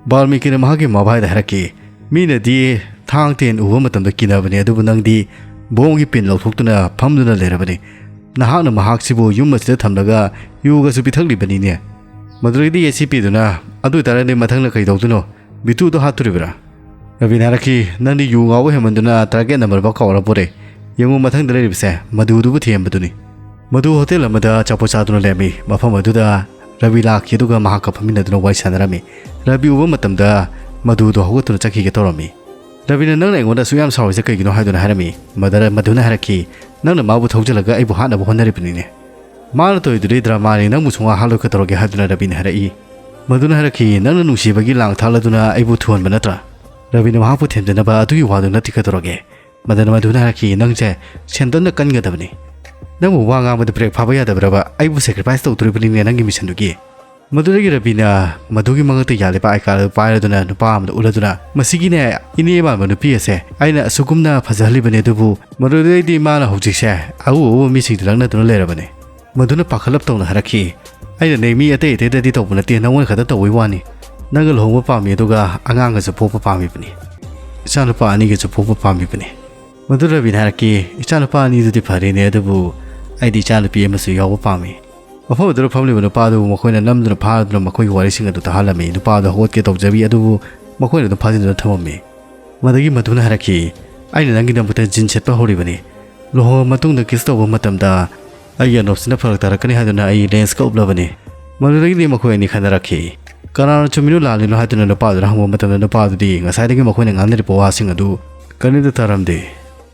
ꯕꯥꯜꯃꯤꯀꯤꯅ ꯃꯍꯥꯛꯀꯤ ꯃꯃꯥ ꯃꯄꯥꯗ ꯍꯥꯏꯔꯛꯈꯤ, "ꯃꯤꯅꯗꯤ ꯊꯥꯡ ꯇꯦꯟ ꯎꯕ ꯃꯇꯝꯗ ꯀꯤꯅꯕꯅꯤ, ꯑꯗꯨꯕꯨ ꯅꯪꯗꯤ ꯕꯣꯝꯒꯤ ꯄꯤꯟ ꯂꯧꯊꯣꯛꯇꯨꯅ ꯐꯝꯗꯨꯅ ꯂꯩꯔꯕꯅꯤ꯫ ꯅꯍꯥꯛꯅ ꯃꯍꯥꯛꯁꯤꯕꯨ ꯌꯨꯝ ꯑꯁꯤꯗ ꯊꯝꯂꯒ ꯌꯨꯒꯁꯨ ꯄꯤꯊꯛꯂꯤꯕꯅꯤꯅꯦ꯫" ꯃꯗꯨꯗꯒꯤꯗꯤ ꯑꯦ ꯁꯤ ꯄꯤꯗꯨꯅ, "ꯑꯗꯨ ꯑꯣꯏꯇꯥꯔꯗꯤ ꯃꯊꯪꯅ ꯀꯩ ꯇꯧꯗꯣꯏꯅꯣ? ꯕꯤꯇꯨꯗꯣ ꯍꯥꯠꯇꯣꯔꯤꯕ꯭ꯔꯥ?" ꯔꯕꯤꯅ ꯍꯥꯏꯔꯛꯈꯤ, "ꯅꯪꯗꯤ ꯌꯨ ꯉꯥꯎꯕ ꯍꯦꯟꯃꯟꯗꯨꯅ ꯇꯥꯔꯒꯦꯠ ꯅꯝꯕꯔ ꯐꯥꯎ ꯀꯥꯎꯔꯕꯣꯔꯦ? ꯌꯦꯡꯉꯨ, ꯃꯊꯪꯗ ꯂꯩꯔꯤꯕꯁꯦ ꯃꯗꯨꯗꯨꯕꯨ ꯊꯤꯍꯟꯕꯗꯨꯅꯤ꯫" ꯃꯗꯨ ꯍꯣꯇꯦꯜ ꯑꯃꯗ ꯑꯆꯥꯄꯣꯠ ꯆꯥꯗꯨꯅ ꯂꯩꯔꯝꯃꯤ꯫ ꯃꯐꯝ ꯑꯗꯨꯗ ꯔꯕꯤ ꯂꯥꯛꯈꯤ, ꯑꯗꯨꯒ ꯃꯍꯥꯛꯀ ꯐꯝꯃꯤꯟꯅꯗꯨꯅ ꯋꯥꯔꯤ ꯁꯥꯟꯅꯔꯝꯃꯤ꯫ ꯔꯕꯤ ꯎꯕ ꯃꯇꯝꯗ ꯃꯗꯨꯗꯣ ꯍꯧꯒꯠꯇꯨꯅ ꯆꯠꯈꯤꯒꯦ ꯇꯧꯔꯝꯃꯤ꯫ ꯔꯕꯤꯅ, "ꯅꯪꯅ ꯑꯩꯉꯣꯟꯗ ꯑꯁꯨꯛ ꯌꯥꯝ ꯁꯥꯎꯔꯤꯁꯦ ꯀꯩꯒꯤꯅꯣ?" ꯍꯥꯏꯗꯨꯅ ꯍꯥꯏꯔꯝꯃꯤ꯫ ꯃꯗꯨꯗ ꯃꯗꯨꯅ ꯍꯥꯏꯔꯛꯈꯤ, "ꯅꯪꯅ ꯃꯥꯕꯨ ꯊꯧꯖꯤꯜꯂꯒ ꯑꯩꯕꯨ ꯍꯥꯠꯅꯕ ꯍꯣꯠꯅꯔꯤꯕꯅꯤꯅꯦ꯫ ꯃꯥꯅ ꯇꯧꯔꯤꯗꯨꯗꯤ ꯗ꯭ꯔꯃꯥꯅꯤ, ꯅꯪꯕꯨ ꯁꯨꯡꯍꯥꯠ ꯍꯥꯠꯂꯣꯏ ꯀꯩꯗꯧꯔꯒꯦ?" ꯍꯥꯏꯗꯨꯅ ꯔꯕꯤꯅ ꯍꯥꯏꯔꯛꯏ꯫ ꯃꯗꯨꯅ ꯍꯥꯏꯔꯛꯈꯤ, "ꯅꯪꯅ ꯅꯨꯡꯁꯤꯕꯒꯤ ꯂꯥꯡ ꯊꯥꯛꯂꯗꯨꯅ ꯑꯩꯕꯨ ꯊꯨꯍꯟꯕ ꯅꯠꯇ꯭ꯔꯥ?" ꯔꯕꯤꯅ ꯃꯍꯥꯛꯄꯨ ꯊꯦꯝꯖꯅꯕ ꯑꯗꯨꯒꯤ ꯋꯥꯗꯨ ꯅꯠꯇꯦ ꯀꯩꯗꯧꯔꯒꯦ? ꯃꯗꯨꯅ ꯃꯗꯨꯅ ꯍꯥꯏꯔꯛꯈꯤ, "ꯅꯪꯁꯦ ꯁꯦꯟꯗꯟꯅ ꯀꯟꯒꯗꯕꯅꯤ꯫ ꯅꯪꯕꯨ ꯋꯥ ꯉꯥꯡꯕꯗ ꯕ꯭ꯔꯦꯛ ꯐꯥꯕ ꯌꯥꯗꯕ꯭ꯔꯕ? ꯑꯩꯕꯨ ꯁꯦꯀ꯭ꯔꯤꯐꯥꯏꯁ ꯇꯧꯗꯣꯔꯤꯕꯅꯤꯅꯦ ꯅꯪꯒꯤ ꯃꯤꯁꯟꯗꯨꯒꯤ꯫" ꯃꯗꯨꯗꯒꯤ ꯔꯕꯤꯅ ꯃꯗꯨꯒꯤ ꯃꯉꯛꯇ ꯌꯥꯜꯂꯤꯕ ꯑꯥꯏ ꯀꯥꯔꯗ ꯑꯗꯨ ꯄꯥꯏꯔꯗꯨꯅ ꯅꯨꯄꯥ ꯑꯃꯗ ꯎꯠꯂꯗꯨꯅ, "ꯃꯁꯤꯒꯤꯅꯦ, ꯏꯅꯦ ꯃꯥꯟꯕ ꯅꯨꯄꯤ ꯑꯁꯦ ꯑꯩꯅ ꯑꯁꯨꯒꯨꯝꯅ ꯐꯖꯍꯜꯂꯤꯕꯅꯦ, ꯑꯗꯨꯕꯨ ꯃꯗꯨꯗꯩꯗꯤ ꯃꯥꯅ ꯍꯧꯖꯤꯛꯁꯦ ꯑꯎ ꯑꯎꯕ ꯃꯤꯁꯤꯡꯗ ꯂꯛꯅꯗꯨꯅ ꯂꯩꯔꯕꯅꯦ꯫" ꯃꯗꯨꯅ ꯄꯥꯈꯠꯂꯞ ꯇꯧꯅ ꯍꯥꯏꯔꯛꯈꯤ, "ꯑꯩꯅꯅꯦ ꯃꯤ ꯑꯇꯩ ꯑꯇꯩꯗꯗꯤ ꯇꯧꯕ ꯅꯠꯇꯦ, ꯅꯉꯣꯟꯗ ꯈꯛꯇ ꯇꯧꯕꯩ ꯋꯥꯅꯤ꯫ ꯅꯪꯒ ꯂꯨꯍꯣꯡꯕ ꯄꯥꯝꯃꯤ, ꯑꯗꯨꯒ ꯑꯉꯥꯡꯒꯁꯨ ꯄꯣꯛꯄ ꯄꯥꯝꯃꯤꯕꯅꯤ꯫ ꯏꯆꯥꯅꯨꯄꯥ ꯑꯅꯤꯒꯁꯨ ꯄꯣꯛꯄ ꯄꯥꯝꯃꯤꯕꯅꯤ꯫" ꯃꯗꯨ ꯔꯕꯤꯅ ꯍꯥꯏꯔꯛꯈꯤ, "ꯏꯆꯥꯅꯨꯄꯥ ꯑꯅꯤꯗꯨꯗꯤ ꯐꯔꯦꯅꯦ, ꯑꯗꯨꯕꯨ ꯑꯩꯗꯤ ꯏꯆꯥꯅꯨꯄꯤ ꯑꯃꯁꯨ ꯌꯥꯎꯕ ꯄꯥꯝꯃꯤ꯫" ꯃꯐꯝ ꯑꯗꯨꯗ ꯐꯝꯂꯤꯕ ꯅꯨꯄꯥꯗꯨꯕꯨ ꯃꯈꯣꯏꯅ ꯅꯝꯗꯨꯅ ꯐꯥꯔꯗꯨꯅ ꯃꯈꯣꯏꯒꯤ ꯋꯥꯔꯤꯁꯤꯡ ꯑꯗꯨ ꯇꯥꯍꯜꯂꯝꯃꯤ꯫ ꯅꯨꯄꯥꯗꯨ ꯍꯧꯒꯠꯀꯦ ꯇꯧꯖꯔꯤ, ꯑꯗꯨꯕꯨ ꯃꯈꯣꯏꯅ ꯑꯗꯨꯝ ꯐꯥꯖꯤꯟꯗꯨꯅ ꯊꯝꯃꯝꯃꯤ꯫ ꯃꯗꯨꯒꯤ ꯃꯗꯨꯅ ꯍꯥꯏꯔꯛꯈꯤ, "ꯑꯩꯅ ꯅꯪꯒꯤꯗꯃꯛꯇ ꯖꯤꯟ ꯁꯦꯠꯄ ꯍꯧꯔꯤꯕꯅꯤ꯫ ꯂꯨꯍꯣꯡꯂꯕ ꯃꯇꯨꯡꯗ ꯀꯤꯁ ꯇꯧꯕ ꯃꯇꯝꯗ ꯑꯩꯒꯤ ꯑꯅꯣꯞꯁꯤꯅ ꯐꯔꯛ ꯇꯥꯔꯛꯀꯅꯤ ꯍꯥꯏꯗꯨꯅ ꯑꯩ ꯂꯦꯟꯁꯀ ꯎꯞꯂꯕꯅꯤ꯫" ꯃꯗꯨꯗꯒꯤꯗꯤ ꯃꯈꯣꯏ ꯑꯅꯤ ꯈꯟꯅꯔꯛꯈꯤ꯫ "ꯀꯅꯥꯅ ꯆꯨꯝꯃꯤꯅꯣ ꯂꯥꯜꯂꯤꯅꯣ?" ꯍꯥꯏꯗꯨꯅ ꯅꯨꯄꯥꯗꯨꯅ ꯍꯪꯕ ꯃꯇꯝꯗ, ꯅꯨꯄꯥꯗꯨꯗꯤ ꯉꯁꯥꯏꯗꯒꯤ ꯃꯈꯣꯏꯅ ꯉꯥꯡꯅꯔꯤꯕ ꯋꯥꯁꯤꯡ ꯑꯗꯨ ꯀꯔꯤꯝꯇ ꯇꯥꯔꯝꯗꯦ꯫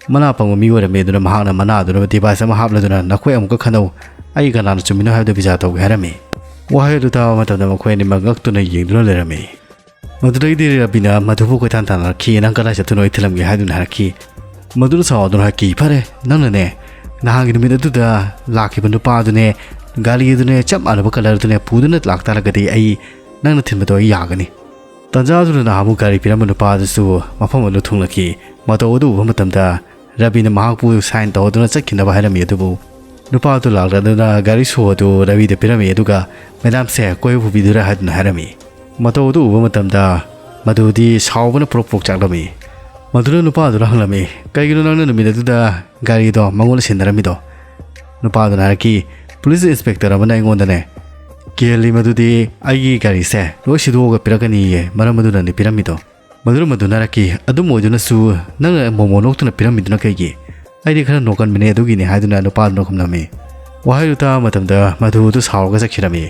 ꯃꯅꯥ ꯄꯪꯕ ꯃꯤ ꯑꯣꯏꯔꯝꯃꯤ, ꯑꯗꯨꯅ ꯃꯍꯥꯛꯅ ꯃꯅꯥꯗꯨꯅ ꯗꯤꯚꯥꯏꯁ ꯑꯃ ꯍꯥꯞꯂꯗꯨꯅ, "ꯅꯈꯣꯏ ꯑꯃꯨꯛꯀ ꯈꯟꯅꯧ, ꯑꯩ ꯀꯅꯥꯅ ꯆꯨꯝꯃꯤꯅꯣ ꯍꯥꯏꯕꯗꯨ ꯕꯤꯆꯥꯔ ꯇꯧꯒꯦ" ꯍꯥꯏꯔꯝꯃꯤ꯫ ꯋꯥꯍꯩ ꯑꯗꯨ ꯇꯥꯕ ꯃꯇꯝꯗ ꯃꯈꯣꯏ ꯑꯅꯤꯃꯛ ꯉꯛꯇꯨꯅ ꯌꯦꯡꯗꯨꯅ ꯂꯩꯔꯝꯃꯤ꯫ ꯃꯗꯨꯗꯒꯤꯗꯤ ꯔꯕꯤꯅ ꯃꯗꯨꯕꯨ ꯀꯣꯏꯇꯥꯟ ꯇꯥꯟꯅꯔꯛꯈꯤ꯫ "ꯅꯪ ꯀꯗꯥꯏ ꯆꯠꯇꯣꯏꯅꯣ? ꯑꯩ ꯊꯤꯜꯂꯝꯒꯦ" ꯍꯥꯏꯗꯨꯅ ꯍꯥꯏꯔꯛꯈꯤ꯫ ꯃꯗꯨꯅ ꯁꯥꯎꯗꯨꯅ ꯍꯥꯏꯔꯛꯈꯤ, "ꯐꯔꯦ, ꯅꯪꯅꯅꯦ ꯅꯍꯥꯟꯒꯤ ꯅꯨꯃꯤꯠ ꯑꯗꯨꯗ ꯂꯥꯛꯈꯤꯕ ꯅꯨꯄꯥꯗꯨꯅꯦ, ꯒꯥꯔꯤ ꯑꯗꯨꯅꯦ, ꯆꯞ ꯃꯥꯟꯅꯕ ꯀꯂꯔꯗꯨꯅꯦ ꯄꯨꯗꯨꯅ ꯂꯥꯛꯇꯥꯔꯒꯗꯤ ꯑꯩ ꯅꯪꯅ ꯊꯤꯟꯕꯗꯣ ꯑꯩ ꯌꯥꯒꯅꯤ꯫" ꯇꯟꯖꯥꯗꯨꯅ ꯅꯍꯥꯟꯃꯨꯛ ꯒꯥꯔꯤ ꯄꯤꯔꯝꯕ ꯅꯨꯄꯥ ꯑꯗꯨꯁꯨ ꯃꯐꯝ ꯑꯗꯨ ꯊꯨꯡꯂꯛꯈꯤ꯫ ꯃꯇꯧ ꯑꯗꯨ ꯎꯕ ꯃꯇꯝꯗ ꯔꯕꯤꯅ ꯃꯍꯥꯛꯄꯨ ꯁꯥꯏꯟ ꯇꯧꯗꯨꯅ ꯆꯠꯈꯤꯅꯕ ꯍꯥꯏꯔꯝꯃꯤ, ꯑꯗꯨꯕꯨ ꯅꯨꯄꯥ ꯑꯗꯨ ꯂꯥꯛꯂꯗꯨꯅ ꯒꯥꯔꯤ ꯁꯣ ꯑꯗꯨ ꯔꯕꯤꯗ ꯄꯤꯔꯝꯃꯤ, ꯑꯗꯨꯒ, "ꯃꯦꯗꯥꯝꯁꯦ ꯀꯣꯏꯕ ꯄꯨꯕꯤꯗꯣꯏꯔꯥ?" ꯍꯥꯏꯗꯨꯅ ꯍꯥꯏꯔꯝꯃꯤ꯫ ꯃꯇꯧ ꯑꯗꯨ ꯎꯕ ꯃꯇꯝꯗ ꯃꯗꯨꯗꯤ ꯁꯥꯎꯕꯅ ꯄ꯭ꯔꯣꯛ ꯄ꯭ꯔꯣꯛ ꯆꯥꯛꯂꯝꯃꯤ꯫ ꯃꯗꯨꯅ ꯅꯨꯄꯥ ꯑꯗꯨꯗ ꯍꯪꯂꯝꯃꯤ, "ꯀꯩꯒꯤꯅꯣ ꯅꯪꯅ ꯅꯨꯃꯤꯠ ꯑꯗꯨꯗ ꯒꯥꯔꯤꯗꯣ ꯃꯉꯣꯟꯗ ꯁꯤꯟꯅꯔꯝꯃꯤꯗꯣ?" ꯅꯨꯄꯥ ꯑꯗꯨꯅ ꯍꯥꯏꯔꯛꯈꯤ, "ꯄꯨꯂꯤꯁ ꯏꯟꯁꯄꯦꯛꯇꯔ ꯑꯃꯅ ꯑꯩꯉꯣꯟꯗꯅꯦ ꯀꯤꯍꯜꯂꯤ, ꯃꯗꯨꯗꯤ ꯑꯩꯒꯤ ꯒꯥꯔꯤꯁꯦ ꯂꯣꯏ ꯁꯤꯗꯣꯛꯑꯒ ꯄꯤꯔꯛꯀꯅꯤꯌꯦ, ꯃꯔꯝ ꯑꯗꯨꯅꯅꯤ ꯄꯤꯔꯝꯃꯤꯗꯣ꯫" ꯃꯗꯨꯅ ꯃꯗꯨꯅ ꯍꯥꯏꯔꯛꯈꯤ, "ꯑꯗꯨꯝ ꯑꯣꯏꯗꯨꯅꯁꯨ ꯅꯪꯅ ꯃꯣꯃꯣ ꯂꯣꯛꯇꯨꯅ ꯄꯤꯔꯝꯃꯤꯗꯨꯅ ꯀꯩꯒꯤ?" "ꯑꯩꯗꯤ ꯈꯔ ꯅꯣꯛꯀꯟꯕꯅꯦ, ꯑꯗꯨꯒꯤꯅꯦ" ꯍꯥꯏꯗꯨꯅ ꯅꯨꯄꯥꯗꯨꯅ ꯈꯨꯝꯂꯝꯃꯤ꯫ ꯋꯥꯍꯩꯗꯨ ꯇꯥꯕ ꯃꯇꯝꯗ ꯃꯗꯨꯗꯨ ꯁꯥꯎꯔꯒ ꯆꯠꯈꯤꯔꯝꯃꯤ꯫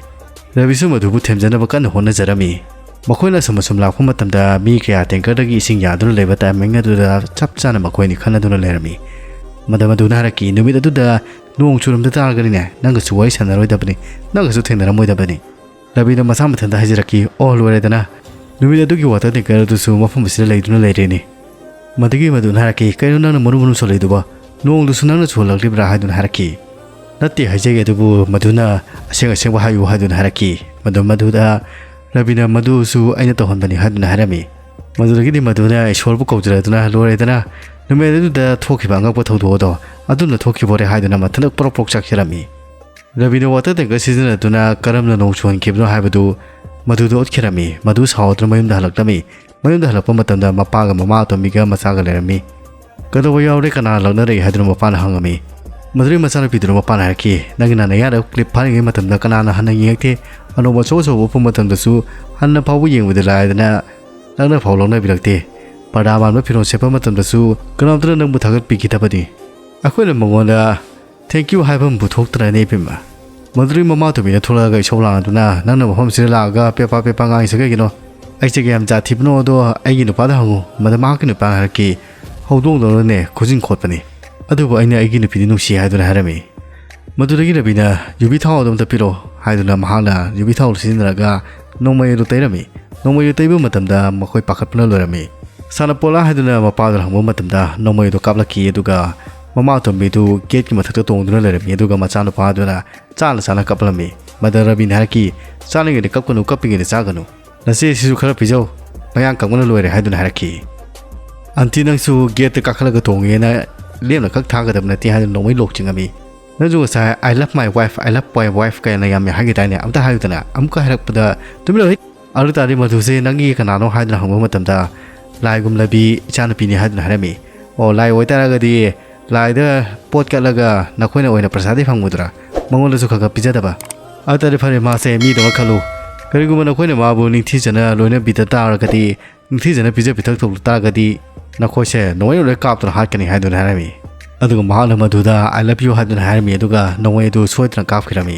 ꯔꯕꯤꯁꯨ ꯃꯗꯨꯕꯨ ꯊꯦꯝꯖꯅꯕ ꯀꯟꯅ ꯍꯣꯠꯅꯖꯔꯝꯃꯤ꯫ ꯃꯈꯣꯏꯅ ꯑꯁꯨꯝ ꯑꯁꯨꯝ ꯂꯥꯛꯄ ꯃꯇꯝꯗ ꯃꯤ ꯀꯌꯥ ꯇꯦꯡꯀꯔꯗꯒꯤ ꯏꯁꯤꯡ ꯌꯥꯗꯨꯅ ꯂꯩꯕ ꯇꯥꯏꯃꯤꯡ ꯑꯗꯨꯗ ꯆꯞ ꯆꯥꯅ ꯃꯈꯣꯏ ꯑꯅꯤ ꯈꯟꯅꯗꯨꯅ ꯂꯩꯔꯝꯃꯤ꯫ ꯃꯗꯨ ꯃꯗꯨꯅ ꯍꯥꯏꯔꯛꯈꯤ, "ꯅꯨꯃꯤꯠ ꯑꯗꯨꯗ ꯅꯣꯡ ꯆꯨꯔꯝꯗ ꯇꯥꯔꯒꯗꯤꯅꯦ, ꯅꯪꯒꯁꯨ ꯋꯥꯔꯤ ꯁꯥꯟꯅꯔꯣꯏꯗꯕꯅꯤ, ꯅꯪꯒꯁꯨ ꯊꯦꯡꯅꯔꯝꯃꯣꯏꯗꯕꯅꯤ"꯫ ꯔꯕꯤꯅ ꯃꯁꯥ ꯃꯊꯟꯇ ꯍꯥꯏꯖꯔꯛꯈꯤ, "ꯑꯣ, ꯂꯣꯏꯔꯦꯗꯅ꯫ ꯅꯨꯃꯤꯠ ꯑꯗꯨꯒꯤ ꯋꯥꯇꯔ ꯇꯦꯡꯀꯔ ꯑꯗꯨꯁꯨ ꯃꯐꯝ ꯑꯁꯤꯗ ꯂꯩꯗꯨꯅ ꯂꯩꯔꯦꯅꯦ"꯫ ꯃꯗꯨꯒꯤ ꯃꯗꯨꯅ ꯍꯥꯏꯔꯛꯈꯤ, "ꯀꯩꯅꯣ ꯅꯪꯅ ꯃꯔꯨ ꯃꯔꯨ ꯁꯣꯜꯂꯤꯗꯨꯕꯣ? ꯅꯣꯡꯗꯨꯁꯨ ꯅꯪꯅ ꯆꯨꯍꯜꯂꯛꯂꯤꯕ꯭ꯔꯥ?" ꯍꯥꯏꯗꯨꯅ ꯍꯥꯏꯔꯛꯈꯤ꯫ "ꯅꯠꯇꯦ ꯍꯥꯏꯖꯒꯦ, ꯑꯗꯨꯕꯨ ꯃꯗꯨꯅ ꯑꯁꯦꯡ ꯑꯁꯦꯡꯕ ꯍꯥꯏꯌꯨ" ꯍꯥꯏꯗꯨꯅ ꯍꯥꯏꯔꯛꯈꯤ꯫ ꯃꯗꯨ ꯃꯗꯨꯗ ꯔꯕꯤꯅ "ꯃꯗꯨꯁꯨ ꯑꯩꯅ ꯇꯧꯍꯟꯕꯅꯤ" ꯍꯥꯏꯗꯨꯅ ꯍꯥꯏꯔꯝꯃꯤ꯫ ꯃꯗꯨꯗꯒꯤꯗꯤ ꯃꯗꯨꯅ ꯏꯁꯣꯔꯕꯨ ꯀꯧꯖꯔꯗꯨꯅ ꯂꯣꯏꯔꯦꯗꯅ꯫ ꯅꯨꯃꯤꯠ ꯑꯗꯨꯗ ꯊꯣꯛꯈꯤꯕ ꯑꯉꯛꯄ ꯊꯧꯗꯣꯛ ꯑꯗꯣ ꯑꯗꯨꯝꯅ ꯊꯣꯛꯈꯤꯕꯣꯔꯦ ꯍꯥꯏꯗꯨꯅ ꯃꯊꯟꯇ ꯄ꯭ꯔꯣꯛ ꯄ꯭ꯔꯣꯛ ꯆꯥꯛꯆꯔꯝꯃꯤ꯫ ꯔꯕꯤꯅ ꯋꯥꯇꯔ ꯇꯦꯡꯀꯔ ꯁꯤꯖꯤꯟꯅꯗꯨꯅ ꯀꯔꯝꯅ ꯅꯣꯡ ꯆꯨꯍꯟꯈꯤꯕꯅꯣ ꯍꯥꯏꯕꯗꯨ ꯃꯗꯨꯗ ꯎꯠꯈꯤꯔꯝꯃꯤ꯫ ꯃꯗꯨ ꯁꯥꯎꯗꯨꯅ ꯃꯌꯨꯝꯗ ꯍꯜꯂꯛꯂꯝꯃꯤ꯫ ꯃꯌꯨꯝꯗ ꯍꯜꯂꯛꯄ ꯃꯇꯝꯗ ꯃꯄꯥꯒ ꯃꯃꯥ ꯑꯇꯣꯝꯕꯤꯒ ꯃꯆꯥꯒ ꯂꯩꯔꯝꯃꯤ꯫ "ꯀꯩꯗꯧꯕ ꯌꯥꯎꯔꯦ? ꯀꯅꯥ ꯂꯛꯅꯔꯛꯏ?" ꯍꯥꯏꯗꯨꯅ ꯃꯄꯥꯅ ꯍꯪꯉꯝꯃꯤ꯫ ꯃꯗꯨꯗꯩ ꯃꯆꯥꯅꯨꯄꯤꯗꯨꯅ ꯃꯄꯥꯅ ꯍꯥꯏꯔꯛꯈꯤ, "ꯅꯪꯒꯤ ꯅꯅꯥꯌꯥꯗ ꯀ꯭ꯂꯤꯞ ꯐꯥꯔꯤꯉꯩ ꯃꯇꯝꯗ ꯀꯅꯥꯅ ꯍꯟꯅ ꯌꯦꯡꯉꯛꯇꯦ? ꯑꯅꯧꯕ ꯑꯆꯧ ꯑꯆꯧꯕ ꯎꯞꯄ ꯃꯇꯝꯗꯁꯨ ꯍꯟꯅ ꯐꯥꯎꯕ ꯌꯦꯡꯕꯗꯤ ꯂꯥꯏꯗꯅ ꯅꯪꯅ ꯐꯥꯎ ꯂꯧꯅꯕꯤꯔꯛꯇꯦ꯫ ꯄꯔꯗꯥ ꯃꯥꯟꯕ ꯐꯤꯔꯣꯜ ꯁꯦꯠꯄ ꯃꯇꯝꯗꯁꯨ ꯀꯅꯥꯝꯇꯅ ꯅꯪꯕꯨ ꯊꯥꯒꯠꯄꯤꯈꯤꯗꯕꯅꯤ꯫ ꯑꯩꯈꯣꯏꯅ ꯃꯉꯣꯟꯗ ꯊꯦꯡꯀ꯭ꯌꯨ ꯍꯥꯏꯕ ꯑꯃ ꯄꯨꯊꯣꯛꯇ꯭ꯔꯅꯦ ꯏꯕꯦꯝꯃ?" ꯃꯗꯨꯗꯒꯤ ꯃꯃꯥ ꯇꯣꯝꯕꯤꯅ ꯊꯣꯛꯂꯛꯑꯒ ꯏꯁꯧ ꯂꯥꯡꯗꯨꯅ, "ꯅꯪꯅ ꯃꯐꯝꯁꯤꯗ ꯂꯥꯛꯑꯒ ꯄꯦꯄꯥ ꯄꯦꯄꯥ ꯉꯥꯡꯉꯤꯁꯦ ꯀꯩꯒꯤꯅꯣ? ꯑꯩꯁꯦ ꯀꯌꯥꯝ ꯖꯥꯠ ꯊꯤꯕꯅꯣ ꯑꯗꯣ ꯑꯩꯒꯤ ꯅꯨꯄꯥꯗ ꯍꯪꯉꯨ꯫ ꯃꯗꯨ ꯃꯍꯥꯛꯀꯤ ꯅꯨꯄꯥꯅ ꯍꯥꯏꯔꯛꯈꯤ, ꯍꯧꯗꯣꯡꯗꯧꯅꯅꯦ ꯈꯨꯖꯤꯟ ꯈꯣꯠꯄꯅꯤ꯫ ꯑꯗꯨꯕꯨ ꯑꯩꯅ ꯑꯩꯒꯤ ꯅꯨꯄꯤꯗꯤ ꯅꯨꯡꯁꯤ" ꯍꯥꯏꯗꯨꯅ ꯍꯥꯏꯔꯝꯃꯤ꯫ ꯃꯗꯨꯗꯒꯤ ꯔꯕꯤꯅ, "ꯌꯨꯕꯤ ꯊꯥꯎ ꯑꯗꯨꯝꯇ ꯄꯤꯔꯛꯑꯣ" ꯍꯥꯏꯗꯨꯅ ꯃꯍꯥꯛꯅ ꯌꯨꯕꯤ ꯊꯥꯎ ꯁꯤꯖꯤꯟꯅꯔꯒ ꯅꯣꯡꯃꯩ ꯑꯗꯨ ꯇꯩꯔꯝꯃꯤ꯫ ꯅꯣꯡꯃꯩ ꯑꯗꯨ ꯇꯩꯕ ꯃꯇꯝꯗ ꯃꯈꯣꯏ ꯄꯥꯈꯠꯄꯅ ꯂꯣꯏꯔꯝꯃꯤ꯫ "ꯁꯥꯟꯅꯄꯣꯂꯥ" ꯍꯥꯏꯗꯨꯅ ꯃꯄꯥꯗꯨꯅ ꯍꯪꯕ ꯃꯇꯝꯗ ꯅꯣꯡꯃꯩ ꯑꯗꯨ ꯀꯥꯞꯂꯛꯈꯤ, ꯑꯗꯨꯒ ꯃꯃꯥ ꯑꯇꯣꯝꯕꯤꯗꯨ ꯒꯦꯠꯀꯤ ꯃꯊꯛꯇ ꯇꯣꯡꯗꯨꯅ ꯂꯩꯔꯝꯃꯤ, ꯑꯗꯨꯒ ꯃꯆꯥꯅꯨꯄꯥꯗꯨꯅ ꯆꯥꯅ ꯆꯥꯅ ꯀꯞꯂꯝꯃꯤ꯫ ꯃꯗ ꯔꯕꯤꯅ ꯍꯥꯏꯔꯛꯈꯤ, "ꯆꯥꯅꯤꯡꯉꯗꯤ ꯀꯞꯀꯅꯨ, ꯀꯞꯄꯤꯉꯩꯗ ꯆꯥꯒꯅꯨ꯫ ꯅꯆꯦ ꯁꯤꯁꯨ ꯈꯔ ꯄꯤꯖꯧ, ꯃꯌꯥꯡ ꯀꯪꯕꯅ ꯂꯣꯏꯔꯦ" ꯍꯥꯏꯗꯨꯅ ꯍꯥꯏꯔꯛꯈꯤ꯫ "ꯑꯟꯇꯤ, ꯅꯪꯁꯨ ꯒꯦꯠꯇ ꯀꯥꯈꯠꯂꯒ ꯇꯣꯡꯉꯦꯅ ꯂꯦꯝꯅ ꯈꯛ ꯊꯥꯒꯗꯕ ꯅꯠꯇꯦ" ꯍꯥꯏꯗꯨꯅ ꯅꯣꯡꯃꯩ ꯂꯣꯛ ꯆꯤꯡꯉꯝꯃꯤ꯫ "ꯅꯪꯁꯨ ꯉꯁꯥꯏ 'I love my wife, I love my wife' ꯀꯥꯏꯅ ꯌꯥꯝ ꯍꯥꯏꯈꯤꯗꯥꯏꯅꯦ? ꯑꯝꯇ ꯍꯥꯏꯌꯨꯗꯅ, ꯑꯃꯨꯛꯀ ꯍꯥꯏꯔꯛꯄꯗ ꯇꯨꯃꯤꯟ ꯂꯩꯌꯨ꯫ ꯑꯗꯨ ꯇꯥꯔꯗꯤ ꯃꯗꯨꯁꯦ ꯅꯪꯒꯤ ꯀꯅꯥꯅꯣ?" ꯍꯥꯏꯗꯨꯅ ꯍꯪꯕ ꯃꯇꯝꯗ, "ꯂꯥꯏꯒꯨꯝꯂꯕꯤ ꯏꯆꯥꯅꯨꯄꯤꯅꯤ" ꯍꯥꯏꯗꯨꯅ ꯍꯥꯏꯔꯝꯃꯤ꯫ "ꯑꯣ, ꯂꯥꯏ ꯑꯣꯏꯇꯥꯔꯒꯗꯤ ꯂꯥꯏꯗ ꯄꯣꯠ ꯀꯠꯂꯒ ꯅꯈꯣꯏꯅ ꯑꯣꯏꯅ ꯄ꯭ꯔꯁꯥꯗꯤ ꯐꯪꯕꯗꯨꯔꯥ? ꯃꯉꯣꯟꯗꯁꯨ ꯈꯔ ꯈꯔ ꯄꯤꯖꯗꯕ?" ꯑꯗꯨ ꯇꯥꯔꯗꯤ ꯐꯔꯦ, ꯃꯥꯁꯦ ꯃꯤꯗꯧꯅ ꯈꯜꯂꯨ꯫ ꯀꯔꯤꯒꯨꯝꯕ ꯅꯈꯣꯏꯅ ꯃꯥꯕꯨ ꯅꯤꯡꯊꯤꯖꯅ ꯂꯣꯏꯅꯕꯤꯗ ꯇꯥꯔꯒꯗꯤ ꯅꯤꯡꯊꯤꯖꯅ ꯄꯤꯖ ꯄꯤꯊꯛ ꯇꯧꯕ ꯇꯥꯔꯒꯗꯤ ꯅꯈꯣꯏꯁꯦ ꯅꯣꯡꯃꯩꯅ ꯂꯣꯏ ꯀꯥꯞꯇꯨꯅ ꯍꯥꯠꯀꯅꯤ ꯍꯥꯏꯗꯨꯅ ꯍꯥꯏꯔꯝꯃꯤ꯫ ꯑꯗꯨꯒ ꯃꯍꯥꯛꯅ ꯃꯗꯨꯗ "I love you" ꯍꯥꯏꯗꯨꯅ ꯍꯥꯏꯔꯝꯃꯤ, ꯑꯗꯨꯒ ꯅꯣꯡꯃꯩ ꯑꯗꯨ ꯁꯣꯏꯗꯅ ꯀꯥꯞꯈꯤꯔꯝꯃꯤ꯫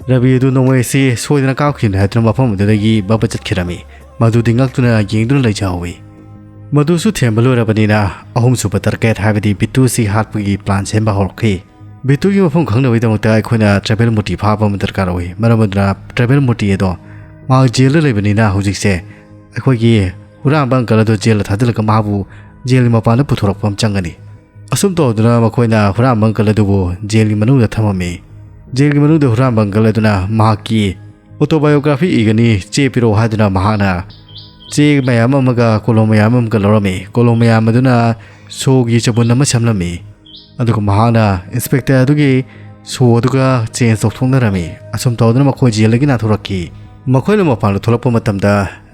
ꯔꯕꯤ ꯑꯗꯨ ꯅꯣꯡꯃꯩ ꯑꯁꯤ ꯁꯣꯏꯗꯅ ꯀꯥꯞꯈꯤꯕꯅꯤ ꯍꯥꯏꯗꯨꯅ ꯃꯐꯝ ꯑꯗꯨꯗꯒꯤ ꯕꯕ ꯆꯠꯈꯤꯔꯝꯃꯤ꯫ ꯃꯗꯨꯗꯤ ꯉꯛꯇꯨꯅ ꯌꯦꯡꯗꯨꯅ ꯂꯩꯖꯍꯧꯋꯤ꯫ ꯃꯗꯨꯁꯨ ꯊꯦꯝꯕ ꯂꯣꯏꯔꯕꯅꯤꯅ ꯑꯍꯨꯝꯁꯨꯕ ꯇꯔꯒꯦꯠ ꯍꯥꯏꯕꯗꯤ ꯕꯤꯇꯨꯁꯤ ꯍꯥꯠꯄꯒꯤ ꯄ꯭ꯂꯥꯟ ꯁꯦꯝꯕ ꯍꯧꯔꯛꯈꯤ꯫ ꯕꯤꯇꯨꯒꯤ ꯃꯐꯝ ꯈꯪꯅꯕꯒꯤꯗꯃꯛꯇ ꯑꯩꯈꯣꯏꯅ ꯇ꯭ꯔꯥꯏꯕꯦꯜ ꯃꯨꯔꯇꯤ ꯐꯥꯕ ꯑꯃ ꯗꯔꯀꯥꯔ ꯑꯣꯏ꯫ ꯃꯔꯝ ꯑꯗꯨꯅ ꯇ꯭ꯔꯥꯏꯕꯦꯜ ꯃꯨꯔꯇꯤ ꯑꯗꯣ ꯃꯍꯥꯛ ꯖꯦꯜꯗ ꯂꯩꯕꯅꯤꯅ ꯍꯧꯖꯤꯛꯁꯦ ꯑꯩꯈꯣꯏꯒꯤ ꯍꯨꯔꯥꯟꯕ ꯑꯪꯀꯜ ꯑꯗꯣ ꯖꯦꯜꯗ ꯊꯥꯖꯤꯜꯂꯒ ꯃꯍꯥꯛꯄꯨ ꯖꯦꯜꯒꯤ ꯃꯄꯥꯟꯗ ꯄꯨꯊꯣꯔꯛꯄ ꯑꯃ ꯆꯪꯒꯅꯤ꯫ ꯑꯁꯨꯝ ꯇꯧꯗꯨꯅ ꯃꯈꯣꯏꯅ ꯍꯨꯔꯥꯟꯕ ꯑꯪꯀꯜ ꯑꯗꯨꯕꯨ ꯖꯦꯜꯒꯤ ꯃꯅꯨꯡꯗ ꯊꯝꯃꯝꯃꯤ꯫ ꯖꯦꯜꯒꯤ ꯃꯅꯨꯡꯗ ꯍꯨꯔꯥꯟꯕ ꯑꯪꯀꯜ ꯑꯗꯨꯅ ꯃꯍꯥꯛꯀꯤ autobiography ꯏꯒꯅꯤ, ꯆꯦ ꯄꯤꯔꯛꯑꯣ ꯍꯥꯏꯗꯨꯅ ꯃꯍꯥꯛꯅ ꯆꯦ ꯃꯌꯥꯝ ꯑꯃꯒ ꯀꯣꯂꯣꯝ ꯃꯌꯥꯝ ꯑꯃꯒ ꯂꯧꯔꯝꯃꯤ꯫ ꯀꯣꯂꯣꯝ ꯃꯌꯥꯝ ꯑꯗꯨꯅ ꯁꯣꯒꯤ ꯆꯕꯨꯟ ꯑꯃ ꯁꯦꯝꯂꯝꯃꯤ꯫ ꯑꯗꯨꯒ ꯃꯍꯥꯛꯅ ꯏꯟꯁꯄꯦꯛꯇꯔ ꯑꯗꯨꯒꯤ ꯁꯣ ꯑꯗꯨꯒ ꯆꯦꯟꯖ ꯇꯧꯊꯣꯛꯅꯔꯝꯃꯤ꯫ ꯑꯁꯨꯝ ꯇꯧꯗꯨꯅ ꯃꯈꯣꯏ ꯖꯦꯜꯗꯒꯤ ꯅꯥꯟꯊꯣꯔꯛꯈꯤ꯫ ꯃꯈꯣꯏꯅ ꯃꯄꯥꯟꯗ ꯊꯣꯛꯂꯛꯄ ꯃꯇꯝꯗ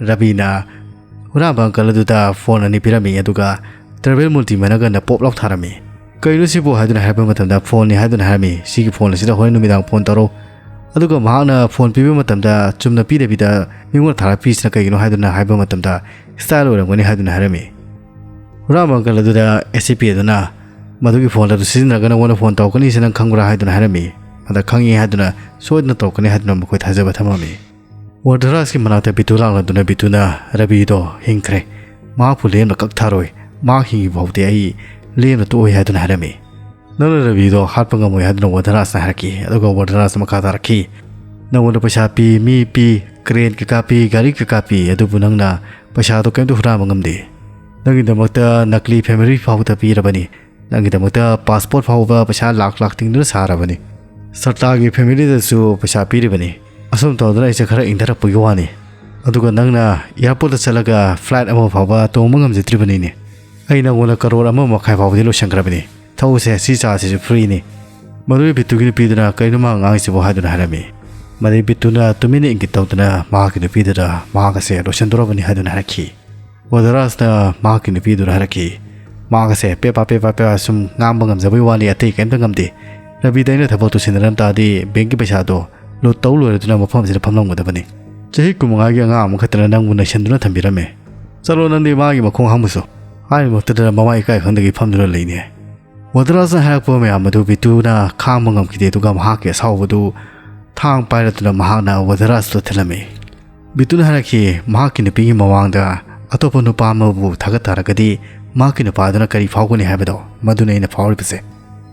ꯔꯕꯤꯅ ꯍꯨꯔꯥꯟꯕ ꯑꯪꯀꯜ ꯑꯗꯨꯗ ꯐꯣꯟ ꯑꯅꯤ ꯄꯤꯔꯝꯃꯤ, ꯑꯗꯨꯒ ꯇ꯭ꯔꯥꯏꯕꯦꯜ ꯃꯨꯔꯇꯤ ꯃꯅꯒꯟꯅ ꯄꯣꯞ ꯂꯥꯎ ꯊꯥꯔꯝꯃꯤ꯫ "ꯀꯩꯅꯣ ꯁꯤꯕꯨ?" ꯍꯥꯏꯗꯨꯅ ꯍꯥꯏꯔꯛꯄ ꯃꯇꯝꯗ, "ꯐꯣꯟꯅꯤ" ꯍꯥꯏꯗꯨꯅ ꯍꯥꯏꯔꯝꯃꯤ꯫ "ꯁꯤꯒꯤ ꯐꯣꯟ ꯑꯁꯤꯗ ꯍꯣꯔꯦꯟ ꯅꯨꯃꯤꯗꯥꯡ ꯐꯣꯟ ꯇꯧꯔꯣ"꯫ ꯑꯗꯨꯒ ꯃꯍꯥꯛꯅ ꯐꯣꯟ ꯄꯤꯕ ꯃꯇꯝꯗ ꯆꯨꯝꯅ ꯄꯤꯗꯕꯤꯗ ꯃꯤꯉꯣꯟꯗ ꯊꯥꯔ ꯄꯤꯁꯤꯅ ꯀꯩꯒꯤꯅꯣ ꯍꯥꯏꯗꯨꯅ ꯍꯥꯏꯕ ꯃꯇꯝꯗ, "ꯏꯁꯇꯥꯏꯜ ꯑꯣꯏꯔꯝꯒꯅꯤ" ꯍꯥꯏꯗꯨꯅ ꯍꯥꯏꯔꯝꯃꯤ꯫ ꯍꯨꯔꯥꯟꯕ ꯑꯪꯀꯜ ꯑꯗꯨꯗ ꯑꯦꯁ ꯁꯤ ꯄꯤ ꯑꯗꯨꯅ "ꯃꯗꯨꯒꯤ ꯐꯣꯟ ꯑꯗꯨ ꯁꯤꯖꯤꯟꯅꯔꯒ ꯅꯉꯣꯟꯗ ꯐꯣꯟ ꯇꯧꯔꯛꯀꯅꯤ ꯍꯥꯏꯁꯤ ꯅꯪ ꯈꯪꯕ꯭ꯔꯥ?" ꯍꯥꯏꯗꯨꯅ ꯍꯥꯏꯔꯝꯃꯤ꯫ "ꯑꯗ ꯈꯪꯉꯤ" ꯍꯥꯏꯗꯨꯅ ꯁꯣꯏꯗꯅ ꯇꯧꯔꯛꯀꯅꯤ ꯍꯥꯏꯗꯨꯅ ꯃꯈꯣꯏ ꯊꯥꯖꯕ ꯊꯝꯃꯝꯃꯤ꯫ ꯋꯥꯔꯗꯔꯥꯖꯀꯤ ꯃꯅꯥꯛꯇ ꯕꯤꯇꯨ ꯂꯥꯛꯂꯗꯨꯅ ꯕꯤꯇꯨꯅ ꯔꯕꯤꯗꯣ ꯍꯤꯡꯈ꯭ꯔꯦ, ꯃꯍꯥꯛꯄꯨ ꯂꯦꯝꯅ ꯀꯛꯊꯔꯣꯏ, ꯃꯍꯥꯛ ꯍꯤꯡꯉꯤꯕ ꯐꯥꯎꯗꯤ ꯑꯩ ꯂꯦꯝꯅ ꯇꯣꯛꯑꯣꯏ ꯍꯥꯏꯗꯨꯅ ꯍꯥꯏꯔꯝꯃꯤ꯫ "ꯅꯪꯅ ꯔꯕꯤꯗꯣ ꯍꯥꯠꯄ ꯉꯝꯃꯣꯏ" ꯍꯥꯏꯗꯨꯅ ꯋꯥꯔꯗꯔꯥꯖꯅ ꯍꯥꯏꯔꯛꯈꯤ꯫ ꯑꯗꯨꯒ ꯋꯥꯔꯗꯔꯥꯖꯅ ꯃꯈꯥ ꯇꯥꯔꯛꯈꯤ, "ꯅꯉꯣꯟꯗ ꯄꯩꯁꯥ ꯄꯤ, ꯃꯤ ꯄꯤ, ꯀ꯭ꯔꯦꯟ ꯀꯩꯀꯥ ꯄꯤ, ꯒꯥꯔꯤ ꯀꯩꯀꯥ ꯄꯤ, ꯑꯗꯨꯕꯨ ꯅꯪꯅ ꯄꯩꯁꯥꯗꯣ ꯀꯩꯝꯇ ꯍꯨꯔꯥꯟꯕ ꯉꯝꯗꯦ꯫ ꯅꯪꯒꯤꯗꯃꯛꯇ ꯅꯀꯂꯤ ꯐꯦꯃꯤꯂꯤ ꯐꯥꯎꯕꯗ ꯄꯤꯔꯕꯅꯤ, ꯅꯪꯒꯤꯗꯃꯛꯇ ꯄꯥꯁꯄꯣꯔꯠ ꯐꯥꯎꯕ ꯄꯩꯁꯥ ꯂꯥꯛ ꯂꯥꯛ ꯇꯤꯡꯗꯨꯅ ꯁꯥꯔꯕꯅꯤ, ꯁꯔꯇꯥꯔꯒꯤ ꯐꯦꯃꯤꯂꯤꯗꯁꯨ ꯄꯩꯁꯥ ꯄꯤꯔꯤꯕꯅꯤ꯫ ꯑꯁꯨꯝ ꯇꯧꯗꯅ ꯑꯩꯁꯦ ꯈꯔ ꯏꯪꯊꯔꯛꯄꯒꯤ ꯋꯥꯅꯤ꯫ ꯑꯗꯨꯒ ꯅꯪꯅ ꯑꯦꯌꯥꯔꯄꯣꯔꯠꯇ ꯆꯠꯂꯒ ꯐ꯭ꯂꯥꯏꯠ ꯑꯃ ꯐꯥꯎꯕ ꯇꯣꯡꯕ ꯉꯝꯖꯗ꯭ꯔꯤꯕꯅꯤꯅꯦ꯫ ꯑꯩ ꯅꯪꯉꯣꯟꯗ ꯀꯔꯣꯔ ꯑꯃ ꯃꯈꯥꯏ ꯐꯥꯎꯕꯗꯤ ꯂꯣꯏꯁꯤꯟꯈ꯭ꯔꯕꯅꯤ꯫ ꯊꯧꯁꯦ, ꯁꯤ ꯆꯥꯁꯤꯁꯨ ꯐ꯭ꯔꯤꯅꯤ"꯫ ꯃꯗꯨꯒꯤ ꯕꯤꯇꯨꯒꯤ ꯅꯨꯄꯤꯗꯨꯅ "ꯀꯩꯅꯣ ꯃꯥ ꯉꯥꯡꯉꯤꯁꯤꯕꯣ?" ꯍꯥꯏꯗꯨꯅ ꯍꯥꯏꯔꯝꯃꯤ꯫ ꯃꯗꯨꯒꯤ ꯕꯤꯇꯨꯅ ꯇꯨꯃꯤꯟꯅ ꯏꯪꯒꯤꯠ ꯇꯧꯗꯨꯅ ꯃꯍꯥꯛꯀꯤ ꯅꯨꯄꯤꯗꯨꯗ ꯃꯍꯥꯛ ꯑꯁꯦ ꯂꯣꯏꯁꯤꯟꯗꯣꯔꯕꯅꯤ ꯍꯥꯏꯗꯨꯅ ꯍꯥꯏꯔꯛꯈꯤ꯫ ꯋꯥꯗꯔꯥꯖꯅ ꯃꯍꯥꯛꯀꯤ ꯅꯨꯄꯤꯗꯨꯗ ꯍꯥꯏꯔꯛꯈꯤ, "ꯃꯍꯥꯛ ꯑꯁꯦ ꯄꯦꯄꯥ ꯄꯦꯄꯥ ꯄꯦꯄꯥ ꯁꯨꯝ ꯉꯥꯡꯕ ꯉꯝꯖꯕꯒꯤ ꯋꯥꯅꯤ, ꯑꯇꯩ ꯀꯔꯤꯝꯇ ꯉꯝꯗꯦ꯫ ꯔꯕꯤꯗ ꯑꯩꯅ ꯊꯕꯛꯇꯨ ꯁꯤꯟꯅꯔꯝ ꯇꯥꯔꯗꯤ ꯕꯦꯡꯀꯤ ꯄꯩꯁꯥꯗꯣ ꯂꯨꯠ ꯇꯧ ꯂꯣꯏꯔꯗꯨꯅ ꯃꯐꯝ ꯑꯁꯤꯗ ꯐꯝꯂꯝꯒꯗꯕꯅꯤ꯫ ꯆꯍꯤ ꯀꯨꯟꯃꯉꯥꯒꯤ ꯑꯉꯥꯡ ꯑꯃꯈꯛꯇꯅ ꯅꯪꯕꯨ ꯅꯩꯁꯟꯗꯨꯅ ꯊꯝꯕꯤꯔꯝꯃꯦ"꯫ "ꯆꯠꯂꯣ, ꯅꯪꯗꯤ ꯃꯥꯒꯤ ꯃꯈꯣꯡ ꯍꯥꯝꯃꯨꯁꯨ" ꯍꯥꯏꯔꯤꯕ ꯃꯛꯇꯗ ꯃꯃꯥ ꯏꯀꯥꯏ ꯈꯪꯗꯒꯤ ꯐꯝꯗꯨꯅ ꯂꯩꯅꯦ꯫ ꯋꯥꯗꯔꯥꯖꯅ ꯍꯥꯏꯔꯛꯄ ꯃꯌꯥꯝ ꯑꯗꯨ ꯕꯤꯇꯨꯅ ꯈꯥꯡꯕ ꯉꯝꯈꯤꯗꯦ, ꯑꯗꯨꯒ ꯃꯍꯥꯛꯀꯤ ꯑꯁꯥꯎꯕꯗꯨ ꯊꯥꯡ ꯄꯥꯏꯔꯗꯨꯅ ꯃꯍꯥꯛꯅ ꯋꯥꯗꯔꯥꯖꯇ ꯊꯤꯜꯂꯝꯃꯤ꯫ ꯕꯤꯇꯨꯅ ꯍꯥꯏꯔꯛꯈꯤ, "ꯃꯍꯥꯛꯀꯤ ꯅꯨꯄꯤꯒꯤ ꯃꯃꯥꯡꯗ ꯑꯇꯣꯞꯄ ꯅꯨꯄꯥ ꯑꯃꯕꯨ ꯊꯥꯒꯠ ꯇꯥꯔꯒꯗꯤ ꯃꯍꯥꯛꯀꯤ ꯅꯨꯄꯥꯗꯨꯅ ꯀꯔꯤ ꯐꯥꯎꯒꯅꯤ ꯍꯥꯏꯕꯗꯣ, ꯃꯗꯨꯅ ꯑꯩꯅ ꯐꯥꯎꯔꯤꯕꯁꯦ꯫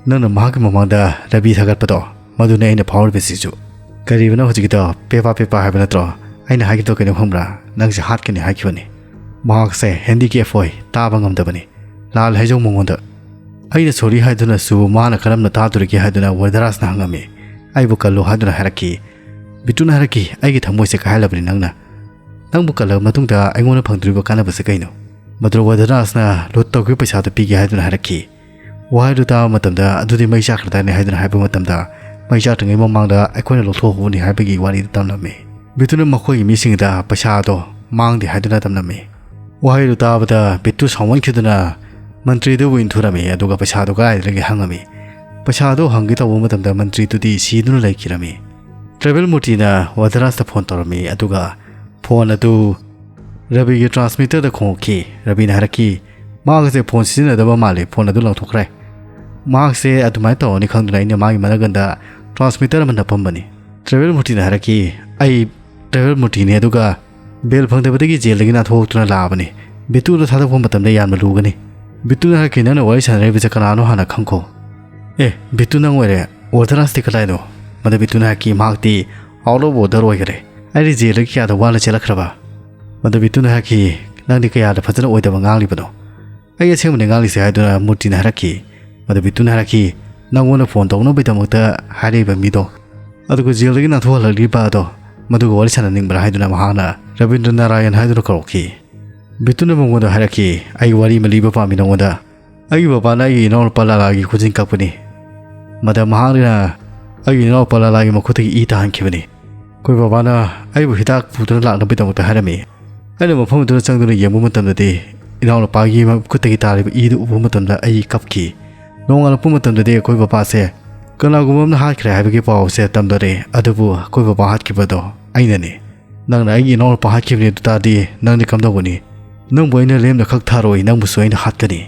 ꯅꯪꯅ ꯃꯍꯥꯛꯀꯤ ꯃꯃꯥꯡꯗ ꯔꯕꯤ ꯊꯥꯒꯠꯄꯗꯣ, ꯃꯗꯨꯅ ꯑꯩꯅ ꯐꯥꯎꯔꯤꯕꯁꯤꯁꯨ꯫ ꯀꯔꯤꯕꯅꯣ ꯍꯧꯖꯤꯛꯀꯤꯗꯣ? ꯄꯦꯄꯥ ꯄꯦꯄꯥ ꯍꯥꯏꯕ ꯅꯠꯇ꯭ꯔꯣ? ꯑꯩꯅ ꯍꯥꯏꯈꯤꯕꯗꯣ ꯀꯩꯅꯣ ꯈꯪꯕ꯭ꯔꯥ? ꯅꯪꯁꯦ ꯍꯥꯠꯀꯅꯤ ꯍꯥꯏꯈꯤꯕꯅꯤ꯫ ꯃꯍꯥꯛꯁꯦ ꯍꯦꯟꯗꯤꯀꯦꯞ ꯑꯣꯏ, ꯇꯥꯕ ꯉꯝꯗꯕꯅꯤ꯫ ꯂꯥꯜ ꯍꯥꯏꯖꯧ ꯃꯉꯣꯟꯗ꯫" ꯑꯩꯅ ꯁꯣꯔꯤ ꯍꯥꯏꯗꯨꯅꯁꯨ ꯃꯥꯅ ꯀꯔꯝꯅ ꯇꯥꯗꯣꯔꯤꯒꯦ ꯍꯥꯏꯗꯨꯅ ꯋꯥꯗꯔꯥꯖꯅ ꯍꯪꯉꯝꯃꯤ꯫ "ꯑꯩꯕꯨ ꯀꯜꯂꯨ" ꯍꯥꯏꯗꯨꯅ ꯍꯥꯏꯔꯛꯈꯤ꯫ ꯕꯤꯇꯨꯅ ꯍꯥꯏꯔꯛꯈꯤ, "ꯑꯩꯒꯤ ꯊꯃꯣꯏꯁꯦ ꯀꯥꯏꯍꯜꯂꯕꯅꯤ ꯅꯪꯅ꯫ ꯅꯪꯕꯨ ꯀꯜꯂꯕ ꯃꯇꯨꯡꯗ ꯑꯩꯉꯣꯟꯗ ꯐꯪꯗꯣꯔꯤꯕ ꯀꯥꯟꯅꯕꯁꯦ ꯀꯩꯅꯣ?" ꯃꯗꯨ ꯋꯥꯗꯔꯥꯖꯅ ꯂꯨꯠ ꯇꯧꯈꯤꯕ ꯄꯩꯁꯥꯗꯨ ꯄꯤꯒꯦ ꯍꯥꯏꯗꯨꯅ ꯍꯥꯏꯔꯛꯈꯤ꯫ ꯋꯥꯍꯩꯗꯨ ꯇꯥꯕ ꯃꯇꯝꯗ, "ꯑꯗꯨꯗꯤ ꯃꯩ ꯆꯥꯛꯈ꯭ꯔꯗꯥꯏꯅꯦ?" ꯍꯥꯏꯗꯨꯅ ꯍꯥꯏꯕ ꯃꯇꯝꯗ, "ꯃꯩ ꯆꯥꯛꯇ꯭ꯔꯤꯉꯩ ꯃꯃꯥꯡꯗ ꯑꯩꯈꯣꯏꯅ ꯂꯧꯊꯣꯛꯍꯧꯕꯅꯤ" ꯍꯥꯏꯕꯒꯤ ꯋꯥꯔꯤꯗꯨ ꯇꯝꯂꯝꯃꯤ꯫ ꯕꯤꯇꯨꯅ ꯃꯈꯣꯏꯒꯤ ꯃꯤꯁꯤꯡꯗ ꯄꯩꯁꯥꯗꯣ ꯃꯥꯡꯗꯦ ꯍꯥꯏꯗꯨꯅ ꯇꯝꯂꯝꯃꯤ꯫ ꯋꯥꯍꯩꯗꯨ ꯇꯥꯕꯗ ꯕꯤꯇꯨ ꯁꯥꯎꯃꯟꯈꯤꯗꯨꯅ ꯃꯟꯇ꯭ꯔꯤꯗꯨꯕꯨ ꯏꯟꯊꯨꯔꯝꯃꯤ, ꯑꯗꯨꯒ ꯄꯩꯁꯥꯗꯨ ꯀꯗꯥꯏꯗꯒꯤ ꯍꯪꯉꯝꯃꯤ꯫ ꯄꯩꯁꯥꯗꯨ ꯍꯪꯒꯦ ꯇꯧꯕ ꯃꯇꯝꯗ ꯃꯟꯇ꯭ꯔꯤꯗꯨꯗꯤ ꯁꯤꯗꯨꯅ ꯂꯩꯈꯤꯔꯝꯃꯤ꯫ ꯇ꯭ꯔꯥꯏꯕꯦꯜ ꯃꯨꯔꯇꯤꯅ ꯋꯥꯗꯔꯥꯖꯇ ꯐꯣꯟ ꯇꯧꯔꯝꯃꯤ, ꯑꯗꯨꯒ ꯐꯣꯟ ꯑꯗꯨ ꯔꯕꯤꯒꯤ ꯇ꯭ꯔꯥꯟꯁꯃꯤꯇꯔꯗ ꯈꯣꯡꯂꯛꯈꯤ꯫ ꯔꯕꯤꯅ ꯍꯥꯏꯔꯛꯈꯤ, "ꯃꯍꯥꯛ ꯑꯁꯦ ꯐꯣꯟ ꯁꯤꯖꯤꯟꯅꯗꯕ ꯃꯥꯜꯂꯤ, ꯐꯣꯟ ꯑꯗꯨ ꯂꯪꯊꯣꯛꯈ꯭ꯔꯦ꯫" ꯃꯍꯥꯛꯁꯦ ꯑꯗꯨꯃꯥꯏꯅ ꯇꯧꯔꯅꯤ ꯈꯪꯗꯨꯅ ꯑꯩꯅ ꯃꯥꯒꯤ ꯃꯅꯥꯒꯟꯗ ꯇ꯭ꯔꯥꯟꯁꯃꯤꯇꯔ ꯑꯃ ꯅꯞꯄꯝꯕꯅꯤ꯫ ꯇ꯭ꯔꯥꯏꯕꯦꯜ ꯃꯨꯔꯇꯤꯅ ꯍꯥꯏꯔꯛꯈꯤ, "ꯑꯩ ꯇ꯭ꯔꯥꯏꯕꯦꯜ ꯃꯨꯔꯇꯤꯅꯤ, ꯑꯗꯨꯒ ꯕꯦꯜ ꯐꯪꯗꯕꯗꯒꯤ ꯖꯦꯜꯗꯒꯤ ꯅꯥꯟꯊꯣꯛꯇꯨꯅ ꯂꯥꯛꯑꯕꯅꯤ꯫ ꯕꯤꯇꯨꯗ ꯊꯥꯗꯣꯛꯄ ꯃꯇꯝꯗ ꯌꯥꯝꯅ ꯂꯨꯒꯅꯤ꯫" ꯕꯤꯇꯨꯅ ꯍꯥꯏꯔꯛꯈꯤ, "ꯅꯪꯅ ꯋꯥꯔꯤ ꯁꯥꯟꯅꯔꯤꯕꯁꯦ ꯀꯅꯥꯅꯣ ꯍꯥꯟꯅ ꯈꯪꯈꯣ꯫" "ꯑꯦ, ꯕꯤꯇꯨ ꯅꯪ ꯑꯣꯏꯔꯦ꯫ ꯋꯥꯗꯔꯥꯖꯇꯤ ꯀꯗꯥꯏꯅꯣ?" ꯃꯗꯨ ꯕꯤꯇꯨꯅ ꯍꯥꯏꯔꯛꯈꯤ, "ꯃꯍꯥꯛꯇꯤ ꯑꯥꯎꯠ ꯑꯣꯐ ꯑꯣꯔꯗꯔ ꯑꯣꯏꯈꯔꯦ꯫ ꯑꯩꯗꯤ ꯖꯦꯜꯗꯒꯤ ꯀꯌꯥꯗ ꯋꯥꯅ ꯆꯦꯜꯂꯛꯈ꯭ꯔꯕ?" ꯃꯗꯨ ꯕꯤꯇꯨꯅ ꯍꯥꯏꯔꯛꯈꯤ, "ꯅꯪꯗꯤ ꯀꯌꯥꯗ ꯐꯖꯅ ꯑꯣꯏꯗꯕ ꯉꯥꯡꯂꯤꯕꯅꯣ?" "ꯑꯩ ꯑꯁꯦꯡꯕꯅꯤ ꯉꯥꯡꯂꯤꯁꯦ" ꯍꯥꯏꯗꯨꯅ ꯃꯨꯔꯇꯤꯅ ꯍꯥꯏꯔꯛꯈꯤ꯫ ꯃꯗꯨ ꯕꯤꯇꯨꯅ ꯍꯥꯏꯔꯛꯈꯤ, "ꯅꯪꯉꯣꯟꯗ ꯐꯣꯟ ꯇꯧꯅꯕꯒꯤꯗꯃꯛꯇ ꯍꯥꯏꯔꯛꯏꯕ ꯃꯤꯗꯣ, ꯑꯗꯨꯒ ꯖꯦꯜꯗꯒꯤ ꯅꯥꯟꯊꯣꯛꯍꯜꯂꯛꯂꯤꯕ ꯑꯗꯣ, ꯃꯗꯨꯒ ꯋꯥꯔꯤ ꯁꯥꯟꯅꯅꯤꯡꯕ꯭ꯔꯥ?" ꯍꯥꯏꯗꯨꯅ ꯃꯍꯥꯛꯅ ꯔꯕꯤꯟꯗ꯭ꯔ ꯅꯥꯔꯥꯌꯟ ꯍꯥꯏꯗꯨꯅ ꯀꯧꯔꯛꯈꯤ꯫ ꯕꯤꯇꯨꯅ ꯃꯉꯣꯟꯗ ꯍꯥꯏꯔꯛꯈꯤ, "ꯑꯩ ꯋꯥꯔꯤ ꯑꯃ ꯂꯤꯕ ꯄꯥꯝꯃꯤ ꯅꯉꯣꯟꯗ꯫ ꯑꯩꯒꯤ ꯕꯕꯥꯅ ꯑꯩꯒꯤ ꯏꯅꯥꯎꯅꯨꯄꯥ ꯂꯥꯂꯥꯒꯤ ꯈꯨꯖꯤꯟ ꯀꯛꯄꯅꯤ꯫ ꯃꯗ ꯃꯍꯥꯛꯅ ꯑꯩꯒꯤ ꯏꯅꯥꯎꯅꯨꯄꯥ ꯂꯥꯂꯥꯒꯤ ꯃꯈꯨꯠꯇꯒꯤ ꯏ ꯇꯥꯍꯟꯈꯤꯕꯅꯤ꯫ ꯑꯩꯈꯣꯏ ꯕꯕꯥꯅ ꯑꯩꯕꯨ ꯍꯤꯗꯥꯛ ꯄꯨꯗꯨꯅ ꯂꯥꯛꯅꯕꯒꯤꯗꯃꯛꯇ ꯍꯥꯏꯔꯝꯃꯤ꯫ ꯑꯩꯅ ꯃꯐꯝ ꯑꯗꯨꯗ ꯆꯪꯗꯨꯅ ꯌꯦꯡꯕ ꯃꯇꯝꯗꯗꯤ ꯏꯅꯥꯎꯅꯨꯄꯥꯒꯤ ꯃꯈꯨꯠꯇꯒꯤ ꯇꯥꯔꯤꯕ ꯏꯗꯨ ꯎꯕ ꯃꯇꯝꯗ ꯑꯩ ꯀꯞꯈꯤ꯫ ꯅꯣꯡꯉꯥꯜꯂꯛꯄ ꯃꯇꯝꯗꯗꯤ ꯑꯩꯈꯣꯏ ꯕꯕꯥꯁꯦ ꯀꯅꯥꯒꯨꯝꯕ ꯑꯃꯅ ꯍꯥꯠꯈ꯭ꯔꯦ ꯍꯥꯏꯕꯒꯤ ꯄꯥꯎꯁꯦ ꯇꯝꯗꯔꯦ, ꯑꯗꯨꯕꯨ ꯑꯩꯈꯣꯏ ꯕꯕꯥ ꯍꯥꯠꯈꯤꯕꯗꯣ ꯑꯩꯅꯅꯤ꯫ ꯅꯪꯅ ꯑꯩꯒꯤ ꯏꯅꯥꯎꯅꯨꯄꯥ ꯍꯥꯠꯈꯤꯕꯅꯤ ꯑꯗꯨ ꯇꯥꯔꯗꯤ ꯅꯪꯗꯤ ꯀꯝꯗꯧꯒꯅꯤ?" "ꯅꯪꯕꯨ ꯑꯩꯅ ꯂꯦꯝꯅ ꯈꯛ ꯊꯥꯔꯣꯏ, ꯅꯪꯕꯨꯁꯨ ꯑꯩꯅ ꯍꯥꯠꯀꯅꯤ"꯫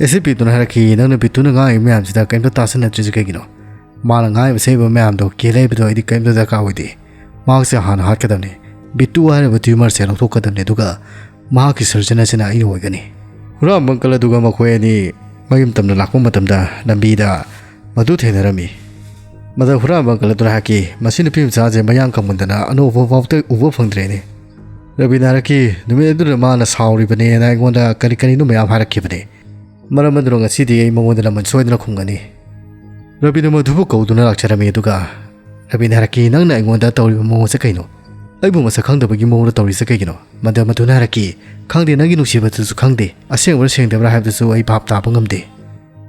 ꯑꯦꯁꯤꯄꯤꯗꯨꯅ ꯍꯥꯏꯔꯛꯈꯤ, "ꯅꯪꯅ ꯕꯤꯇꯨꯅ ꯉꯥꯡꯉꯤꯕ ꯃꯌꯥꯝꯁꯤꯗ ꯀꯩꯝꯇ ꯇꯥꯁꯤꯟꯅꯗ꯭ꯔꯤꯁꯤ ꯀꯩꯒꯤꯅꯣ? ꯃꯥꯅ ꯉꯥꯡꯉꯤꯕ ꯁꯦꯝꯃꯤꯕ ꯃꯌꯥꯝꯗꯣ ꯀꯤꯍꯜꯂꯛꯏꯕꯗꯣ ꯑꯩꯗꯤ ꯀꯩꯝꯇ ꯗꯔꯀꯥꯔ ꯑꯣꯏꯗꯦ꯫ ꯃꯍꯥꯛꯁꯦ ꯍꯥꯟꯅ ꯍꯥꯠꯀꯗꯕꯅꯤ꯫ ꯕꯤꯇꯨ ꯍꯥꯏꯔꯤꯕ ꯇ꯭ꯌꯨꯃꯔꯁꯦ ꯂꯧꯊꯣꯛꯀꯗꯕꯅꯤ, ꯑꯗꯨꯒ ꯃꯍꯥꯛꯀꯤ ꯁꯔꯖꯟ ꯑꯁꯤꯅ ꯑꯩ ꯑꯣꯏꯒꯅꯤ"꯫ ꯍꯨꯔꯥꯟꯕ ꯑꯪꯀꯜ ꯑꯗꯨꯒ ꯃꯈꯣꯏ ꯑꯅꯤ ꯃꯌꯨꯝ ꯇꯝꯅ ꯂꯥꯛꯄ ꯃꯇꯝꯗ ꯂꯝꯕꯤꯗ ꯃꯗꯨ ꯊꯦꯡꯅꯔꯝꯃꯤ꯫ ꯃꯗ ꯍꯨꯔꯥꯟꯕ ꯑꯪꯀꯜ ꯑꯗꯨꯅ ꯍꯥꯏꯔꯛꯈꯤ, "ꯃꯁꯤ ꯅꯨꯄꯤ ꯃꯆꯥꯁꯦ ꯃꯌꯥꯡ ꯀꯪꯃꯟꯗꯅ ꯑꯅꯧꯕ ꯐꯥꯎꯗ ꯎꯕ ꯐꯪꯗ꯭ꯔꯦꯅꯦ"꯫ ꯔꯕꯤꯅ ꯍꯥꯏꯔꯛꯈꯤ, "ꯅꯨꯃꯤꯠ ꯑꯗꯨꯗ ꯃꯥꯅ ꯁꯥꯎꯔꯤꯕꯅꯦꯅ ꯑꯩꯉꯣꯟꯗ ꯀꯔꯤ ꯀꯔꯤꯅꯣ ꯃꯌꯥꯝ ꯍꯥꯏꯔꯛꯈꯤꯕꯅꯦ꯫ ꯃꯔꯝ ꯑꯗꯨꯅ ꯉꯁꯤꯗꯤ ꯑꯩ ꯃꯉꯣꯟꯗ ꯂꯃꯟ ꯁꯣꯏꯗꯅ ꯈꯨꯝꯒꯅꯤ"꯫ ꯔꯕꯤꯅ ꯃꯗꯨꯕꯨ ꯀꯧꯗꯨꯅ ꯂꯥꯛꯆꯔꯝꯃꯤ, ꯑꯗꯨꯒ ꯔꯕꯤꯅ ꯍꯥꯏꯔꯛꯈꯤ, "ꯅꯪꯅ ꯑꯩꯉꯣꯟꯗ ꯇꯧꯔꯤꯕ ꯃꯑꯣꯡꯁꯦ ꯀꯩꯅꯣ? ꯑꯩꯕꯨ ꯃꯁꯛ ꯈꯪꯗꯕꯒꯤ ꯃꯑꯣꯡꯗ ꯇꯧꯔꯤꯁꯦ ꯀꯩꯒꯤꯅꯣ?" ꯃꯗ ꯃꯗꯨꯅ ꯍꯥꯏꯔꯛꯈꯤ, "ꯈꯪꯗꯦ, ꯅꯪꯒꯤ ꯅꯨꯡꯁꯤꯕꯗꯨꯁꯨ ꯈꯪꯗꯦ, ꯑꯁꯦꯡꯕ꯭ꯔꯥ ꯁꯦꯡꯗꯕ꯭ꯔꯥ ꯍꯥꯏꯕꯗꯨꯁꯨ ꯑꯩ ꯚꯥꯞ ꯇꯥꯕ ꯉꯝꯗꯦ꯫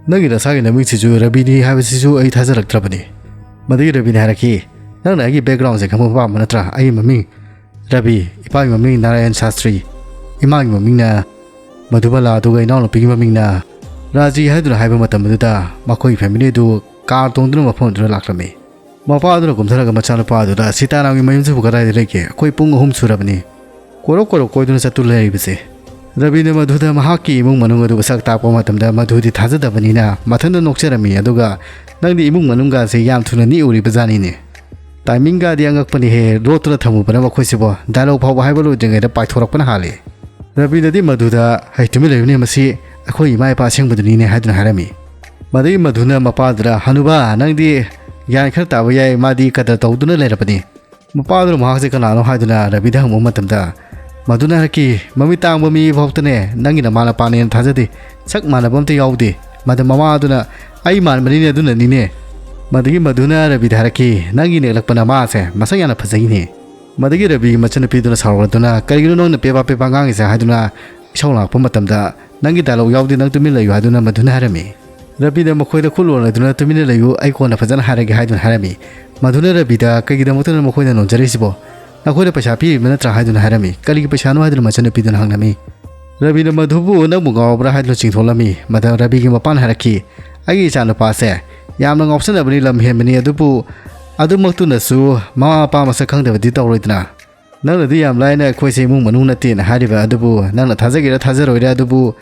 ꯅꯪꯒꯤ ꯅꯁꯥꯒꯤ ꯅꯃꯤꯡꯁꯤꯁꯨ ꯔꯕꯤꯅꯤ ꯍꯥꯏꯕꯁꯤꯁꯨ ꯑꯩ ꯊꯥꯖꯔꯛꯇ꯭ꯔꯕꯅꯤ"꯫ ꯃꯗꯨꯒꯤ ꯔꯕꯤꯅ ꯍꯥꯏꯔꯛꯈꯤ, "ꯅꯪꯅ ꯑꯩꯒꯤ ꯕꯦꯛꯒ꯭ꯔꯥꯎꯟꯁꯦ ꯈꯪꯕ ꯄꯥꯝꯕ ꯅꯠꯇ꯭ꯔꯥ? ꯑꯩꯒꯤ ꯃꯃꯤꯡ ꯔꯕꯤ, ꯏꯄꯥꯒꯤ ꯃꯃꯤꯡ ꯅꯥꯔꯥꯌꯟ ꯁꯥꯁꯇ꯭ꯔꯤ, ꯏꯃꯥꯒꯤ ꯃꯃꯤꯡꯅ ꯃꯙꯨꯕꯂꯥ, ꯑꯗꯨꯒ ꯏꯅꯥꯎꯅꯨꯄꯤꯒꯤ ꯃꯃꯤꯡꯅ ꯔꯥꯖꯤ" ꯍꯥꯏꯗꯨꯅ ꯍꯥꯏꯕ ꯃꯇꯝ ꯑꯗꯨꯗ ꯃꯈꯣꯏꯒꯤ ꯐꯦꯃꯤꯂꯤ ꯑꯗꯨ ꯀꯥꯔ ꯇꯣꯡꯗꯨꯅ ꯃꯐꯝ ꯑꯗꯨꯗ ꯂꯥꯛꯂꯝꯃꯤ꯫ ꯃꯄꯥ ꯑꯗꯨꯅ ꯀꯨꯝꯊꯔꯒ ꯃꯆꯥꯅꯨꯄꯥ ꯑꯗꯨꯗ, "ꯁꯤꯇꯥꯔꯥꯝꯒꯤ ꯃꯌꯨꯝꯁꯤꯕꯨ ꯀꯗꯥꯏꯗ ꯂꯩꯒꯦ? ꯑꯩꯈꯣꯏ ꯄꯨꯡ ꯑꯍꯨꯝ ꯁꯨꯔꯕꯅꯤ ꯀꯣꯏꯔꯣ ꯀꯣꯏꯔꯣ ꯀꯣꯏꯗꯨꯅ ꯆꯠꯇꯨꯅ ꯂꯩꯔꯤꯕꯁꯦ"꯫ ꯔꯕꯤꯅ ꯃꯗꯨꯗ ꯃꯍꯥꯛꯀꯤ ꯏꯃꯨꯡ ꯃꯅꯨꯡ ꯑꯗꯨ ꯃꯁꯛ ꯇꯥꯛꯄ ꯃꯇꯝꯗ ꯃꯗꯨꯗꯤ ꯊꯥꯖꯗꯕꯅꯤꯅ ꯃꯊꯟꯇ ꯅꯣꯛꯆꯔꯝꯃꯤ, ꯑꯗꯨꯒ, "ꯅꯪꯗꯤ ꯏꯃꯨꯡ ꯃꯅꯨꯡꯒꯁꯦ ꯌꯥꯝ ꯊꯨꯅ ꯅꯤꯛꯎꯔꯤꯕ ꯖꯥꯠꯅꯤꯅꯦ꯫ ꯇꯥꯏꯃꯤꯡꯒꯗꯤ ꯑꯉꯛꯄꯅꯤꯍꯦ, ꯂꯣꯠꯇꯨꯅ ꯊꯝꯃꯨꯕꯅ ꯃꯈꯣꯏꯁꯤꯕꯣ, ꯗꯥꯏꯂꯣꯛ ꯐꯥꯎꯕ ꯍꯥꯏꯕ ꯂꯣꯏꯗ꯭ꯔꯤꯉꯩꯗ ꯄꯥꯏꯊꯣꯔꯛꯄꯅ ꯍꯥꯜꯂꯤ"꯫ ꯔꯕꯤꯅꯗꯤ ꯃꯗꯨꯗ, "ꯍꯩ, ꯇꯨꯃꯤꯟ ꯂꯩꯌꯨꯅꯦ, ꯃꯁꯤ ꯑꯩꯈꯣꯏ ꯏꯃꯥ ꯏꯄꯥ ꯑꯁꯦꯡꯕꯗꯨꯅꯤꯅꯦ" ꯍꯥꯏꯗꯨꯅ ꯍꯥꯏꯔꯝꯃꯤ꯫ ꯃꯗꯨꯒꯤ ꯃꯗꯨꯅ ꯃꯄꯥꯗꯨꯗ, "ꯍꯅꯨꯕꯥ, ꯅꯪꯗꯤ ꯒ꯭ꯌꯥꯟ ꯈꯔ ꯇꯥꯕ ꯌꯥꯏ, ꯃꯥꯗꯤ ꯀꯗꯔ ꯇꯧꯗꯨꯅ ꯂꯩꯔꯕꯅꯤ"꯫ ꯃꯄꯥꯗꯨꯅ ꯃꯍꯥꯛꯁꯦ ꯀꯅꯥꯅꯣ ꯍꯥꯏꯗꯨꯅ ꯔꯕꯤꯗ ꯍꯪꯕ ꯃꯇꯝꯗ, ꯃꯗꯨꯅ ꯍꯥꯏꯔꯛꯈꯤ, "ꯃꯃꯤꯠ ꯇꯥꯡꯕ ꯃꯤ ꯐꯥꯎꯗꯅꯦ ꯅꯪꯒꯤ ꯅꯃꯥ ꯅꯄꯥꯅꯦꯅ ꯊꯥꯖꯗꯦ, ꯁꯛ ꯃꯥꯟꯅꯕ ꯑꯝꯇ ꯌꯥꯎꯗꯦ"꯫ ꯃꯗꯨ ꯃꯃꯥꯗꯨꯅ, "ꯑꯩ ꯃꯥꯟꯕꯅꯤꯅꯦ, ꯑꯗꯨꯅꯅꯤꯅꯦ"꯫ ꯃꯗꯨꯒꯤ ꯃꯗꯨꯅ ꯔꯕꯤꯗ ꯍꯥꯏꯔꯛꯈꯤ, "ꯅꯪꯒꯤ ꯅꯦꯛꯂꯛꯄ ꯅꯃꯥꯁꯦ ꯃꯁꯛ ꯌꯥꯝꯅ ꯐꯖꯩꯅꯦ"꯫ ꯃꯗꯨꯒꯤ ꯔꯕꯤꯒꯤ ꯃꯆꯟꯅꯨꯄꯤꯗꯨꯅ ꯁꯥꯎꯔꯗꯨꯅ, "ꯀꯔꯤꯒꯤꯅꯣ ꯅꯪꯅ ꯄꯦꯕꯥ ꯄꯦꯕꯥ ꯉꯥꯡꯉꯤꯁꯦ?" ꯍꯥꯏꯗꯨꯅ ꯏꯁꯧ ꯂꯥꯡꯂꯛꯄ ꯃꯇꯝꯗ, "ꯅꯪꯒꯤ ꯗꯥꯏꯂꯣꯛ ꯌꯥꯎꯗꯦ, ꯅꯪ ꯇꯨꯃꯤꯟ ꯂꯩꯌꯨ" ꯍꯥꯏꯗꯨꯅ ꯃꯗꯨꯅ ꯍꯥꯏꯔꯝꯃꯤ꯫ ꯔꯕꯤꯅ ꯃꯈꯣꯏꯗ ꯈꯨꯠ ꯂꯣꯜꯂꯗꯨꯅ, "ꯇꯨꯃꯤꯟꯅ ꯂꯩꯌꯨ, ꯑꯩ ꯀꯣꯟꯅ ꯐꯖꯅ ꯍꯥꯏꯔꯒꯦ" ꯍꯥꯏꯗꯨꯅ ꯍꯥꯏꯔꯝꯃꯤ꯫ ꯃꯗꯨꯅ ꯔꯕꯤꯗ, "ꯀꯩꯒꯤꯗꯃꯛꯇꯅ ꯃꯈꯣꯏꯗ ꯅꯣꯟꯖꯔꯤꯁꯤꯕꯣ? ꯅꯈꯣꯏꯗ ꯄꯩꯁꯥ ꯄꯤꯔꯤꯕ ꯅꯠꯇ꯭ꯔꯥ?" ꯍꯥꯏꯗꯨꯅ ꯍꯥꯏꯔꯝꯃꯤ꯫ "ꯀꯔꯤꯒꯤ ꯄꯩꯁꯥꯅꯣ?" ꯍꯥꯏꯗꯨꯅ ꯃꯆꯟꯅꯨꯄꯤꯗꯨꯅ ꯍꯪꯂꯝꯃꯤ꯫ ꯔꯕꯤꯅ, "ꯃꯗꯨꯕꯨ ꯅꯪꯕꯨ ꯉꯥꯎꯔꯕ꯭ꯔꯥ?" ꯍꯥꯏꯗꯨꯅ ꯆꯤꯡꯊꯣꯛꯂꯝꯃꯤ꯫ ꯃꯗ ꯔꯕꯤꯒꯤ ꯃꯄꯥꯅ ꯍꯥꯏꯔꯛꯈꯤ, "ꯑꯩꯒꯤ ꯏꯆꯥꯅꯨꯄꯥꯁꯦ ꯌꯥꯝꯅ ꯉꯥꯎꯁꯟꯅꯕꯅꯤ, ꯂꯝ ꯍꯦꯟꯕꯅꯤ, ꯑꯗꯨꯕꯨ ꯑꯗꯨꯃꯛꯇꯨꯅꯁꯨ ꯃꯃꯥ ꯃꯄꯥ ꯃꯁꯛ ꯈꯪꯗꯕꯗꯤ ꯇꯧꯔꯣꯏꯗꯅ"꯫ "ꯅꯪꯅꯗꯤ ꯌꯥꯝ ꯂꯥꯏꯅ ꯑꯩꯈꯣꯏꯁꯦ ꯏꯃꯨꯡ ꯃꯅꯨꯡ ꯅꯠꯇꯦꯅ ꯍꯥꯏꯔꯤꯕ ꯑꯗꯨꯕꯨ, ꯅꯪꯅ ꯊꯥꯖꯒꯦꯔꯥ ꯊꯥꯖꯔꯣꯏꯔꯥ, ꯑꯗꯨꯕꯨ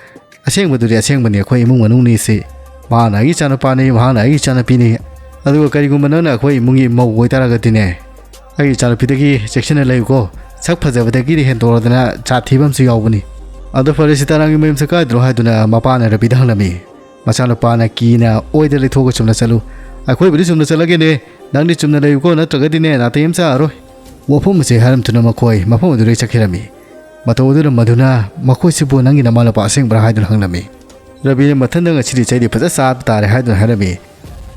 ꯑꯁꯦꯡꯕꯗꯨꯗꯤ ꯑꯁꯦꯡꯕꯅꯤ, ꯑꯩꯈꯣꯏ ꯏꯃꯨꯡ ꯃꯅꯨꯡꯅꯤ ꯁꯤ꯫ ꯃꯍꯥꯛꯅ ꯑꯩꯒꯤ ꯏꯆꯥꯅꯨꯄꯥꯅꯤ, ꯃꯍꯥꯛꯅ ꯑꯩꯒꯤ ꯏꯆꯥꯅꯨꯄꯤꯅꯤ꯫ ꯑꯗꯨꯒ ꯀꯔꯤꯒꯨꯝꯕ ꯅꯪꯅ ꯑꯩꯈꯣꯏ ꯏꯃꯨꯡꯒꯤ ꯃꯧ ꯑꯣꯏꯇꯥꯔꯒꯗꯤꯅꯦ, ꯑꯩꯒꯤ ꯏꯆꯥꯅꯨꯄꯤꯗꯒꯤ ꯆꯦꯛꯁꯤꯟꯅ ꯂꯩꯌꯨꯀꯣ꯫ ꯁꯛ ꯐꯖꯕꯗꯒꯤꯗꯤ ꯍꯦꯟꯗꯣꯔꯗꯅ ꯖꯥꯠ ꯊꯤꯕ ꯑꯃꯁꯨ ꯌꯥꯎꯕꯅꯤ꯫ ꯑꯗꯣ ꯐꯔꯦ, ꯁꯤꯇꯥꯔꯥꯝꯒꯤ ꯃꯌꯨꯝꯁꯦ ꯀꯥꯏꯗꯅꯣ?" ꯍꯥꯏꯗꯨꯅ ꯃꯄꯥꯅ ꯔꯕꯤꯗ ꯍꯪꯂꯝꯃꯤ꯫ ꯃꯆꯥꯅꯨꯄꯥꯅ ꯀꯤꯅ ꯑꯣꯏꯗ ꯂꯩꯊꯣꯛꯑꯒ ꯆꯨꯝꯅ ꯆꯠꯂꯨ꯫ "ꯑꯩꯈꯣꯏꯕꯨꯗꯤ ꯆꯨꯝꯅ ꯆꯠꯂꯒꯦꯅꯦ꯫ ꯅꯪꯗꯤ ꯆꯨꯝꯅ ꯂꯩꯌꯨꯀꯣ, ꯅꯠꯇ꯭ꯔꯒꯗꯤꯅꯦ ꯅꯥꯇꯩ ꯑꯃ ꯆꯥꯔꯔꯣꯏ꯫" ꯋꯥꯐꯝ ꯑꯁꯦ ꯍꯥꯏꯔꯝꯗꯨꯅ ꯃꯈꯣꯏ ꯃꯐꯝ ꯑꯗꯨꯗꯒꯤ ꯆꯠꯈꯤꯔꯝꯃꯤ꯫ ꯃꯇꯧ ꯑꯗꯨꯗ ꯃꯗꯨꯅ, "ꯃꯈꯣꯏꯁꯤꯕꯨ ꯅꯪꯒꯤ ꯅꯃꯥ ꯅꯄꯥ ꯑꯁꯦꯡꯕ꯭ꯔꯥ?" ꯍꯥꯏꯗꯨꯅ ꯍꯪꯂꯝꯃꯤ꯫ ꯔꯕꯤꯅ ꯃꯊꯟꯗ ꯉꯁꯤꯗꯤ ꯆꯩꯗꯤ ꯐꯖ ꯆꯥꯕ ꯇꯥꯔꯦ ꯍꯥꯏꯗꯨꯅ ꯍꯥꯏꯔꯝꯃꯤ꯫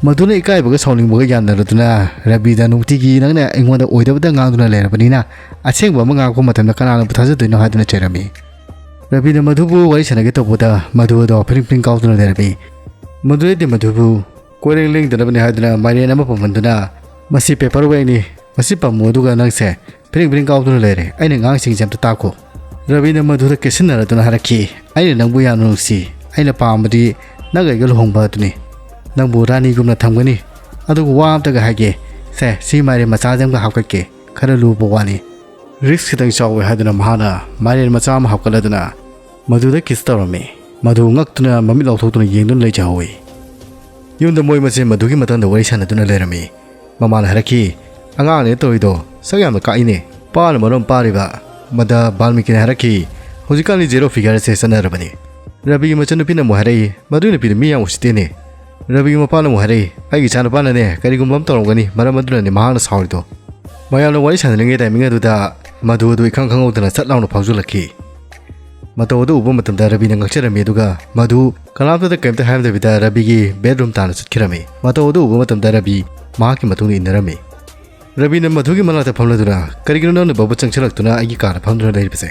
ꯃꯗꯨꯅ ꯏꯀꯥꯏꯕꯒ ꯁꯥꯎꯅꯤꯡꯕꯒ ꯌꯥꯟꯅꯔꯗꯨꯅ ꯔꯕꯤꯗ, "ꯅꯨꯡꯇꯤꯒꯤ ꯅꯪꯅ ꯑꯩꯉꯣꯟꯗ ꯑꯣꯏꯗꯕꯗ ꯉꯥꯡꯗꯨꯅ ꯂꯩꯔꯕꯅꯤꯅ ꯑꯁꯦꯡꯕ ꯑꯃ ꯉꯥꯡꯉꯛꯄ ꯃꯇꯝꯗ ꯀꯅꯥꯅꯕꯨ ꯊꯥꯖꯗꯣꯏꯅꯣ?" ꯍꯥꯏꯗꯨꯅ ꯆꯩꯔꯝꯃꯤ꯫ ꯔꯕꯤꯅ ꯃꯗꯨꯕꯨ ꯋꯥꯔꯤ ꯁꯥꯟꯅꯒꯦ ꯇꯧꯕꯗ ꯃꯗꯨ ꯑꯗꯣ ꯐꯤꯔꯤꯡ ꯐꯤꯔꯤꯡ ꯀꯥꯎꯗꯨꯅ ꯂꯩꯔꯝꯃꯤ꯫ ꯃꯗꯨꯗꯩꯗꯤ ꯃꯗꯨꯕꯨ ꯀꯣꯏꯔꯦꯡ ꯂꯦꯡꯗꯅꯕꯅꯤ ꯍꯥꯏꯗꯨꯅ ꯃꯥꯏꯔꯦꯟ ꯑꯃ ꯄꯝꯍꯟꯗꯨꯅ, "ꯃꯁꯤ ꯄꯦꯄꯔ ꯋꯦꯠꯅꯤ, ꯃꯁꯤ ꯄꯝꯃꯨ ꯑꯗꯨꯒ ꯅꯪꯁꯦ ꯐꯤꯔꯤꯡ ꯐꯤꯔꯤꯡ ꯀꯥꯎꯗꯨꯅ ꯂꯩꯔꯦ, ꯑꯩꯅ ꯉꯥꯡꯁꯤꯡꯁꯦ ꯑꯝꯇ ꯇꯥꯛꯈꯣ꯫" ꯔꯕꯤꯅ ꯃꯗꯨꯗ ꯀꯦꯠꯁꯤꯟꯅꯔꯗꯨꯅ ꯍꯥꯏꯔꯛꯈꯤ, "ꯑꯩꯅ ꯅꯪꯕꯨ ꯌꯥꯝꯅ ꯅꯨꯡꯁꯤ, ꯑꯩꯅ ꯄꯥꯝꯕꯗꯤ ꯅꯪꯒ ꯑꯩꯒ ꯂꯨꯍꯣꯡꯕ ꯑꯗꯨꯅꯤ꯫ ꯅꯪꯕꯨ ꯔꯥꯅꯤꯒꯨꯝꯅ ꯊꯝꯒꯅꯤ꯫ ꯑꯗꯨꯒ ꯋꯥ ꯑꯝꯇꯒ ꯍꯥꯏꯒꯦ꯫ ꯁꯦ, ꯁꯤ ꯃꯥꯏꯔꯦꯟ ꯃꯆꯥꯁꯦ ꯑꯝꯒ ꯍꯥꯞꯀꯠꯀꯦ, ꯈꯔ ꯂꯨꯕ ꯋꯥꯅꯤ꯫" ꯔꯤꯛꯁ ꯈꯤꯇꯪ ꯆꯥꯎꯋꯦ ꯍꯥꯏꯗꯨꯅ ꯃꯍꯥꯛꯅ ꯃꯥꯏꯔꯦꯟ ꯃꯆꯥ ꯑꯃ ꯍꯥꯞꯀꯠꯂꯗꯨꯅ ꯃꯗꯨꯗ ꯀꯤꯁ ꯇꯧꯔꯝꯃꯤ꯫ ꯃꯗꯨ ꯉꯛꯇꯨꯅ ꯃꯃꯤꯠ ꯂꯥꯎꯊꯣꯛꯇꯨꯅ ꯌꯦꯡꯗꯨꯅ ꯂꯩꯖꯍꯧꯋꯤ꯫ ꯌꯨꯝꯗ ꯃꯣꯏ ꯃꯁꯦꯟ ꯃꯗꯨꯒꯤ ꯃꯇꯥꯡꯗ ꯋꯥꯔꯤ ꯁꯥꯟꯅꯗꯨꯅ ꯂꯩꯔꯝꯃꯤ꯫ ꯃꯃꯥꯅ ꯍꯥꯏꯔꯛꯈꯤ, "ꯑꯉꯥꯡꯅꯦ ꯇꯧꯔꯤꯗꯣ, ꯁꯛ ꯌꯥꯝꯅ ꯀꯥꯛꯏꯅꯦ꯫ ꯄꯥꯅ ꯃꯔꯣꯝ ꯄꯥꯔꯤꯕ꯫" ꯃꯗ ꯕꯥꯜꯃꯤꯀꯤꯅ ꯍꯥꯏꯔꯛꯈꯤ, "ꯍꯧꯖꯤꯛꯀꯥꯟꯗꯤ ꯖꯦꯔꯣ ꯐꯤꯒꯔ ꯑꯁꯦ ꯆꯠꯅꯔꯕꯅꯤ꯫" ꯔꯕꯤꯒꯤ ꯃꯆꯟꯅꯨꯄꯤꯅ ꯑꯃꯨꯛ ꯍꯥꯏꯔꯛꯏ, "ꯃꯗꯨ ꯅꯨꯄꯤꯗꯨ ꯃꯤ ꯌꯥꯝ ꯎꯁꯤꯠꯇꯦꯅꯦ꯫" ꯔꯕꯤꯒꯤ ꯃꯄꯥꯅ ꯑꯃꯨꯛ ꯍꯥꯏꯔꯛꯏ, "ꯑꯩꯒꯤ ꯏꯆꯥꯅꯨꯄꯥꯅꯅꯦ ꯀꯔꯤꯒꯨꯝꯕ ꯑꯃ ꯇꯧꯔꯝꯒꯅꯤ, ꯃꯔꯝ ꯑꯗꯨꯅꯅꯦ ꯃꯍꯥꯛꯅ ꯁꯥꯎꯔꯤꯗꯣ꯫" ꯃꯌꯥꯝꯅ ꯋꯥꯔꯤ ꯁꯥꯟꯅꯔꯤꯉꯩ ꯇꯥꯏꯃꯤꯡ ꯑꯗꯨꯗ ꯃꯗꯨ ꯑꯗꯨ ꯏꯈꯪ ꯈꯪꯍꯧꯗꯅ ꯁꯠ ꯂꯥꯎꯅ ꯐꯥꯎꯖꯤꯜꯂꯛꯈꯤ꯫ ꯃꯇꯧ ꯑꯗꯨ ꯎꯕ ꯃꯇꯝꯗ ꯔꯕꯤꯅ ꯉꯛꯆꯔꯝꯃꯤ, ꯑꯗꯨꯒ ꯃꯗꯨ ꯀꯅꯥꯝꯇꯗ ꯀꯔꯤꯝꯇ ꯍꯥꯏꯔꯝꯗꯕꯤꯗ ꯔꯕꯤꯒꯤ ꯕꯦꯗꯔꯨꯝ ꯇꯥꯟꯅ ꯆꯠꯈꯤꯔꯝꯃꯤ꯫ ꯃꯇꯧ ꯑꯗꯨ ꯎꯕ ꯃꯇꯝꯗ ꯔꯕꯤ ꯃꯍꯥꯛꯀꯤ ꯃꯇꯨꯡꯗ ꯏꯟꯅꯔꯝꯃꯤ꯫ ꯔꯕꯤꯅ ꯃꯗꯨꯒꯤ ꯃꯅꯥꯛꯇ ꯐꯝꯂꯗꯨꯅ, "ꯀꯔꯤꯒꯤꯅꯣ ꯅꯪꯅ ꯕꯕꯨ ꯆꯪꯁꯤꯜꯂꯛꯇꯨꯅ ꯑꯩꯒꯤ ꯀꯥꯗ ꯐꯝꯗꯨꯅ ꯂꯩꯔꯤꯕꯁꯦ?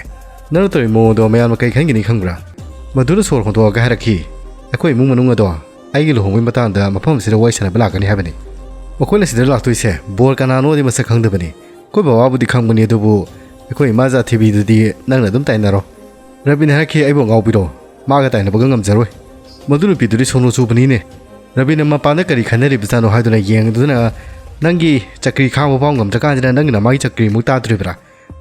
ꯅꯪꯅ ꯇꯧꯔꯤꯕ ꯃꯑꯣꯡ ꯑꯗꯣ ꯃꯌꯥꯝꯅ ꯀꯔꯤ ꯈꯟꯒꯅꯤ ꯈꯪꯕ꯭ꯔꯥ?" ꯃꯗꯨꯅ ꯁꯣꯔ ꯍꯣꯟꯗꯣꯛꯑꯒ ꯍꯥꯏꯔꯛꯈꯤ, "ꯑꯩꯈꯣꯏ ꯏꯃꯨꯡ ꯃꯅꯨꯡ ꯑꯗꯣ ꯑꯩꯒꯤ ꯂꯨꯍꯣꯡꯕꯒꯤ ꯃꯇꯥꯡꯗ ꯃꯐꯝ ꯑꯁꯤꯗ ꯋꯥꯔꯤ ꯁꯥꯟꯅꯕ ꯂꯥꯛꯀꯅꯤ ꯍꯥꯏꯕꯅꯤ꯫ ꯃꯈꯣꯏꯅ ꯁꯤꯗ ꯂꯥꯛꯇꯣꯏꯁꯦ ꯕꯣꯔ ꯀꯅꯥꯅꯣꯗꯤ ꯃꯁꯛ ꯈꯪꯗꯕꯅꯤ꯫ ꯑꯩꯈꯣꯏ ꯕꯕꯥꯕꯨꯗꯤ ꯈꯪꯕꯅꯤ, ꯑꯗꯨꯕꯨ ꯑꯩꯈꯣꯏ ꯏꯃꯥ ꯖꯥꯠ ꯊꯤꯕꯤꯗꯨꯗꯤ ꯅꯪꯅ ꯑꯗꯨꯝ ꯇꯥꯏꯅꯔꯣ꯫" ꯔꯕꯤꯅ ꯍꯥꯏꯔꯛꯈꯤ, "ꯑꯩꯕꯨ ꯑꯉꯥꯎꯕꯤꯔꯣ? ꯃꯥꯒ ꯇꯥꯏꯅꯕꯒ ꯉꯝꯖꯔꯣꯏ꯫ ꯃꯗꯨ ꯅꯨꯄꯤꯗꯨꯗꯤ ꯁꯣꯅꯣ ꯆꯨꯕꯅꯤꯅꯦ꯫" ꯔꯕꯤꯅ ꯃꯄꯥꯟꯗ ꯀꯔꯤ ꯈꯟꯅꯔꯤꯕꯖꯥꯠꯅꯣ ꯍꯥꯏꯗꯨꯅ ꯌꯦꯡꯗꯨꯅ, "ꯅꯪꯒꯤ ꯆꯀ꯭ꯔꯤ ꯈꯥꯡꯕ ꯐꯥꯎ ꯉꯝꯗ꯭ꯔꯀꯥꯟꯁꯤꯗ ꯅꯪꯒꯤ ꯅꯃꯥꯒꯤ ꯆꯀ꯭ꯔꯤꯃꯨꯛ ꯇꯥꯗ꯭ꯔꯤꯕ꯭ꯔꯥ?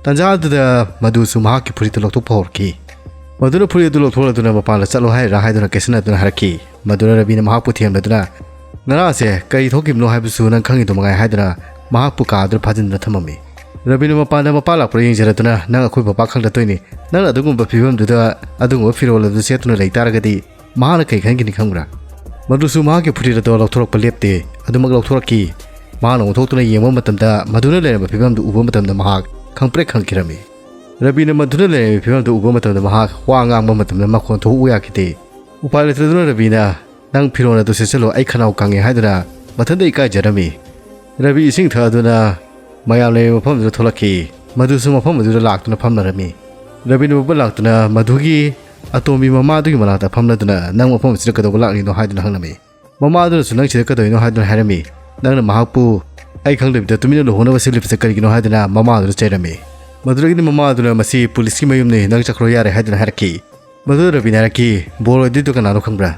ꯇꯥꯟꯖꯥ ꯑꯗꯨꯗ ꯃꯗꯨꯁꯨ ꯃꯍꯥꯛꯀꯤ ꯐꯨꯔꯤꯠꯇꯨ ꯂꯧꯊꯣꯛꯄ ꯍꯧꯔꯛꯈꯤ꯫ ꯃꯗꯨꯅ ꯐꯨꯔꯤꯠ ꯑꯗꯨ ꯂꯧꯊꯣꯛꯂꯗꯨꯅ ꯃꯄꯥꯟꯗ ꯆꯠꯂꯣ ꯍꯥꯏꯔꯤꯔꯥ ꯍꯥꯏꯗꯨꯅ ꯀꯦꯁꯟꯅꯗꯨꯅ ꯍꯥꯏꯔꯛꯈꯤ꯫ ꯃꯗꯨꯅ ꯔꯕꯤꯅ ꯃꯍꯥꯛꯄꯨ ꯊꯦꯝꯂꯗꯨꯅ, "ꯉꯔꯥꯡꯁꯦ ꯀꯔꯤ ꯊꯣꯛꯈꯤꯕꯅꯣ ꯍꯥꯏꯕꯁꯨ ꯅꯪ ꯈꯪꯉꯤꯗꯨ ꯃꯉꯥꯏ" ꯍꯥꯏꯗꯨꯅ ꯃꯍꯥꯛꯄꯨ ꯀꯥ ꯑꯗꯨꯗ ꯐꯥꯖꯤꯟꯗꯨꯅ ꯊꯝꯃꯝꯃꯤ꯫ ꯔꯕꯤꯅ ꯃꯄꯥꯟꯗ ꯃꯄꯥ ꯂꯥꯛꯄ꯭ꯔꯥ ꯌꯦꯡꯖꯔꯗꯨꯅ, "ꯅꯪ ꯑꯩꯈꯣꯏ ꯕꯕꯥ ꯈꯪꯂꯛꯇꯣꯏꯅꯤ꯫ ꯅꯪꯅ ꯑꯗꯨꯒꯨꯝꯕ ꯐꯤꯕꯝꯗꯨꯗ ꯑꯗꯨꯒꯨꯝꯕ ꯐꯤꯔꯣꯜ ꯑꯗꯨ ꯁꯦꯠꯇꯨꯅ ꯂꯩ ꯇꯥꯔꯒꯗꯤ ꯃꯍꯥꯛꯅ ꯀꯔꯤ ꯈꯟꯒꯅꯤ ꯈꯪꯕ꯭ꯔꯥ?" ꯃꯗꯨꯁꯨ ꯃꯍꯥꯛꯀꯤ ꯐꯨꯔꯤꯠ ꯑꯗꯣ ꯂꯧꯊꯣꯔꯛꯄ ꯂꯦꯞꯇꯦ꯫ ꯑꯗꯨꯃꯛ ꯂꯧꯊꯣꯔꯛꯈꯤ꯫ ꯃꯍꯥꯛꯅ ꯑꯣꯟꯊꯣꯛꯇꯨꯅ ꯌꯦꯡꯕ ꯃꯇꯝꯗ, ꯃꯗꯨꯅ ꯂꯩꯔꯝꯕ ꯐꯤꯕꯝꯗꯨ ꯎꯕ ꯃꯇꯝꯗ ꯃꯍꯥꯛ ꯈꯪꯄ꯭ꯔꯦꯛ ꯈꯪꯈꯤꯔꯝꯃꯤ꯫ ꯔꯕꯤꯅ ꯃꯗꯨꯅ ꯂꯩꯔꯝꯃꯤꯕ ꯐꯤꯕꯝꯗꯨ ꯎꯕ ꯃꯇꯝꯗ ꯃꯍꯥꯛ ꯋꯥ ꯉꯥꯡꯕ ꯃꯇꯝꯗ ꯃꯈꯣꯟ ꯊꯣꯛꯎ ꯌꯥꯈꯤꯗꯦ꯫ ꯎꯄꯥꯏ ꯂꯩꯇꯗꯨꯅ ꯔꯕꯤꯅ, "ꯅꯪ ꯐꯤꯔꯣꯜ ꯑꯗꯨ ꯁꯦꯠꯆꯜꯂꯣ, ꯑꯩ ꯈꯅꯥꯎ ꯀꯪꯉꯦ" ꯍꯥꯏꯗꯨꯅ ꯃꯊꯟꯇ ꯏꯀꯥꯏꯖꯔꯝꯃꯤ꯫ ꯔꯕꯤ ꯏꯁꯤꯡ ꯊꯛꯑꯗꯨꯅ ꯃꯌꯥꯝ ꯂꯩꯔꯤꯕ ꯃꯐꯝꯗꯨꯗ ꯊꯣꯛꯂꯛꯈꯤ꯫ ꯃꯗꯨꯁꯨ ꯃꯐꯝ ꯑꯗꯨꯗ ꯂꯥꯛꯇꯨꯅ ꯐꯝꯂꯔꯝꯃꯤ꯫ ꯔꯕꯤꯅ ꯕꯕꯥ ꯂꯥꯛꯇꯨꯅ ꯃꯗꯨꯒꯤ ꯑꯇꯣꯝꯕꯤ ꯃꯃꯥꯗꯨꯒꯤ ꯃꯅꯥꯛꯇ ꯐꯝꯂꯗꯨꯅ, "ꯅꯪ ꯃꯐꯝ ꯑꯁꯤꯗ ꯀꯩꯗꯧꯕ ꯂꯥꯛꯂꯤꯅꯣ?" ꯍꯥꯏꯗꯨꯅ ꯍꯪꯂꯝꯃꯤ꯫ ꯃꯃꯥꯗꯨꯅꯁꯨ, "ꯅꯪ ꯁꯤꯗ ꯀꯩꯗꯧꯔꯤꯅꯣ?" ꯍꯥꯏꯗꯨꯅ ꯍꯥꯏꯔꯝꯃꯤ꯫ "ꯅꯪꯅ ꯃꯍꯥꯛꯄꯨ ꯑꯩ ꯈꯪꯗꯕꯤꯗ ꯇꯨꯃꯤꯟꯅ ꯂꯨꯍꯣꯡꯅꯕ ꯁꯤꯜꯂꯤꯕꯁꯦ ꯀꯔꯤꯒꯤꯅꯣ?" ꯍꯥꯏꯗꯨꯅ ꯃꯃꯥꯗꯨꯗ ꯆꯩꯔꯝꯃꯤ꯫ ꯃꯗꯨꯗꯒꯤꯗꯤ ꯃꯃꯥꯗꯨꯅ, "ꯃꯁꯤ ꯄꯨꯂꯤꯁꯀꯤ ꯃꯌꯨꯝꯅꯤ, ꯅꯪ ꯆꯠꯈ꯭ꯔꯣ ꯌꯥꯔꯦ" ꯍꯥꯏꯗꯨꯅ ꯍꯥꯏꯔꯛꯈꯤ꯫ ꯃꯗꯨꯗ ꯔꯕꯤꯅ ꯍꯥꯏꯔꯛꯈꯤ, "ꯕꯣꯔ ꯑꯣꯏꯗꯣꯏꯗꯨ ꯀꯅꯥꯅꯣ ꯈꯪꯕ꯭ꯔꯥ?"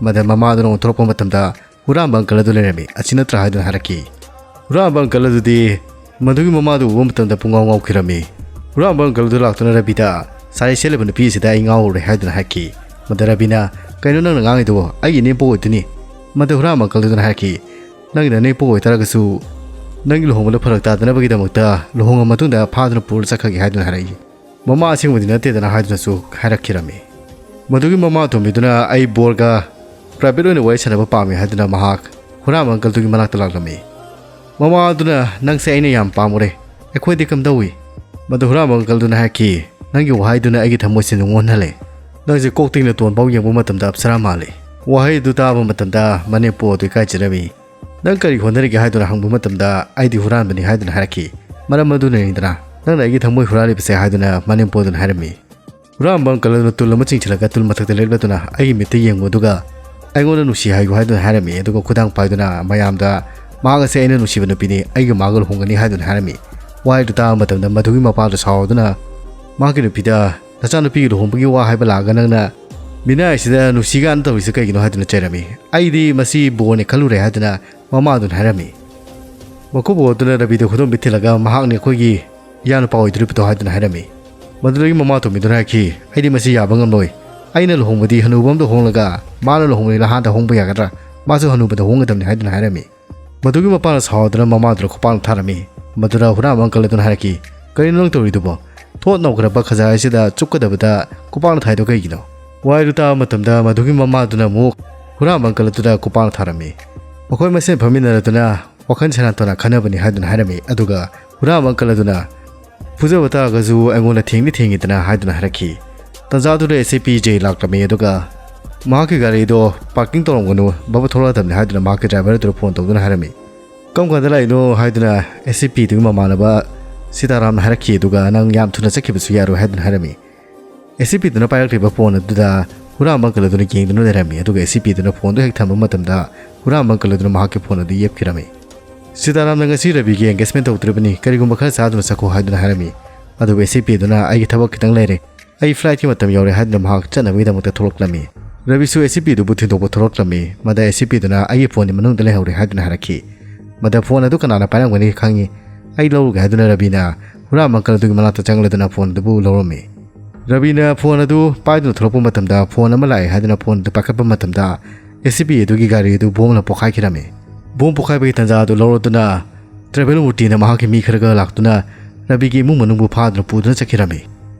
ꯃꯗ ꯃꯃꯥꯗꯨꯅ ꯑꯣꯟꯊꯣꯔꯛꯄ ꯃꯇꯝꯗ ꯍꯨꯔꯥꯟꯕ ꯑꯪꯀꯜ ꯑꯗꯨ ꯂꯩꯔꯝꯃꯤ꯫ "ꯑꯁꯤ ꯅꯠꯇ꯭ꯔꯥ?" ꯍꯥꯏꯗꯨꯅ ꯍꯥꯏꯔꯛꯈꯤ꯫ ꯍꯨꯔꯥꯟꯕ ꯑꯪꯀꯜ ꯑꯗꯨꯗꯤ ꯃꯗꯨꯒꯤ ꯃꯃꯥꯗꯨ ꯎꯕ ꯃꯇꯝꯗ ꯄꯨꯡꯉꯥꯎ ꯉꯥꯎꯈꯤꯔꯝꯃꯤ꯫ ꯍꯨꯔꯥꯟꯕ ꯑꯪꯀꯜ ꯑꯗꯨ ꯂꯥꯛꯇꯨꯅ ꯔꯕꯤꯗ, "ꯁꯥꯔꯤ ꯁꯦꯠꯂꯤꯕ ꯅꯨꯄꯤ ꯑꯁꯤꯗ ꯑꯩ ꯉꯥꯎꯔꯨꯔꯦ" ꯍꯥꯏꯗꯨꯅ ꯍꯥꯏꯈꯤ꯫ ꯃꯗ ꯔꯕꯤꯅ, "ꯀꯩꯅꯣ ꯅꯪꯅ ꯉꯥꯡꯉꯤꯗꯨꯕꯣ? ꯑꯩꯒꯤ ꯏꯅꯦꯝꯄꯣꯛ ꯑꯣꯏꯗꯣꯏꯅꯤ꯫" ꯃꯗ ꯍꯨꯔꯥꯟꯕ ꯑꯪꯀꯜ ꯑꯗꯨꯅ ꯍꯥꯏꯔꯛꯈꯤ, "ꯅꯪꯒꯤ ꯅꯅꯦꯝꯄꯣꯛ ꯑꯣꯏꯇꯥꯔꯒꯁꯨ ꯅꯪꯒꯤ ꯂꯨꯍꯣꯡꯕꯗ ꯐꯔꯛ ꯇꯥꯗꯅꯕꯒꯤꯗꯃꯛꯇ ꯂꯨꯍꯣꯡꯉ ꯃꯇꯨꯡꯗ ꯐꯥꯗꯨꯅ ꯄꯨꯔ ꯆꯠꯈ꯭ꯔꯒꯦ" ꯍꯥꯏꯗꯨꯅ ꯍꯥꯏꯔꯛꯏ꯫ "ꯃꯃꯥ ꯑꯁꯦꯡꯕꯗꯤ ꯅꯠꯇꯦꯗꯅ" ꯍꯥꯏꯗꯨꯅꯁꯨ ꯍꯥꯏꯔꯛꯈꯤꯔꯝꯃꯤ꯫ ꯃꯗꯨꯒꯤ ꯃꯃꯥ ꯑꯇꯣꯝꯕꯤꯗꯨꯅ, "ꯑꯩ ꯕꯣꯔꯒ ꯄ꯭ꯔꯥꯏꯚꯦꯠ ꯑꯣꯏꯅ ꯋꯥꯔꯤ ꯁꯥꯟꯅꯕ ꯄꯥꯝꯃꯤ" ꯍꯥꯏꯗꯨꯅ ꯃꯍꯥꯛ ꯍꯨꯔꯥꯟꯕ ꯑꯪꯀꯜꯗꯨꯒꯤ ꯃꯅꯥꯛꯇ ꯂꯥꯛꯂꯝꯃꯤ꯫ ꯃꯃꯥ ꯑꯗꯨꯅ, "ꯅꯪꯁꯦ ꯑꯩꯅ ꯌꯥꯝ ꯄꯥꯝꯃꯨꯔꯦ, ꯑꯩꯈꯣꯏꯗꯤ ꯀꯝꯗꯧꯏ?" ꯃꯗꯨ ꯍꯨꯔꯥꯟꯕ ꯑꯪꯀꯜꯗꯨꯅ ꯍꯥꯏꯔꯛꯈꯤ, "ꯅꯪꯒꯤ ꯋꯥꯍꯩꯗꯨꯅ ꯑꯩꯒꯤ ꯊꯃꯣꯏꯁꯦ ꯅꯨꯡꯉꯣꯟꯍꯜꯂꯦ꯫ ꯅꯪꯁꯦ ꯀꯣꯛꯇꯒꯤ ꯅꯇꯣꯟ ꯐꯥꯎ ꯌꯦꯡꯕ ꯃꯇꯝꯗ ꯑꯞꯁꯔꯥ ꯃꯥꯜꯂꯤ꯫" ꯋꯥꯍꯩ ꯑꯗꯨ ꯇꯥꯕ ꯃꯇꯝꯗ ꯃꯅꯦꯝꯄꯣꯛ ꯑꯗꯨ ꯏꯀꯥꯏꯖꯔꯝꯃꯤ꯫ "ꯅꯪ ꯀꯔꯤ ꯍꯣꯠꯅꯔꯤꯒꯦ?" ꯍꯥꯏꯗꯨꯅ ꯍꯪꯕ ꯃꯇꯝꯗ, "ꯑꯩꯗꯤ ꯍꯨꯔꯥꯟꯕꯅꯤ" ꯍꯥꯏꯗꯨꯅ ꯍꯥꯏꯔꯛꯈꯤ꯫ "ꯃꯔꯝ ꯑꯗꯨꯅꯅꯤꯗꯅ ꯅꯪꯅ ꯑꯩꯒꯤ ꯊꯃꯣꯏ ꯍꯨꯔꯥꯜꯂꯤꯕꯁꯦ" ꯍꯥꯏꯗꯨꯅ ꯃꯅꯦꯝꯄꯣꯛ ꯑꯗꯨꯅ ꯍꯥꯏꯔꯝꯃꯤ꯫ ꯍꯨꯔꯥꯟꯕ ꯑꯪꯀꯜ ꯑꯗꯨꯅ ꯇꯨꯜ ꯑꯃ ꯆꯤꯡꯁꯤꯜꯂꯒ ꯇꯨꯜ ꯃꯊꯛꯇ ꯂꯦꯞꯂꯗꯨꯅ, "ꯑꯩꯒꯤ ꯃꯤꯠꯇ ꯌꯦꯡꯉꯨ ꯑꯗꯨꯒ ꯑꯩꯉꯣꯟꯗ ꯅꯨꯡꯁꯤ ꯍꯥꯏꯌꯨ" ꯍꯥꯏꯗꯨꯅ ꯍꯥꯏꯔꯝꯃꯤ꯫ ꯑꯗꯨꯒ ꯈꯨꯗꯥꯡ ꯄꯥꯏꯗꯨꯅ ꯃꯌꯥꯝꯗ, "ꯃꯍꯥꯛ ꯑꯁꯤ ꯑꯩꯅ ꯅꯨꯡꯁꯤꯕ ꯅꯨꯄꯤꯅꯤ, ꯑꯩꯒ ꯃꯥꯒ ꯂꯨꯍꯣꯡꯒꯅꯤ" ꯍꯥꯏꯗꯨꯅ ꯍꯥꯏꯔꯝꯃꯤ꯫ ꯋꯥꯍꯩꯗꯨ ꯇꯥꯕ ꯃꯇꯝꯗ ꯃꯗꯨꯒꯤ ꯃꯄꯥꯗꯨ ꯁꯥꯎꯗꯨꯅ ꯃꯍꯥꯛꯀꯤ ꯅꯨꯄꯤꯗ, "ꯅꯆꯥꯅꯨꯄꯤꯒꯤ ꯂꯨꯍꯣꯡꯕꯒꯤ ꯋꯥ ꯍꯥꯏꯕ ꯂꯥꯛꯑꯒ ꯅꯪꯅ ꯃꯤꯅꯥꯏ ꯑꯁꯤꯗ ꯅꯨꯡꯁꯤ ꯀꯥꯏꯅ ꯇꯧꯔꯤꯁꯤ ꯀꯩꯒꯤꯅꯣ?" ꯍꯥꯏꯗꯨꯅ ꯆꯩꯔꯝꯃꯤ꯫ "ꯑꯩꯗꯤ ꯃꯁꯤ ꯕꯣꯔꯅꯤ ꯈꯜꯂꯨꯔꯦ" ꯍꯥꯏꯗꯨꯅ ꯃꯃꯥꯗꯨꯅ ꯍꯥꯏꯔꯝꯃꯤ꯫ ꯃꯀꯨꯕꯣꯛ ꯑꯗꯨꯅ ꯔꯕꯤꯗ ꯈꯨꯗꯣꯝꯕꯤ ꯊꯤꯜꯂꯒ, "ꯃꯍꯥꯛꯅꯤ ꯑꯩꯈꯣꯏꯒꯤ ꯏꯌꯥ ꯅꯨꯄꯥ ꯑꯣꯏꯗꯣꯔꯤꯕꯗꯣ ꯍꯥꯏꯗꯨꯅ ꯍꯥꯏꯔꯝꯃꯤ꯫ ꯃꯗꯨꯗꯒꯤ ꯃꯃꯥ ꯇꯣꯝꯕꯤꯗꯨꯅ ꯍꯥꯏꯈꯤ, "ꯑꯩꯗꯤ ꯃꯁꯤ ꯌꯥꯕ ꯉꯝꯂꯣꯏ꯫ ꯑꯩꯅ ꯂꯨꯍꯣꯡꯕꯗꯤ ꯍꯅꯨꯕ ꯑꯃꯗ ꯍꯣꯡꯂꯒ ꯃꯥꯅ ꯂꯨꯍꯣꯡꯕꯗꯤ ꯅꯍꯥꯗ ꯍꯣꯡꯕ ꯌꯥꯒꯗ꯭ꯔꯥ? ꯃꯥꯁꯨ ꯍꯅꯨꯕꯗ ꯍꯣꯡꯒꯗꯕꯅꯤ" ꯍꯥꯏꯗꯨꯅ ꯍꯥꯏꯔꯝꯃꯤ꯫ ꯃꯗꯨꯒꯤ ꯃꯄꯥꯅ ꯁꯥꯎꯗꯨꯅ ꯃꯃꯥꯗꯨꯗ ꯈꯨꯄꯥꯛꯅ ꯊꯥꯔꯝꯃꯤ꯫ ꯃꯗꯨꯗ ꯍꯨꯔꯥꯟꯕ ꯑꯪꯀꯜ ꯑꯗꯨꯅ ꯍꯥꯏꯔꯛꯈꯤ, "ꯀꯔꯤꯅꯣ ꯅꯪ ꯇꯧꯔꯤꯗꯨꯕꯣ? ꯊꯣꯠ ꯅꯧꯈ꯭ꯔꯕ ꯈꯖꯥꯏ ꯑꯁꯤꯗ ꯆꯨꯞꯀꯗꯕꯗ ꯈꯨꯄꯥꯛꯅ ꯊꯥꯏꯗꯣ ꯀꯩꯒꯤꯅꯣ?" ꯋꯥꯍꯩꯗꯨ ꯇꯥꯕ ꯃꯇꯝꯗ ꯃꯗꯨꯒꯤ ꯃꯃꯥꯗꯨꯅ ꯑꯃꯨꯛ ꯍꯨꯔꯥꯟꯕ ꯑꯪꯀꯜ ꯑꯗꯨꯗ ꯈꯨꯄꯥꯛꯅ ꯊꯥꯔꯝꯃꯤ꯫ ꯃꯈꯣꯏ ꯃꯁꯦꯟ ꯐꯝꯃꯤꯟꯅꯔꯗꯨꯅ ꯋꯥꯈꯜ ꯁꯦꯔꯥꯟ ꯇꯨꯔꯥꯟ ꯈꯟꯅꯕꯅꯤ ꯍꯥꯏꯗꯨꯅ ꯍꯥꯏꯔꯝꯃꯤ꯫ ꯑꯗꯨꯒ ꯍꯨꯔꯥꯟꯕ ꯑꯪꯀꯜ ꯑꯗꯨꯅ, "ꯐꯨꯖꯕ ꯇꯥꯔꯒꯁꯨ ꯑꯩꯉꯣꯟꯗ ꯊꯦꯡꯗꯤ ꯊꯦꯡꯉꯤꯗꯅ" ꯍꯥꯏꯗꯨꯅ ꯍꯥꯏꯔꯛꯈꯤ꯫ ꯇꯟꯖꯥꯗꯨꯗ ꯑꯦꯁ ꯑꯦ ꯄꯤ ꯖꯦ ꯂꯥꯛꯂꯝꯃꯤ꯫ ꯑꯗꯨꯒ ꯃꯍꯥꯛꯀꯤ ꯒꯥꯔꯤꯗꯣ ꯄꯥꯔꯀꯤꯡ ꯇꯧꯔꯝꯒꯅꯨ, ꯕꯕ ꯊꯣꯛꯂꯛꯑꯗꯕꯅꯤ ꯍꯥꯏꯗꯨꯅ ꯃꯍꯥꯛꯀꯤ ꯗ꯭ꯔꯥꯏꯚꯔ ꯑꯗꯨꯗ ꯐꯣꯟ ꯇꯧꯗꯨꯅ ꯍꯥꯏꯔꯝꯃꯤ꯫ "ꯀꯔꯝ ꯀꯥꯟꯗ ꯂꯥꯛꯏꯅꯣ?" ꯍꯥꯏꯗꯨꯅ ꯑꯦꯁ ꯑꯦ ꯄꯤ ꯗꯨꯒꯤ ꯃꯃꯥꯟꯅꯕ ꯁꯤꯇꯥꯔꯥꯝꯅ ꯍꯥꯏꯔꯛꯈꯤ꯫ ꯑꯗꯨꯒ "ꯅꯪ ꯌꯥꯝ ꯊꯨꯅ ꯆꯠꯈꯤꯕꯁꯨ ꯌꯥꯔꯣꯏ" ꯍꯥꯏꯗꯨꯅ ꯍꯥꯏꯔꯝꯃꯤ꯫ ꯑꯦꯁ ꯑꯦ ꯄꯤ ꯗꯨꯅ ꯄꯥꯏꯔꯛꯂꯤꯕ ꯐꯣꯟ ꯑꯗꯨꯗ ꯍꯨꯔꯥꯟꯕ ꯑꯪꯀꯜ ꯑꯗꯨꯅ ꯌꯦꯡꯗꯨꯅ ꯂꯩꯔꯝꯃꯤ꯫ ꯑꯗꯨꯒ ꯑꯦꯁ ꯑꯦ ꯄꯤ ꯗꯨꯅ ꯐꯣꯟꯗꯨ ꯍꯦꯛ ꯊꯝꯕ ꯃꯇꯝꯗ ꯍꯨꯔꯥꯟꯕ ꯑꯪꯀꯜ ꯑꯗꯨꯅ ꯃꯍꯥꯛꯀꯤ ꯐꯣꯟ ꯑꯗꯨ ꯌꯦꯞꯈꯤꯔꯝꯃꯤ꯫ "ꯁꯤꯇꯥꯔꯥꯝꯅ ꯉꯁꯤ ꯔꯕꯤꯒꯤ ꯑꯦꯡꯒꯦꯖꯃꯦꯟ ꯇꯧꯗ꯭ꯔꯤꯕꯅꯤ, ꯀꯔꯤꯒꯨꯝꯕ ꯈꯔ ꯆꯥꯗꯨꯅ ꯆꯠꯈꯣ" ꯍꯥꯏꯗꯨꯅ ꯍꯥꯏꯔꯝꯃꯤ꯫ ꯑꯗꯨꯕꯨ ꯑꯦꯁ ꯑꯦ ꯄꯤ ꯗꯨꯅ "ꯑꯩꯒꯤ ꯊꯕꯛ ꯈꯤꯇꯪ ꯂꯩꯔꯦ, ꯑꯩ ꯐ꯭ꯂꯥꯏꯠꯀꯤ ꯃꯇꯝ ꯌꯧꯔꯦ" ꯍꯥꯏꯗꯨꯅ ꯃꯍꯥꯛ ꯆꯠꯅꯕꯒꯤꯗꯃꯛꯇ ꯊꯣꯛꯂꯛꯂꯝꯃꯤ꯫ ꯔꯕꯤꯁꯨ ꯑꯦꯁ ꯑꯦ ꯄꯤ ꯗꯨꯕꯨ ꯊꯤꯟꯗꯣꯛꯄ ꯊꯣꯛꯂꯛꯂꯝꯃꯤ꯫ ꯃꯗ ꯑꯦꯁ ꯑꯦ ꯄꯤ ꯗꯨꯅ "ꯑꯩꯒꯤ ꯐꯣꯟꯗꯤ ꯃꯅꯨꯡꯗ ꯂꯩꯍꯧꯔꯦ" ꯍꯥꯏꯗꯨꯅ ꯍꯥꯏꯔꯛꯈꯤ꯫ ꯃꯗ "ꯐꯣꯟ ꯑꯗꯨ ꯀꯅꯥꯅ ꯄꯥꯏꯔꯝꯒꯅꯤ ꯈꯪꯉꯤ, ꯑꯩ ꯂꯧꯔꯨꯒꯦ" ꯍꯥꯏꯗꯨꯅ ꯔꯕꯤꯅ ꯍꯨꯔꯥꯟꯕ ꯑꯪꯀꯜ ꯑꯗꯨꯒꯤ ꯃꯅꯥꯛꯇ ꯆꯪꯂꯗꯨꯅ ꯐꯣꯟ ꯑꯗꯨꯕꯨ ꯂꯧꯔꯝꯃꯤ꯫ ꯔꯕꯤꯅ ꯐꯣꯟ ꯑꯗꯨ ꯄꯥꯏꯗꯨꯅ ꯊꯣꯛꯂꯛꯄ ꯃꯇꯝꯗ ꯐꯣꯟ ꯑꯃ ꯂꯥꯛꯑꯦ ꯍꯥꯏꯗꯨꯅ ꯐꯣꯟ ꯑꯗꯨ ꯄꯥꯏꯈꯠꯄ ꯃꯇꯝꯗ ꯑꯦꯁ ꯑꯦ ꯄꯤ ꯑꯗꯨꯒꯤ ꯒꯥꯔꯤ ꯑꯗꯨ ꯕꯣꯝꯅ ꯄꯣꯈꯥꯏꯈꯤꯔꯝꯃꯤ꯫ ꯕꯣꯝ ꯄꯣꯈꯥꯏꯕꯒꯤ ꯇꯥꯟꯖꯥ ꯑꯗꯨ ꯂꯧꯔꯗꯨꯅ ꯇ꯭ꯔꯥꯏꯕꯦꯜ ꯃꯨꯔꯇꯤꯅ ꯃꯍꯥꯛꯀꯤ ꯃꯤ ꯈꯔꯒ ꯂꯥꯛꯇꯨꯅ ꯔꯕꯤꯒꯤ ꯏꯃꯨꯡ ꯃꯅꯨꯡꯕꯨ ꯐꯥꯗꯨꯅ ꯄꯨꯗꯨꯅ ꯆꯠꯈꯤꯔꯝꯃꯤ꯫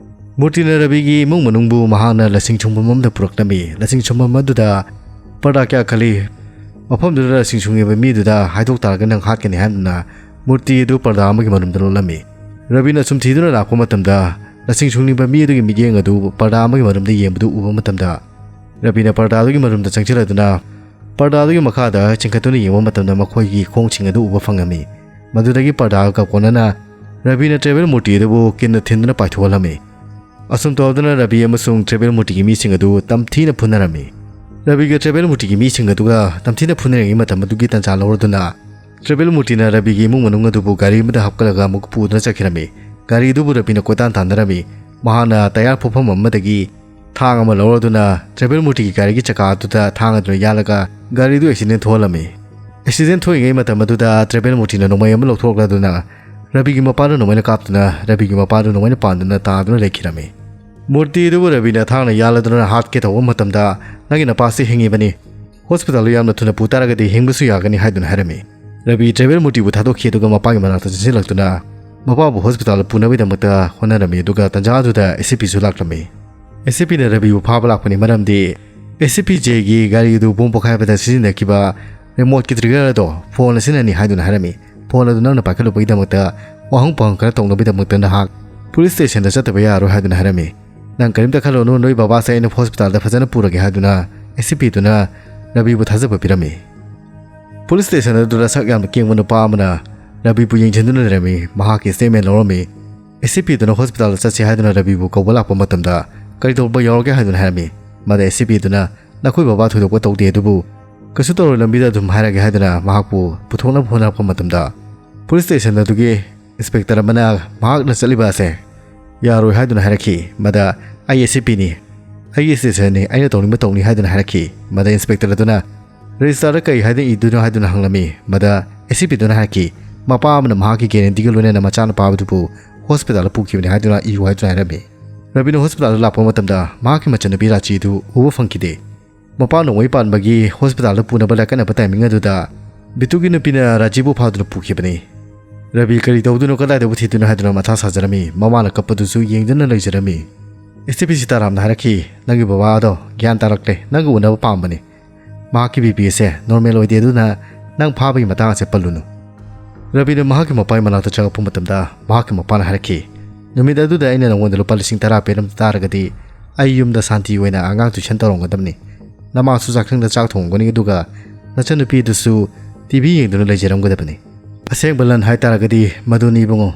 ꯃꯨꯔꯇꯤꯅ ꯔꯕꯤꯒꯤ ꯏꯃꯨꯡ ꯃꯅꯨꯡꯕꯨ ꯃꯍꯥꯛꯅ ꯂꯁꯤꯡ ꯁꯨꯡꯐꯝ ꯑꯃꯗ ꯄꯨꯔꯛꯂꯝꯃꯤ꯫ ꯂꯁꯤꯡ ꯁꯨꯡꯐꯝ ꯑꯗꯨꯗ ꯄꯔꯗꯥ ꯀꯌꯥ ꯈꯜꯂꯤ꯫ ꯃꯐꯝꯗꯨꯗ ꯂꯁꯤꯡ ꯁꯨꯡꯉꯤꯕ ꯃꯤꯗꯨꯗ "ꯍꯥꯏꯗꯣꯛ ꯇꯥꯔꯒ ꯅꯪ ꯍꯥꯠꯀꯅꯤ" ꯍꯥꯏꯗꯨꯅ ꯃꯨꯔꯇꯤ ꯑꯗꯨ ꯄꯔꯗꯥ ꯑꯃꯒꯤ ꯃꯅꯨꯡꯗ ꯂꯣꯠꯂꯝꯃꯤ꯫ ꯔꯕꯤꯅ ꯁꯨꯝ ꯊꯤꯗꯨꯅ ꯂꯥꯛꯄ ꯃꯇꯝꯗ ꯂꯁꯤꯡ ꯁꯨꯡꯂꯤꯕ ꯃꯤ ꯑꯗꯨꯒꯤ ꯃꯤꯠꯌꯦꯡ ꯑꯗꯨ ꯄꯔꯗꯥ ꯑꯃꯒꯤ ꯃꯅꯨꯡꯗ ꯌꯦꯡꯕꯗꯨ ꯎꯕ ꯃꯇꯝꯗ ꯔꯕꯤꯅ ꯄꯔꯗꯥ ꯑꯗꯨꯒꯤ ꯃꯅꯨꯡꯗ ꯆꯪꯁꯤꯜꯂꯗꯨꯅ ꯄꯔꯗꯥ ꯑꯗꯨꯒꯤ ꯃꯈꯥꯗ ꯆꯤꯡꯈꯠꯇꯨꯅ ꯌꯦꯡꯕ ꯃꯇꯝꯗ ꯃꯈꯣꯏꯒꯤ ꯈꯣꯡꯁꯤꯡ ꯑꯗꯨ ꯎꯕ ꯐꯪꯂꯝꯃꯤ꯫ ꯃꯗꯨꯗꯒꯤ ꯄꯔꯗꯥꯒ ꯀꯣꯟꯅꯅ ꯔꯕꯤꯅ ꯇ꯭ꯔꯥꯏꯕꯦꯜ ꯃꯨꯔꯇꯤ ꯑꯗꯨꯕꯨ ꯀꯤꯟꯅ ꯊꯤꯟꯗꯨꯅ ꯄꯥꯏꯊꯣꯛꯍꯜꯂꯝꯃꯤ꯫ ꯑꯁꯨꯝ ꯇꯧꯗꯨꯅ ꯔꯕꯤ ꯑꯃꯁꯨꯡ ꯇ꯭ꯔꯥꯏꯕꯦꯜ ꯃꯨꯔꯇꯤꯒꯤ ꯃꯤꯁꯤꯡ ꯑꯗꯨ ꯇꯝꯊꯤꯅ ꯐꯨꯅꯔꯝꯃꯤ꯫ ꯔꯕꯤꯒ ꯇ꯭ꯔꯥꯏꯕꯦꯜ ꯃꯨꯔꯇꯤꯒꯤ ꯃꯤꯁꯤꯡ ꯑꯗꯨꯒ ꯇꯝꯊꯤꯅ ꯐꯨꯅꯔꯤꯉꯩ ꯃꯇꯝ ꯑꯗꯨꯒꯤ ꯇꯥꯟꯖꯥ ꯂꯧꯔꯗꯨꯅ ꯇ꯭ꯔꯥꯏꯕꯦꯜ ꯃꯨꯔꯇꯤꯅ ꯔꯕꯤꯒꯤ ꯏꯃꯨꯡ ꯃꯅꯨꯡ ꯑꯗꯨꯕꯨ ꯒꯥꯔꯤ ꯑꯃꯗ ꯍꯥꯞꯀꯠꯂꯒ ꯑꯃꯨꯛ ꯄꯨꯗꯨꯅ ꯆꯠꯈꯤꯔꯝꯃꯤ꯫ ꯒꯥꯔꯤ ꯑꯗꯨꯕꯨ ꯔꯕꯤꯅ ꯀꯣꯏꯇꯥꯟ ꯇꯥꯟꯅꯔꯝꯃꯤ꯫ ꯃꯍꯥꯛꯅ ꯇꯌꯥꯔ ꯐꯨꯐꯝ ꯑꯃꯗꯒꯤ ꯊꯥꯡ ꯑꯃ ꯂꯧꯔꯗꯨꯅ ꯇ꯭ꯔꯥꯏꯕꯦꯜ ꯃꯨꯔꯇꯤꯒꯤ ꯒꯥꯔꯤꯒꯤ ꯆꯀꯥ ꯑꯗꯨꯗ ꯊꯥꯡ ꯑꯗꯨꯅ ꯌꯥꯜꯂꯒ ꯒꯥꯔꯤꯗꯨ ꯑꯦꯛꯁꯤꯗꯦꯟ ꯊꯣꯛꯍꯜꯂꯝꯃꯤ꯫ ꯑꯦꯛꯁꯤꯗꯦꯟ ꯊꯣꯛꯏꯉꯩ ꯃꯇꯝ ꯑꯗꯨꯗ ꯇ꯭ꯔꯥꯏꯕꯦꯜ ꯃꯨꯔꯇꯤꯅ ꯅꯣꯡꯃꯩ ꯑꯃ ꯂꯧꯊꯣꯛꯂꯗꯨꯅ ꯔꯕꯤꯒꯤ ꯃꯄꯥꯗꯨ ꯅꯣꯡꯃꯩꯅ ꯀꯥꯞꯇꯨꯅ, ꯔꯕꯤꯒꯤ ꯃꯄꯥꯗꯨ ꯅꯣꯡꯃꯩꯅ ꯄꯥꯟꯗꯨꯅ ꯇꯥꯗꯨꯅ ꯂꯩꯈꯤꯔꯝꯃꯤ꯫ ꯃꯨꯔꯇꯤ ꯑꯗꯨꯕꯨ ꯔꯕꯤꯅ ꯊꯥꯡꯅ ꯌꯥꯜꯂꯗꯨꯅ ꯍꯥꯠꯀꯦ ꯇꯧꯕ ꯃꯇꯝꯗ, "ꯅꯪꯒꯤ ꯅꯄꯥꯁꯤ ꯍꯤꯡꯉꯤꯕꯅꯤ, ꯍꯣꯁꯄꯤꯇꯥꯜꯗ ꯌꯥꯝꯅ ꯊꯨꯅ ꯄꯨ ꯇꯥꯔꯒꯗꯤ ꯍꯤꯡꯕꯁꯨ ꯌꯥꯒꯅꯤ" ꯍꯥꯏꯗꯨꯅ ꯍꯥꯏꯔꯝꯃꯤ꯫ ꯔꯕꯤ ꯗ꯭ꯔꯥꯏꯚꯔ ꯃꯨꯔꯇꯤꯕꯨ ꯊꯥꯗꯣꯛꯈꯤ, ꯑꯗꯨꯒ ꯃꯄꯥꯒꯤ ꯃꯅꯥꯛꯇ ꯆꯪꯁꯤꯜꯂꯛꯇꯨꯅ ꯃꯄꯥꯕꯨ ꯍꯣꯁꯄꯤꯇꯥꯜꯗ ꯄꯨꯅꯕꯒꯤꯗꯃꯛꯇ ꯍꯣꯠꯅꯔꯝꯃꯤ꯫ ꯑꯗꯨꯒ ꯇꯟꯖꯥ ꯑꯗꯨꯗ ꯑꯦꯁ ꯁꯤ ꯄꯤꯁꯨ ꯂꯥꯛꯂꯝꯃꯤ꯫ ꯑꯦꯁ ꯁꯤ ꯄꯤꯅ ꯔꯕꯤꯕꯨ ꯐꯥꯕ ꯂꯥꯛꯄꯅꯤ, ꯃꯔꯝꯗꯤ ꯑꯦꯁ ꯁꯤ ꯄꯤ ꯖꯦꯒꯤ ꯒꯥꯔꯤꯗꯨ ꯕꯣꯝ ꯄꯣꯈꯥꯏꯕꯗ ꯁꯤꯖꯤꯟꯅꯈꯤꯕ ꯔꯤꯃꯣꯠꯀꯤ ꯇ꯭ꯔꯤꯒꯔ ꯑꯗꯣ ꯐꯣꯟꯅ ꯁꯤꯖꯤꯟꯅꯅꯤ ꯍꯥꯏꯗꯨꯅ ꯍꯥꯏꯔꯝꯃꯤ꯫ ꯐꯣꯟ ꯑꯗꯨ ꯅꯪꯅ ꯄꯥꯏꯈꯠꯂꯨꯕꯒꯤꯗꯃꯛꯇ, ꯋꯥꯍꯪ ꯄꯥꯎꯍꯪ ꯈꯔ ꯇꯧꯅꯕꯒꯤꯗꯃꯛꯇ ꯅꯍꯥꯛ ꯄꯨꯂꯤꯁ ꯁ꯭ꯇꯦꯁꯟꯗ ꯆꯠꯇꯕ ꯌꯥꯔꯣꯏ ꯍꯥꯏꯗꯨꯅ ꯍꯥꯏꯔꯝꯃꯤ꯫ "ꯅꯪ ꯀꯔꯤꯝꯇ ꯈꯜꯂꯨꯅꯨ, ꯅꯣꯏ ꯕꯕꯥꯁꯦ ꯑꯩꯅ ꯍꯣꯁꯄꯤꯇꯥꯜꯗ ꯐꯖꯅ ꯄꯨꯔꯒꯦ" ꯍꯥꯏꯗꯨꯅ ꯑꯦꯁ ꯁꯤ ꯄꯤꯗꯨꯅ ꯔꯕꯤꯕꯨ ꯊꯥꯖꯕ ꯄꯤꯔꯝꯃꯤ꯫ ꯄꯨꯂꯤꯁ ꯁ꯭ꯇꯦꯁꯟ ꯑꯗꯨꯗ ꯁꯛ ꯌꯥꯝꯅ ꯀꯦꯡꯕ ꯅꯨꯄꯥ ꯑꯃꯅ ꯔꯕꯤꯕꯨ ꯌꯦꯡꯁꯤꯟꯗꯨꯅ ꯂꯩꯔꯝꯃꯤ꯫ ꯃꯍꯥꯛꯀꯤ ꯁ꯭ꯇꯦꯠꯃꯦꯟ ꯂꯧꯔꯝꯃꯤ꯫ ꯑꯦꯁ ꯁꯤ ꯄꯤꯗꯨꯅ ꯍꯣꯁꯄꯤꯇꯥꯜꯗ ꯆꯠꯁꯤ ꯍꯥꯏꯗꯨꯅ ꯔꯕꯤꯕꯨ ꯀꯧꯕ ꯂꯥꯛꯄ ꯃꯇꯝꯗ, "ꯀꯔꯤ ꯇꯧꯕ ꯌꯥꯎꯔꯒꯦ?" ꯍꯥꯏꯗꯨꯅ ꯍꯥꯏꯔꯝꯃꯤ꯫ ꯃꯗ ꯑꯦꯁ ꯁꯤ ꯄꯤꯗꯨꯅ, "ꯅꯈꯣꯏ ꯕꯕꯥ ꯊꯣꯏꯗꯣꯛꯄ ꯇꯧꯗꯦ, ꯑꯗꯨꯕꯨ ꯀꯩꯁꯨ ꯇꯧꯔꯣꯏ, ꯂꯝꯕꯤꯗ ꯑꯗꯨꯝ ꯍꯥꯏꯔꯒꯦ" ꯍꯥꯏꯗꯨꯅ ꯃꯍꯥꯛꯄꯨ ꯄꯨꯊꯣꯛꯅꯕ ꯍꯣꯠꯅꯔꯛꯄ ꯃꯇꯝꯗ, ꯄꯨꯂꯤꯁ ꯁ꯭ꯇꯦꯁꯟ ꯑꯗꯨꯒꯤ ꯏꯟꯁꯄꯦꯛꯇꯔ ꯑꯃꯅ ꯃꯍꯥꯛꯅ ꯆꯠꯂꯤꯕ ꯑꯁꯦ ꯌꯥꯔꯣꯏ ꯍꯥꯏꯗꯨꯅ ꯍꯥꯏꯔꯛꯈꯤ꯫ ꯃꯗ, "ꯑꯩ ꯑꯦꯁ ꯁꯤ ꯄꯤꯅꯤ, ꯑꯩꯒꯤ ꯁ꯭ꯇꯦꯁꯟꯅꯤ, ꯑꯩꯅ ꯇꯧꯅꯤꯡꯕ ꯇꯧꯅꯤ" ꯍꯥꯏꯗꯨꯅ ꯍꯥꯏꯔꯛꯈꯤ꯫ ꯃꯗ ꯏꯟꯁꯄꯦꯛꯇꯔ ꯑꯗꯨꯅ, "ꯔꯦꯖꯤꯁꯇꯥꯔꯗ ꯀꯔꯤ ꯍꯥꯏꯗꯨꯅ ꯏꯗꯣꯏꯅꯣ?" ꯍꯥꯏꯗꯨꯅ ꯍꯪꯂꯝꯃꯤ꯫ ꯃꯗ ꯑꯦꯁ ꯁꯤ ꯄꯤꯗꯨꯅ ꯍꯥꯏꯔꯛꯈꯤ, "ꯃꯄꯥ ꯑꯃꯅ ꯃꯍꯥꯛꯀꯤ ꯒꯦꯔꯦꯟꯇꯤꯒ ꯂꯣꯏꯅꯅ ꯃꯆꯥꯅꯨꯄꯥ ꯑꯗꯨꯕꯨ ꯍꯣꯁꯄꯤꯇꯥꯜꯗ ꯄꯨꯈꯤꯕꯅꯤ" ꯍꯥꯏꯗꯨꯅ ꯏꯌꯨ ꯍꯥꯏꯗꯨꯅ ꯍꯥꯏꯔꯝꯃꯤ꯫ ꯔꯕꯤꯅ ꯍꯣꯁꯄꯤꯇꯥꯜꯗ ꯂꯥꯛꯄ ꯃꯇꯝꯗ ꯃꯍꯥꯛꯀꯤ ꯃꯆꯟꯅꯨꯄꯤ ꯔꯥꯆꯤꯗꯨ ꯎꯕ ꯐꯪꯈꯤꯗꯦ꯫ ꯃꯄꯥ ꯅꯣꯡꯃꯩ ꯄꯥꯟꯕꯒꯤ ꯍꯣꯁꯄꯤꯇꯥꯜꯗ ꯄꯨꯅꯕ ꯂꯥꯏꯀꯠꯅꯕ ꯇꯥꯏꯃꯤꯡ ꯑꯗꯨꯗ ꯕꯤꯇꯨꯒꯤ ꯅꯨꯄꯤꯅ ꯔꯥꯖꯤꯕꯨ ꯐꯥꯗꯨꯅ ꯄꯨꯈꯤꯕꯅꯤ꯫ ꯔꯕꯤ ꯀꯔꯤ ꯇꯧꯗꯣꯏꯅꯣ, ꯀꯗꯥꯏꯗꯕꯨ ꯊꯤꯗꯣꯏꯅꯣ ꯍꯥꯏꯗꯨꯅ ꯃꯊꯥ ꯁꯥꯖꯔꯝꯃꯤ꯫ ꯃꯃꯥꯅ ꯀꯞꯄꯗꯨꯁꯨ ꯌꯦꯡꯗꯨꯅ ꯂꯩꯖꯔꯝꯃꯤ꯫ ꯑꯦꯁ ꯇꯤ ꯄꯤ ꯁꯤꯇꯥꯔꯥꯝꯅ ꯍꯥꯏꯔꯛꯈꯤ, "ꯅꯪꯒꯤ ꯕꯕꯥ ꯑꯗꯣ ꯒ꯭ꯌꯥꯟ ꯇꯥꯔꯛꯂꯦ, ꯅꯪꯒ ꯎꯅꯕ ꯄꯥꯝꯕꯅꯤ꯫ ꯃꯍꯥꯛꯀꯤ ꯕꯤ ꯄꯤ ꯑꯁꯦ ꯅꯣꯔꯃꯦꯜ ꯑꯣꯏꯗꯦ, ꯑꯗꯨꯅ ꯅꯪ ꯐꯥꯕꯒꯤ ꯃꯇꯥꯡ ꯑꯁꯦ ꯄꯜꯂꯨꯅꯨ"꯫ ꯔꯕꯤꯅ ꯃꯍꯥꯛꯀꯤ ꯃꯄꯥꯒꯤ ꯃꯅꯥꯛꯇ ꯆꯪꯉꯛꯄ ꯃꯇꯝꯗ ꯃꯍꯥꯛꯀꯤ ꯃꯄꯥꯅ ꯍꯥꯏꯔꯛꯈꯤ, "ꯅꯨꯃꯤꯠ ꯑꯗꯨꯗ ꯑꯩꯅ ꯅꯉꯣꯟꯗ ꯂꯨꯄꯥ ꯂꯤꯁꯤꯡ ꯇꯔꯥ ꯄꯤꯔꯝ ꯇꯥꯔꯒꯗꯤ ꯑꯩ ꯌꯨꯝꯗ ꯁꯥꯟꯇꯤ ꯑꯣꯏꯅ ꯑꯉꯥꯡ ꯇꯨꯏꯁꯟ ꯇꯧꯔꯝꯒꯗꯕꯅꯤ꯫ ꯅꯃꯥꯁꯨ ꯆꯥꯛꯁꯪꯗ ꯆꯥꯛ ꯊꯣꯡꯒꯅꯤ, ꯑꯗꯨꯒ ꯅꯆꯟꯅꯨꯄꯤꯗꯨꯁꯨ ꯇꯤ ꯚꯤ ꯌꯦꯡꯗꯨꯅ ꯂꯩꯖꯔꯝꯒꯗꯕꯅꯤ꯫ ꯑꯁꯦꯡꯕ ꯂꯟ ꯍꯥꯏ ꯇꯥꯔꯒꯗꯤ ꯃꯗꯨꯅꯤ ꯏꯕꯨꯡꯉꯣ꯫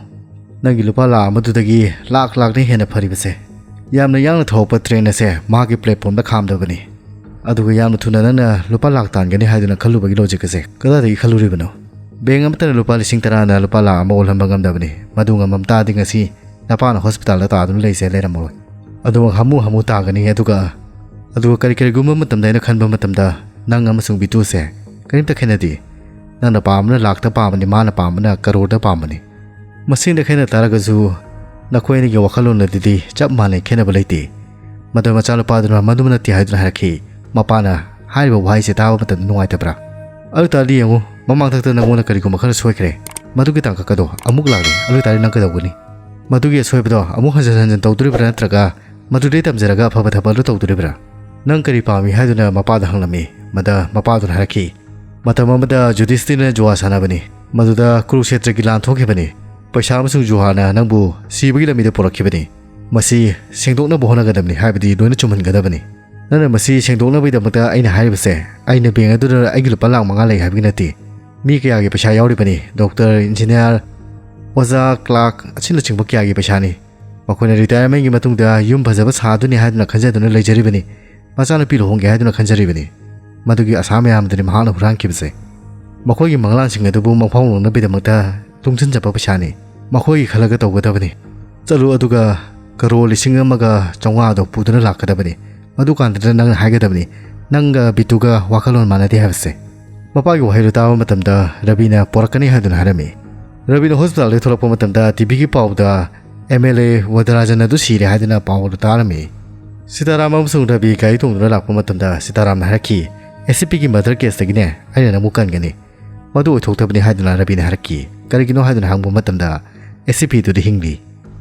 ꯅꯪꯒꯤ ꯂꯨꯄꯥ ꯂꯥꯈ ꯑꯃꯗꯨꯗꯒꯤ ꯂꯥꯈ ꯂꯥꯈꯅ ꯍꯦꯟꯅ ꯐꯔꯤꯕꯁꯦ꯫ ꯌꯥꯝꯅ ꯌꯥꯡꯅ ꯊꯧꯔꯛꯄ ꯇ꯭ꯔꯦꯟ ꯑꯁꯦ ꯃꯍꯥꯛꯀꯤ ꯄ꯭ꯂꯦꯠꯐꯣꯝꯗ ꯈꯥꯝꯗꯕꯅꯤ꯫ ꯑꯗꯨꯒ ꯌꯥꯝꯅ ꯊꯨꯅ ꯅꯪꯅ ꯂꯨꯄꯥ ꯂꯥꯈ ꯇꯥꯟꯒꯅꯤ ꯍꯥꯏꯗꯨꯅ ꯈꯜꯂꯨꯕꯒꯤ ꯂꯣꯖꯤꯛ ꯑꯁꯦ ꯀꯗꯥꯏꯗꯒꯤ ꯈꯜꯂꯨꯔꯤꯕꯅꯣ? ꯕꯦꯡ ꯑꯃꯠꯇꯅ ꯂꯨꯄꯥ ꯂꯤꯁꯤꯡ ꯇꯔꯥꯅ ꯂꯨꯄꯥ ꯂꯥꯈ ꯑꯃ ꯑꯣꯜꯍꯟꯕ ꯉꯝꯗꯕꯅꯤ꯫ ꯃꯗꯨ ꯉꯝꯃꯝ ꯇꯥꯔꯗꯤ ꯉꯁꯤ ꯅꯄꯥꯅ ꯍꯣꯁꯄꯤꯇꯥꯜꯗ ꯇꯥꯗꯨꯅ ꯂꯩꯖ ꯂꯩꯔꯝꯃꯔꯣꯏ꯫ ꯑꯗꯨꯃꯛ ꯍꯥꯃꯨ ꯍꯥꯃꯨ ꯇꯥꯒꯅꯤ꯫ ꯑꯗꯨꯒ, ꯑꯗꯨꯒ ꯀꯔꯤ ꯀꯔꯤꯒꯨꯝꯕ ꯃꯇꯝꯗ ꯑꯩꯅ ꯈꯟꯕ ꯃꯇꯝꯗ ꯅꯪ ꯑꯃꯁꯨꯡ ꯕꯤꯇꯨꯁꯦ ꯀꯔꯤꯝꯇ ꯈꯦꯠꯅꯗꯦ꯫ ꯅꯪꯅ ꯄꯥꯝꯕꯅ ꯂꯥꯈꯇ ꯄꯥꯝꯕꯅꯤ, ꯃꯥꯅ ꯄꯥꯝꯕꯅ ꯀꯔꯣꯔꯗ ꯄꯥꯝꯕꯅꯤ꯫ ꯃꯁꯤꯡꯗ ꯈꯦꯠꯅ ꯇꯥꯔꯒꯁꯨ ꯅꯈꯣꯏ ꯑꯅꯤꯒꯤ ꯋꯥꯈꯜꯂꯣꯟ ꯑꯗꯨꯗꯤ ꯆꯞ ꯃꯥꯟꯅꯩ, ꯈꯦꯠꯅꯕ ꯂꯩꯇꯦ꯫ ꯃꯗꯨ ꯃꯆꯥꯅꯨꯄꯥꯗꯨꯅ ꯃꯗꯨꯃ ꯅꯠꯇꯦ ꯍꯥꯏꯗꯨꯅ ꯍꯥꯏꯔꯛꯈꯤ꯫ ꯃꯄꯥꯅ ꯍꯥꯏꯔꯤꯕ ꯋꯥꯍꯩꯁꯦ ꯇꯥꯕ ꯃꯇꯝꯗ ꯅꯨꯡꯉꯥꯏꯇꯕ꯭ꯔꯥ? ꯑꯗꯨ ꯇꯥꯔꯗꯤ ꯌꯦꯡꯉꯨ, ꯃꯃꯥꯡꯊꯛꯇ ꯅꯪꯉꯣꯟꯗ ꯀꯔꯤꯒꯨꯝꯕ ꯈꯔ ꯁꯣꯏꯈ꯭ꯔꯦ꯫ ꯃꯗꯨꯒꯤ ꯇꯥꯡꯀꯛ ꯑꯗꯣ ꯑꯃꯨꯛ ꯂꯥꯛꯂꯦ꯫ ꯑꯗꯨ ꯇꯥꯔꯗꯤ ꯅꯪ ꯀꯩꯗꯧꯒꯅꯤ? ꯃꯗꯨꯒꯤ ꯑꯁꯣꯏꯕꯗꯣ ꯑꯃꯨꯛ ꯍꯟꯖꯤꯟ ꯍꯟꯖꯤꯟ ꯇꯧꯗꯣꯔꯤꯕ꯭ꯔꯥ, ꯅꯠꯇ꯭ꯔꯒ ꯃꯗꯨꯗꯩ ꯇꯝꯖꯔꯒ ꯑꯐꯕ ꯊꯕꯛ ꯑꯗꯨ ꯇꯧꯗꯣꯔꯤꯕ꯭ꯔꯥ? ꯅꯪ ꯀꯔꯤ ꯄꯥꯝꯃꯤ ꯍꯥꯏꯗꯨꯅ ꯃꯄꯥꯗ ꯍꯪꯂꯝꯃꯤ꯫ ꯃꯗ ꯃꯄꯥꯗꯨꯅ ꯍꯥꯏꯔꯛꯈꯤ, ꯃꯇꯝ ꯑꯃꯗ ꯖꯨꯗꯤꯁꯇꯤꯔꯅ ꯖꯨꯋꯥ ꯁꯥꯟꯅꯕꯅꯤ꯫ ꯃꯗꯨꯗ ꯀꯨꯔꯨꯛꯁꯦꯇ꯭ꯔꯒꯤ ꯂꯥꯟ ꯊꯣꯛꯈꯤꯕꯅꯤ꯫ ꯄꯩꯁꯥ ꯑꯃꯁꯨꯡ ꯖꯨꯋꯥꯅ ꯅꯪꯕꯨ ꯁꯤꯕꯒꯤ ꯂꯝꯕꯤꯗ ꯄꯨꯔꯛꯈꯤꯕꯅꯤ꯫ ꯃꯁꯤ ꯁꯦꯡꯗꯣꯛꯅꯕ ꯍꯣꯠꯅꯒꯗꯕꯅꯤ, ꯍꯥꯏꯕꯗꯤ ꯂꯣꯏꯅ ꯆꯨꯝꯍꯟꯒꯗꯕꯅꯤ꯫ ꯅꯪꯅ ꯃꯁꯤ ꯁꯦꯡꯗꯣꯛꯅꯕꯒꯤꯗꯃꯛꯇ ꯑꯩꯅ ꯍꯥꯏꯔꯤꯕꯁꯦ, ꯑꯩꯅ ꯕꯦꯡ ꯑꯗꯨꯗ ꯑꯩꯒꯤ ꯂꯨꯄꯥ ꯂꯥꯛ ꯃꯉꯥ ꯂꯩ ꯍꯥꯏꯕꯒꯤ ꯅꯠꯇꯦ꯫ ꯃꯤ ꯀꯌꯥꯒꯤ ꯄꯩꯁꯥ ꯌꯥꯎꯔꯤꯕꯅꯤ, ꯗꯣꯛꯇꯔ, ꯏꯟꯖꯤꯅꯤꯌꯥꯔ, ꯑꯣꯖꯥ, ꯀ꯭ꯂꯥꯔꯛ ꯑꯁꯤꯅꯆꯤꯡꯕ ꯀꯌꯥꯒꯤ ꯄꯩꯁꯥꯅꯤ꯫ ꯃꯈꯣꯏꯅ ꯔꯤꯇꯥꯌꯔꯃꯦꯟꯒꯤ ꯃꯇꯨꯡꯗ ꯌꯨꯝ ꯐꯖꯕ ꯁꯥꯗꯣꯏꯅꯤ ꯍꯥꯏꯗꯨꯅ ꯈꯟꯖꯗꯨꯅ ꯂꯩꯖꯔꯤꯕꯅꯤ꯫ ꯃꯆꯥꯅꯨꯄꯤ ꯂꯨꯍꯣꯡꯒꯦ ꯍꯥꯏꯗꯨꯅ ꯈꯟꯖꯔꯤꯕꯅꯤ꯫ ꯃꯗꯨꯒꯤ ꯑꯁꯥ ꯃꯌꯥꯝꯗꯨꯅꯤ ꯃꯍꯥꯛꯅ ꯍꯨꯔꯥꯟꯈꯤꯕꯁꯦ꯫ ꯃꯈꯣꯏꯒꯤ ꯃꯪꯂꯥꯟꯁꯤꯡ ꯑꯗꯨꯕꯨ ꯃꯪꯐꯥꯎꯅꯅꯕꯒꯤꯗꯃꯛꯇ ꯇꯨꯡꯁꯤꯟꯖꯕ ꯄꯩꯁꯥꯅꯤ꯫ ꯃꯈꯣꯏꯒꯤ ꯈꯜꯂꯒ ꯇꯧꯒꯗꯕꯅꯤ꯫ ꯆꯠꯂꯨ, ꯑꯗꯨꯒ ꯀꯔꯣꯔ ꯂꯤꯁꯤꯡ ꯑꯃꯒ ꯆꯥꯝꯃꯉꯥꯗꯣ ꯄꯨꯗꯨꯅ ꯂꯥꯛꯀꯗꯕꯅꯤ꯫ ꯃꯗꯨꯀꯥꯟꯗꯨꯗ ꯅꯪꯅ ꯍꯥꯏꯒꯗꯕꯅꯤ, ꯅꯪꯒ ꯕꯤꯇꯨꯒ ꯋꯥꯈꯜꯂꯣꯟ ꯃꯥꯟꯅꯗꯦ ꯍꯥꯏꯕꯁꯦ꯫ ꯃꯄꯥꯒꯤ ꯋꯥꯍꯩꯗꯨ ꯇꯥꯕ ꯃꯇꯝꯗ ꯔꯕꯤꯅ ꯄꯣꯔꯛꯀꯅꯤ ꯍꯥꯏꯗꯨꯅ ꯍꯥꯏꯔꯝꯃꯤ꯫ ꯔꯕꯤꯅ ꯍꯣꯁꯄꯤꯇꯥꯜꯗꯒꯤ ꯊꯣꯛꯂꯛꯄ ꯃꯇꯝꯗ ꯇꯤꯚꯤꯒꯤ ꯄꯥꯎꯗ ꯑꯦꯝ ꯑꯦꯜ ꯑꯦ ꯋꯗꯔꯥꯖꯟ ꯑꯗꯨ ꯁꯤꯔꯦ ꯍꯥꯏꯗꯨꯅ ꯄꯥꯎ ꯑꯗꯨ ꯇꯥꯔꯝꯃꯤ꯫ ꯁꯤꯇꯥꯔꯥꯝ ꯑꯃꯁꯨꯡ ꯔꯕꯤ ꯒꯥꯔꯤ ꯇꯣꯡꯗꯨꯅ ꯂꯥꯛꯄ ꯃꯇꯝꯗ ꯁꯤꯇꯥꯔꯥꯝꯅ ꯍꯥꯏꯔꯛꯈꯤ, "ꯑꯦꯁ ꯁꯤ ꯄꯤꯒꯤ ꯃꯔꯗꯔ ꯀꯦꯁꯇꯒꯤꯅꯦ ꯑꯩꯅ ꯅꯪꯕꯨ ꯀꯟꯒꯅꯤ꯫ ꯃꯗꯨ ꯑꯣꯏꯊꯣꯛꯇꯕꯅꯤ" ꯍꯥꯏꯗꯨꯅ ꯔꯕꯤꯅ ꯍꯥꯏꯔꯛꯈꯤ꯫ "ꯀꯔꯤꯒꯤꯅꯣ?" ꯍꯥꯏꯗꯨꯅ ꯍꯪꯕ ꯃꯇꯝꯗ ꯑꯦꯁ ꯁꯤ ꯄꯤꯗꯨꯗꯤ ꯍꯤꯡꯂꯤ꯫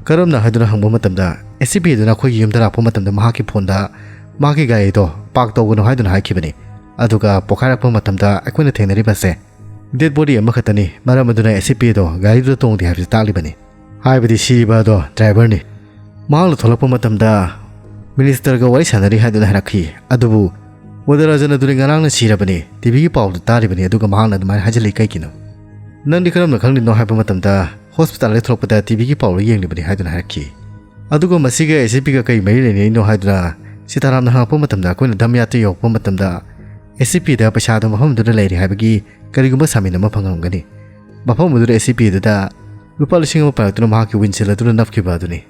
ꯀꯔꯝꯅ ꯍꯥꯏꯗꯨꯅ ꯍꯪꯕ ꯃꯇꯝꯗ ꯑꯦꯁ ꯁꯤ ꯄꯤꯗꯨꯅ ꯑꯩꯈꯣꯏꯒꯤ ꯌꯨꯝꯗ ꯂꯥꯛꯄ ꯃꯇꯝꯗ ꯃꯍꯥꯛꯀꯤ ꯐꯣꯟꯗ ꯃꯍꯥꯛꯀꯤ ꯒꯥꯔꯤꯗꯣ ꯄꯥꯔꯛ ꯇꯧꯒꯅꯨ ꯍꯥꯏꯗꯨꯅ ꯍꯥꯏꯈꯤꯕꯅꯤ꯫ ꯑꯗꯨꯒ ꯄꯣꯈꯥꯏꯔꯛꯄ ꯃꯇꯝꯗ ꯑꯩꯈꯣꯏꯅ ꯊꯦꯡꯅꯔꯤꯕꯁꯦ ꯗꯦꯗ ꯕꯣꯗꯤ ꯑꯃꯈꯛꯇꯅꯤ꯫ ꯃꯔꯝ ꯑꯗꯨꯅ ꯑꯦꯁ ꯁꯤ ꯄꯤ ꯑꯗꯣ ꯒꯥꯔꯤꯗꯨꯗ ꯇꯣꯡꯗꯦ ꯍꯥꯏꯕꯁꯤ ꯇꯥꯛꯂꯤꯕꯅꯤ꯫ ꯍꯥꯏꯕꯗꯤ ꯁꯤꯔꯤꯕ ꯑꯗꯣ ꯗ꯭ꯔꯥꯏꯚꯔꯅꯤ꯫ ꯃꯍꯥꯛꯅ ꯊꯣꯛꯂꯛꯄ ꯃꯇꯝꯗ ꯃꯤꯅꯤꯁꯇꯔꯒ ꯋꯥꯔꯤ ꯁꯥꯟꯅꯔꯤ ꯍꯥꯏꯗꯨꯅ ꯍꯥꯏꯔꯛꯈꯤ꯫ ꯑꯗꯨꯕꯨ ꯋꯗꯔꯥꯖꯟ ꯑꯗꯨꯗꯤ ꯉꯔꯥꯡꯅ ꯁꯤꯔꯕꯅꯤ, ꯇꯤꯚꯤꯒꯤ ꯄꯥꯎꯗ ꯇꯥꯔꯤꯕꯅꯤ, ꯑꯗꯨꯒ ꯃꯍꯥꯛꯅ ꯑꯗꯨꯃꯥꯏꯅ ꯍꯥꯏꯖꯤꯜꯂꯤ ꯀꯩꯒꯤꯅꯣ? ꯅꯪꯗꯤ ꯀꯔꯝꯅ ꯈꯪꯂꯤꯅꯣ ꯍꯥꯏꯕ ꯃꯇꯝꯗ ꯍꯣꯁꯄꯤꯇꯥꯜꯗ ꯊꯣꯛꯂꯛꯄꯗ ꯇꯤꯚꯤꯒꯤ ꯄꯥꯎꯗ ꯌꯦꯡꯂꯤꯕꯅꯤ ꯍꯥꯏꯗꯨꯅ ꯍꯥꯏꯔꯛꯈꯤ꯫ ꯑꯗꯨꯒ ꯃꯁꯤꯒ ꯑꯦꯁ ꯁꯤ ꯄꯤꯒ ꯀꯔꯤ ꯃꯔꯤ ꯂꯩꯅꯔꯤꯅꯣ ꯍꯥꯏꯗꯨꯅ ꯁꯤꯇꯥꯔꯥꯝꯅ ꯍꯪꯂꯛꯄ ꯃꯇꯝꯗ ꯑꯩꯈꯣꯏꯅ ꯗꯝꯌꯥꯠꯇ ꯌꯧꯔꯛꯄ ꯃꯇꯝꯗ ꯑꯦꯁ ꯁꯤ ꯄꯤꯗ ꯄꯩꯁꯥꯗꯣ ꯃꯐꯝꯗꯨꯗ ꯂꯩꯔꯦ ꯍꯥꯏꯕꯒꯤ ꯀꯔꯤꯒꯨꯝꯕ ꯁꯥꯃꯤꯟ ꯑꯃ ꯐꯪꯂꯝꯒꯅꯤ꯫ ꯃꯐꯝ ꯑꯗꯨꯗ ꯑꯦꯁ ꯁꯤ ꯄꯤ ꯑꯗꯨꯗ ꯂꯨꯄꯥ ꯂꯤꯁꯤꯡ ꯑꯃ ꯄꯥꯏꯔꯛꯇꯨꯅ ꯃꯍꯥꯛꯀꯤ ꯋꯤꯟꯁꯤꯜ ꯑꯗꯨꯅ ꯅꯞꯈꯤꯕ ꯑꯗꯨꯅꯤ꯫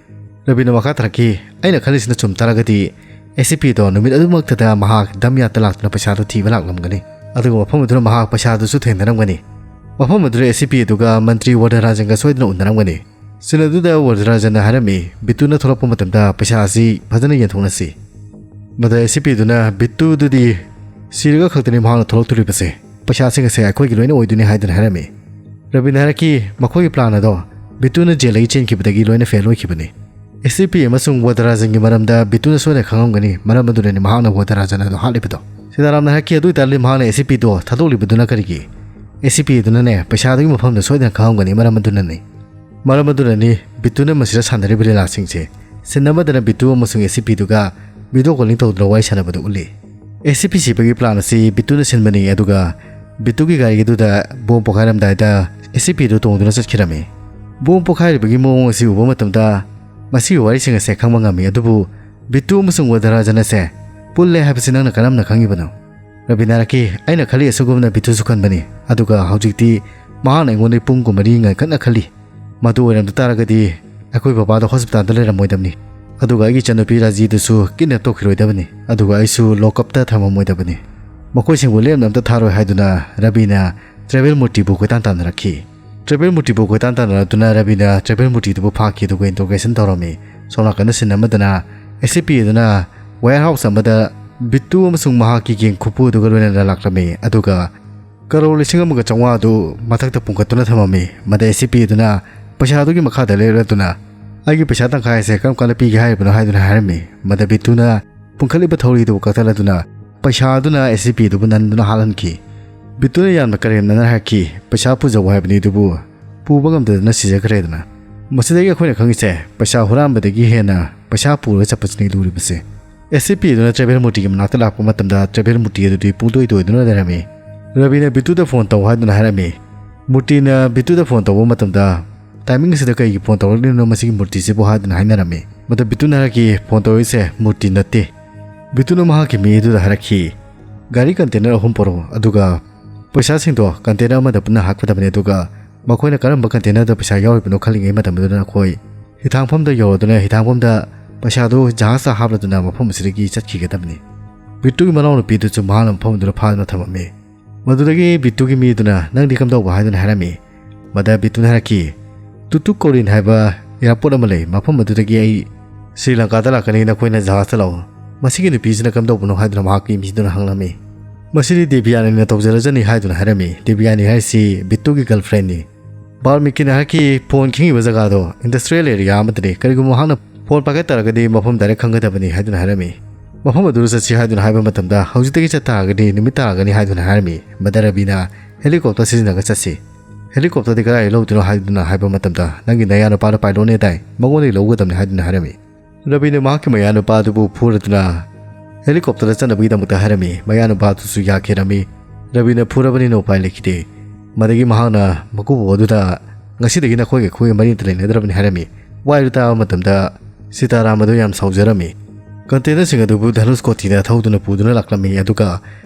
ꯔꯕꯤꯅ ꯃꯈꯥ ꯇꯥꯔꯛꯈꯤ, "ꯑꯩꯅ ꯈꯜꯂꯤꯁꯤꯅ ꯆꯨꯝ ꯇꯥꯔꯒꯗꯤ ꯑꯦꯁ ꯁꯤ ꯄꯤꯗꯣ ꯅꯨꯃꯤꯠ ꯑꯗꯨꯃꯛꯇꯗ ꯃꯍꯥꯛ ꯗꯝꯌꯥꯠꯇ ꯂꯥꯛꯇꯨꯅ ꯄꯩꯁꯥꯗꯨ ꯊꯤꯕ ꯂꯥꯛꯂꯝꯒꯅꯤ꯫ ꯑꯗꯨꯒ ꯃꯐꯝ ꯑꯗꯨꯗ ꯃꯍꯥꯛ ꯄꯩꯁꯥꯗꯨꯁꯨ ꯊꯦꯡꯅꯔꯝꯒꯅꯤ꯫ ꯃꯐꯝ ꯑꯗꯨꯗ ꯑꯦ ꯁꯤ ꯄꯤ ꯑꯗꯨꯒ ꯃꯟꯇ꯭ꯔꯤ ꯋꯔꯗꯔꯥꯖꯟꯒ ꯁꯣꯏꯗꯅ ꯎꯅꯔꯝꯒꯅꯤ꯫ ꯁꯤꯟ ꯑꯗꯨꯗ ꯋꯔꯗꯔꯥꯖꯟꯅ ꯍꯥꯏꯔꯝꯃꯤ, "ꯕꯤꯇꯨꯅ ꯊꯣꯛꯂꯛꯄ ꯃꯇꯝꯗ ꯄꯩꯁꯥ ꯑꯁꯤ ꯐꯖꯅ ꯌꯦꯟꯊꯣꯛꯅꯁꯤ"꯫ ꯃꯗꯨ ꯑꯦ ꯁꯤ ꯄꯤ ꯑꯗꯨꯅ ꯕꯤꯇꯨꯗꯨꯗꯤ ꯁꯤꯔꯒ ꯈꯛꯇꯅꯤ ꯃꯍꯥꯛꯅ ꯊꯣꯛꯂꯛꯇꯣꯔꯤꯕꯁꯦ, ꯄꯩꯁꯥꯁꯤꯡ ꯑꯁꯦ ꯑꯩꯈꯣꯏꯒꯤ ꯂꯣꯏꯅ ꯑꯣꯏꯗꯣꯏꯅꯤ ꯍꯥꯏꯗꯨꯅ ꯍꯥꯏꯔꯝꯃꯤ꯫ ꯔꯕꯤꯅ ꯍꯥꯏꯔꯛꯈꯤ, ꯃꯈꯣꯏꯒꯤ ꯄ꯭ꯂꯥꯟ ꯑꯗꯣ ꯕꯤꯇꯨꯅ ꯖꯦꯜꯗꯒꯤ ꯆꯦꯟꯈꯤꯕꯗꯒꯤ ꯂꯣꯏꯅ ꯐꯦꯜ ꯑꯣꯏꯈꯤꯕꯅꯤ꯫ ꯑꯦ ꯁꯤ ꯄꯤ ꯑꯃꯁꯨꯡ ꯋꯔꯗꯔꯥꯖꯟꯒꯤ ꯃꯔꯝꯗ ꯕꯤꯇꯨꯅ ꯁꯣꯏꯗꯅ ꯈꯪꯉꯝꯒꯅꯤ, ꯃꯔꯝ ꯑꯗꯨꯅꯅꯤ ꯃꯍꯥꯛꯅ ꯋꯔꯗꯔꯥꯖꯟ ꯑꯗꯨ ꯍꯥꯠꯂꯤꯕꯗꯣ꯫ ꯁꯤꯇꯥꯔꯥꯝꯅ ꯍꯥꯏꯔꯛꯈꯤ, ꯑꯗꯨ ꯑꯣꯏꯇꯥꯔꯗꯤ ꯃꯍꯥꯛꯅ ꯑꯦ ꯁꯤ ꯄꯤꯗꯣ ꯊꯥꯗꯣꯛꯂꯤꯕꯗꯨꯅ ꯀꯔꯤꯒꯤ? ꯑꯦ ꯁꯤ ꯄꯤ ꯑꯗꯨꯅꯅꯦ ꯄꯩꯁꯥꯗꯨꯒꯤ ꯃꯐꯝꯗ ꯁꯣꯏꯗꯅ ꯈꯪꯉꯝꯒꯅꯤ, ꯃꯔꯝ ꯑꯗꯨꯅꯅꯤ꯫ ꯃꯔꯝ ꯑꯗꯨꯅꯅꯤ ꯕꯤꯇꯨꯅ ꯃꯁꯤꯗ ꯁꯥꯟꯅꯔꯤꯕ ꯂꯤꯂꯥꯁꯤꯡꯁꯦ꯫ ꯁꯤꯟ ꯑꯃꯗꯅ ꯕꯤꯇꯨ ꯑꯃꯁꯨꯡ ꯑꯦ ꯁꯤ ꯄꯤꯗꯨꯒ ꯚꯤꯗꯤꯑꯣ ꯀꯣꯂꯤꯡ ꯇꯧꯗꯨꯅ ꯋꯥꯔꯤ ꯁꯥꯟꯅꯕꯗꯨ ꯎꯠꯂꯤ꯫ ꯑꯦ ꯁꯤ ꯄꯤ ꯁꯤꯕꯒꯤ ꯄ꯭ꯂꯥꯟ ꯑꯁꯤ ꯕꯤꯇꯨꯅ ꯁꯤꯟꯕꯅꯤ, ꯑꯗꯨꯒ ꯕꯤꯇꯨꯒꯤ ꯒꯥꯔꯤꯗꯨꯗ ꯕꯣꯝ ꯄꯣꯈꯥꯏꯔꯝꯗꯥꯏꯗ ꯑꯦ ꯁꯤ ꯄꯤꯗꯨ ꯇꯣꯡꯗꯨꯅ ꯆꯠꯈꯤꯔꯝꯃꯤ꯫ ꯕꯣꯝ ꯄꯣꯈꯥꯏꯔꯤꯕꯒꯤ ꯃꯑꯣꯡ ꯑꯁꯤ ꯎꯕ ꯃꯇꯝꯗ ꯃꯁꯤꯒꯤ ꯋꯥꯔꯤꯁꯤꯡ ꯑꯁꯦ ꯈꯪꯕ ꯉꯝꯃꯤ, ꯑꯗꯨꯕꯨ ꯕꯤꯇꯨ ꯑꯃꯁꯨꯡ ꯋꯔꯗꯔꯥꯖꯟ ꯑꯁꯦ ꯄꯨꯜꯂꯦ ꯍꯥꯏꯕꯁꯤ ꯅꯪꯅ ꯀꯔꯝꯅ ꯈꯪꯉꯤꯕꯅꯣ? ꯔꯕꯤꯅꯥ ꯍꯥꯏꯔꯛꯈꯤ, ꯑꯩꯅ ꯈꯜꯂꯤ ꯑꯁꯤꯒꯨꯝꯅ ꯕꯤꯇꯨꯁꯨ ꯈꯟꯕꯅꯤ, ꯑꯗꯨꯒ ꯍꯧꯖꯤꯛꯇꯤ ꯃꯍꯥꯛꯅ ꯑꯩꯉꯣꯟꯗ ꯄꯨꯡ ꯀꯨꯟꯃꯔꯤ ꯉꯟꯈꯠꯅ ꯈꯜꯂꯤ꯫ ꯃꯗꯨ ꯑꯣꯏꯔꯝꯗ ꯇꯥꯔꯒꯗꯤ ꯑꯩꯈꯣꯏ ꯕꯕꯥꯗꯣ ꯍꯣꯁꯄꯤꯇꯥꯜꯗ ꯂꯩꯔꯝꯃꯣꯏꯗꯕꯅꯤ, ꯑꯗꯨꯒ ꯑꯩꯒꯤ ꯏꯆꯟꯅꯨꯄꯤ ꯔꯥꯖꯤꯗꯨꯁꯨ ꯀꯤꯗꯅꯦꯞ ꯇꯧꯈꯤꯔꯣꯏꯗꯕꯅꯤ, ꯑꯗꯨꯒ ꯑꯩꯁꯨ ꯂꯣꯀꯞꯇ ꯊꯝꯃꯝꯃꯣꯏꯗꯕꯅꯤ꯫ ꯃꯈꯣꯏꯁꯤꯡꯕꯨ ꯂꯦꯝꯅ ꯑꯝꯇ ꯊꯥꯔꯣꯏ ꯍꯥꯏꯗꯨꯅ ꯔꯕꯤꯅ ꯇ꯭ꯔꯥꯏꯕꯦꯜ ꯃꯨꯔꯇꯤꯕꯨ ꯀꯣꯏꯇꯥꯟ ꯇꯥꯟꯅꯔꯛꯈꯤ꯫ ꯇ꯭ꯔꯥꯏꯕꯦꯜ ꯃꯨꯔꯇꯤꯕꯨ ꯀꯣꯏꯇꯥꯟ ꯇꯥꯟꯅꯔꯛꯇꯨꯅ ꯔꯕꯤꯅ ꯇ꯭ꯔꯥꯏꯕꯦꯜ ꯃꯨꯔꯇꯤꯗꯨꯕꯨ ꯐꯥꯈꯤ, ꯑꯗꯨꯒ ꯏꯟꯇ꯭ꯔꯣꯒꯦꯁꯟ ꯇꯧꯔꯝꯃꯤ꯫ ꯁꯣꯝ ꯅꯥꯀꯟꯗ ꯁꯤꯟ ꯑꯃꯗꯅ ꯑꯦꯁ ꯁꯤ ꯄꯤ ꯑꯗꯨꯅ ꯋꯦꯌꯔ ꯍꯥꯎꯁ ꯑꯃꯗ ꯕꯤꯇꯨ ꯑꯃꯁꯨꯡ ꯃꯍꯥꯛꯀꯤ ꯒꯦꯡ ꯈꯨꯄꯨ ꯑꯗꯨꯒ ꯂꯣꯏꯅꯅ ꯂꯥꯛꯂꯝꯃꯤ, ꯑꯗꯨꯒ ꯀꯔꯣꯔ ꯂꯤꯁꯤꯡ ꯑꯃꯒ ꯆꯥꯝꯃꯉꯥ ꯑꯗꯨ ꯃꯊꯛꯇ ꯄꯨꯡꯈꯠꯇꯨꯅ ꯊꯝꯃꯝꯃꯤ꯫ ꯃꯗ ꯑꯦꯁꯤꯄꯤ ꯑꯗꯨꯅ ꯄꯩꯁꯥꯗꯨꯒꯤ ꯃꯈꯥꯗ ꯂꯦꯞꯂꯗꯨꯅ, "ꯑꯩꯒꯤ ꯄꯩꯁꯥ ꯇꯪꯈꯥꯏ ꯑꯁꯦ ꯀꯔꯝ ꯀꯥꯟꯗ ꯄꯤꯒꯦ ꯍꯥꯏꯔꯤꯕꯅꯣ?" ꯍꯥꯏꯗꯨꯅ ꯍꯥꯏꯔꯝꯃꯤ꯫ ꯃꯗ ꯕꯤꯇꯨꯅ ꯄꯨꯡꯈꯠꯂꯤꯕ ꯊꯧꯔꯤꯗꯨ ꯀꯛꯊꯠꯂꯗꯨꯅ, ꯄꯩꯁꯥ ꯑꯗꯨꯅ ꯑꯦꯁꯤꯄꯤ ꯑꯗꯨꯕꯨ ꯅꯟꯗꯨꯅ ꯍꯥꯠꯍꯟꯈꯤ꯫ ꯕꯤꯇꯨꯅ ꯌꯥꯝꯅ ꯀꯔꯦꯝꯅꯅ ꯍꯥꯏꯔꯛꯈꯤ, "ꯄꯩꯁꯥ ꯄꯨꯖꯧ ꯍꯥꯏꯕꯅꯤ ꯑꯗꯨꯕꯨ ꯄꯨꯕ ꯉꯝꯗꯗꯅ ꯁꯤꯖꯈ꯭ꯔꯦꯗꯅ"꯫ ꯃꯁꯤꯗꯒꯤ ꯑꯩꯈꯣꯏꯅ ꯈꯪꯉꯤꯁꯦ, ꯄꯩꯁꯥ ꯍꯨꯔꯥꯟꯕꯗꯒꯤ ꯍꯦꯟꯅ ꯄꯩꯁꯥ ꯄꯨꯔꯒ ꯆꯠꯄꯁꯤꯅꯤ ꯂꯨꯔꯤꯕꯁꯦ꯫ ꯑꯦꯁꯤꯄꯤ ꯑꯗꯨꯅ ꯇ꯭ꯔꯥꯏꯕꯦꯜ ꯃꯨꯔꯇꯤꯒꯤ ꯃꯅꯥꯛꯇ ꯂꯥꯛꯄ ꯃꯇꯝꯗ, ꯇ꯭ꯔꯥꯏꯕꯦꯜ ꯃꯨꯔꯇꯤ ꯑꯗꯨꯗꯤ ꯄꯨꯡꯗꯣꯏ ꯇꯣꯏꯗꯨꯅ ꯂꯩꯔꯝꯃꯤ꯫ ꯔꯕꯤꯅ ꯕꯤꯇꯨꯗ ꯐꯣꯟ ꯇꯧ ꯍꯥꯏꯗꯨꯅ ꯍꯥꯏꯔꯝꯃꯤ꯫ ꯃꯨꯔꯇꯤꯅ ꯕꯤꯇꯨꯗ ꯐꯣꯟ ꯇꯧꯕ ꯃꯇꯝꯗ, "ꯇꯥꯏꯃꯤꯡ ꯑꯁꯤꯗ ꯀꯩꯒꯤ ꯐꯣꯟ ꯇꯧꯔꯛꯂꯤꯅꯣ ꯃꯁꯤꯒꯤ ꯃꯨꯔꯇꯤꯁꯤꯕꯨ?" ꯍꯥꯏꯗꯨꯅ ꯍꯥꯏꯅꯔꯝꯃꯤ꯫ ꯃꯗꯨ ꯕꯤꯇꯨꯅ ꯍꯥꯏꯔꯛꯈꯤ, "ꯐꯣꯟ ꯇꯧꯔꯛꯏꯁꯦ ꯃꯨꯔꯇꯤ ꯅꯠꯇꯦ"꯫ ꯕꯤꯇꯨꯅ ꯃꯍꯥꯛꯀꯤ ꯃꯤ ꯑꯗꯨꯗ ꯍꯥꯏꯔꯛꯈꯤ, "ꯒꯥꯔꯤ ꯀꯟꯇꯦꯅꯔ ꯑꯍꯨꯝ ꯄꯨꯔꯛꯎ, ꯑꯗꯨꯒ ꯄꯩꯁꯥꯁꯤꯡꯗꯣ ꯀꯟꯇꯦꯅꯔ ꯑꯃꯗ ꯄꯨꯟꯅ ꯍꯥꯞꯀꯗꯕꯅꯤ, ꯑꯗꯨꯒ ꯃꯈꯣꯏꯅ ꯀꯔꯝꯕ ꯀꯟꯇꯦꯅꯔꯗ ꯄꯩꯁꯥ ꯌꯥꯎꯔꯤꯕꯅꯣ ꯈꯜꯂꯤꯉꯩ ꯃꯇꯝ ꯑꯗꯨꯗ ꯅꯈꯣꯏ ꯍꯤꯊꯥꯡꯐꯝꯗ ꯌꯧꯔꯗꯨꯅ ꯍꯤꯊꯥꯡꯐꯝꯗ ꯄꯩꯁꯥꯗꯨ ꯖꯍꯥꯖꯇ ꯍꯥꯞꯂꯗꯨꯅ ꯃꯐꯝ ꯑꯁꯤꯗꯒꯤ ꯆꯠꯈꯤꯒꯗꯕꯅꯤ"꯫ ꯕꯤꯇꯨꯒꯤ ꯃꯅꯥꯎꯅꯨꯄꯤꯗꯨꯁꯨ ꯃꯍꯥꯛꯅ ꯃꯐꯝ ꯑꯗꯨꯗ ꯐꯥꯗꯨꯅ ꯊꯝꯃꯝꯃꯤ꯫ ꯃꯗꯨꯗꯒꯤ ꯕꯤꯠꯇꯨꯒꯤ ꯃꯤꯗꯨꯅ, "ꯅꯪꯗꯤ ꯀꯝꯗꯧꯕ?" ꯍꯥꯏꯗꯨꯅ ꯍꯥꯏꯔꯝꯃꯤ꯫ ꯃꯗ ꯕꯤꯠꯇꯨꯅ ꯍꯥꯏꯔꯛꯈꯤ, "ꯇꯨꯇꯨꯀꯣꯔꯤꯟ ꯍꯥꯏꯕ ꯑꯦꯌꯥꯔꯄꯣꯔꯠ ꯑꯃ ꯂꯩ, ꯃꯐꯝ ꯑꯗꯨꯗꯒꯤ ꯑꯩ ꯁ꯭ꯔꯤ ꯂꯪꯀꯥꯗ ꯂꯥꯛꯀꯅꯤ, ꯅꯈꯣꯏꯅ ꯖꯍꯥꯖꯇ ꯂꯥꯛꯑꯣ꯫" "ꯃꯁꯤꯒꯤ ꯅꯨꯄꯤꯁꯤꯅ ꯀꯝꯗꯧꯕꯅꯣ?" ꯍꯥꯏꯗꯨꯅ ꯃꯍꯥꯛꯀꯤ ꯃꯤꯗꯨꯅ ꯍꯪꯂꯝꯃꯤ꯫ "ꯃꯁꯤꯗꯤ ꯗꯦꯕꯤꯌꯥꯅꯤꯅ ꯇꯧꯖꯔꯖꯅꯤ" ꯍꯥꯏꯗꯨꯅ ꯍꯥꯏꯔꯝꯃꯤ꯫ ꯗꯦꯕꯤꯌꯥꯅꯤ ꯍꯥꯏꯔꯤꯁꯤ ꯕꯤꯠꯇꯨꯒꯤ ꯒꯔꯜꯐ꯭ꯔꯦꯟꯅꯤ꯫ ꯕꯥꯜꯃꯤꯀꯤꯅ ꯍꯥꯏꯔꯛꯈꯤ, "ꯐꯣꯟ ꯈꯤꯡꯉꯤꯕ ꯖꯒꯥꯗꯣ ꯏꯟꯗꯁꯇ꯭ꯔꯤꯌꯦꯜ ꯑꯦꯔꯤꯌꯥ ꯑꯃꯗꯅꯤ, ꯀꯔꯤꯒꯨꯝꯕ ꯃꯍꯥꯛꯅ ꯐꯣꯟ ꯄꯥꯏꯈꯠ ꯇꯥꯔꯒꯗꯤ ꯃꯐꯝ ꯗꯥꯏꯔꯦꯛ ꯈꯪꯒꯗꯕꯅꯤ" ꯍꯥꯏꯗꯨꯅ ꯍꯥꯏꯔꯝꯃꯤ꯫ "ꯃꯐꯝ ꯑꯗꯨꯗ ꯆꯠꯁꯤ" ꯍꯥꯏꯗꯨꯅ ꯍꯥꯏꯕ ꯃꯇꯝꯗ, "ꯍꯧꯖꯤꯛꯇꯒꯤ ꯆꯠ ꯇꯥꯔꯒꯗꯤ ꯅꯨꯃꯤꯠ ꯇꯥꯔꯒꯅꯤ" ꯍꯥꯏꯗꯨꯅ ꯍꯥꯏꯔꯝꯃꯤ꯫ ꯃꯗ ꯔꯕꯤꯅ, "ꯍꯦꯂꯤꯀꯣꯞꯇꯔ ꯁꯤꯖꯤꯟꯅꯒ ꯆꯠꯁꯤ꯫ ꯍꯦꯂꯤꯀꯣꯞꯇꯔꯗꯤ ꯀꯗꯥꯏ ꯂꯧꯗꯣꯏꯅꯣ?" ꯍꯥꯏꯗꯨꯅ ꯍꯥꯏꯕ ꯃꯇꯝꯗ, "ꯅꯪꯒꯤ ꯅꯌꯥꯅꯨꯄꯥꯗ ꯄꯥꯏꯂꯣꯠꯅꯦ ꯗꯥꯏ, ꯃꯉꯣꯟꯗꯒꯤ ꯂꯧꯒꯗꯕꯅꯤ" ꯍꯥꯏꯗꯨꯅ ꯍꯥꯏꯔꯝꯃꯤ꯫ ꯔꯕꯤꯅ ꯃꯍꯥꯛꯀꯤ ꯃꯌꯥꯅꯨꯄꯥ ꯑꯗꯨꯕꯨ ꯐꯨꯔꯗꯨꯅ ꯍꯦꯂꯤꯀꯣꯞꯇꯔꯗ ꯆꯠꯅꯕꯒꯤꯗꯃꯛꯇ ꯍꯥꯏꯔꯝꯃꯤ꯫ ꯃꯌꯥꯅꯨꯄꯥ ꯑꯗꯨꯁꯨ ꯌꯥꯈꯤꯔꯝꯃꯤ꯫ ꯔꯕꯤꯅ ꯐꯨꯔꯕꯅꯤꯅ ꯎꯄꯥꯏ ꯂꯩꯈꯤꯗꯦ꯫ ꯃꯗꯒꯤ ꯃꯍꯥꯛꯅ ꯃꯀꯨꯕꯣꯛ ꯑꯗꯨꯗ, "ꯉꯁꯤꯗꯒꯤ ꯅꯈꯣꯏꯒ ꯑꯩꯈꯣꯏꯒ ꯃꯔꯤ ꯑꯃꯇ ꯂꯩꯅꯗ꯭ꯔꯕꯅꯤ" ꯍꯥꯏꯔꯝꯃꯤ꯫ ꯋꯥ ꯑꯗꯨ ꯇꯥꯕ ꯃꯇꯝꯗ ꯁꯤꯇꯥꯔꯥꯝ ꯑꯗꯨ ꯌꯥꯝ ꯁꯥꯎꯖꯔꯝꯃꯤ꯫ ꯀꯟꯇꯦꯅꯔꯁꯤꯡ ꯑꯗꯨꯕꯨ ꯙꯅꯨꯁꯀꯣꯇꯤꯅ ꯊꯧꯗꯨꯅ ꯄꯨꯗꯨꯅ ꯂꯥꯛꯂꯝꯃꯤ꯫ ꯑꯗꯨꯒ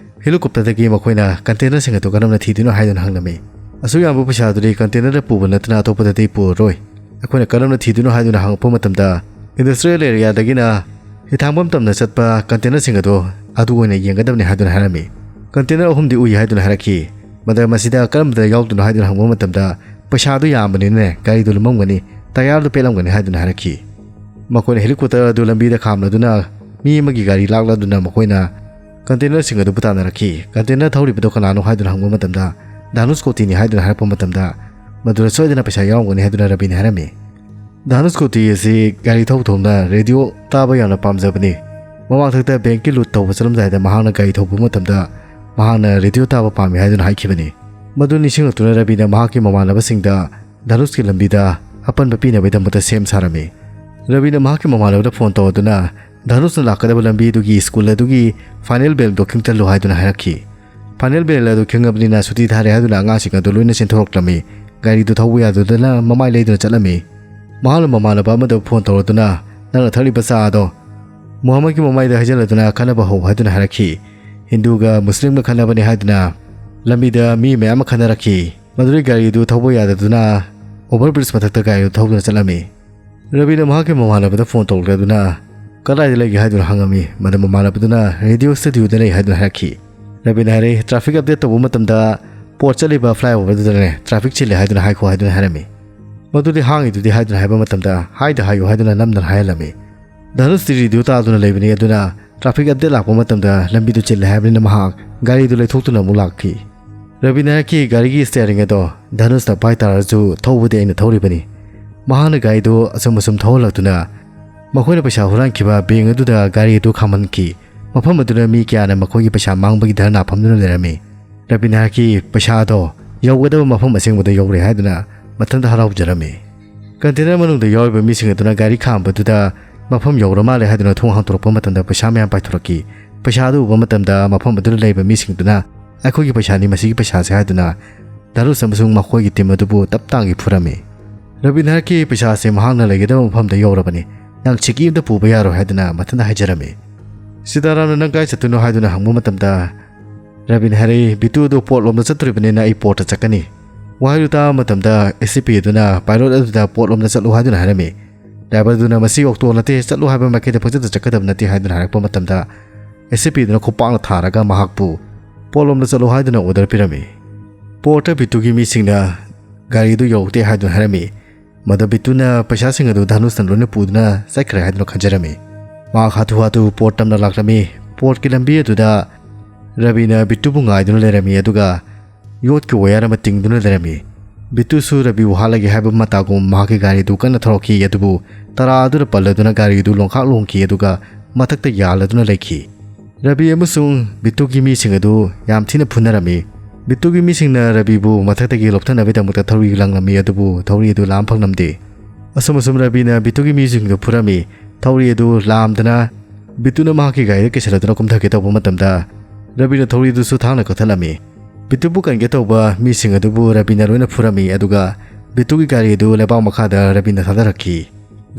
ꯍꯦꯂꯤꯀꯣꯞꯇꯔꯗꯒꯤ ꯃꯈꯣꯏꯅ ꯀꯟꯇꯦꯅꯔꯁꯤꯡ ꯑꯗꯨ ꯀꯔꯝꯅ ꯊꯤꯗꯣꯏꯅꯣ ꯍꯥꯏꯗꯨꯅ ꯍꯪꯂꯝꯃꯤ꯫ "ꯑꯁꯨꯛ ꯌꯥꯝꯕ ꯄꯩꯁꯥꯗꯨꯗꯤ ꯀꯟꯇꯦꯅꯔꯗ ꯄꯨꯕ ꯅꯠꯇꯅ ꯑꯇꯣꯞꯄꯗꯗꯤ ꯄꯨꯔꯔꯣꯏ꯫ ꯑꯩꯈꯣꯏꯅ ꯀꯔꯝꯅ ꯊꯤꯗꯣꯏꯅꯣ?" ꯍꯥꯏꯗꯨꯅ ꯍꯪꯉꯛꯄ ꯃꯇꯝꯗ, "ꯏꯟꯗꯁꯇ꯭ꯔꯤꯌꯦꯜ ꯑꯦꯔꯤꯌꯥꯗꯒꯤꯅ ꯍꯤꯊꯥꯡꯐꯝ ꯇꯝꯅ ꯆꯠꯄ ꯀꯟꯇꯦꯅꯔꯁꯤꯡ ꯑꯗꯨ, ꯑꯗꯨ ꯑꯣꯏꯅ ꯌꯦꯡꯒꯗꯕꯅꯤ" ꯍꯥꯏꯗꯨꯅ ꯍꯥꯏꯔꯝꯃꯤ꯫ "ꯀꯟꯇꯦꯅꯔ ꯑꯍꯨꯝꯗꯤ ꯎꯏ" ꯍꯥꯏꯗꯨꯅ ꯍꯥꯏꯔꯛꯈꯤ꯫ ꯃꯗ ꯃꯁꯤꯗ ꯀꯔꯝꯕꯗ ꯌꯥꯎꯗꯣꯏꯅꯣ ꯍꯥꯏꯗꯨꯅ ꯍꯪꯕ ꯃꯇꯝꯗ, "ꯄꯩꯁꯥꯗꯨ ꯌꯥꯝꯕꯅꯤꯅꯅꯦ, ꯒꯥꯔꯤꯗꯨ ꯂꯨꯝꯃꯝꯒꯅꯤ, ꯇꯌꯥꯔꯗꯨ ꯄꯦꯠꯂꯝꯒꯅꯤ" ꯍꯥꯏꯗꯨꯅ ꯍꯥꯏꯔꯛꯈꯤ꯫ ꯃꯈꯣꯏꯅ ꯍꯦꯂꯤꯀꯣꯞꯇꯔ ꯑꯗꯨ ꯂꯝꯕꯤꯗ ꯈꯥꯝꯂꯗꯨꯅ ꯃꯤ ꯑꯃꯒꯤ ꯒꯥꯔꯤ ꯂꯥꯛꯂꯗꯨꯅ ꯃꯈꯣꯏꯅ ꯀꯟꯇꯦꯅꯔꯁꯤꯡ ꯑꯗꯨꯕꯨ ꯇꯥꯟꯅꯔꯛꯈꯤ꯫ ꯀꯟꯇꯦꯅꯔ ꯊꯧꯔꯤꯕꯗꯨ ꯀꯅꯥꯅꯣ ꯍꯥꯏꯗꯨꯅ ꯍꯪꯕ ꯃꯇꯝꯗ, "ꯙꯅꯨꯁꯀꯣꯇꯤꯅꯤ" ꯍꯥꯏꯗꯨꯅ ꯍꯥꯏꯔꯛꯄ ꯃꯇꯝꯗ, "ꯃꯗꯨꯗ ꯁꯣꯏꯗꯅ ꯄꯩꯁꯥ ꯌꯥꯎꯔꯝꯒꯅꯤ" ꯍꯥꯏꯗꯨꯅ ꯔꯕꯤꯅ ꯍꯥꯏꯔꯝꯃꯤ꯫ ꯙꯅꯨꯁꯀꯣꯇꯤ ꯑꯁꯤ ꯒꯥꯔꯤ ꯊꯧ ꯊꯧꯅ ꯔꯦꯗꯤꯑꯣ ꯇꯥꯕ ꯌꯥꯝꯅ ꯄꯥꯝꯖꯕꯅꯤ꯫ ꯃꯃꯥꯡꯊꯛꯇ ꯕꯦꯡꯀꯤ ꯂꯨꯠ ꯇꯧꯕ ꯆꯠꯂꯝꯗꯥꯏꯗ ꯃꯍꯥꯛꯅ ꯒꯥꯔꯤ ꯊꯧꯕ ꯃꯇꯝꯗ ꯃꯍꯥꯛꯅ ꯔꯦꯗꯤꯑꯣ ꯇꯥꯕ ꯄꯥꯝꯃꯤ ꯍꯥꯏꯗꯨꯅ ꯍꯥꯏꯈꯤꯕꯅꯤ꯫ ꯃꯗꯨ ꯅꯤꯡꯁꯤꯡꯂꯛꯇꯨꯅ ꯔꯕꯤꯅ ꯃꯍꯥꯛꯀꯤ ꯃꯃꯥꯟꯅꯕꯁꯤꯡꯗ ꯙꯅꯨꯁꯀꯤ ꯂꯝꯕꯤꯗ ꯑꯄꯟꯕ ꯄꯤꯅꯕꯒꯤꯗꯃꯛꯇ ꯁꯦꯝ ꯁꯥꯔꯝꯃꯤ꯫ ꯔꯕꯤꯅ ꯃꯍꯥꯛꯀꯤ ꯃꯃꯥꯟꯅꯕꯗ ꯐꯣꯟ ꯇꯧꯔꯗꯨꯅ ꯙꯅꯨꯁꯅ ꯂꯥꯛꯀꯗꯕ ꯂꯝꯕꯤ ꯑꯗꯨꯒꯤ ꯁ꯭ꯀꯨꯜ ꯑꯗꯨꯒꯤ ꯐꯥꯏꯅꯦꯜ ꯕꯦꯜꯗꯣ ꯈꯤꯡꯊꯜꯂꯨ ꯍꯥꯏꯗꯨꯅ ꯍꯥꯏꯔꯛꯈꯤ꯫ ꯐꯥꯏꯅꯦꯜ ꯕꯦꯜ ꯑꯗꯨ ꯈꯤꯡꯉꯕꯅꯤꯅ ꯁꯨꯇꯤ ꯊꯥꯔꯦ ꯍꯥꯏꯗꯨꯅ ꯑꯉꯥꯡꯁꯤꯡ ꯑꯗꯨ ꯂꯣꯏꯅ ꯆꯦꯟꯊꯣꯔꯛꯂꯝꯃꯤ꯫ ꯒꯥꯔꯤꯗꯨ ꯊꯧꯕ ꯌꯥꯗꯗꯨꯅ ꯃꯃꯥꯏ ꯂꯩꯗꯨꯅ ꯆꯠꯂꯝꯃꯤ꯫ ꯃꯍꯥꯛꯅ ꯃꯃꯥꯟꯅꯕ ꯑꯃꯗ ꯐꯣꯟ ꯇꯧꯔꯗꯨꯅ, "ꯅꯪꯅ ꯊꯛꯂꯤꯕ ꯆꯥ ꯑꯗꯣ ꯃꯨꯍꯝꯃꯗꯀꯤ ꯃꯃꯥꯏꯗ ꯍꯩꯖꯤꯜꯂꯗꯨꯅ ꯈꯠꯅꯕ ꯍꯧ" ꯍꯥꯏꯗꯨꯅ ꯍꯥꯏꯔꯛꯈꯤ꯫ ꯍꯤꯟꯗꯨꯒ ꯃꯨꯁꯂꯤꯝꯒ ꯈꯠꯅꯕꯅꯤ ꯍꯥꯏꯗꯨꯅ ꯂꯝꯕꯤꯗ ꯃꯤ ꯃꯌꯥꯝ ꯑꯃ ꯈꯠꯅꯔꯛꯈꯤ꯫ ꯃꯗꯨꯗꯒꯤ ꯒꯥꯔꯤꯗꯨ ꯊꯧꯕ ꯌꯥꯗꯗꯨꯅ ꯑꯣꯚꯔ ꯕ꯭ꯔꯤꯖ ꯃꯊꯛꯇ ꯒꯥꯔꯤꯗꯨ ꯊꯧꯗꯨꯅ ꯆꯠꯂꯝꯃꯤ꯫ ꯔꯕꯤꯅ ꯃꯍꯥꯛꯀꯤ ꯃꯃꯥꯟꯅꯕꯗ ꯐꯣꯟ ꯇꯧꯔꯛꯂꯗꯨꯅ, "ꯀꯗꯥꯏꯗ ꯂꯩꯒꯦ?" ꯍꯥꯏꯗꯨꯅ ꯍꯪꯉꯝꯃꯤ꯫ ꯃꯗꯨ ꯃꯃꯥꯟꯅꯕꯗꯨꯅ ꯔꯦꯗꯤꯑꯣ ꯁ꯭ꯇꯨꯗꯤꯑꯣꯗ ꯂꯩ ꯍꯥꯏꯗꯨꯅ ꯍꯥꯏꯔꯛꯈꯤ꯫ ꯔꯕꯤꯅ ꯍꯥꯏꯔꯛꯏ, "ꯇ꯭ꯔꯥꯐꯤꯛ ꯑꯞꯗꯦꯠ ꯇꯧꯕ ꯃꯇꯝꯗ ꯄꯣꯠ ꯆꯠꯂꯤꯕ ꯐ꯭ꯂꯥꯏꯑꯣꯚꯔꯗꯨꯗꯅꯦ ꯇ꯭ꯔꯥꯐꯤꯛ ꯆꯤꯜꯂꯦ ꯍꯥꯏꯗꯨꯅ ꯍꯥꯏꯈꯣ" ꯍꯥꯏꯗꯨꯅ ꯍꯥꯏꯔꯝꯃꯤ꯫ "ꯃꯗꯨꯗꯤ ꯍꯥꯡꯉꯤꯗꯨꯗꯤ" ꯍꯥꯏꯗꯨꯅ ꯍꯥꯏꯕ ꯃꯇꯝꯗ, "ꯍꯥꯏꯗ ꯍꯥꯏꯌꯨ" ꯍꯥꯏꯗꯨꯅ ꯅꯝꯗꯅ ꯍꯥꯏꯍꯜꯂꯝꯃꯤ꯫ ꯙꯅꯨꯁꯇꯤ ꯔꯦꯗꯤꯑꯣ ꯇꯥꯗꯨꯅ ꯂꯩꯕꯅꯤ, ꯑꯗꯨꯅ ꯇ꯭ꯔꯥꯐꯤꯛ ꯑꯞꯗꯦꯠ ꯂꯥꯛꯄ ꯃꯇꯝꯗ ꯂꯝꯕꯤꯗꯨ ꯆꯤꯜꯂꯦ ꯍꯥꯏꯕꯅꯤꯅ ꯃꯍꯥꯛ ꯒꯥꯔꯤꯗꯨ ꯂꯩꯊꯣꯛꯇꯨꯅ ꯑꯃꯨꯛ ꯂꯥꯛꯈꯤ꯫ ꯔꯕꯤꯅ ꯍꯥꯏꯔꯛꯈꯤ, "ꯒꯥꯔꯤꯒꯤ ꯁ꯭ꯇꯤꯌꯥꯔꯤꯡ ꯑꯗꯣ ꯙꯅꯨꯁꯅ ꯄꯥꯏ ꯇꯥꯔꯁꯨ ꯊꯧꯕꯗꯤ ꯑꯩꯅ ꯊꯧꯔꯤꯕꯅꯤ"꯫ ꯃꯍꯥꯛꯅ ꯒꯥꯔꯤꯗꯨ ꯑꯁꯨꯝ ꯑꯁꯨꯝ ꯊꯧꯍꯜꯂꯛꯇꯨꯅ ꯃꯈꯣꯏꯅ ꯄꯩꯁꯥ ꯍꯨꯔꯥꯟꯈꯤꯕ ꯕꯦꯡꯛ ꯑꯗꯨꯗ ꯒꯥꯔꯤ ꯑꯗꯨ ꯈꯥꯝꯍꯟꯈꯤ꯫ ꯃꯐꯝ ꯑꯗꯨꯗ ꯃꯤ ꯀꯌꯥꯅ ꯃꯈꯣꯏꯒꯤ ꯄꯩꯁꯥ ꯃꯥꯡꯕꯒꯤ ꯙꯔꯅꯥ ꯐꯝꯗꯨꯅ ꯂꯩꯔꯝꯃꯤ꯫ ꯔꯕꯤꯅ ꯍꯥꯏꯔꯛꯈꯤ, "ꯄꯩꯁꯥ ꯑꯗꯣ ꯌꯧꯒꯗꯕ ꯃꯐꯝ ꯑꯁꯦꯡꯕꯗ ꯌꯧꯔꯦ" ꯍꯥꯏꯗꯨꯅ ꯃꯊꯟꯇ ꯍꯔꯥꯎꯖꯔꯝꯃꯤ꯫ ꯀꯟꯇꯦꯅꯔ ꯃꯅꯨꯡꯗ ꯌꯥꯎꯔꯤꯕ ꯃꯤꯁꯤꯡ ꯑꯗꯨꯅ ꯒꯥꯔꯤ ꯈꯥꯝꯕꯗꯨꯗ ꯃꯐꯝ ꯌꯧꯔ ꯃꯥꯜꯂꯦ ꯍꯥꯏꯗꯨꯅ ꯊꯣꯡ ꯍꯥꯡꯗꯣꯔꯛꯄ ꯃꯇꯝꯗ ꯄꯩꯁꯥ ꯃꯌꯥꯝ ꯄꯥꯏꯊꯣꯔꯛꯈꯤ꯫ ꯄꯩꯁꯥ ꯑꯗꯨ ꯎꯕ ꯃꯇꯝꯗ ꯃꯐꯝ ꯑꯗꯨꯗ ꯂꯩꯕ ꯃꯤꯁꯤꯡꯗꯨꯅ "ꯑꯩꯈꯣꯏꯒꯤ ꯄꯩꯁꯥꯅꯤ ꯃꯁꯤꯒꯤ ꯄꯩꯁꯥꯁꯦ" ꯍꯥꯏꯗꯨꯅ ꯙꯅꯨꯁ ꯑꯃꯁꯨꯡ ꯃꯈꯣꯏꯒꯤ ꯇꯤꯝ ꯑꯗꯨꯕꯨ ꯇꯞ ꯇꯥꯡꯒꯤ ꯐꯨꯔꯝꯃꯤ꯫ ꯔꯕꯤꯅ ꯍꯥꯏꯔꯛꯈꯤ, "ꯄꯩꯁꯥꯁꯦ ꯃꯍꯥꯛꯅ ꯂꯩꯒꯗꯕ ꯃꯐꯝꯗ ꯌꯧꯔꯕꯅꯤ, ꯅꯪ ꯁꯤꯀꯤ ꯑꯃꯇ ꯄꯨꯕ ꯌꯥꯔꯣꯏ" ꯍꯥꯏꯗꯨꯅ ꯃꯊꯟꯇ ꯍꯥꯏꯖꯔꯝꯃꯤ꯫ ꯁꯤꯇꯥꯔꯥꯝꯅ "ꯅꯪ ꯀꯥꯏ ꯆꯠꯇꯣꯏꯅꯣ?" ꯍꯥꯏꯗꯨꯅ ꯍꯪꯕ ꯃꯇꯝꯗ, ꯔꯕꯤꯅ ꯍꯥꯏꯔꯛꯏ, "ꯕꯤꯇꯨ ꯑꯗꯨ ꯄꯣꯔꯠ ꯂꯣꯝꯗ ꯆꯠꯇꯣꯔꯤꯕꯅꯤꯅ ꯑꯩ ꯄꯣꯔꯠꯇ ꯆꯠꯀꯅꯤ"꯫ ꯋꯥꯍꯩꯗꯨ ꯇꯥꯕ ꯃꯇꯝꯗ ꯑꯦꯁ ꯁꯤ ꯄꯤ ꯑꯗꯨꯅ ꯄꯥꯏꯂꯣꯠ ꯑꯗꯨꯗ "ꯄꯣꯔꯠ ꯂꯣꯝꯗ ꯆꯠꯂꯨ" ꯍꯥꯏꯗꯨꯅ ꯍꯥꯏꯔꯝꯃꯤ꯫ ꯗ꯭ꯔꯥꯏꯚꯔꯗꯨꯅ "ꯃꯁꯤ ꯑꯣꯛꯇꯣ ꯅꯠꯇꯦ, ꯆꯠꯂꯨ ꯍꯥꯏꯕ ꯃꯥꯏꯀꯩꯗ ꯄꯪꯆꯠꯇ ꯆꯠꯀꯗꯕ ꯅꯠꯇꯦ" ꯍꯥꯏꯗꯨꯅ ꯍꯥꯏꯔꯛꯄ ꯃꯇꯝꯗ, ꯑꯦꯁ ꯁꯤ ꯄꯤ ꯑꯗꯨꯅ ꯈꯨꯄꯥꯛꯅ ꯊꯥꯔꯒ ꯃꯍꯥꯛꯄꯨ "ꯄꯣꯔꯠ ꯂꯣꯝꯗ ꯆꯠꯂꯨ" ꯍꯥꯏꯗꯨꯅ ꯑꯣꯔꯗꯔ ꯄꯤꯔꯝꯃꯤ꯫ ꯄꯣꯔꯠꯇ ꯕꯤꯇꯨꯒꯤ ꯃꯤꯁꯤꯡꯅ ꯒꯥꯔꯤꯗꯨ ꯌꯧꯔꯛꯇꯦ ꯍꯥꯏꯗꯨꯅ ꯍꯥꯏꯔꯝꯃꯤ꯫ ꯃꯗꯨ ꯕꯤꯇꯨꯅ ꯄꯩꯁꯥꯁꯤꯡ ꯑꯗꯨ ꯙꯅꯨꯁꯅ ꯂꯣꯏꯅ ꯄꯨꯗꯨꯅ ꯆꯠꯈ꯭ꯔꯦ ꯍꯥꯏꯗꯨꯅ ꯈꯟꯖꯔꯝꯃꯤ꯫ ꯃꯍꯥꯛ ꯍꯥꯊꯨ ꯍꯥꯊꯨ ꯄꯣꯔꯠ ꯇꯝꯅ ꯂꯥꯛꯂꯝꯃꯤ꯫ ꯄꯣꯔꯠꯀꯤ ꯂꯝꯕꯤ ꯑꯗꯨꯗ ꯔꯕꯤꯅ ꯕꯤꯇꯨꯕꯨ ꯉꯥꯏꯗꯨꯅ ꯂꯩꯔꯝꯃꯤ, ꯑꯗꯨꯒ ꯌꯣꯠꯀꯤ ꯋꯥꯌꯔ ꯑꯃ ꯇꯤꯡꯗꯨꯅ ꯂꯩꯔꯝꯃꯤ꯫ ꯕꯤꯇꯨꯁꯨ ꯔꯕꯤꯕꯨ ꯍꯥꯠꯂꯒꯦ ꯍꯥꯏꯕ ꯃꯇꯥꯒꯨꯝ ꯃꯍꯥꯛꯀꯤ ꯒꯥꯔꯤꯗꯨ ꯀꯟꯅ ꯊꯧꯔꯛꯈꯤ, ꯑꯗꯨꯕꯨ ꯇꯔꯥ ꯑꯗꯨꯅ ꯄꯜꯂꯗꯨꯅ ꯒꯥꯔꯤꯗꯨ ꯂꯣꯡꯈꯥꯛ ꯂꯣꯡꯈꯤ, ꯑꯗꯨꯒ ꯃꯊꯛꯇ ꯌꯥꯜꯂꯗꯨꯅ ꯂꯩꯈꯤ꯫ ꯔꯕꯤ ꯑꯃꯁꯨꯡ ꯕꯤꯇꯨꯒꯤ ꯃꯤꯁꯤꯡ ꯑꯗꯨ ꯌꯥꯝ ꯊꯤꯅ ꯐꯨꯅꯔꯝꯃꯤ꯫ ꯕꯤꯇꯨꯒꯤ ꯃꯤꯁꯤꯡꯅ ꯔꯕꯤꯕꯨ ꯃꯊꯛꯇꯒꯤ ꯂꯧꯊꯅꯕꯒꯤꯗꯃꯛꯇ ꯊꯧꯔꯤ ꯂꯪꯂꯝꯃꯤ, ꯑꯗꯨꯕꯨ ꯊꯧꯔꯤ ꯑꯗꯨ ꯂꯥꯝ ꯐꯪꯂꯝꯗꯦ꯫ ꯑꯁꯨꯝ ꯑꯁꯨꯝ ꯔꯕꯤꯅ ꯕꯤꯇꯨꯒꯤ ꯃꯤꯁꯤꯡꯗꯨ ꯐꯨꯔꯝꯃꯤ꯫ ꯊꯧꯔꯤ ꯑꯗꯨ ꯂꯥꯝꯗꯅ ꯕꯤꯇꯨꯅ ꯃꯍꯥꯛꯀꯤ ꯒꯥꯔꯤꯗ ꯀꯤꯁꯤꯜꯂꯗꯨꯅ ꯀꯨꯝꯊꯒꯦ ꯇꯧꯕ ꯃꯇꯝꯗ, ꯔꯕꯤꯅ ꯊꯧꯔꯤꯗꯨꯁꯨ ꯊꯥꯡꯅ ꯀꯛꯊꯠꯂꯝꯃꯤ꯫ ꯕꯤꯇꯨꯕꯨ ꯀꯟꯒꯦ ꯇꯧꯕ ꯃꯤꯁꯤꯡ ꯑꯗꯨꯕꯨ ꯔꯕꯤꯅ ꯂꯣꯏꯅ ꯐꯨꯔꯝꯃꯤ, ꯑꯗꯨꯒ ꯕꯤꯇꯨꯒꯤ ꯒꯥꯔꯤ ꯑꯗꯨ ꯂꯩꯕꯥꯛ ꯃꯈꯥꯗ ꯔꯕꯤꯅ ꯊꯥꯗꯔꯛꯈꯤ꯫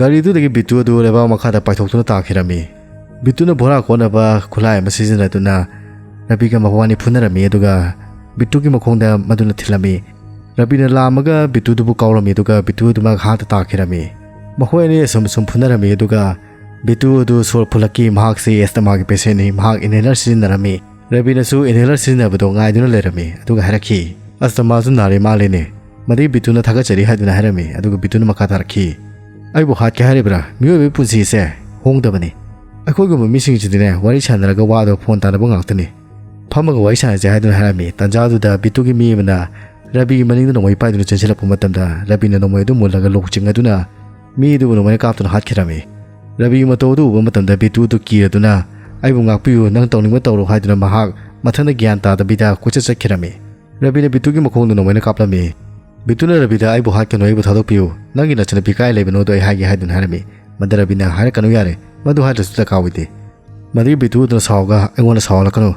ꯒꯥꯔꯤꯗꯨꯗꯒꯤ ꯕꯤꯇꯨ ꯑꯗꯨ ꯂꯩꯕꯥꯛ ꯃꯈꯥꯗ ꯄꯥꯏꯊꯣꯛꯇꯨꯅ ꯇꯥꯈꯤꯔꯝꯃꯤ꯫ ꯕꯤꯇꯨꯅ ꯚꯣꯔꯥ ꯀꯣꯟꯅꯕ ꯈꯨꯠꯂꯥꯏ ꯑꯃ ꯁꯤꯖꯤꯟꯅꯗꯨꯅ ꯔꯕꯤꯒ ꯃꯕꯥꯅꯤ ꯐꯨꯅꯔꯝꯃꯤ, ꯑꯗꯨꯒ ꯕꯤꯇꯨꯒꯤ ꯃꯈꯣꯡꯗ ꯃꯗꯨꯅ ꯊꯤꯜꯂꯝꯃꯤ꯫ ꯔꯕꯤꯅ ꯂꯥꯝꯃꯒ ꯕꯤꯇꯨꯗꯨꯕꯨ ꯀꯥꯎꯔꯝꯃꯤ, ꯑꯗꯨꯒ ꯕꯤꯇꯨ ꯑꯗꯨꯃꯛ ꯍꯥꯠꯇ ꯇꯥꯈꯤꯔꯝꯃꯤ꯫ ꯃꯈꯣꯏ ꯑꯅꯤ ꯑꯁꯨꯝ ꯑꯁꯨꯝ ꯐꯨꯅꯔꯝꯃꯤ, ꯑꯗꯨꯒ ꯕꯤꯇꯨ ꯑꯗꯨ ꯁꯣꯔ ꯐꯨꯜꯂꯛꯈꯤ꯫ ꯃꯍꯥꯛꯁꯤ ꯑꯦꯁꯇꯃꯥꯒꯤ ꯄꯦꯁꯦꯟꯅꯤ꯫ ꯃꯍꯥꯛ ꯏꯟꯍꯦꯂꯔ ꯁꯤꯖꯤꯟꯅꯔꯝꯃꯤ꯫ ꯔꯕꯤꯅꯁꯨ inhaler ꯁꯤꯖꯤꯟꯅꯕꯗꯣ ꯉꯥꯏꯗꯨꯅ ꯂꯩꯔꯝꯃꯤ, ꯑꯗꯨꯒ ꯍꯥꯏꯔꯛꯈꯤ, "ꯑꯁꯇꯃꯥꯁꯨ ꯅꯥꯔꯦ ꯃꯥꯜꯂꯦꯅꯦ"꯫ ꯃꯗꯨꯒꯤ ꯕꯤꯇꯨꯅ ꯊꯥꯒꯠꯆꯔꯤ ꯍꯥꯏꯗꯨꯅ ꯍꯥꯏꯔꯝꯃꯤ, ꯑꯗꯨꯒ ꯕꯤꯇꯨꯅ ꯃꯈꯥ ꯇꯥꯔꯛꯈꯤ, "ꯑꯩꯕꯨ ꯍꯥꯠꯀꯦ ꯍꯥꯏꯔꯤꯕ꯭ꯔꯥ? ꯃꯤꯑꯣꯏꯕꯒꯤ ꯄꯨꯟꯁꯤꯁꯦ ꯍꯣꯡꯗꯕꯅꯤ꯫ ꯑꯩꯈꯣꯏꯒꯨꯝꯕ ꯃꯤꯁꯤꯡꯁꯤꯗꯤꯅꯦ, ꯋꯥꯔꯤ ꯁꯥꯟꯅꯔꯒ ꯋꯥꯗꯣ ꯐꯣꯟ ꯇꯥꯅꯕ ꯉꯥꯛꯇꯅꯤ꯫ ꯐꯝꯃꯒ ꯋꯥꯔꯤ ꯁꯥꯟꯅꯁꯦ" ꯍꯥꯏꯗꯨꯅ ꯍꯥꯏꯔꯝꯃꯤ꯫ ꯇꯟꯖꯥꯗꯨꯗ ꯕꯤꯇꯨꯒꯤ ꯃꯤ ꯑꯃꯅ ꯔꯕꯤꯒꯤ ꯃꯅꯤꯡꯗ ꯅꯣꯡꯃꯩ ꯄꯥꯏꯗꯨꯅ ꯆꯦꯟꯁꯤꯜꯂꯛꯄ ꯃꯇꯝꯗ, ꯔꯕꯤꯅ ꯅꯣꯡꯃꯩ ꯑꯗꯨ ꯃꯨꯜꯂꯒ ꯂꯣꯛ ꯆꯤꯡ ꯑꯗꯨꯅ ꯃꯤ ꯑꯗꯨꯕꯨ ꯅꯣꯡꯃꯩꯅ ꯀꯥꯞꯇꯨꯅ ꯍꯥꯠꯈꯤꯔꯝꯃꯤ꯫ ꯔꯕꯤꯒꯤ ꯃꯇꯧ ꯑꯗꯨ ꯎꯕ ꯃꯇꯝꯗ ꯕꯤꯇꯨ ꯑꯗꯨ ꯀꯤꯔꯗꯨꯅ, "ꯑꯩꯕꯨ ꯉꯥꯛꯄꯤꯌꯨ, ꯅꯪ ꯇꯧꯅꯤꯡꯕ ꯇꯧꯔꯣ" ꯍꯥꯏꯗꯨꯅ ꯃꯍꯥꯛ ꯃꯊꯟꯗ ꯒ꯭ꯌꯥꯟ ꯇꯥꯗꯕꯤꯗ ꯀꯣꯏꯆꯠ ꯆꯠꯈꯤꯔꯝꯃꯤ꯫ ꯔꯕꯤꯅ ꯕꯤꯇꯨꯒꯤ ꯃꯈꯣꯡꯗ ꯅꯣꯡꯃꯩꯅ ꯀꯥꯞꯂꯝꯃꯤ꯫ ꯕꯤꯇꯨꯅ ꯔꯕꯤꯗ, "ꯑꯩꯕꯨ ꯍꯥꯠꯀꯅꯨ, ꯑꯩꯕꯨ ꯊꯥꯗꯣꯛꯄꯤꯌꯨ, ꯅꯪꯒꯤ ꯅꯆꯟꯅꯨꯄꯤ ꯀꯥꯏ ꯂꯩꯕꯅꯣꯗꯣ ꯑꯩ ꯍꯥꯏꯒꯦ" ꯍꯥꯏꯗꯨꯅ ꯍꯥꯏꯔꯝꯃꯤ꯫ ꯃꯗ ꯔꯕꯤꯅ, "ꯍꯥꯏꯔꯛꯀꯅꯨ ꯌꯥꯔꯦ, ꯃꯗꯨ ꯍꯥꯏꯗ꯭ꯔꯁꯨ ꯗꯔꯀꯥꯔ ꯑꯣꯏꯗꯦ"꯫ ꯃꯗꯨꯒꯤ ꯕꯤꯇꯨ ꯑꯗꯨꯅ ꯁꯥꯎꯔꯒ, "ꯑꯩꯉꯣꯟꯗ ꯁꯥꯎꯍꯜꯂꯛꯀꯅꯨ꯫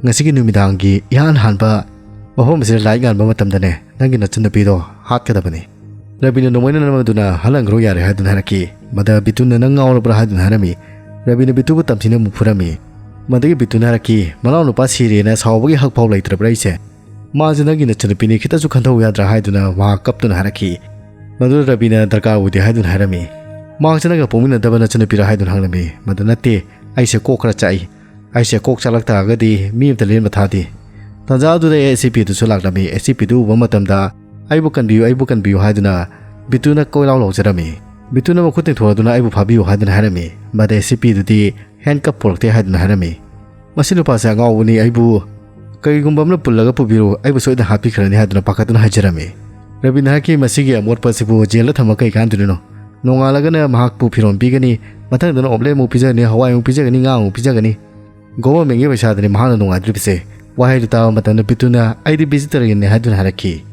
ꯉꯁꯤꯒꯤ ꯅꯨꯃꯤꯗꯥꯡꯒꯤ ꯏꯍꯥꯟ ꯍꯥꯟꯕ ꯃꯐꯝ ꯑꯁꯤꯗ ꯂꯥꯏꯠ ꯉꯥꯟꯕ ꯃꯇꯝꯗꯅꯦ, ꯅꯪꯒꯤ ꯅꯆꯟꯅꯨꯄꯤꯗꯣ ꯍꯥꯠꯀꯗꯕꯅꯤ"꯫ ꯔꯕꯤꯅ ꯅꯣꯡꯃꯩꯅ ꯅꯝꯃꯗꯨꯅ, "ꯍꯜꯂꯟꯈ꯭ꯔꯣ ꯌꯥꯔꯦ" ꯍꯥꯏꯗꯨꯅ ꯍꯥꯏꯔꯛꯈꯤ꯫ ꯃꯗ ꯕꯤꯇꯨꯅ, "ꯅꯪ ꯉꯥꯎꯔꯕ꯭ꯔꯥ?" ꯍꯥꯏꯗꯨꯅ ꯍꯥꯏꯔꯝꯃꯤ꯫ ꯔꯕꯤꯅ ꯕꯤꯇꯨꯕꯨ ꯇꯝꯊꯤꯅ ꯑꯃꯨꯛ ꯐꯨꯔꯝꯃꯤ꯫ ꯃꯗꯒꯤ ꯕꯤꯇꯨꯅ ꯍꯥꯏꯔꯛꯈꯤ, "ꯃꯅꯥꯎ ꯅꯨꯄꯥ ꯁꯤꯔꯦꯅ ꯁꯥꯎꯕꯒꯤ ꯍꯛ ꯐꯥꯎ ꯂꯩꯇ꯭ꯔꯕ꯭ꯔꯥ ꯑꯩꯁꯦ? ꯃꯥꯁꯦ ꯅꯪꯒꯤ ꯅꯆꯟꯅꯨꯄꯤꯅꯤ, ꯈꯤꯇꯁꯨ ꯈꯟꯊꯧ ꯌꯥꯗ꯭ꯔꯥ?" ꯍꯥꯏꯗꯨꯅ ꯃꯍꯥꯛ ꯀꯞꯇꯨꯅ ꯍꯥꯏꯔꯛꯈꯤ꯫ ꯃꯗꯨꯗ ꯔꯕꯤꯅ, "ꯗꯔꯀꯥꯔ ꯑꯣꯏꯗꯦ" ꯍꯥꯏꯗꯨꯅ ꯍꯥꯏꯔꯝꯃꯤ꯫ "ꯃꯍꯥꯛꯁꯦ ꯅꯪꯒ ꯄꯣꯛꯃꯤꯟꯅꯗꯕ ꯅꯆꯟꯅꯨꯄꯤꯔꯥ?" ꯍꯥꯏꯗꯨꯅ ꯍꯪꯂꯝꯃꯤ꯫ ꯃꯗꯨ, "ꯅꯠꯇꯦ, ꯑꯩꯁꯦ ꯀꯣꯛ ꯈꯔ ꯆꯥꯛꯏ꯫ ꯑꯩꯁꯦ ꯀꯣꯛ ꯆꯥꯛꯂꯛ ꯇꯥꯔꯒꯗꯤ ꯃꯤ ꯑꯝꯇ ꯂꯦꯟꯕ ꯊꯥꯗꯦ"꯫ ꯇꯥꯟꯖꯥ ꯑꯗꯨꯗ ꯑꯦꯁ ꯁꯤ ꯄꯤ ꯑꯗꯨꯁꯨ ꯂꯥꯛꯂꯝꯃꯤ꯫ ꯑꯦꯁ ꯁꯤ ꯄꯤ ꯑꯗꯨ ꯎꯕ ꯃꯇꯝꯗ, "ꯑꯩꯕꯨ ꯀꯟꯕꯤꯌꯨ, ꯑꯩꯕꯨ ꯀꯟꯕꯤꯌꯨ" ꯍꯥꯏꯗꯨꯅ ꯕꯤꯇꯨꯅ ꯀꯣꯏꯂꯥꯎ ꯂꯥꯎꯖꯔꯝꯃꯤ꯫ ꯕꯤꯇꯨꯅ ꯃꯈꯨꯠ ꯇꯤꯡꯊꯣꯔꯗꯨꯅ, "ꯑꯩꯕꯨ ꯐꯥꯕꯤꯌꯨ" ꯍꯥꯏꯗꯨꯅ ꯍꯥꯏꯔꯝꯃꯤ꯫ ꯃꯗ ꯑꯦꯁ ꯁꯤ ꯄꯤ ꯑꯗꯨꯗꯤ ꯍꯦꯟꯀꯞ ꯄꯨꯔꯛꯇꯦ ꯍꯥꯏꯗꯨꯅ ꯍꯥꯏꯔꯝꯃꯤ꯫ "ꯃꯁꯤ ꯅꯨꯄꯥꯁꯦ ꯑꯉꯥꯎꯕꯅꯤ, ꯑꯩꯕꯨ ꯀꯔꯤꯒꯨꯝꯕ ꯑꯃꯅ ꯄꯨꯜꯂꯒ ꯄꯨꯕꯤꯔꯣ, ꯑꯩꯕꯨ ꯁꯣꯏꯗꯅ ꯍꯥꯠꯄꯤꯈ꯭ꯔꯅꯤ" ꯍꯥꯏꯗꯨꯅ ꯄꯥꯈꯠꯇꯨꯅ ꯍꯥꯏꯖꯔꯝꯃꯤ꯫ ꯔꯕꯤꯅ ꯍꯥꯏꯔꯛꯈꯤ, "ꯃꯁꯤꯒꯤ ꯑꯃꯣꯠꯄ ꯑꯁꯤꯕꯨ ꯖꯦꯜꯗ ꯊꯝꯃ ꯀꯩ ꯀꯥꯟꯗꯣꯏꯅꯣ? ꯅꯣꯡꯉꯥꯜꯂꯒꯅ ꯃꯍꯥꯛꯄꯨ ꯐꯤꯔꯣꯜ ꯄꯤꯒꯅꯤ, ꯃꯊꯪꯗꯅ ꯑꯣꯝꯂꯦꯠ ꯑꯃꯨꯛ ꯄꯤꯖꯒꯅꯤ, ꯍꯋꯥꯏ ꯑꯃꯨꯛ ꯄꯤꯖꯒꯅꯤ, ꯉꯥ ꯑꯃꯨꯛ ꯄꯤꯖꯒꯅꯤ꯫ ꯒꯣꯚꯔꯟꯃꯦꯟꯒꯤ ꯄꯩꯁꯥꯗꯅꯤ ꯃꯍꯥꯛꯅ ꯅꯨꯡꯉꯥꯏꯗꯣꯔꯤꯕꯁꯦ"꯫ ꯋꯥꯍꯩꯗꯨ ꯇꯥꯕ ꯃꯇꯝꯗ ꯕꯤꯇꯨꯅ, "ꯑꯩꯗꯤ ꯚꯤꯖꯤꯇꯔꯒꯤꯅꯤ" ꯍꯥꯏꯗꯨꯅ ꯍꯥꯏꯔꯛꯈꯤ꯫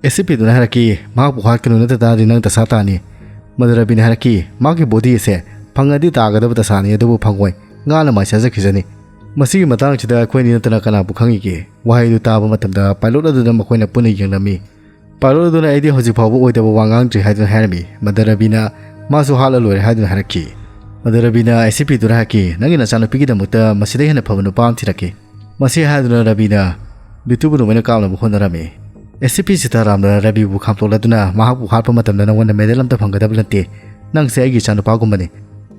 ꯑꯦꯁ ꯁꯤ ꯄꯤ ꯑꯗꯨꯅ ꯍꯥꯏꯔꯛꯈꯤ, "ꯃꯍꯥꯛꯄꯨ ꯍꯥꯠꯀꯅꯨ, ꯅꯠꯇ ꯇꯥꯔꯗꯤ ꯅꯪ ꯗꯁꯥ ꯇꯥꯅꯤ"꯫ ꯃꯗꯨ ꯔꯕꯤꯅ ꯍꯥꯏꯔꯛꯈꯤ, "ꯃꯥꯒꯤ ꯕꯣꯗꯤ ꯑꯁꯦ ꯐꯪꯉꯗꯤ ꯇꯥꯒꯗꯕ ꯗꯁꯥꯅꯤ, ꯑꯗꯨꯕꯨ ꯐꯪꯉꯣꯏ, ꯉꯥꯅ ꯃꯥꯏ ꯆꯥꯖꯈꯤꯖꯅꯤ꯫ ꯃꯁꯤꯒꯤ ꯃꯇꯥꯡꯁꯤꯗ ꯑꯩꯈꯣꯏ ꯑꯅꯤ ꯅꯠꯇꯅ ꯀꯅꯥꯕꯨ ꯈꯪꯉꯤꯒꯦ?" ꯋꯥꯍꯩꯗꯨ ꯇꯥꯕ ꯃꯇꯝꯗ ꯄꯥꯏꯂꯣꯠ ꯑꯗꯨꯗ ꯃꯈꯣꯏꯅ ꯄꯨꯟꯅ ꯌꯦꯡꯂꯝꯃꯤ꯫ ꯄꯥꯏꯂꯣꯠ ꯑꯗꯨꯅ, "ꯑꯩꯗꯤ ꯍꯧꯖꯤꯛ ꯐꯥꯎꯕ ꯑꯣꯏꯗꯕ ꯋꯥ ꯉꯥꯡꯗ꯭ꯔꯤ" ꯍꯥꯏꯗꯨꯅ ꯍꯥꯏꯔꯝꯃꯤ꯫ ꯃꯗ ꯔꯕꯤꯅ, "ꯃꯥꯁꯨ ꯍꯥꯠꯂ ꯂꯣꯏꯔꯦ" ꯍꯥꯏꯗꯨꯅ ꯍꯥꯏꯔꯛꯈꯤ꯫ ꯃꯗ ꯔꯕꯤꯅ ꯑꯦꯁ ꯁꯤ ꯄꯤ ꯑꯗꯨꯗ ꯍꯥꯏꯔꯛꯈꯤ, "ꯅꯪꯒꯤ ꯅꯆꯥꯅꯨꯄꯤꯒꯤꯗꯃꯛꯇ ꯃꯁꯤꯗꯩ ꯍꯦꯟꯅ ꯐꯕ ꯅꯨꯄꯥ ꯑꯃ ꯊꯤꯔꯛꯀꯦ"꯫ ꯃꯁꯤ ꯍꯥꯏꯗꯨꯅ ꯔꯕꯤꯅ ꯕꯤꯇꯨꯕꯨ ꯅꯣꯡꯃꯩꯅ ꯀꯥꯞꯅꯕ ꯍꯣꯠꯅꯔꯝꯃꯤ꯫ ꯑꯦꯁ ꯁꯤ ꯄꯤ ꯁꯤꯇꯥꯔꯥꯝꯅ ꯔꯕꯤꯕꯨ ꯈꯥꯝꯇꯣꯛꯂꯗꯨꯅ, "ꯃꯍꯥꯛꯄꯨ ꯍꯥꯠꯄ ꯃꯇꯝꯗ ꯅꯉꯣꯟꯗ ꯃꯦꯗꯜ ꯑꯝꯇ ꯐꯪꯒꯗꯕ ꯅꯠꯇꯦ꯫ ꯅꯪꯁꯦ ꯑꯩꯒꯤ ꯏꯆꯥꯅꯨꯄꯥꯒꯨꯝꯕꯅꯤ꯫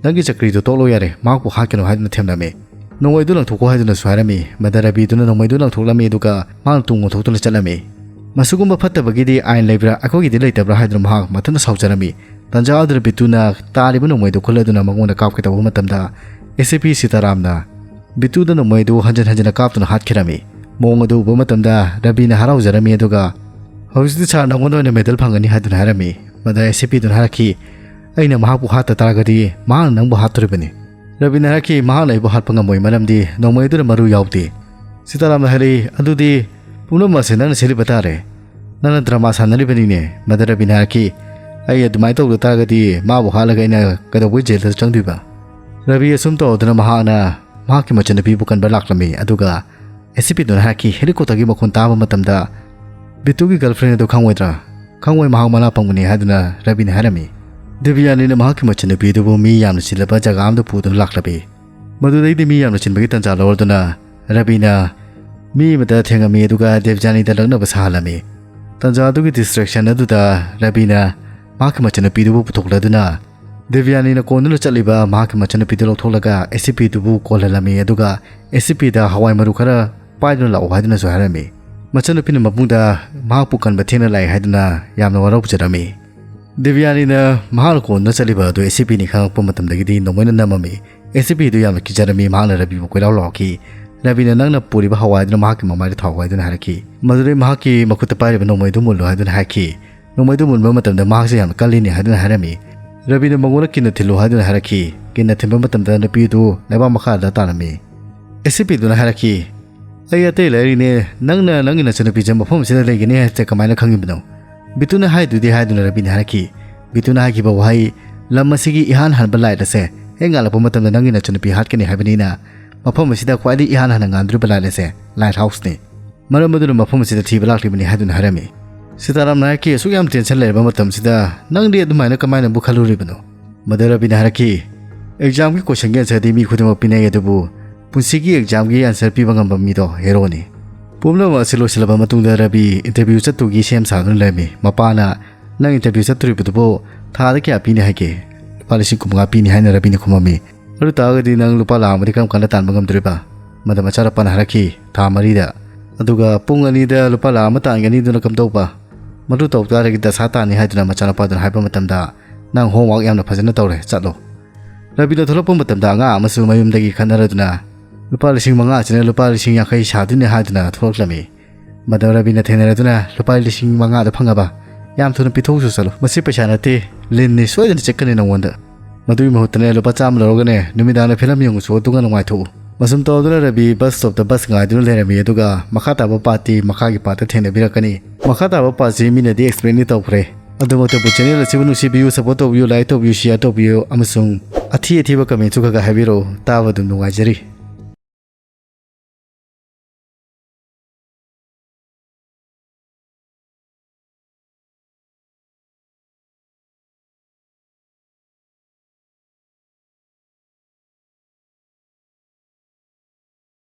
ꯅꯪꯒꯤ ꯆꯀ꯭ꯔꯤꯗꯨ ꯇꯣꯛꯂꯣ ꯌꯥꯔꯦ, ꯃꯍꯥꯛꯄꯨ ꯍꯥꯠꯀꯅꯨ" ꯍꯥꯏꯗꯨꯅ ꯊꯦꯝꯂꯝꯃꯤ꯫ ꯅꯣꯡꯃꯩꯗꯨ ꯂꯪꯊꯣꯛꯀꯣ ꯍꯥꯏꯗꯨꯅꯁꯨ ꯍꯥꯏꯔꯝꯃꯤ꯫ ꯃꯗ ꯔꯕꯤꯗꯨꯅ ꯅꯣꯡꯃꯩꯗꯨ ꯂꯪꯊꯣꯛꯂꯝꯃꯤ, ꯑꯗꯨꯒ ꯃꯍꯥꯛꯅ ꯇꯨꯡ ꯑꯣꯟꯊꯣꯛꯇꯨꯅ ꯆꯠꯂꯝꯃꯤ꯫ "ꯃꯁꯤꯒꯨꯝꯕ ꯐꯠꯇꯕꯒꯤꯗꯤ ꯑꯥꯏꯟ ꯂꯩꯕ꯭ꯔꯥ, ꯑꯩꯈꯣꯏꯒꯤꯗꯤ ꯂꯩꯇꯕ꯭ꯔꯥ?" ꯍꯥꯏꯗꯨꯅ ꯃꯍꯥꯛ ꯃꯊꯟꯇ ꯁꯥꯎꯖꯔꯝꯃꯤ꯫ ꯇꯟꯖꯥ ꯑꯗꯨꯗ ꯕꯤꯇꯨꯅ ꯇꯥꯔꯤꯕ ꯅꯣꯡꯃꯩꯗꯨ ꯈꯨꯜꯂꯗꯨꯅ ꯃꯉꯣꯟꯗ ꯀꯥꯞꯀꯦ ꯇꯧꯕ ꯃꯇꯝꯗ, ꯑꯦ ꯁꯤ ꯄꯤ ꯁꯤꯇꯥꯔꯥꯝꯅ ꯕꯤꯇꯨꯗ ꯅꯣꯡꯃꯩꯗꯨ ꯍꯟꯖꯤꯟ ꯍꯟꯖꯤꯟꯅ ꯀꯥꯞꯇꯨꯅ ꯍꯥꯠꯈꯤꯔꯝꯃꯤ꯫ ꯃꯑꯣꯡ ꯑꯗꯨ ꯎꯕ ꯃꯇꯝꯗ ꯔꯕꯤꯅ ꯍꯔꯥꯎꯖꯔꯝꯃꯤ, ꯑꯗꯨꯒ "ꯍꯧꯖꯤꯛꯇꯤ ꯁꯥꯔ, ꯅꯉꯣꯟꯗ ꯑꯣꯏꯅ ꯃꯦꯗꯜ ꯐꯪꯒꯅꯤ" ꯍꯥꯏꯗꯨꯅ ꯍꯥꯏꯔꯝꯃꯤ꯫ ꯃꯗ ꯑꯦ ꯁꯤ ꯄꯤꯗꯨꯅ ꯍꯥꯏꯔꯛꯈꯤ, "ꯑꯩꯅ ꯃꯍꯥꯛꯄꯨ ꯍꯥꯠꯇ ꯇꯥꯔꯒꯗꯤ ꯃꯍꯥꯛꯅ ꯅꯪꯕꯨ ꯍꯥꯠꯇꯣꯔꯤꯕꯅꯤ"꯫ ꯔꯕꯤꯅ ꯍꯥꯏꯔꯛꯈꯤ, "ꯃꯍꯥꯛꯅ ꯑꯩꯕꯨ ꯍꯥꯠꯄ ꯉꯝꯃꯣꯏ, ꯃꯔꯝꯗꯤ ꯅꯣꯡꯃꯩ ꯑꯗꯨꯗ ꯃꯔꯨ ꯌꯥꯎꯗꯦ"꯫ ꯁꯤꯇꯥꯔꯥꯝꯅ ꯍꯥꯏꯔꯛꯏ, "ꯑꯗꯨꯗꯤ ꯄꯨꯝꯅꯃꯛ ꯑꯁꯤ ꯅꯪꯅ ꯁꯤꯜꯂꯤꯕ ꯇꯥꯔꯦ꯫ ꯅꯪꯅ ꯗ꯭ꯔꯃꯥ ꯁꯥꯟꯅꯔꯤꯕꯅꯤꯅꯦ"꯫ ꯃꯗ ꯔꯕꯤꯅ ꯍꯥꯏꯔꯛꯈꯤ, "ꯑꯩ ꯑꯗꯨꯃꯥꯏꯅ ꯇꯧꯗ ꯇꯥꯔꯒꯗꯤ ꯃꯥꯕꯨ ꯍꯥꯠꯂꯒ ꯑꯩꯅ ꯀꯩꯗꯧꯕꯩ ꯖꯦꯜꯗ ꯆꯪꯗꯣꯏꯕ?" ꯔꯕꯤ ꯑꯁꯨꯝ ꯇꯧꯗꯨꯅ ꯃꯍꯥꯛꯅ ꯃꯍꯥꯛꯀꯤ ꯃꯆꯟꯅꯨꯄꯤꯕꯨ ꯀꯟꯕ ꯂꯥꯛꯂꯝꯃꯤ꯫ ꯑꯗꯨꯒ ꯑꯦ ꯁꯤ ꯄꯤꯗꯨꯅ ꯍꯥꯏꯔꯛꯈꯤ, "ꯍꯦꯂꯤꯀꯣꯞꯇꯔꯒꯤ ꯃꯈꯣꯟ ꯇꯥꯕ ꯃꯇꯝꯗ ꯕꯤꯇꯨꯒꯤ ꯒꯔꯜꯐ꯭ꯔꯦꯟ ꯑꯗꯨ ꯈꯪꯉꯣꯏꯗ꯭ꯔꯥ? ꯈꯪꯉꯣꯏ, ꯃꯍꯥꯛ ꯃꯅꯥ ꯄꯪꯕꯅꯤ" ꯍꯥꯏꯗꯨꯅ ꯔꯕꯤꯅ ꯍꯥꯏꯔꯝꯃꯤ꯫ ꯗꯦꯕꯤꯌꯥꯅꯤꯅ ꯃꯍꯥꯛꯀꯤ ꯃꯆꯟꯅꯨꯄꯤ ꯑꯗꯨꯕꯨ ꯃꯤ ꯌꯥꯝꯅ ꯆꯤꯜꯂꯕ ꯖꯒꯥ ꯑꯃꯗ ꯄꯨꯗꯨꯅ ꯂꯥꯛꯂꯝꯃꯤ꯫ ꯃꯗꯨꯗꯩꯗꯤ ꯃꯤ ꯌꯥꯝꯅ ꯆꯤꯟꯕꯒꯤ ꯇꯟꯖꯥ ꯂꯧꯔꯗꯨꯅ ꯔꯕꯤꯅ ꯃꯤ ꯑꯃꯗ ꯊꯦꯡꯉꯝꯃꯤ, ꯑꯗꯨꯒ ꯗꯦꯕꯤꯌꯥꯅꯤꯗ ꯂꯛꯅꯕ ꯁꯥꯍꯜꯂꯝꯃꯤ꯫ ꯇꯟꯖꯥ ꯑꯗꯨꯒꯤ ꯗꯤꯁꯇ꯭ꯔꯦꯛꯁꯟ ꯑꯗꯨꯗ ꯔꯕꯤꯅ ꯃꯍꯥꯛꯀꯤ ꯃꯆꯟꯅꯨꯄꯤꯗꯨꯕꯨ ꯄꯨꯊꯣꯛꯂꯗꯨꯅ ꯗꯦꯕꯤꯌꯥꯅꯤꯅ ꯀꯣꯟꯗꯨꯅ ꯆꯠꯂꯤꯕ ꯃꯍꯥꯛꯀꯤ ꯃꯆꯟꯅꯨꯄꯤꯗꯨ ꯂꯧꯊꯣꯛꯂꯒ ꯑꯦ ꯁꯤ ꯄꯤꯗꯨꯕꯨ ꯀꯣꯜꯍꯜꯂꯝꯃꯤ, ꯑꯗꯨꯒ ꯑꯦ ꯁꯤ ꯄꯤꯗ ꯍꯋꯥꯏ ꯃꯔꯨ ꯈꯔ ꯄꯥꯏꯗꯨꯅ ꯂꯥꯛꯑꯣ ꯍꯥꯏꯗꯨꯅꯁꯨ ꯍꯥꯏꯔꯝꯃꯤ꯫ ꯃꯆꯟꯅꯨꯄꯤꯅ ꯃꯕꯨꯡꯗ ꯃꯍꯥꯛꯄꯨ ꯀꯟꯕ ꯊꯦꯡꯅ ꯂꯥꯛꯑꯦ ꯍꯥꯏꯗꯨꯅ ꯌꯥꯝꯅ ꯋꯥꯔꯧꯕꯤꯖꯔꯝꯃꯤ꯫ ꯗꯦꯕꯤꯌꯥꯅꯤꯅ ꯃꯍꯥꯛꯅ ꯀꯣꯟꯗꯨꯅ ꯆꯠꯂꯤꯕ ꯑꯗꯨ ꯑꯦ ꯁꯤ ꯄꯤꯅꯤ ꯈꯪꯂꯛꯄ ꯃꯇꯝꯗꯒꯤꯗꯤ ꯅꯣꯡꯃꯩꯅ ꯅꯝꯃꯝꯃꯤ꯫ ꯑꯦ ꯁꯤ ꯄꯤꯗꯨ ꯌꯥꯝꯅ ꯀꯤꯖꯔꯝꯃꯤ, ꯃꯍꯥꯛꯅ ꯔꯕꯤꯕꯨ ꯀꯣꯏꯔꯥꯎ ꯂꯥꯎꯔꯛꯈꯤ꯫ ꯔꯕꯤꯅ ꯅꯪꯅ ꯄꯨꯔꯤꯕ ꯍꯋꯥꯏꯗꯨꯅ ꯃꯍꯥꯛꯀꯤ ꯃꯃꯥꯏꯗ ꯊꯥꯎ ꯍꯥꯏꯗꯨꯅ ꯍꯥꯏꯔꯛꯈꯤ꯫ ꯃꯗꯨꯗꯩ ꯃꯍꯥꯛꯀꯤ ꯃꯈꯨꯠꯇ ꯄꯥꯏꯔꯤꯕ ꯅꯣꯡꯃꯩꯗꯨ ꯃꯨꯜꯂꯨ ꯍꯥꯏꯗꯨꯅ ꯍꯥꯏꯈꯤ꯫ ꯅꯣꯡꯃꯩꯗꯨ ꯃꯨꯟꯕ ꯃꯇꯝꯗ ꯃꯍꯥꯛꯁꯦ ꯌꯥꯝꯅ ꯀꯜꯂꯤꯅꯦ ꯍꯥꯏꯗꯨꯅ ꯍꯥꯏꯔꯝꯃꯤ꯫ ꯔꯕꯤꯅ ꯃꯉꯣꯟꯗ ꯀꯤꯟꯅ ꯊꯤꯜꯂꯨ ꯍꯥꯏꯗꯨꯅ ꯍꯥꯏꯔꯛꯈꯤ꯫ ꯀꯤꯟꯅ ꯊꯤꯟꯕ ꯃꯇꯝꯗ ꯅꯨꯄꯤ ꯑꯗꯨ ꯂꯩꯕꯥꯛ ꯃꯈꯥꯗ ꯇꯥꯔꯝꯃꯤ꯫ ꯑꯦ ꯁꯤ ꯄꯤꯗꯨꯅ ꯍꯥꯏꯔꯛꯈꯤ, "ꯑꯩ ꯑꯇꯩ ꯂꯩꯔꯤꯅꯦ, ꯅꯪꯅ ꯅꯪꯒꯤ ꯅꯆꯟꯅꯨꯄꯤꯁꯦ ꯃꯐꯝ ꯑꯁꯤꯗ ꯂꯩꯒꯅꯤ ꯍꯥꯏꯕꯁꯦ ꯀꯃꯥꯏꯅ ꯈꯪꯉꯤꯕꯅꯣ?" ꯕꯤꯇꯨꯅ ꯍꯥꯏꯗꯨꯗꯤ ꯍꯥꯏꯗꯨꯅ ꯔꯕꯤꯅ ꯍꯥꯏꯔꯛꯈꯤ꯫ ꯕꯤꯇꯨꯅ ꯍꯥꯏꯈꯤꯕ ꯋꯥꯍꯩ, "ꯂꯝ ꯑꯁꯤꯒꯤ ꯏꯍꯥꯟ ꯍꯥꯟꯕ ꯂꯥꯏꯠ ꯑꯁꯦ ꯍꯦꯛ ꯉꯥꯜꯂꯛꯄ ꯃꯇꯝꯗ ꯅꯪꯒꯤ ꯅꯆꯟꯅꯨꯄꯤ ꯍꯥꯠꯀꯅꯤ ꯍꯥꯏꯕꯅꯤꯅ, ꯃꯐꯝ ꯑꯁꯤꯗ ꯈ꯭ꯋꯥꯏꯗꯒꯤ ꯏꯍꯥꯟ ꯍꯥꯟꯅ ꯉꯥꯟꯗꯣꯔꯤꯕ ꯂꯥꯏꯠ ꯑꯁꯦ ꯂꯥꯏꯠ ꯍꯥꯎꯁꯅꯤ꯫ ꯃꯔꯝ ꯑꯗꯨꯅ ꯃꯐꯝ ꯑꯁꯤꯗ ꯊꯤꯕ ꯂꯥꯛꯂꯤꯕꯅꯤ" ꯍꯥꯏꯗꯨꯅ ꯍꯥꯏꯔꯝꯃꯤ꯫ ꯁꯤꯇꯥꯔꯥꯝ ꯅꯥꯌꯛꯀꯤ ꯑꯁꯨꯛ ꯌꯥꯝ ꯇꯦꯟꯁꯟ ꯂꯩꯔꯕ ꯃꯇꯝꯁꯤꯗ ꯅꯪꯗꯤ ꯑꯗꯨꯃꯥꯏꯅ ꯀꯃꯥꯏꯅꯕꯨ ꯈꯜꯂꯨꯔꯤꯕꯅꯣ? ꯃꯗ ꯔꯕꯤꯅ ꯍꯥꯏꯔꯛꯈꯤ, "ꯑꯦꯛꯖꯥꯝꯒꯤ ꯀꯣꯏꯁꯟꯒꯤ ꯑꯟꯁꯔꯗꯤ ꯃꯤ ꯈꯨꯗꯤꯡꯃꯛ ꯄꯤꯅꯩ, ꯑꯗꯨꯕꯨ ꯄꯨꯟꯁꯤꯒꯤ ꯑꯦꯛꯖꯥꯝꯒꯤ ꯑꯟꯁꯔ ꯄꯤꯕ ꯉꯝꯕ ꯃꯤꯗꯣ ꯍꯦꯔꯣꯅꯤ"꯫ ꯄꯨꯝꯅꯃꯛ ꯑꯁꯤ ꯂꯣꯏꯁꯤꯜꯂꯕ ꯃꯇꯨꯡꯗ ꯔꯕꯤ ꯏꯟꯇꯔꯚ꯭ꯌꯨ ꯆꯠꯇꯨꯒꯤ ꯁꯦꯝ ꯁꯥꯗꯨꯅ ꯂꯩꯔꯝꯃꯤ꯫ ꯃꯄꯥꯅ, "ꯅꯪ ꯏꯟꯇꯔꯚ꯭ꯌꯨ ꯆꯠꯇꯣꯔꯤꯕꯗꯨꯕꯨ ꯊꯥꯗ ꯀꯌꯥ ꯄꯤꯅꯤ ꯍꯥꯏꯒꯦ?" "ꯂꯨꯄꯥ ꯂꯤꯁꯤꯡ ꯀꯨꯟꯃꯉꯥ ꯄꯤꯅꯤ" ꯍꯥꯏꯅ ꯔꯕꯤꯅ ꯈꯨꯝꯃꯝꯃꯤ꯫ ꯑꯗꯨ ꯇꯥꯔꯒꯗꯤ ꯅꯪ ꯂꯨꯄꯥ ꯂꯥꯛ ꯑꯃꯗꯤ ꯀꯔꯝ ꯀꯥꯟꯗ ꯇꯥꯟꯕ ꯉꯝꯗꯣꯔꯤꯕ? ꯃꯗꯨ ꯃꯆꯥꯅꯨꯄꯥꯅ ꯍꯥꯏꯔꯛꯈꯤ, ꯊꯥ ꯃꯔꯤꯗ꯫ ꯑꯗꯨꯒ ꯄꯨꯡ ꯑꯅꯤꯗ ꯂꯨꯄꯥ ꯂꯥꯛ ꯑꯃ ꯇꯥꯟꯒꯅꯤꯗꯨꯅ ꯀꯝꯗꯧꯕ? ꯃꯗꯨ ꯇꯧ ꯇꯥꯔꯒꯗꯤ ꯗꯁꯥ ꯇꯥꯅꯤ ꯍꯥꯏꯗꯨꯅ ꯃꯆꯥꯅꯨꯄꯥꯗꯨꯅ ꯍꯥꯏꯕ ꯃꯇꯝꯗ, ꯅꯪ ꯍꯣꯝꯋꯥꯛ ꯌꯥꯝꯅ ꯐꯖꯅ ꯇꯧꯔꯦ, ꯆꯠꯂꯣ꯫ ꯔꯕꯤꯅ ꯊꯣꯛꯂꯛꯄ ꯃꯇꯝꯗ ꯑꯉꯥꯡ ꯑꯃꯁꯨ ꯃꯌꯨꯝꯗꯒꯤ ꯈꯠꯅꯔꯗꯨꯅ ꯂꯨꯄꯥ ꯂꯤꯁꯤꯡ ꯃꯉꯥ ꯑꯁꯤꯅ ꯂꯨꯄꯥ ꯂꯤꯁꯤꯡ ꯌꯥꯡꯈꯩ ꯁꯥꯗꯣꯏꯅꯦ ꯍꯥꯏꯗꯨꯅ ꯊꯣꯛꯂꯛꯂꯝꯃꯤ꯫ ꯃꯗꯨ ꯔꯕꯤꯅ ꯊꯦꯡꯅꯔꯗꯨꯅ, ꯂꯨꯄꯥ ꯂꯤꯁꯤꯡ ꯃꯉꯥꯗ ꯐꯪꯉꯕ? ꯌꯥꯝ ꯊꯨꯅ ꯄꯤꯊꯣꯛꯎꯁꯨ ꯆꯠꯂꯨ꯫ ꯃꯁꯤ ꯄꯩꯁꯥ ꯅꯠꯇꯦ, ꯂꯤꯟꯅꯤ, ꯁꯣꯏꯗꯅ ꯆꯤꯛꯀꯅꯤ ꯅꯉꯣꯟꯗ꯫ ꯃꯗꯨꯒꯤ ꯃꯍꯨꯠꯇꯅꯦ ꯂꯨꯄꯥ ꯆꯥꯝꯃ ꯂꯧꯔꯒꯅꯦ ꯅꯨꯃꯤꯗꯥꯡꯗ ꯐꯤꯂꯝ ꯌꯦꯡꯉꯨꯁꯨ ꯑꯗꯨꯒ ꯅꯨꯡꯉꯥꯏꯊꯣꯛꯎ꯫ ꯃꯁꯨꯝ ꯇꯧꯗꯨꯅ ꯔꯕꯤ ꯕꯁ ꯁ꯭ꯇꯣꯞꯇ ꯕꯁ ꯉꯥꯏꯗꯨꯅ ꯂꯩꯔꯝꯃꯤ, ꯑꯗꯨꯒ ꯃꯈꯥ ꯇꯥꯕ ꯄꯥꯔꯠꯇꯤ ꯃꯈꯥꯒꯤ ꯄꯥꯔꯠꯇ ꯊꯦꯡꯅꯕꯤꯔꯛꯀꯅꯤ꯫ ꯃꯈꯥ ꯇꯥꯕ ꯄꯥꯔꯠꯁꯤ ꯃꯤꯅꯗꯤ ꯑꯦꯛꯁꯄꯦꯛꯅꯤ ꯇꯧꯈ꯭ꯔꯦ, ꯑꯗꯨꯃꯛꯇꯕꯨ ꯆꯦꯅꯦꯜ ꯑꯁꯤꯕꯨ ꯅꯨꯡꯁꯤꯕꯤꯌꯨ, ꯁꯞꯄꯣꯔꯠ ꯇꯧꯕꯤꯌꯨ, ꯂꯥꯏꯛ ꯇꯧꯕꯤꯌꯨ, ꯁꯤꯌꯥꯔ ꯇꯧꯕꯤꯌꯨ ꯑꯃꯁꯨꯡ ꯑꯊꯤ ꯑꯊꯤꯕ ꯀꯃꯦꯟꯁꯨ ꯈꯔ ꯈꯔ ꯍꯥꯏꯕꯤꯔꯛꯎ꯫ ꯇꯥꯕ ꯑꯗꯨꯝ ꯅꯨꯡꯉꯥꯏꯖꯔꯤ꯫